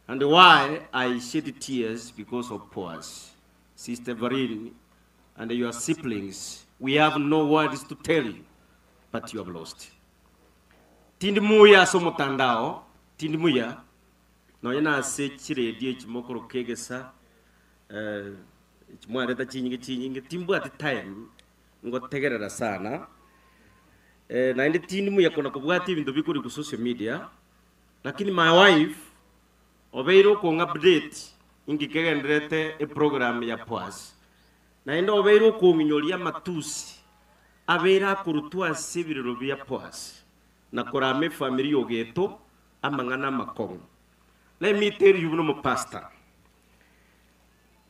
and why I shed tears because of Boaz. Sister Everine and your siblings, we have no words to tell you, but you have lost. Tindi muya ase omotandao, tindi muya, nonya na ase chiredio echimokoro kegesa, chimwareta chinyinge chinyinge, timbwati time, ngotegerera sana. Naende tindi muya kona kobwati ebinto bikori ku social media, lakini my wife, obeire okong'a update, ingikegenderete e program ya Boaz. Naende obeire okong'inyoria amatusi, abeire akorutwa ase ebirero bia Boaz, na korama efamiri yogeto, amang'ana amakong'u. Let me tell you buna omopastor,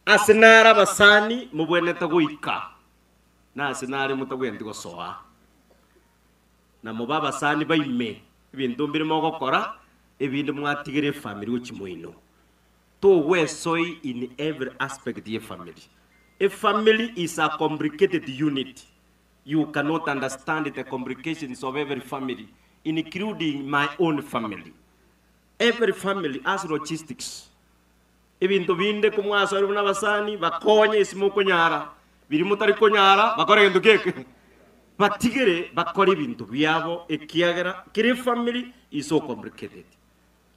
ase nare abasani mobwenete goika, na ase nare motabwenereti gosoa. Na mobe abasani baime, ebinto mbire mogokora, ebinde mwatigere efamiri gochia moino. Togwesoi in every aspect ye family. A family is a complicated unit. You cannot understand the complications of every family, including my own family. Every family has logistics. Ebinto binde komwasoire buna abasani, bakonye ase mokonyara, biri motari konyara, bakore egento keke. Batigere bakore ebinto biabo ekiagera kere family is so complicated.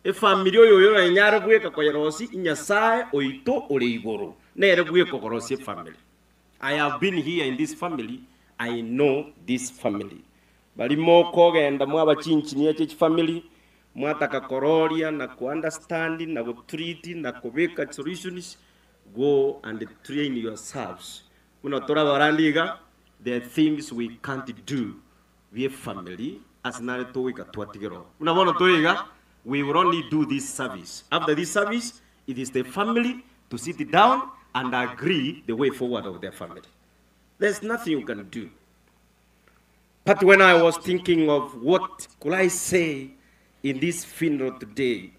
Efamily oyo oyo enyare bweka koyerosi Nyasaye oito ore igoro nere bweka okorosia efamily. I have been here in this family, I know this family. Barimo kogenda mwabachinchinia che chifamily, mwataka kororia na ku-understand na gutreat na kubika solutions, go and train yourselves. Buna torabarandi iga, there are things we can't do be family as nare togoika twatigero. Buna bono toiga, we will only do this service. After this service, it is the family to sit down and agree the way forward of their family. There's nothing you can do. But when I was thinking of what could I say in this funeral today,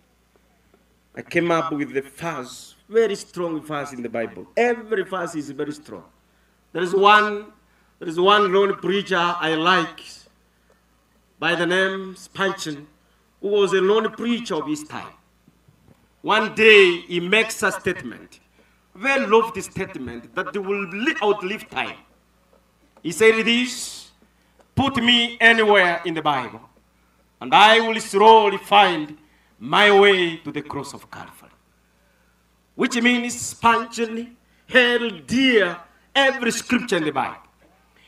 I came up with the verse, very strong verse in the Bible. Every verse is very strong. There is one lone preacher I like by the name Spurgeon, who was a lone preacher of his time. One day he makes a statement, very lofty statement, that they will outlive time. He said this, put me anywhere in the Bible, and I will slowly find my way to the cross of Calvary. Which means Spurgeon held dear every scripture in the Bible.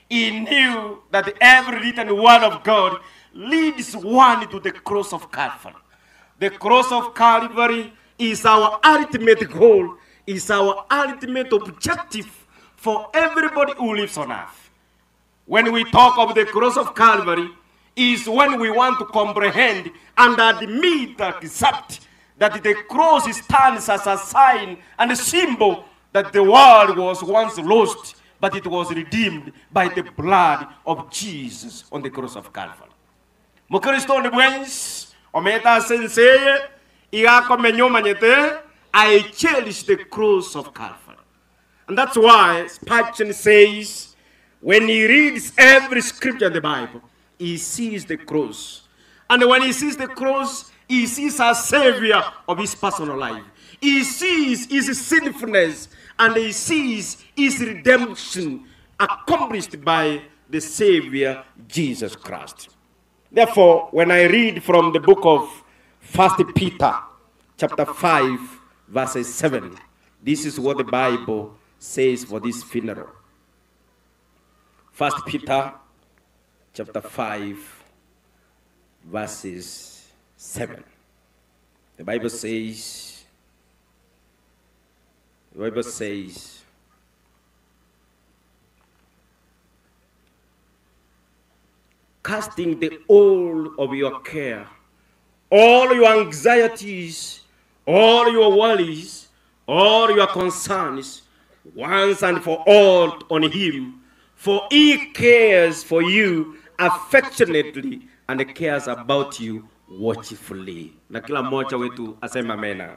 He knew that every written word of God leads one to the cross of Calvary. The cross of Calvary is our ultimate goal, is our ultimate objective for everybody who lives on earth. When we talk of the cross of Calvary, is when we want to comprehend and admit, accept that the cross stands as a sign and a symbol that the world was once lost, but it was redeemed by the blood of Jesus on the cross of Calvary. Mokristo ni bwens, ometa senseye, igako menyomanyete, I cherish the cross of Calvary. And that's why Spurgeon says, when he reads every scripture in the Bible, he sees the cross. And when he sees the cross, he sees a savior of his personal life. He sees his sinfulness and he sees his redemption accomplished by the Savior, Jesus Christ. Therefore, when I read from the book of 1 Peter, chapter 5, verse 7, this is what the Bible says for this funeral. 1 Peter, chapter 5, verses 7. The Bible says, casting the whole of your care, all your anxieties, all your worries, all your concerns, once and for all on him, For he cares for you affectionately and cares about you watchfully. Na kila mmoja wetu aseme amena.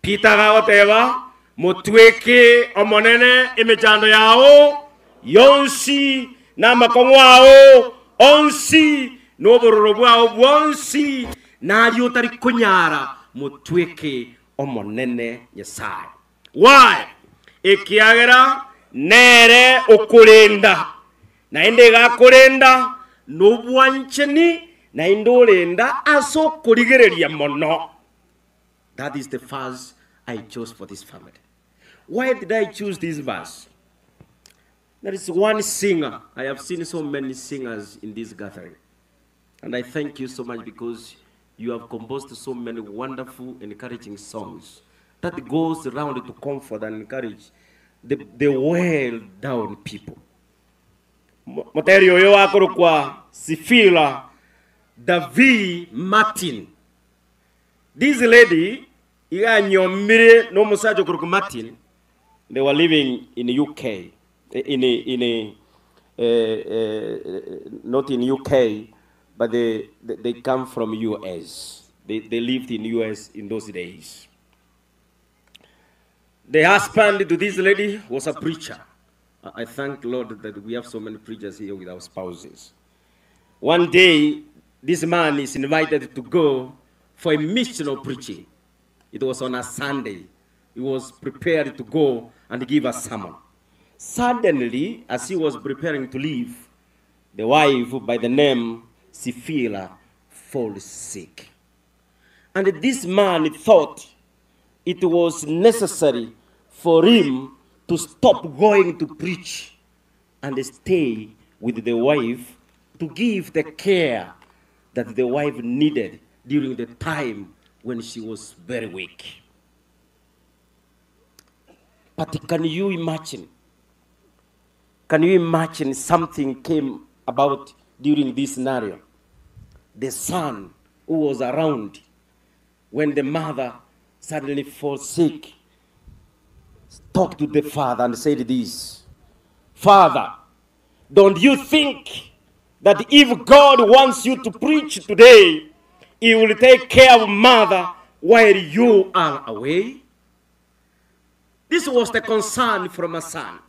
Peter agagoteba motweke omonene emechando yao yonsi na amakong'u ao onsi na obororo bwao bwonsi naria otari konyara motweke omonene Nyasaye. Why? Ekiagera nere okorenda, naende iga akorenda nobwanchani, naende orenda ase okorigereria mono. That is the verse I chose for this family. Why did I choose this verse? There is one singer. I have seen so many singers in this gathering. And I thank you so much because you have composed so many wonderful, encouraging songs that goes around to comfort and encourage the, the well-down people. Moteri oyo akorokwa Sifila Davi Martin. This lady iganyomire n'omusacha okorokwa Martin. They were living in the UK, in a, in a, not in UK, but they, they, they come from US. They, they lived in US in those days. The husband to this lady was a preacher. I thank Lord that we have so many preachers here with our spouses. One day, this man is invited to go for a missional preaching. It was on a Sunday. He was prepared to go and give a sermon. Suddenly, as he was preparing to leave, the wife by the name Sifila falls sick. And this man thought it was necessary for him to stop going to preach and stay with the wife to give the care that the wife needed during the time when she was very weak. But can you imagine? Can you imagine something came about during this scenario? The son who was around when the mother suddenly falls sick talked to the father and said this Father, don't you think that if God wants you to preach today, He will take care of mother while you are away? This was the concern from a son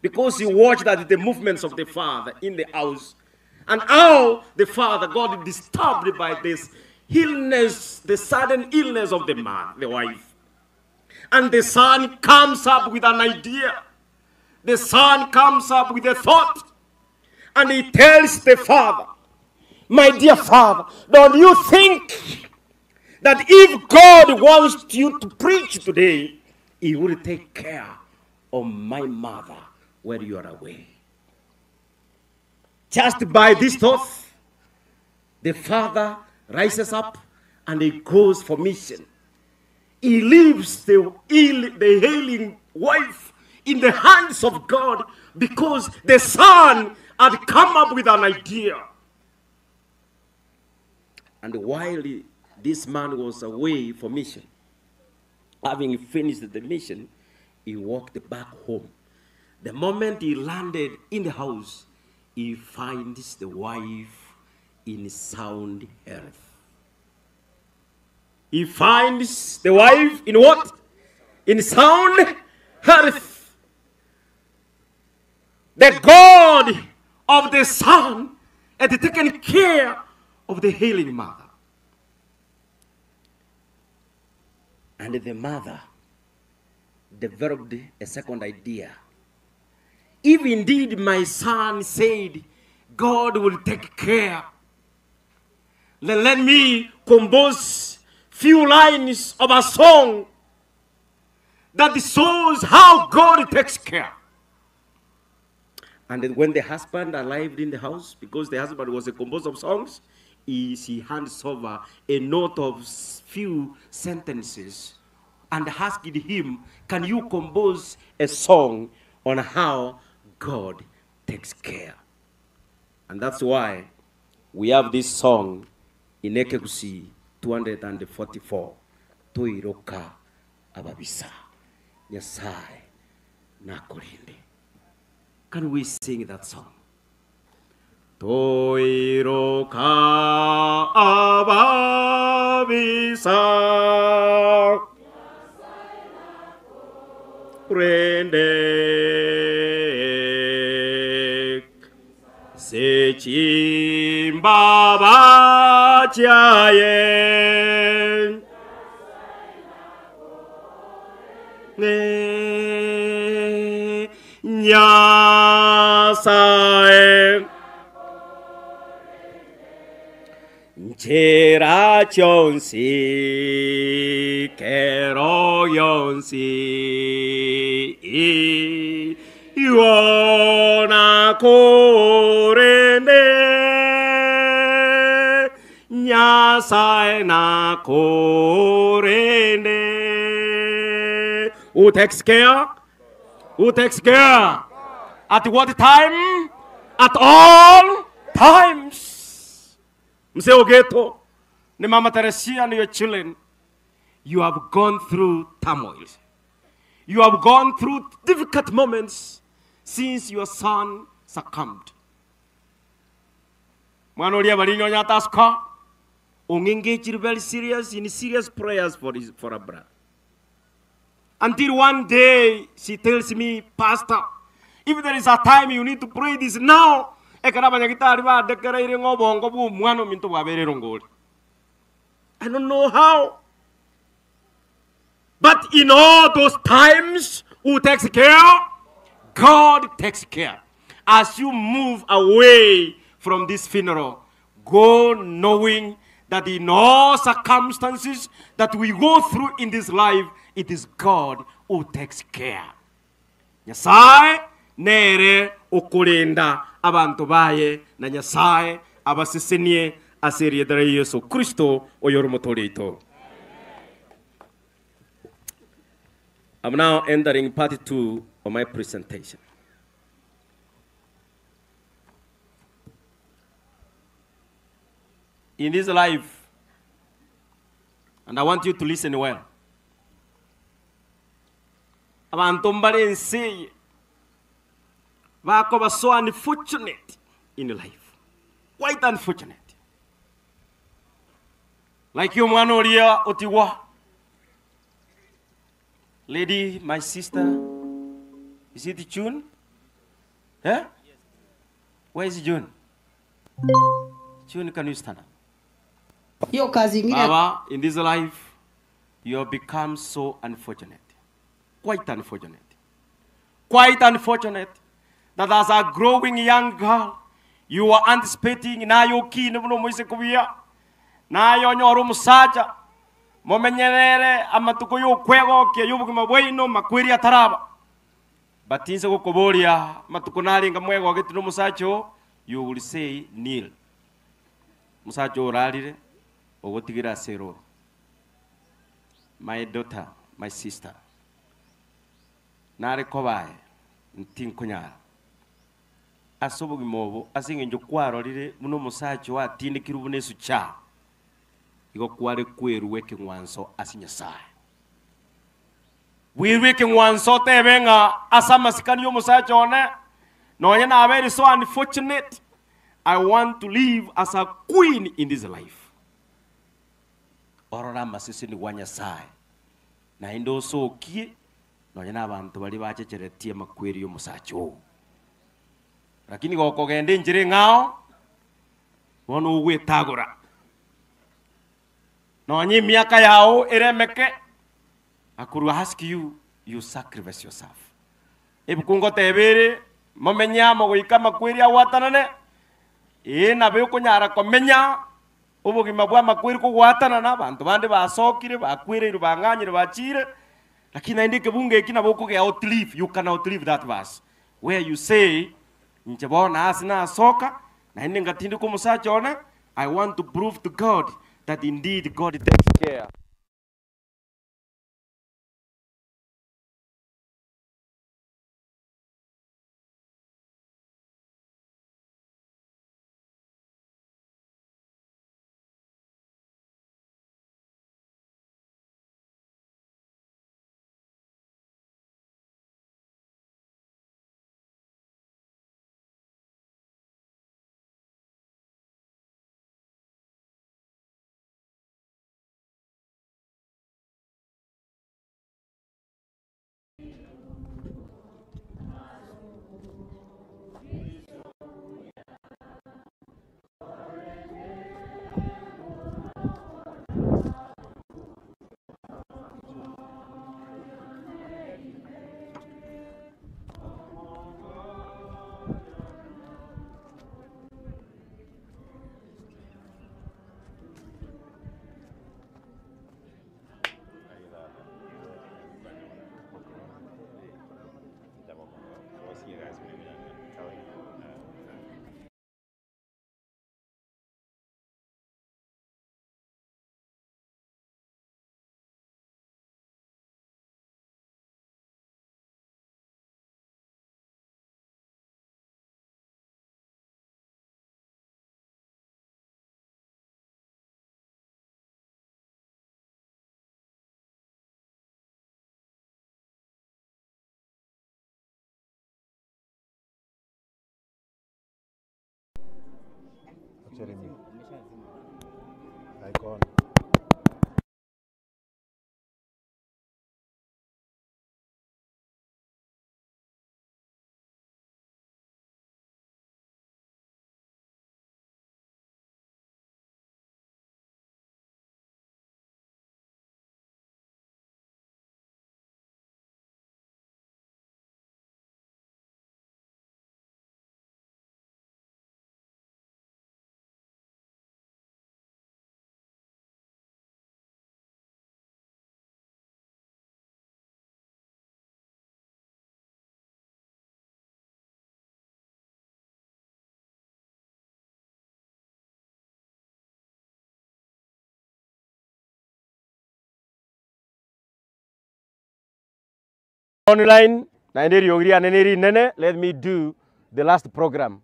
because he watched at the movements of the father in the house and how the father got disturbed by this illness, the sudden illness of the man, the wife. And the son comes up with an idea. The son comes up with a thought. And he tells the father, My dear father, don't you think that if God wants you to preach today, he will take care of my mother when you are away? Just by this thought, the father rises up and he goes for mission. He leaves the, ill, the ailing wife in the hands of God because the son had come up with an idea. And while he- this man was away for mission, having finished the mission, he walked back home. The moment he landed in the house, he finds the wife in sound health. He finds the wife in what? In sound health. The God of the Son had taken care of the healing mother. And the mother developed a second idea. If indeed my son said, God will take care, then let me compose few lines of a song that shows how God takes care. And then when the husband arrived in the house, because the husband was a composer of songs, he, she hands over a note of few sentences and asked him, Can you compose a song on how God takes care? And that's why we have this song in Ekekusi 244 Toiroka Ababisa Nyasaye Nakorinde. Can we sing that song? Toiroka ababisa Rende Sechimbaba chaye Ne Nyasaye Nchera chonsi kero yonsi Iwona korende Nyasaye na korende Who takes care? Who takes care? At what time? At all times. Mzee Ogeto, ni Mama Teresia and your children, you have gone through turmoil. You have gone through difficult moments since your son succumbed. Mwana ulia balinyonya taska, ungengaged very serious in serious prayers for his, for a brother. Until one day she tells me, Pastor, if there is a time you need to pray this now. Ekera banyagitari badekereire ng'obongo bwa omwana ominto bwabeire ngori. I don't know how. But in all those times, who takes care? God takes care. As you move away from this funeral, go knowing that in all circumstances that we go through in this life, it is God who takes care. Nyasaye nere okurinda abantu baye na Nyasaye abasesenie ase erieta ria Yesu Kristo oyo oromotoreito. I'm now entering part 2 of my presentation. In this life, and I want you to listen well. Abantu mbare ensi bakoba so unfortunate in life. Quite unfortunate. Like you mwana oria otigwa. Lady, my sister, is it June? Eh? Where is June? June, can you stand up?
Hiyo kazi ingine
Baba, in this life, you have become so unfortunate. Quite unfortunate. Quite unfortunate that as a growing young girl, you are anticipating nayo kine muno moise kubuya nayo nyora omusacha momenyerere amatuko yokwegokia yobogima bwaino makweri ataraba but inse gokoboria matuko naringa mwegogeti na omusacha oo, you will say nil musacha orarire ogotigira ase eroro. My daughter, my sister, nare kobaye ntinkonyara ase obogima obo ase eng'encho kwarorire buna omosacha oo atindekirwe buna esucha igo kware kwerwa ekeng'wanso ase Nyasaye bwirwe ekeng'wanso otebe ng'a ase amasikani ya omosacha one nonye nabere so unfortunate I want to live as a queen in this life. Orora amaseseni gwa Nyasaye naende osokie nonye na abanto baria bachecheretie amakweri ya omosacha oo. Lakini gokogenda enchera eng'ao bono ogwetagora nonye emiaka yao eremeke akuru ask you, you sacrifice yourself. Ebikungo tebere momenye amo goika amakweri agwatanane ii nabe okonyara komenya obogima bwa amakweri kogwatanana abanto bande basokire bakwereirwe bang'anyire bachire lakini naende ekebungo eki nabo okogea outlive, you can outlive that verse where you say inche bono ase nasoka naende ngatindeka omosacha one I want to prove to God that indeed God takes care. Online naende eriogi riane ne rinene, let me do the last program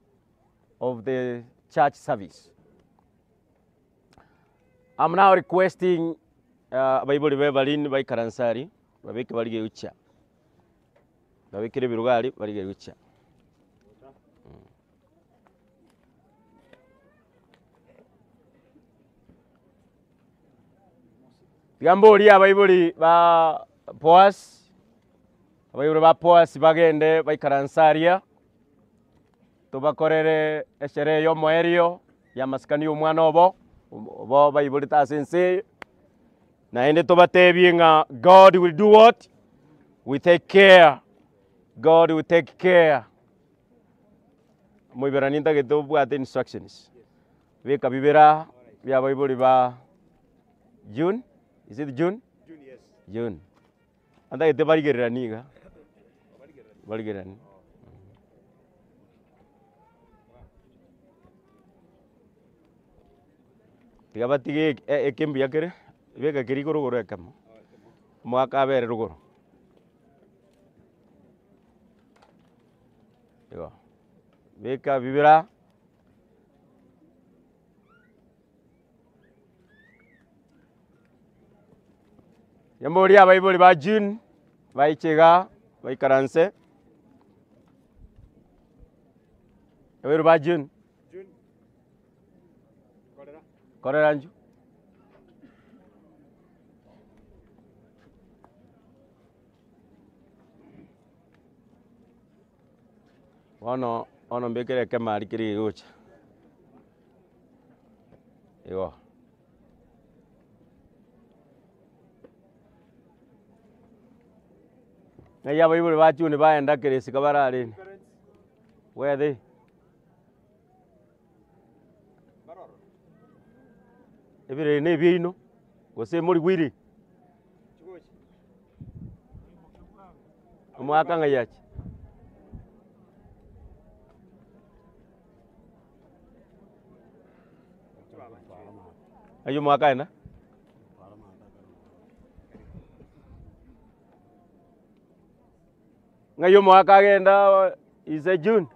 of the church service. I'm now requesting abaibori ba Evaline baikaranse aria, babeke barigie gochia, babekere ebirogo aria barigie gochia. Tiga mborie abaibori ba Boaz, abaibori ba Boaz bagende baikaranse aria, tobakorere esherehe y'omoerio y'amasikani y'omwana obo, obo baiborete ase ense eye, naende tobatebie ng'a God will do what? Will take care, God will take care. Omoiberania ntagete obwate instructions. Beka bibera bi'abaibori ba June, is it June? June. Antagete barigereranie iga, barigereranie. Tiga batige eke mbuya kere, beka keria igoro rogoro ekemo, omogaka abere rogoro. Igo, beka bibera. Emboria abaibori ba June baiche igaa baikaranse. Abaibori ba June, korera inchuo. Bono bono mbekere ekemari keria kegocha, igo. Ng'ai abaibori ba June baenda keresika bararende? Where are they? Ebireri na ebiaino, gose morigwire? Omwaka ng'ai ache? Ayio omwaka aye na? Ng'ai omwaka agenda ise June?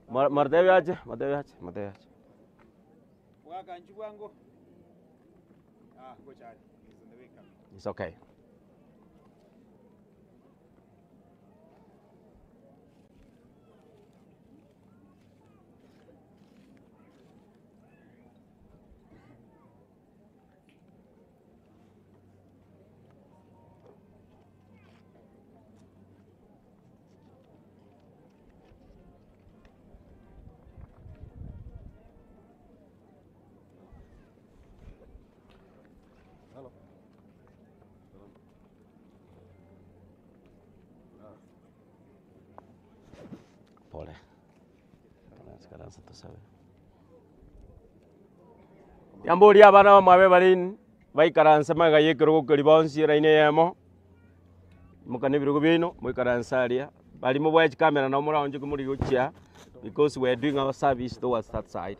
Motebie ache, motebie ache, motebie ache. It's okay. Pole. Karansa tosabe. Yamboria abana bamwabe bare baikaranse magega y'ekerogo keria bonsi eraini eyemo, mokane ebirogo biaino moikaranse aria, baria mobwae chikamera nabo moraonchoke morigie gochia because we are doing our service towards that side.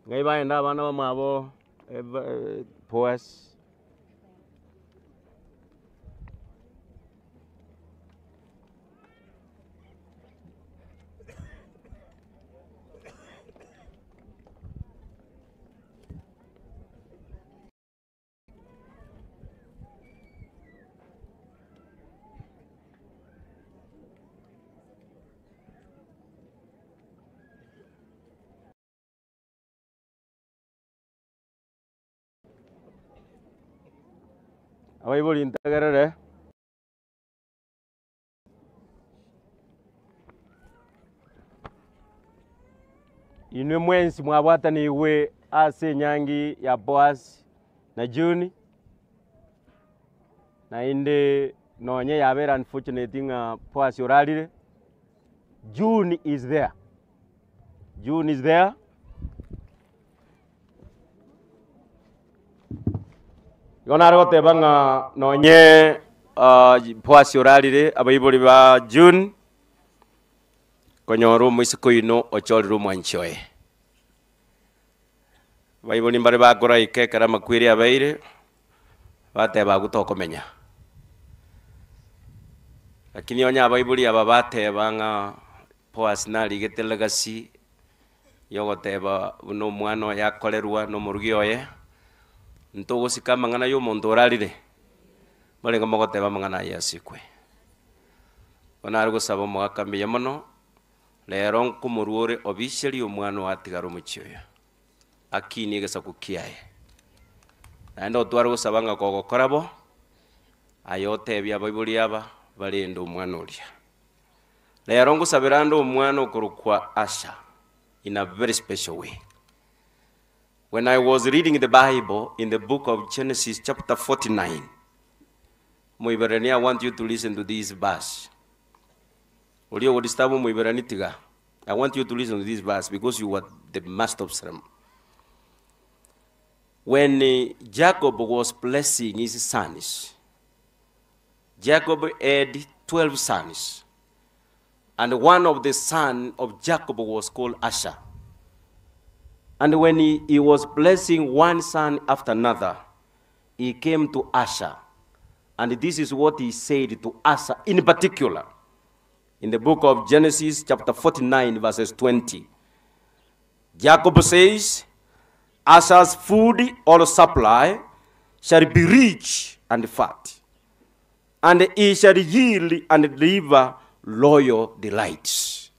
Ng'ai baenda abana bamwabo Boaz. Abaibori ntegerere. Inwe mwensi mwabwatanigwe ase enyangi ya Boaz na June, naende nonye yabeire unfortunate ng'a Boaz orarire, June is there, June is there. Igo nare goteba ng'a nonye Boasi orarire abaibori ba June, konyora omoiseke oino ochorire omwanchi oye. Abaibori mbare bakoraika ekero amakweri abeire, bateba agwo tokomenya. Lakini onye abaibori aba bateba ng'a Boasi narigete legacy yogoteba buna omwana oye akorerwa na omorugi oye, ntogosika amang'ana ya omonto orarire, barenge mogoteba amang'ana aye asikwe. Bono nare gosaba omogaka mbuya mono, rero nkomorua ore officially omwana oye atigare omochie oyo, akinie egesaku kiaye. Naende otware gosaba ng'a kogokora bo, aye otebie abaibori aba barende omwana oria. Rero ngosabera ande omwana okorokwa Asher in a very special way. When I was reading the Bible in the book of Genesis chapter 49, Moiberania I want you to listen to this verse. Oria ogodisturb omoiberani tiga. I want you to listen to this verse because you are the master of ceremony. When Jacob was blessing his sons, Jacob had 12 sons, and one of the sons of Jacob was called Asher. And when he, he was blessing one son after another, he came to Asher. And this is what he said to Asher in particular. In the book of Genesis, chapter 49, verses 20. Jacob says, Asher's food or supply shall be rich and fat, and he shall yield and deliver loyal delights.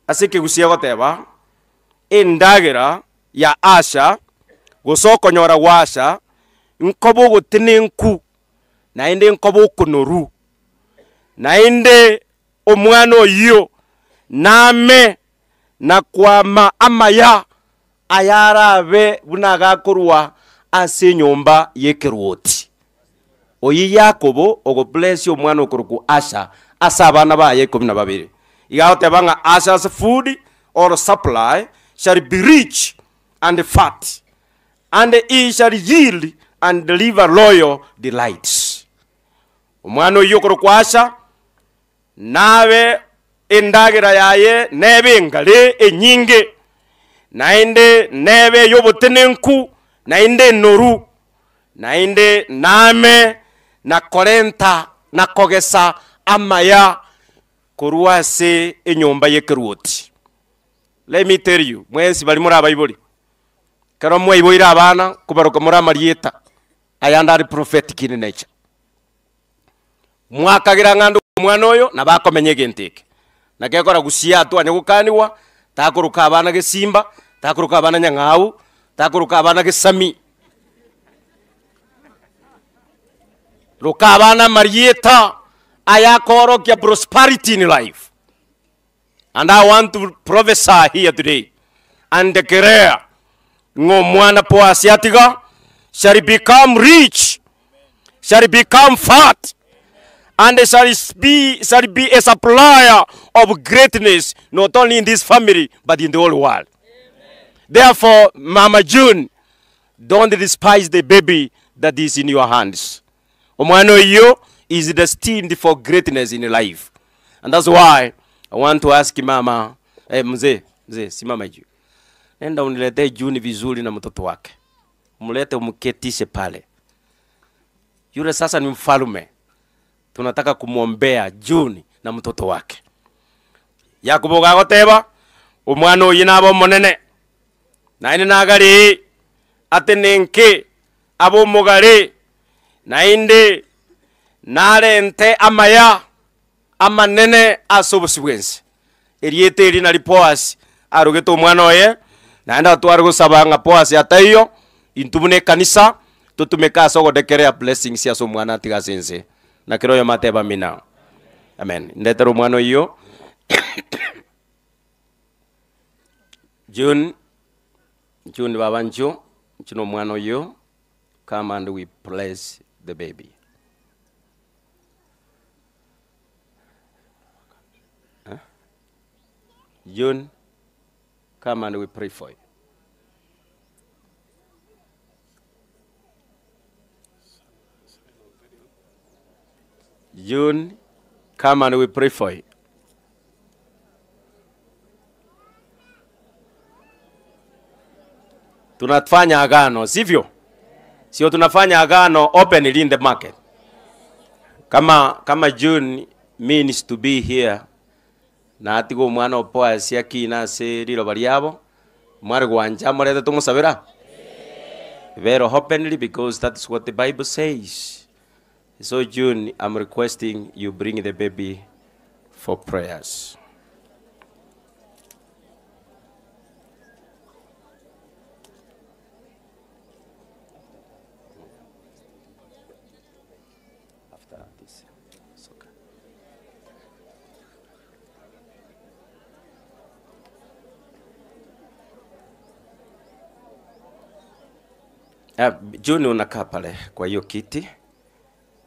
Ase ekegusii egoteba, endagera ya Asher, gose okonyora gwa Asher, nkoba ogotenenku, naende nkoba okonoru, naende omwana oyio name na kwama amaya ayarabe buna agakorwa ase enyomba y'ekerwoti. Oyio Yakobo ogoblessia omwana okorokwa Asher ase abana baye ikomi na babere. Iga agoteba ng'a Asher's food or supply shall be rich and fat, and he shall yield and deliver royal delights. Omwana oyio okorokwa Asher Nabe endagera yaye nebe engare enyinge, naende nebe ey'obotenenku, naende enoru, naende naame na korenta na kogesa amaya korwa ase enyomba y'ekeruoti. Let me tell you, mwensi baria more abaibori, ekero mwaiboire abana, nkobaroka more amarieta ayande are prophetic in nature. Mwakagira ng'a nde omwana oyo nabo akomenya egento eke. Naki ekora gusia atwanye gokanigwa, takoroka abana gesimba, takoroka abana nyang'au, takoroka abana gesami. Roka abana amarieta ayakoorokia prosperity in life. And I want to prophesy here today and declare ng'a omwana Boasi atiga shall become rich, shall become fat, and shall be, shall be a supplier of greatness not only in this family but in the whole world. Therefore, Mama June, don't despise the baby that is in your hands. Omwana oyio is destined for greatness in life and that's why I want to ask mama eh, mzee mzee simama juu, nenda uniletee Juni vizuri na mtoto wake, mlete umketishe pale. Yule sasa ni mfalme, tunataka kumwombea Juni na mtoto wake. Yakobo gagoteba omwana oyi nabe omonene naende nagare atenenke abe omogare Naende narente amaya amanene ase obosio bw'ense. Erieta eri nari Boasi arogete omwana oye, naende atware gosaba ng'a Boasi ataiyo, intwe buna ekanisa totumeke ase ogodekerea blessings ase omwana atige ase ense. Na kera oyomo atebe amina. Amen. Ndetere omwana oyio June, June baba nchio, nchio na omwana oyio. Come and we bless the baby. Huh? June, come and we pray for you. June, come and we pray for you. Tunafanya agano, sivyo? Sio tunafanya agano openly in the market. Kama kama June means to be here na atiga omwana opo ase akina ase riroba riabo mware gwancha morete tomusabera very openly because that's what the Bible says. So June, I'm requesting you bring the baby for prayers. After this, it's okay. Ah, June unakaa pale kwa hiyo kiti,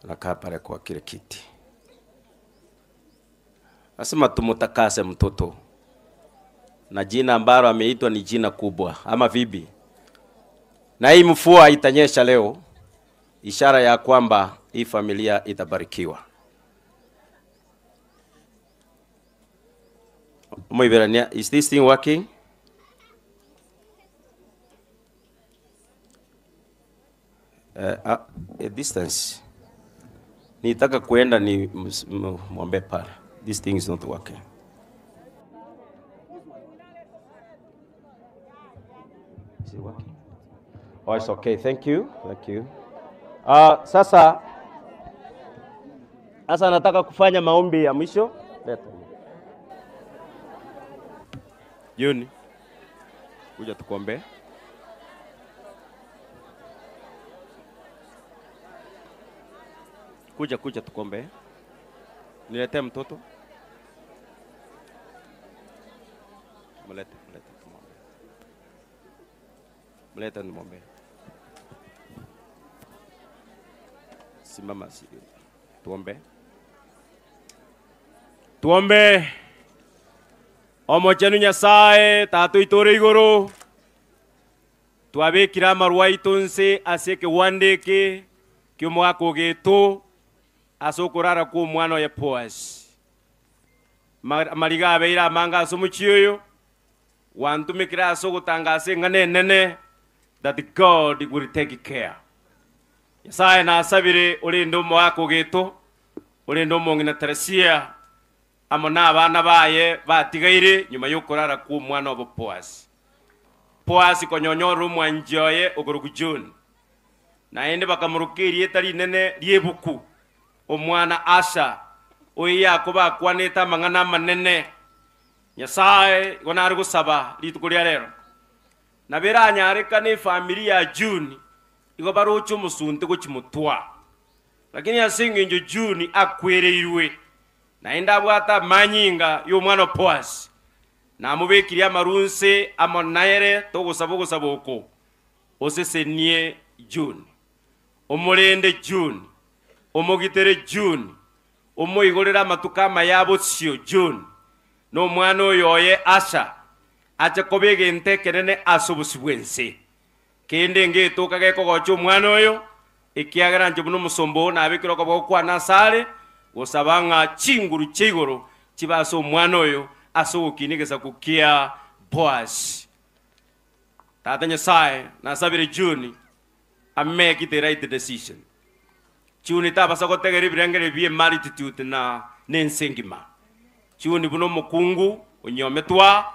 unakaa pale kwa kile kiti. Nasema tumutakase mtoto na jina ambalo ameitwa ni jina kubwa, ama vipi? Na hii mvua itanyesha leo, ishara ya kwamba hii familia itabarikiwa. Mwiberania, is this thing working? A distance. Nitaka kuenda ni mwombe pale. This thing is not working. Is it working? Oh, it's okay. Thank you. Thank you. Sasa sasa nataka kufanya maombi ya mwisho. Leta. Juni, kuja tukuombe. Kuja kuja tukuombe. Niletee mtoto. Mlete, mlete tumwombe. Mlete tumwombe. Simama si, tuombe. Tuombe. Omochenu Nyasaye tatu itore iguru twabikira amarwa aitu nse ase ekiwanda eke kia omogaka ogetu ase okorara kwa omwana oye Boaz. Amariga abeire amange ase omochie oyo wantumikire ase ogotangasa eng'ana enene that God will take care. Nyasaye nasabire orinde omogaka ogetu orinde omong'ina Teresia amo na abana baye batigaire nyuma y'okorara kwa omwana obo Boaz. Boaz konyonyorera omwanchi oye okoroku John naende bakamoruka erieta rinene riebuku omwana Asha oyo yakoba akwanete amang'ana amanene. Nyasaye igo nare gosaba rituko ria rero naberanyareka efamiri ya June igo baroche omosunte gochimotwa lakini ase eng'encho June akwereirwe naende abwate amanyinga ya omwana Boaz namobekirie amarunse amo naere togosaba ogosaba oko osesenie June omorende June omogitere June omoigorere amatuko amaya abosio June na omwana oyo oye Asha ache koba egento ekenene ase obosi bwense kende ngetoka gekogocha omwana oyo ekiagera nche buna omosombo oo nabekire okoba gokwana asare gosaba ng'a chinguru chia igoro chibe ase omwana oyo ase ogokina egesaku kia Boaz. Tata Nyasaye nasabire June amake the right decision. June tabasa gotegera ebirengere bie multitude na nense engima. June buna omokungu onyometwa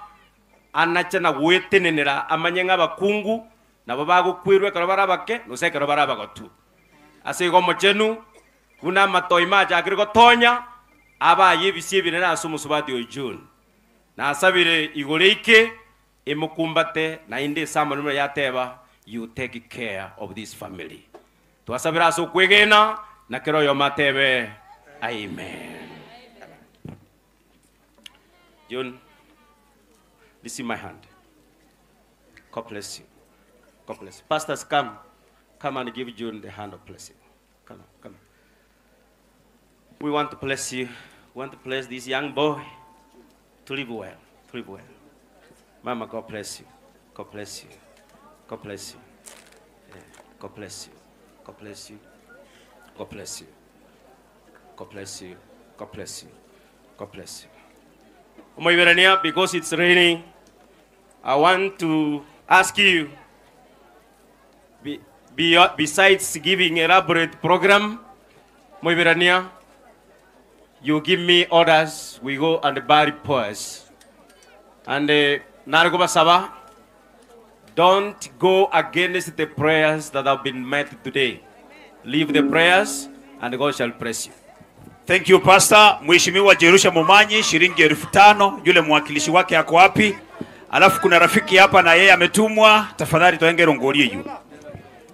anache na gwetenenera amanye ng'a abakungu nabo bagokwirwa ekero barabake nose ekero barabagotu. Ase igo omochenu buna amatoi machakire gotonya abaye ebisi ebinene ase omosubati oyo June. Nasabire igoro eike emokumbate naende ase amaremo yateba you take care of this family. Twasabire ase okwegena na kero oyomo atebe amen. June, receive my hand. God bless you. God bless you. Pastors, come. Come and give June the hand of blessing. Come on, come on. We want to bless you. We want to bless this young boy to live well. To live well. Mama, God bless you. God bless you. God bless you. Yeah. God bless you. God bless you. God bless you. God bless you. God bless you. God bless you.
Omoiberania, because it's raining, I want to ask you, besides giving elaborate program, Moiberania, you give me orders, we go and bury Boaz. And Nargobasaba, don't go against the prayers that have been made today. Leave the prayers and God shall bless you.
Thank you Pastor. Mheshimiwa Jerusha Momanyi shilingi 5000, yule mwakilishi wake ako wapi? Alafu kuna rafiki hapa na yeye ametumwa, tafadhali toenge rongorie yu.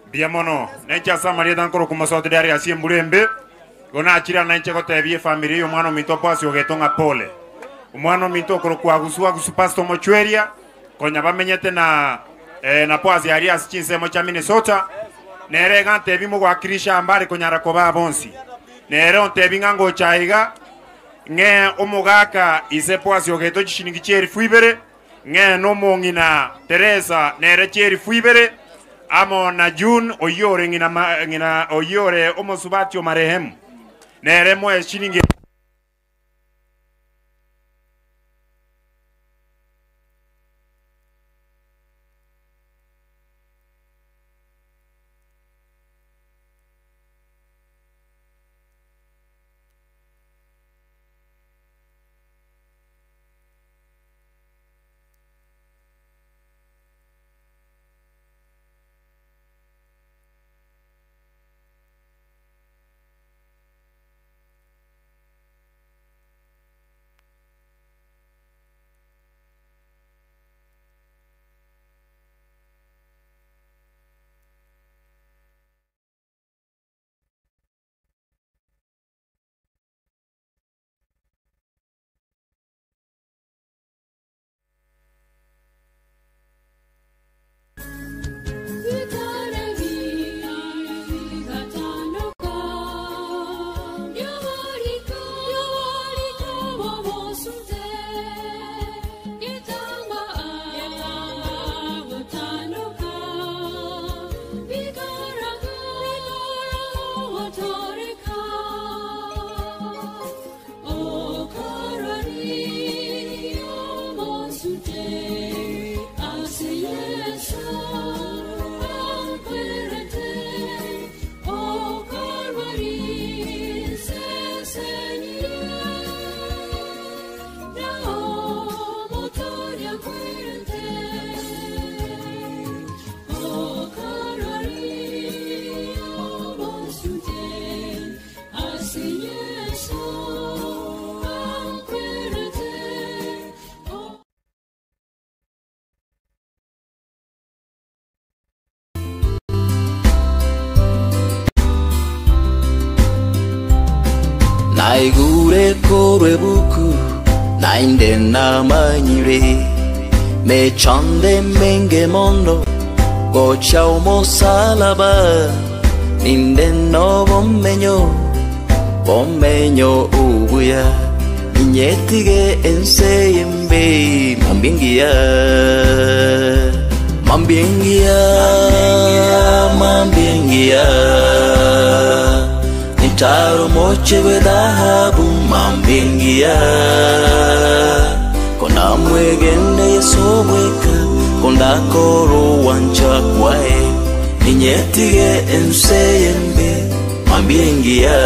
Mbia mono nenche ase amarieta nkoro kumasote ari ase emburembe igo nachira nainche gotebia efamiri ya omwana ominto Boaz ogetwa ng'a pole omwana ominto okoro kwagusu agusu pastor Mochweria konya bamenyete na na Boaz ari ase chinsemo chia Minnesota nere iga ntebi mogwakirisha ambare konyara koba bonsi nere ontebi ng'a ngocha iga ng'e omogaka ise Boaz ogetwa chishilingi chia elfu ibere ng'e nomong'ina Teresa nere chia elfu ibere amo na June oyore ng'ina ng'ina oyore omosubati o marehemu nere moe shilingi
Naigure korwe buku nainde namanyire mechande menge mondo gocha omosalaba ninde no bomenyo bomenyo ubuya inyetige ense yembe mambingia mambingia mambingia Nitaro moche we dhahabu mambingia Kona mwegende Yesu mweka Konda koro wancha kwae Ninyetige ense yembe mambingia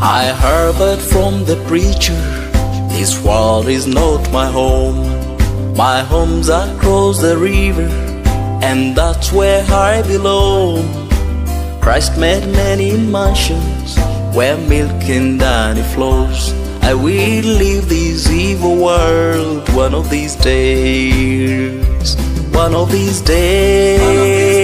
I heard from the preacher, this world is not my home. My home's across the river, and that's where I belong. Christ made many mansions where milk and honey flows. I will leave this evil world one of these days. One of these days,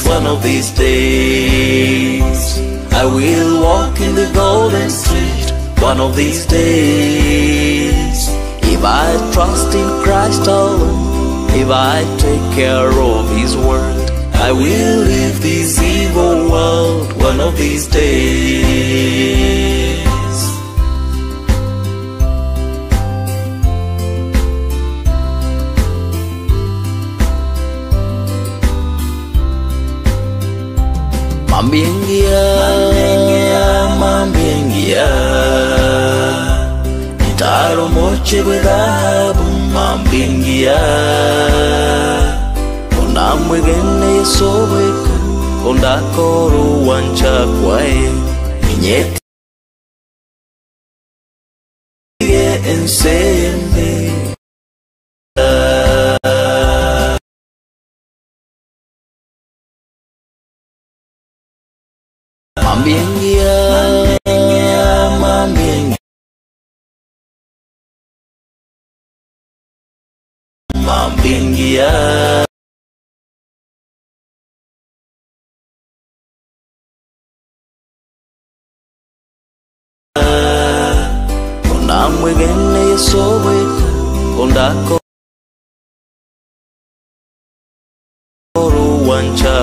one of these days. I will walk in the golden street one of these days. If I trust in Christ alone, if I take care of His word, I will leave this evil world one of these days. Mambingia, mambingia, Ntaro moche bwedhabu mambingia, Onamwegene yesobeka, Ondakoro wancha kwae, Inyete ensembe. Mambingia, mambingia, mambingia. Onamwegene yesobeka, Ondakoro wancha.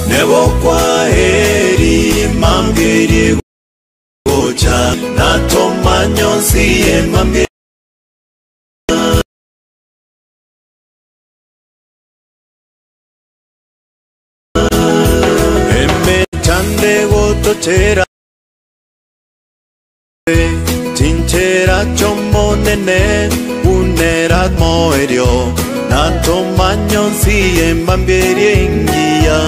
Nebo kwa heri mambiri gocha natomanyonsiye mambiri Emechande gotochera Chinchera chomonene unera moerio Natomanyonsiye mambiri engia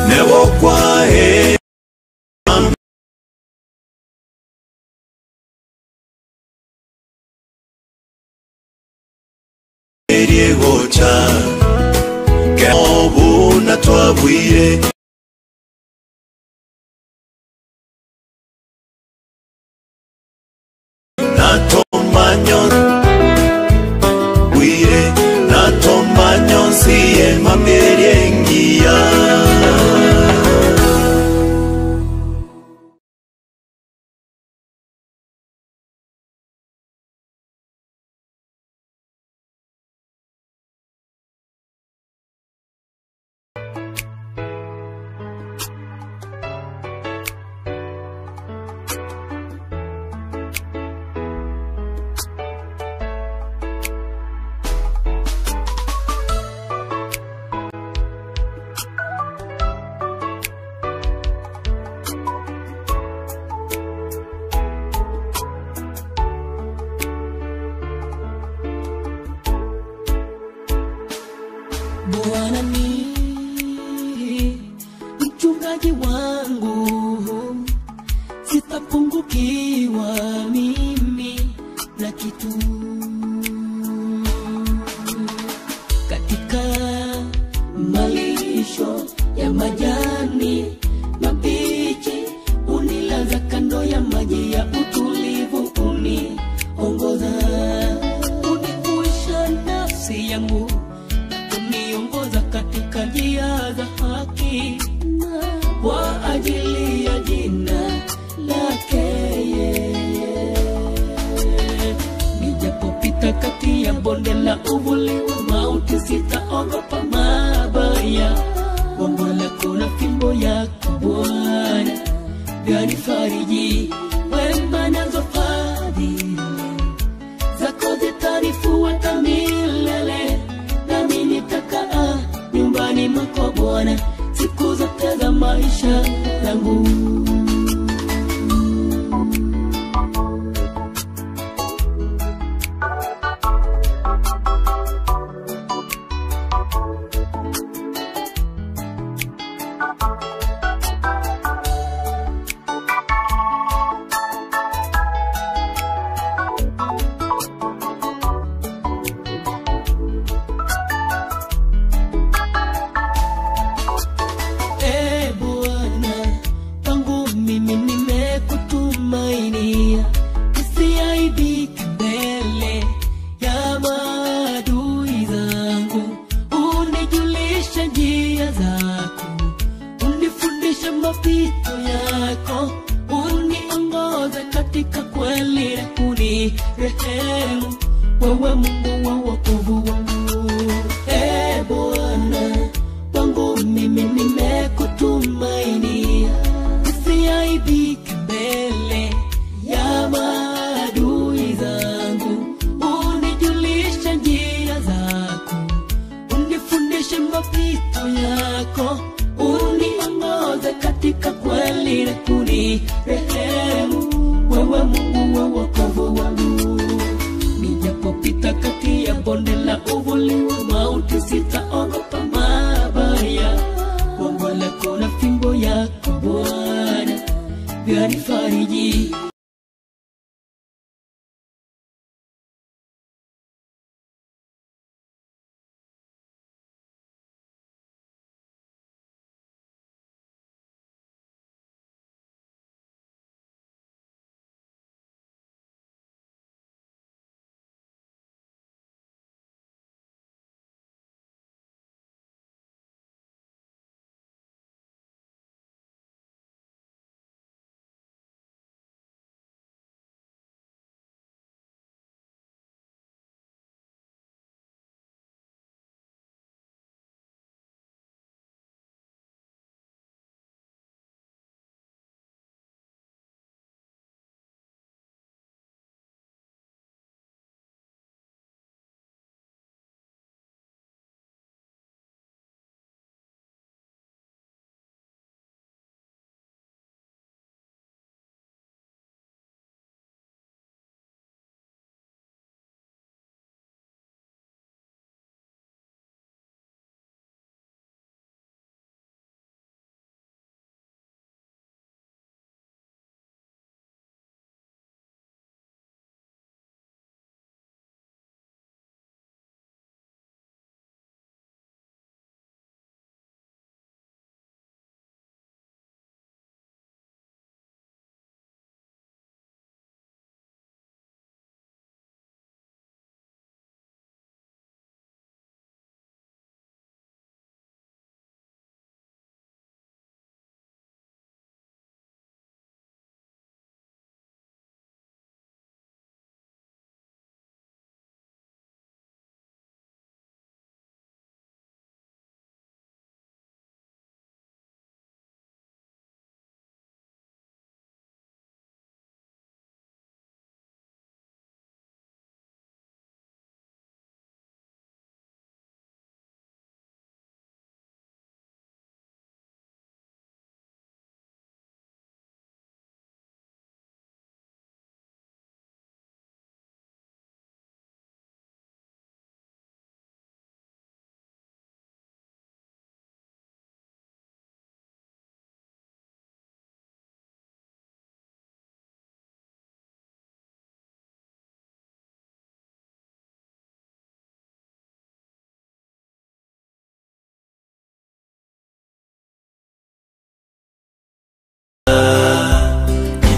Nebo kwa heri mambiri gocha Obuna twabwire Natomanyo bwire natomanyo nsiye mambiri engia
Bwana ni mchungaji wangu, sitapungukiwa mimi na kitu. Katika malisho ya majani mabichi, unilaza kando ya maji ya utulivu, uniongoza, unihuisha nafsi yangu kuniongoza katika njia za haki kwa ajili ya jina lake yeye. Nijapopita kati ya bonde la uvuli wa mauti, sitaogopa mabaya. Gongo lako na fimbo yako Bwana vyanifariji, wema nazo fadhili zako zitanifuata milele, nami nitakaa nyumbani mwako Bwana siku zote za maisha yangu. E Bwana, kwangu mimi nimekutumainia, nisiaibike mbele ya maadui zangu. Unijulishe njia zako, unifundishe mapito yako, uniongoze katika kweli na kunirehemu. Wewe Mungu wa wokovu wangu, e Bwana. Unifundishe mapito yako, uniongoze katika kweli na kunirehemu. Wewe Mungu wa wokovu wangu, nijapopita kati ya bonde la uvuli wa mauti, sitaogopa mabaya. Gongo lako na fimbo yako Bwana vyanifariji.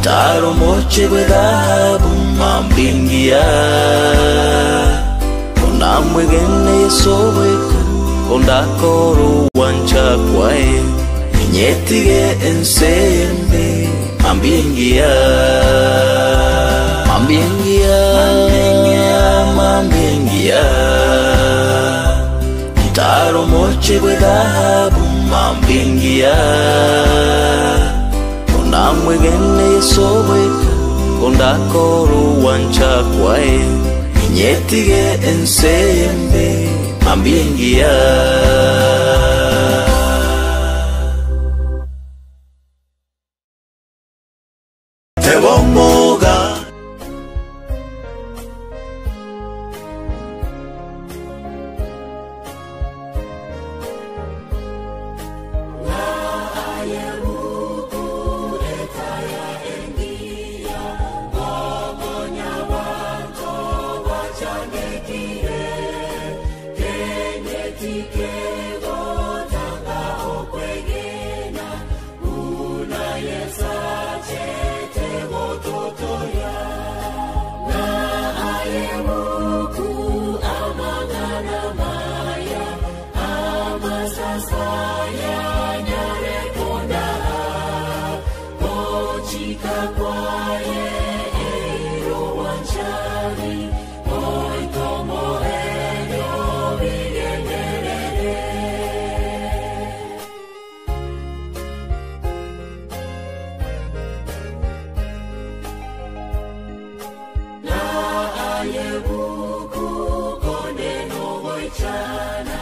Taromoche gwethabu mambingia ona mwegene Yesu gweka ondakoro wancha kwae nyetige ensembe mambingia mambingia mambingia Taromoche gwethabu mambingia ona mwegene Yesu gweka ondakoro wancha kwae nyetige ensembe mambingia.
Tebomoga
Chana,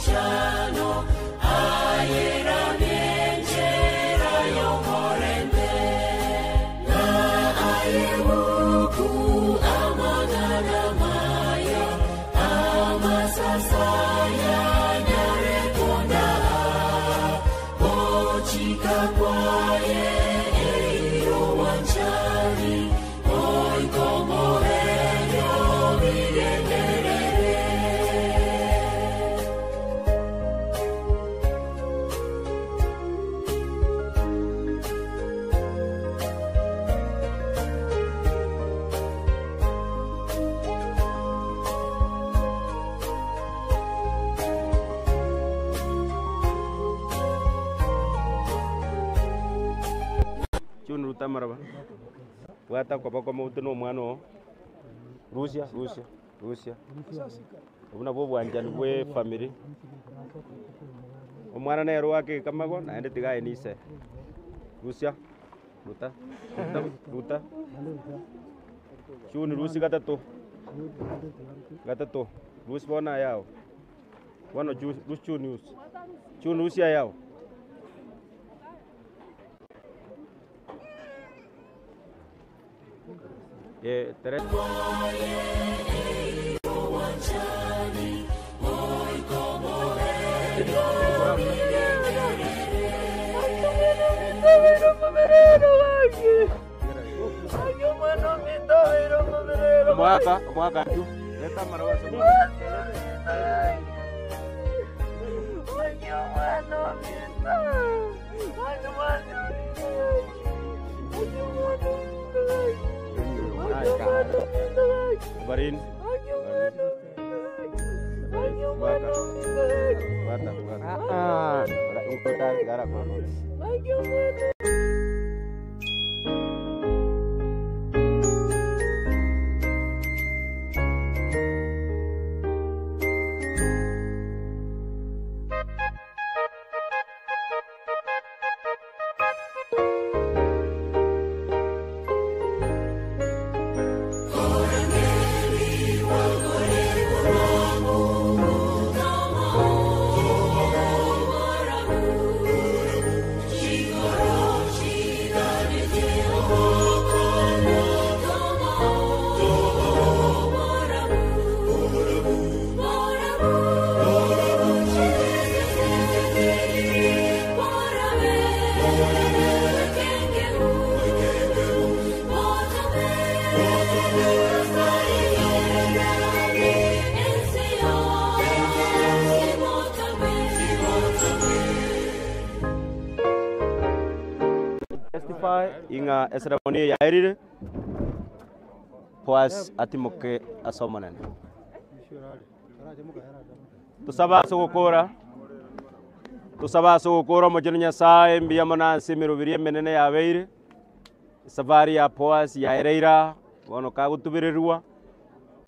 emechano ayera byenjera y'omurembe na ayebuku amagana mayo amasasa yanyarekonda ochika kwaye eyo wanjani oikomoreyo bigenderere.
Chuni ruta maraba bwata koboko moute na omwana oo rusia rusia rusia obu nabwo obwanchani bwa efamily omwana nere wakeka mago naende tiga aye nise rusia ruta ruta ruta chuni rusi gatato gatato rusi bono ayao bono rusi chuni usi chuni rusi ayao. Tere. Mwaka, mwaka tu. Leta maraba Barin. Bata, bata. Ah, gara Testify inga ceremony yaerire Boaz atimoke asomonene tusaba ase gokora tusaba ase gokora omochenu Nyasaye mbuya mono ase emeroberi emenene yabeire esafari ya Boaz yaereira bono kagotubererwa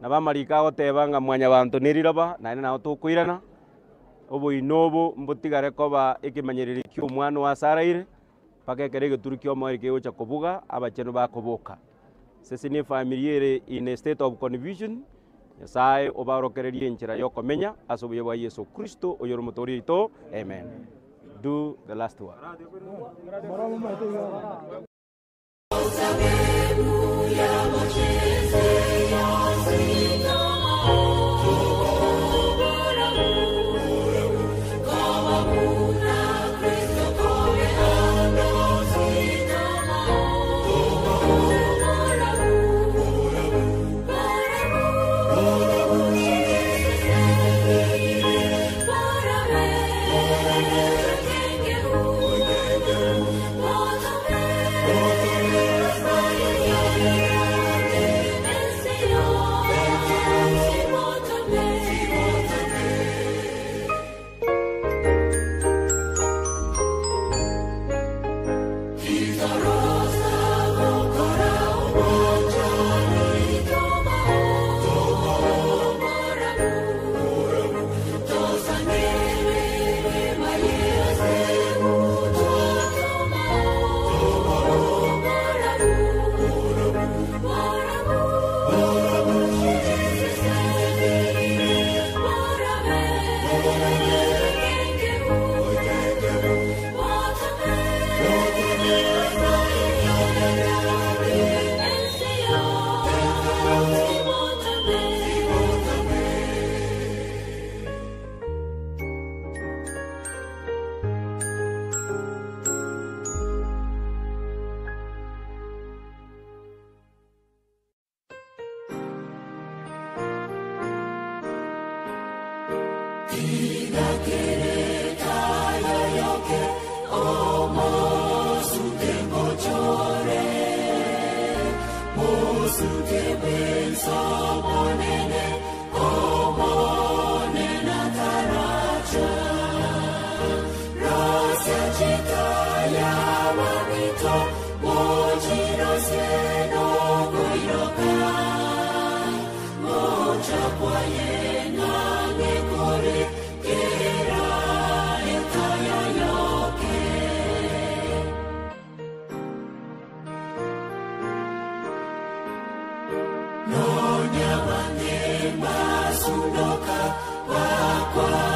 na bamarika agoteba ng'a mwanya banto neriraba naende nabo tokoirana oboino obo mbotigare koba ekemanyereri kia omwana oasaraire mpaka ekero egeturu kia omoeri kegocha kobuga abachenu bakoboka sese ni efamily ere in a state of confusion Nyasaye obaorokererie enchera ya okomenya ase obuya bwa Yesu Kristo oyore omotoori oito amen. Do the last one.
Yeah. Aye masundoka wakwa.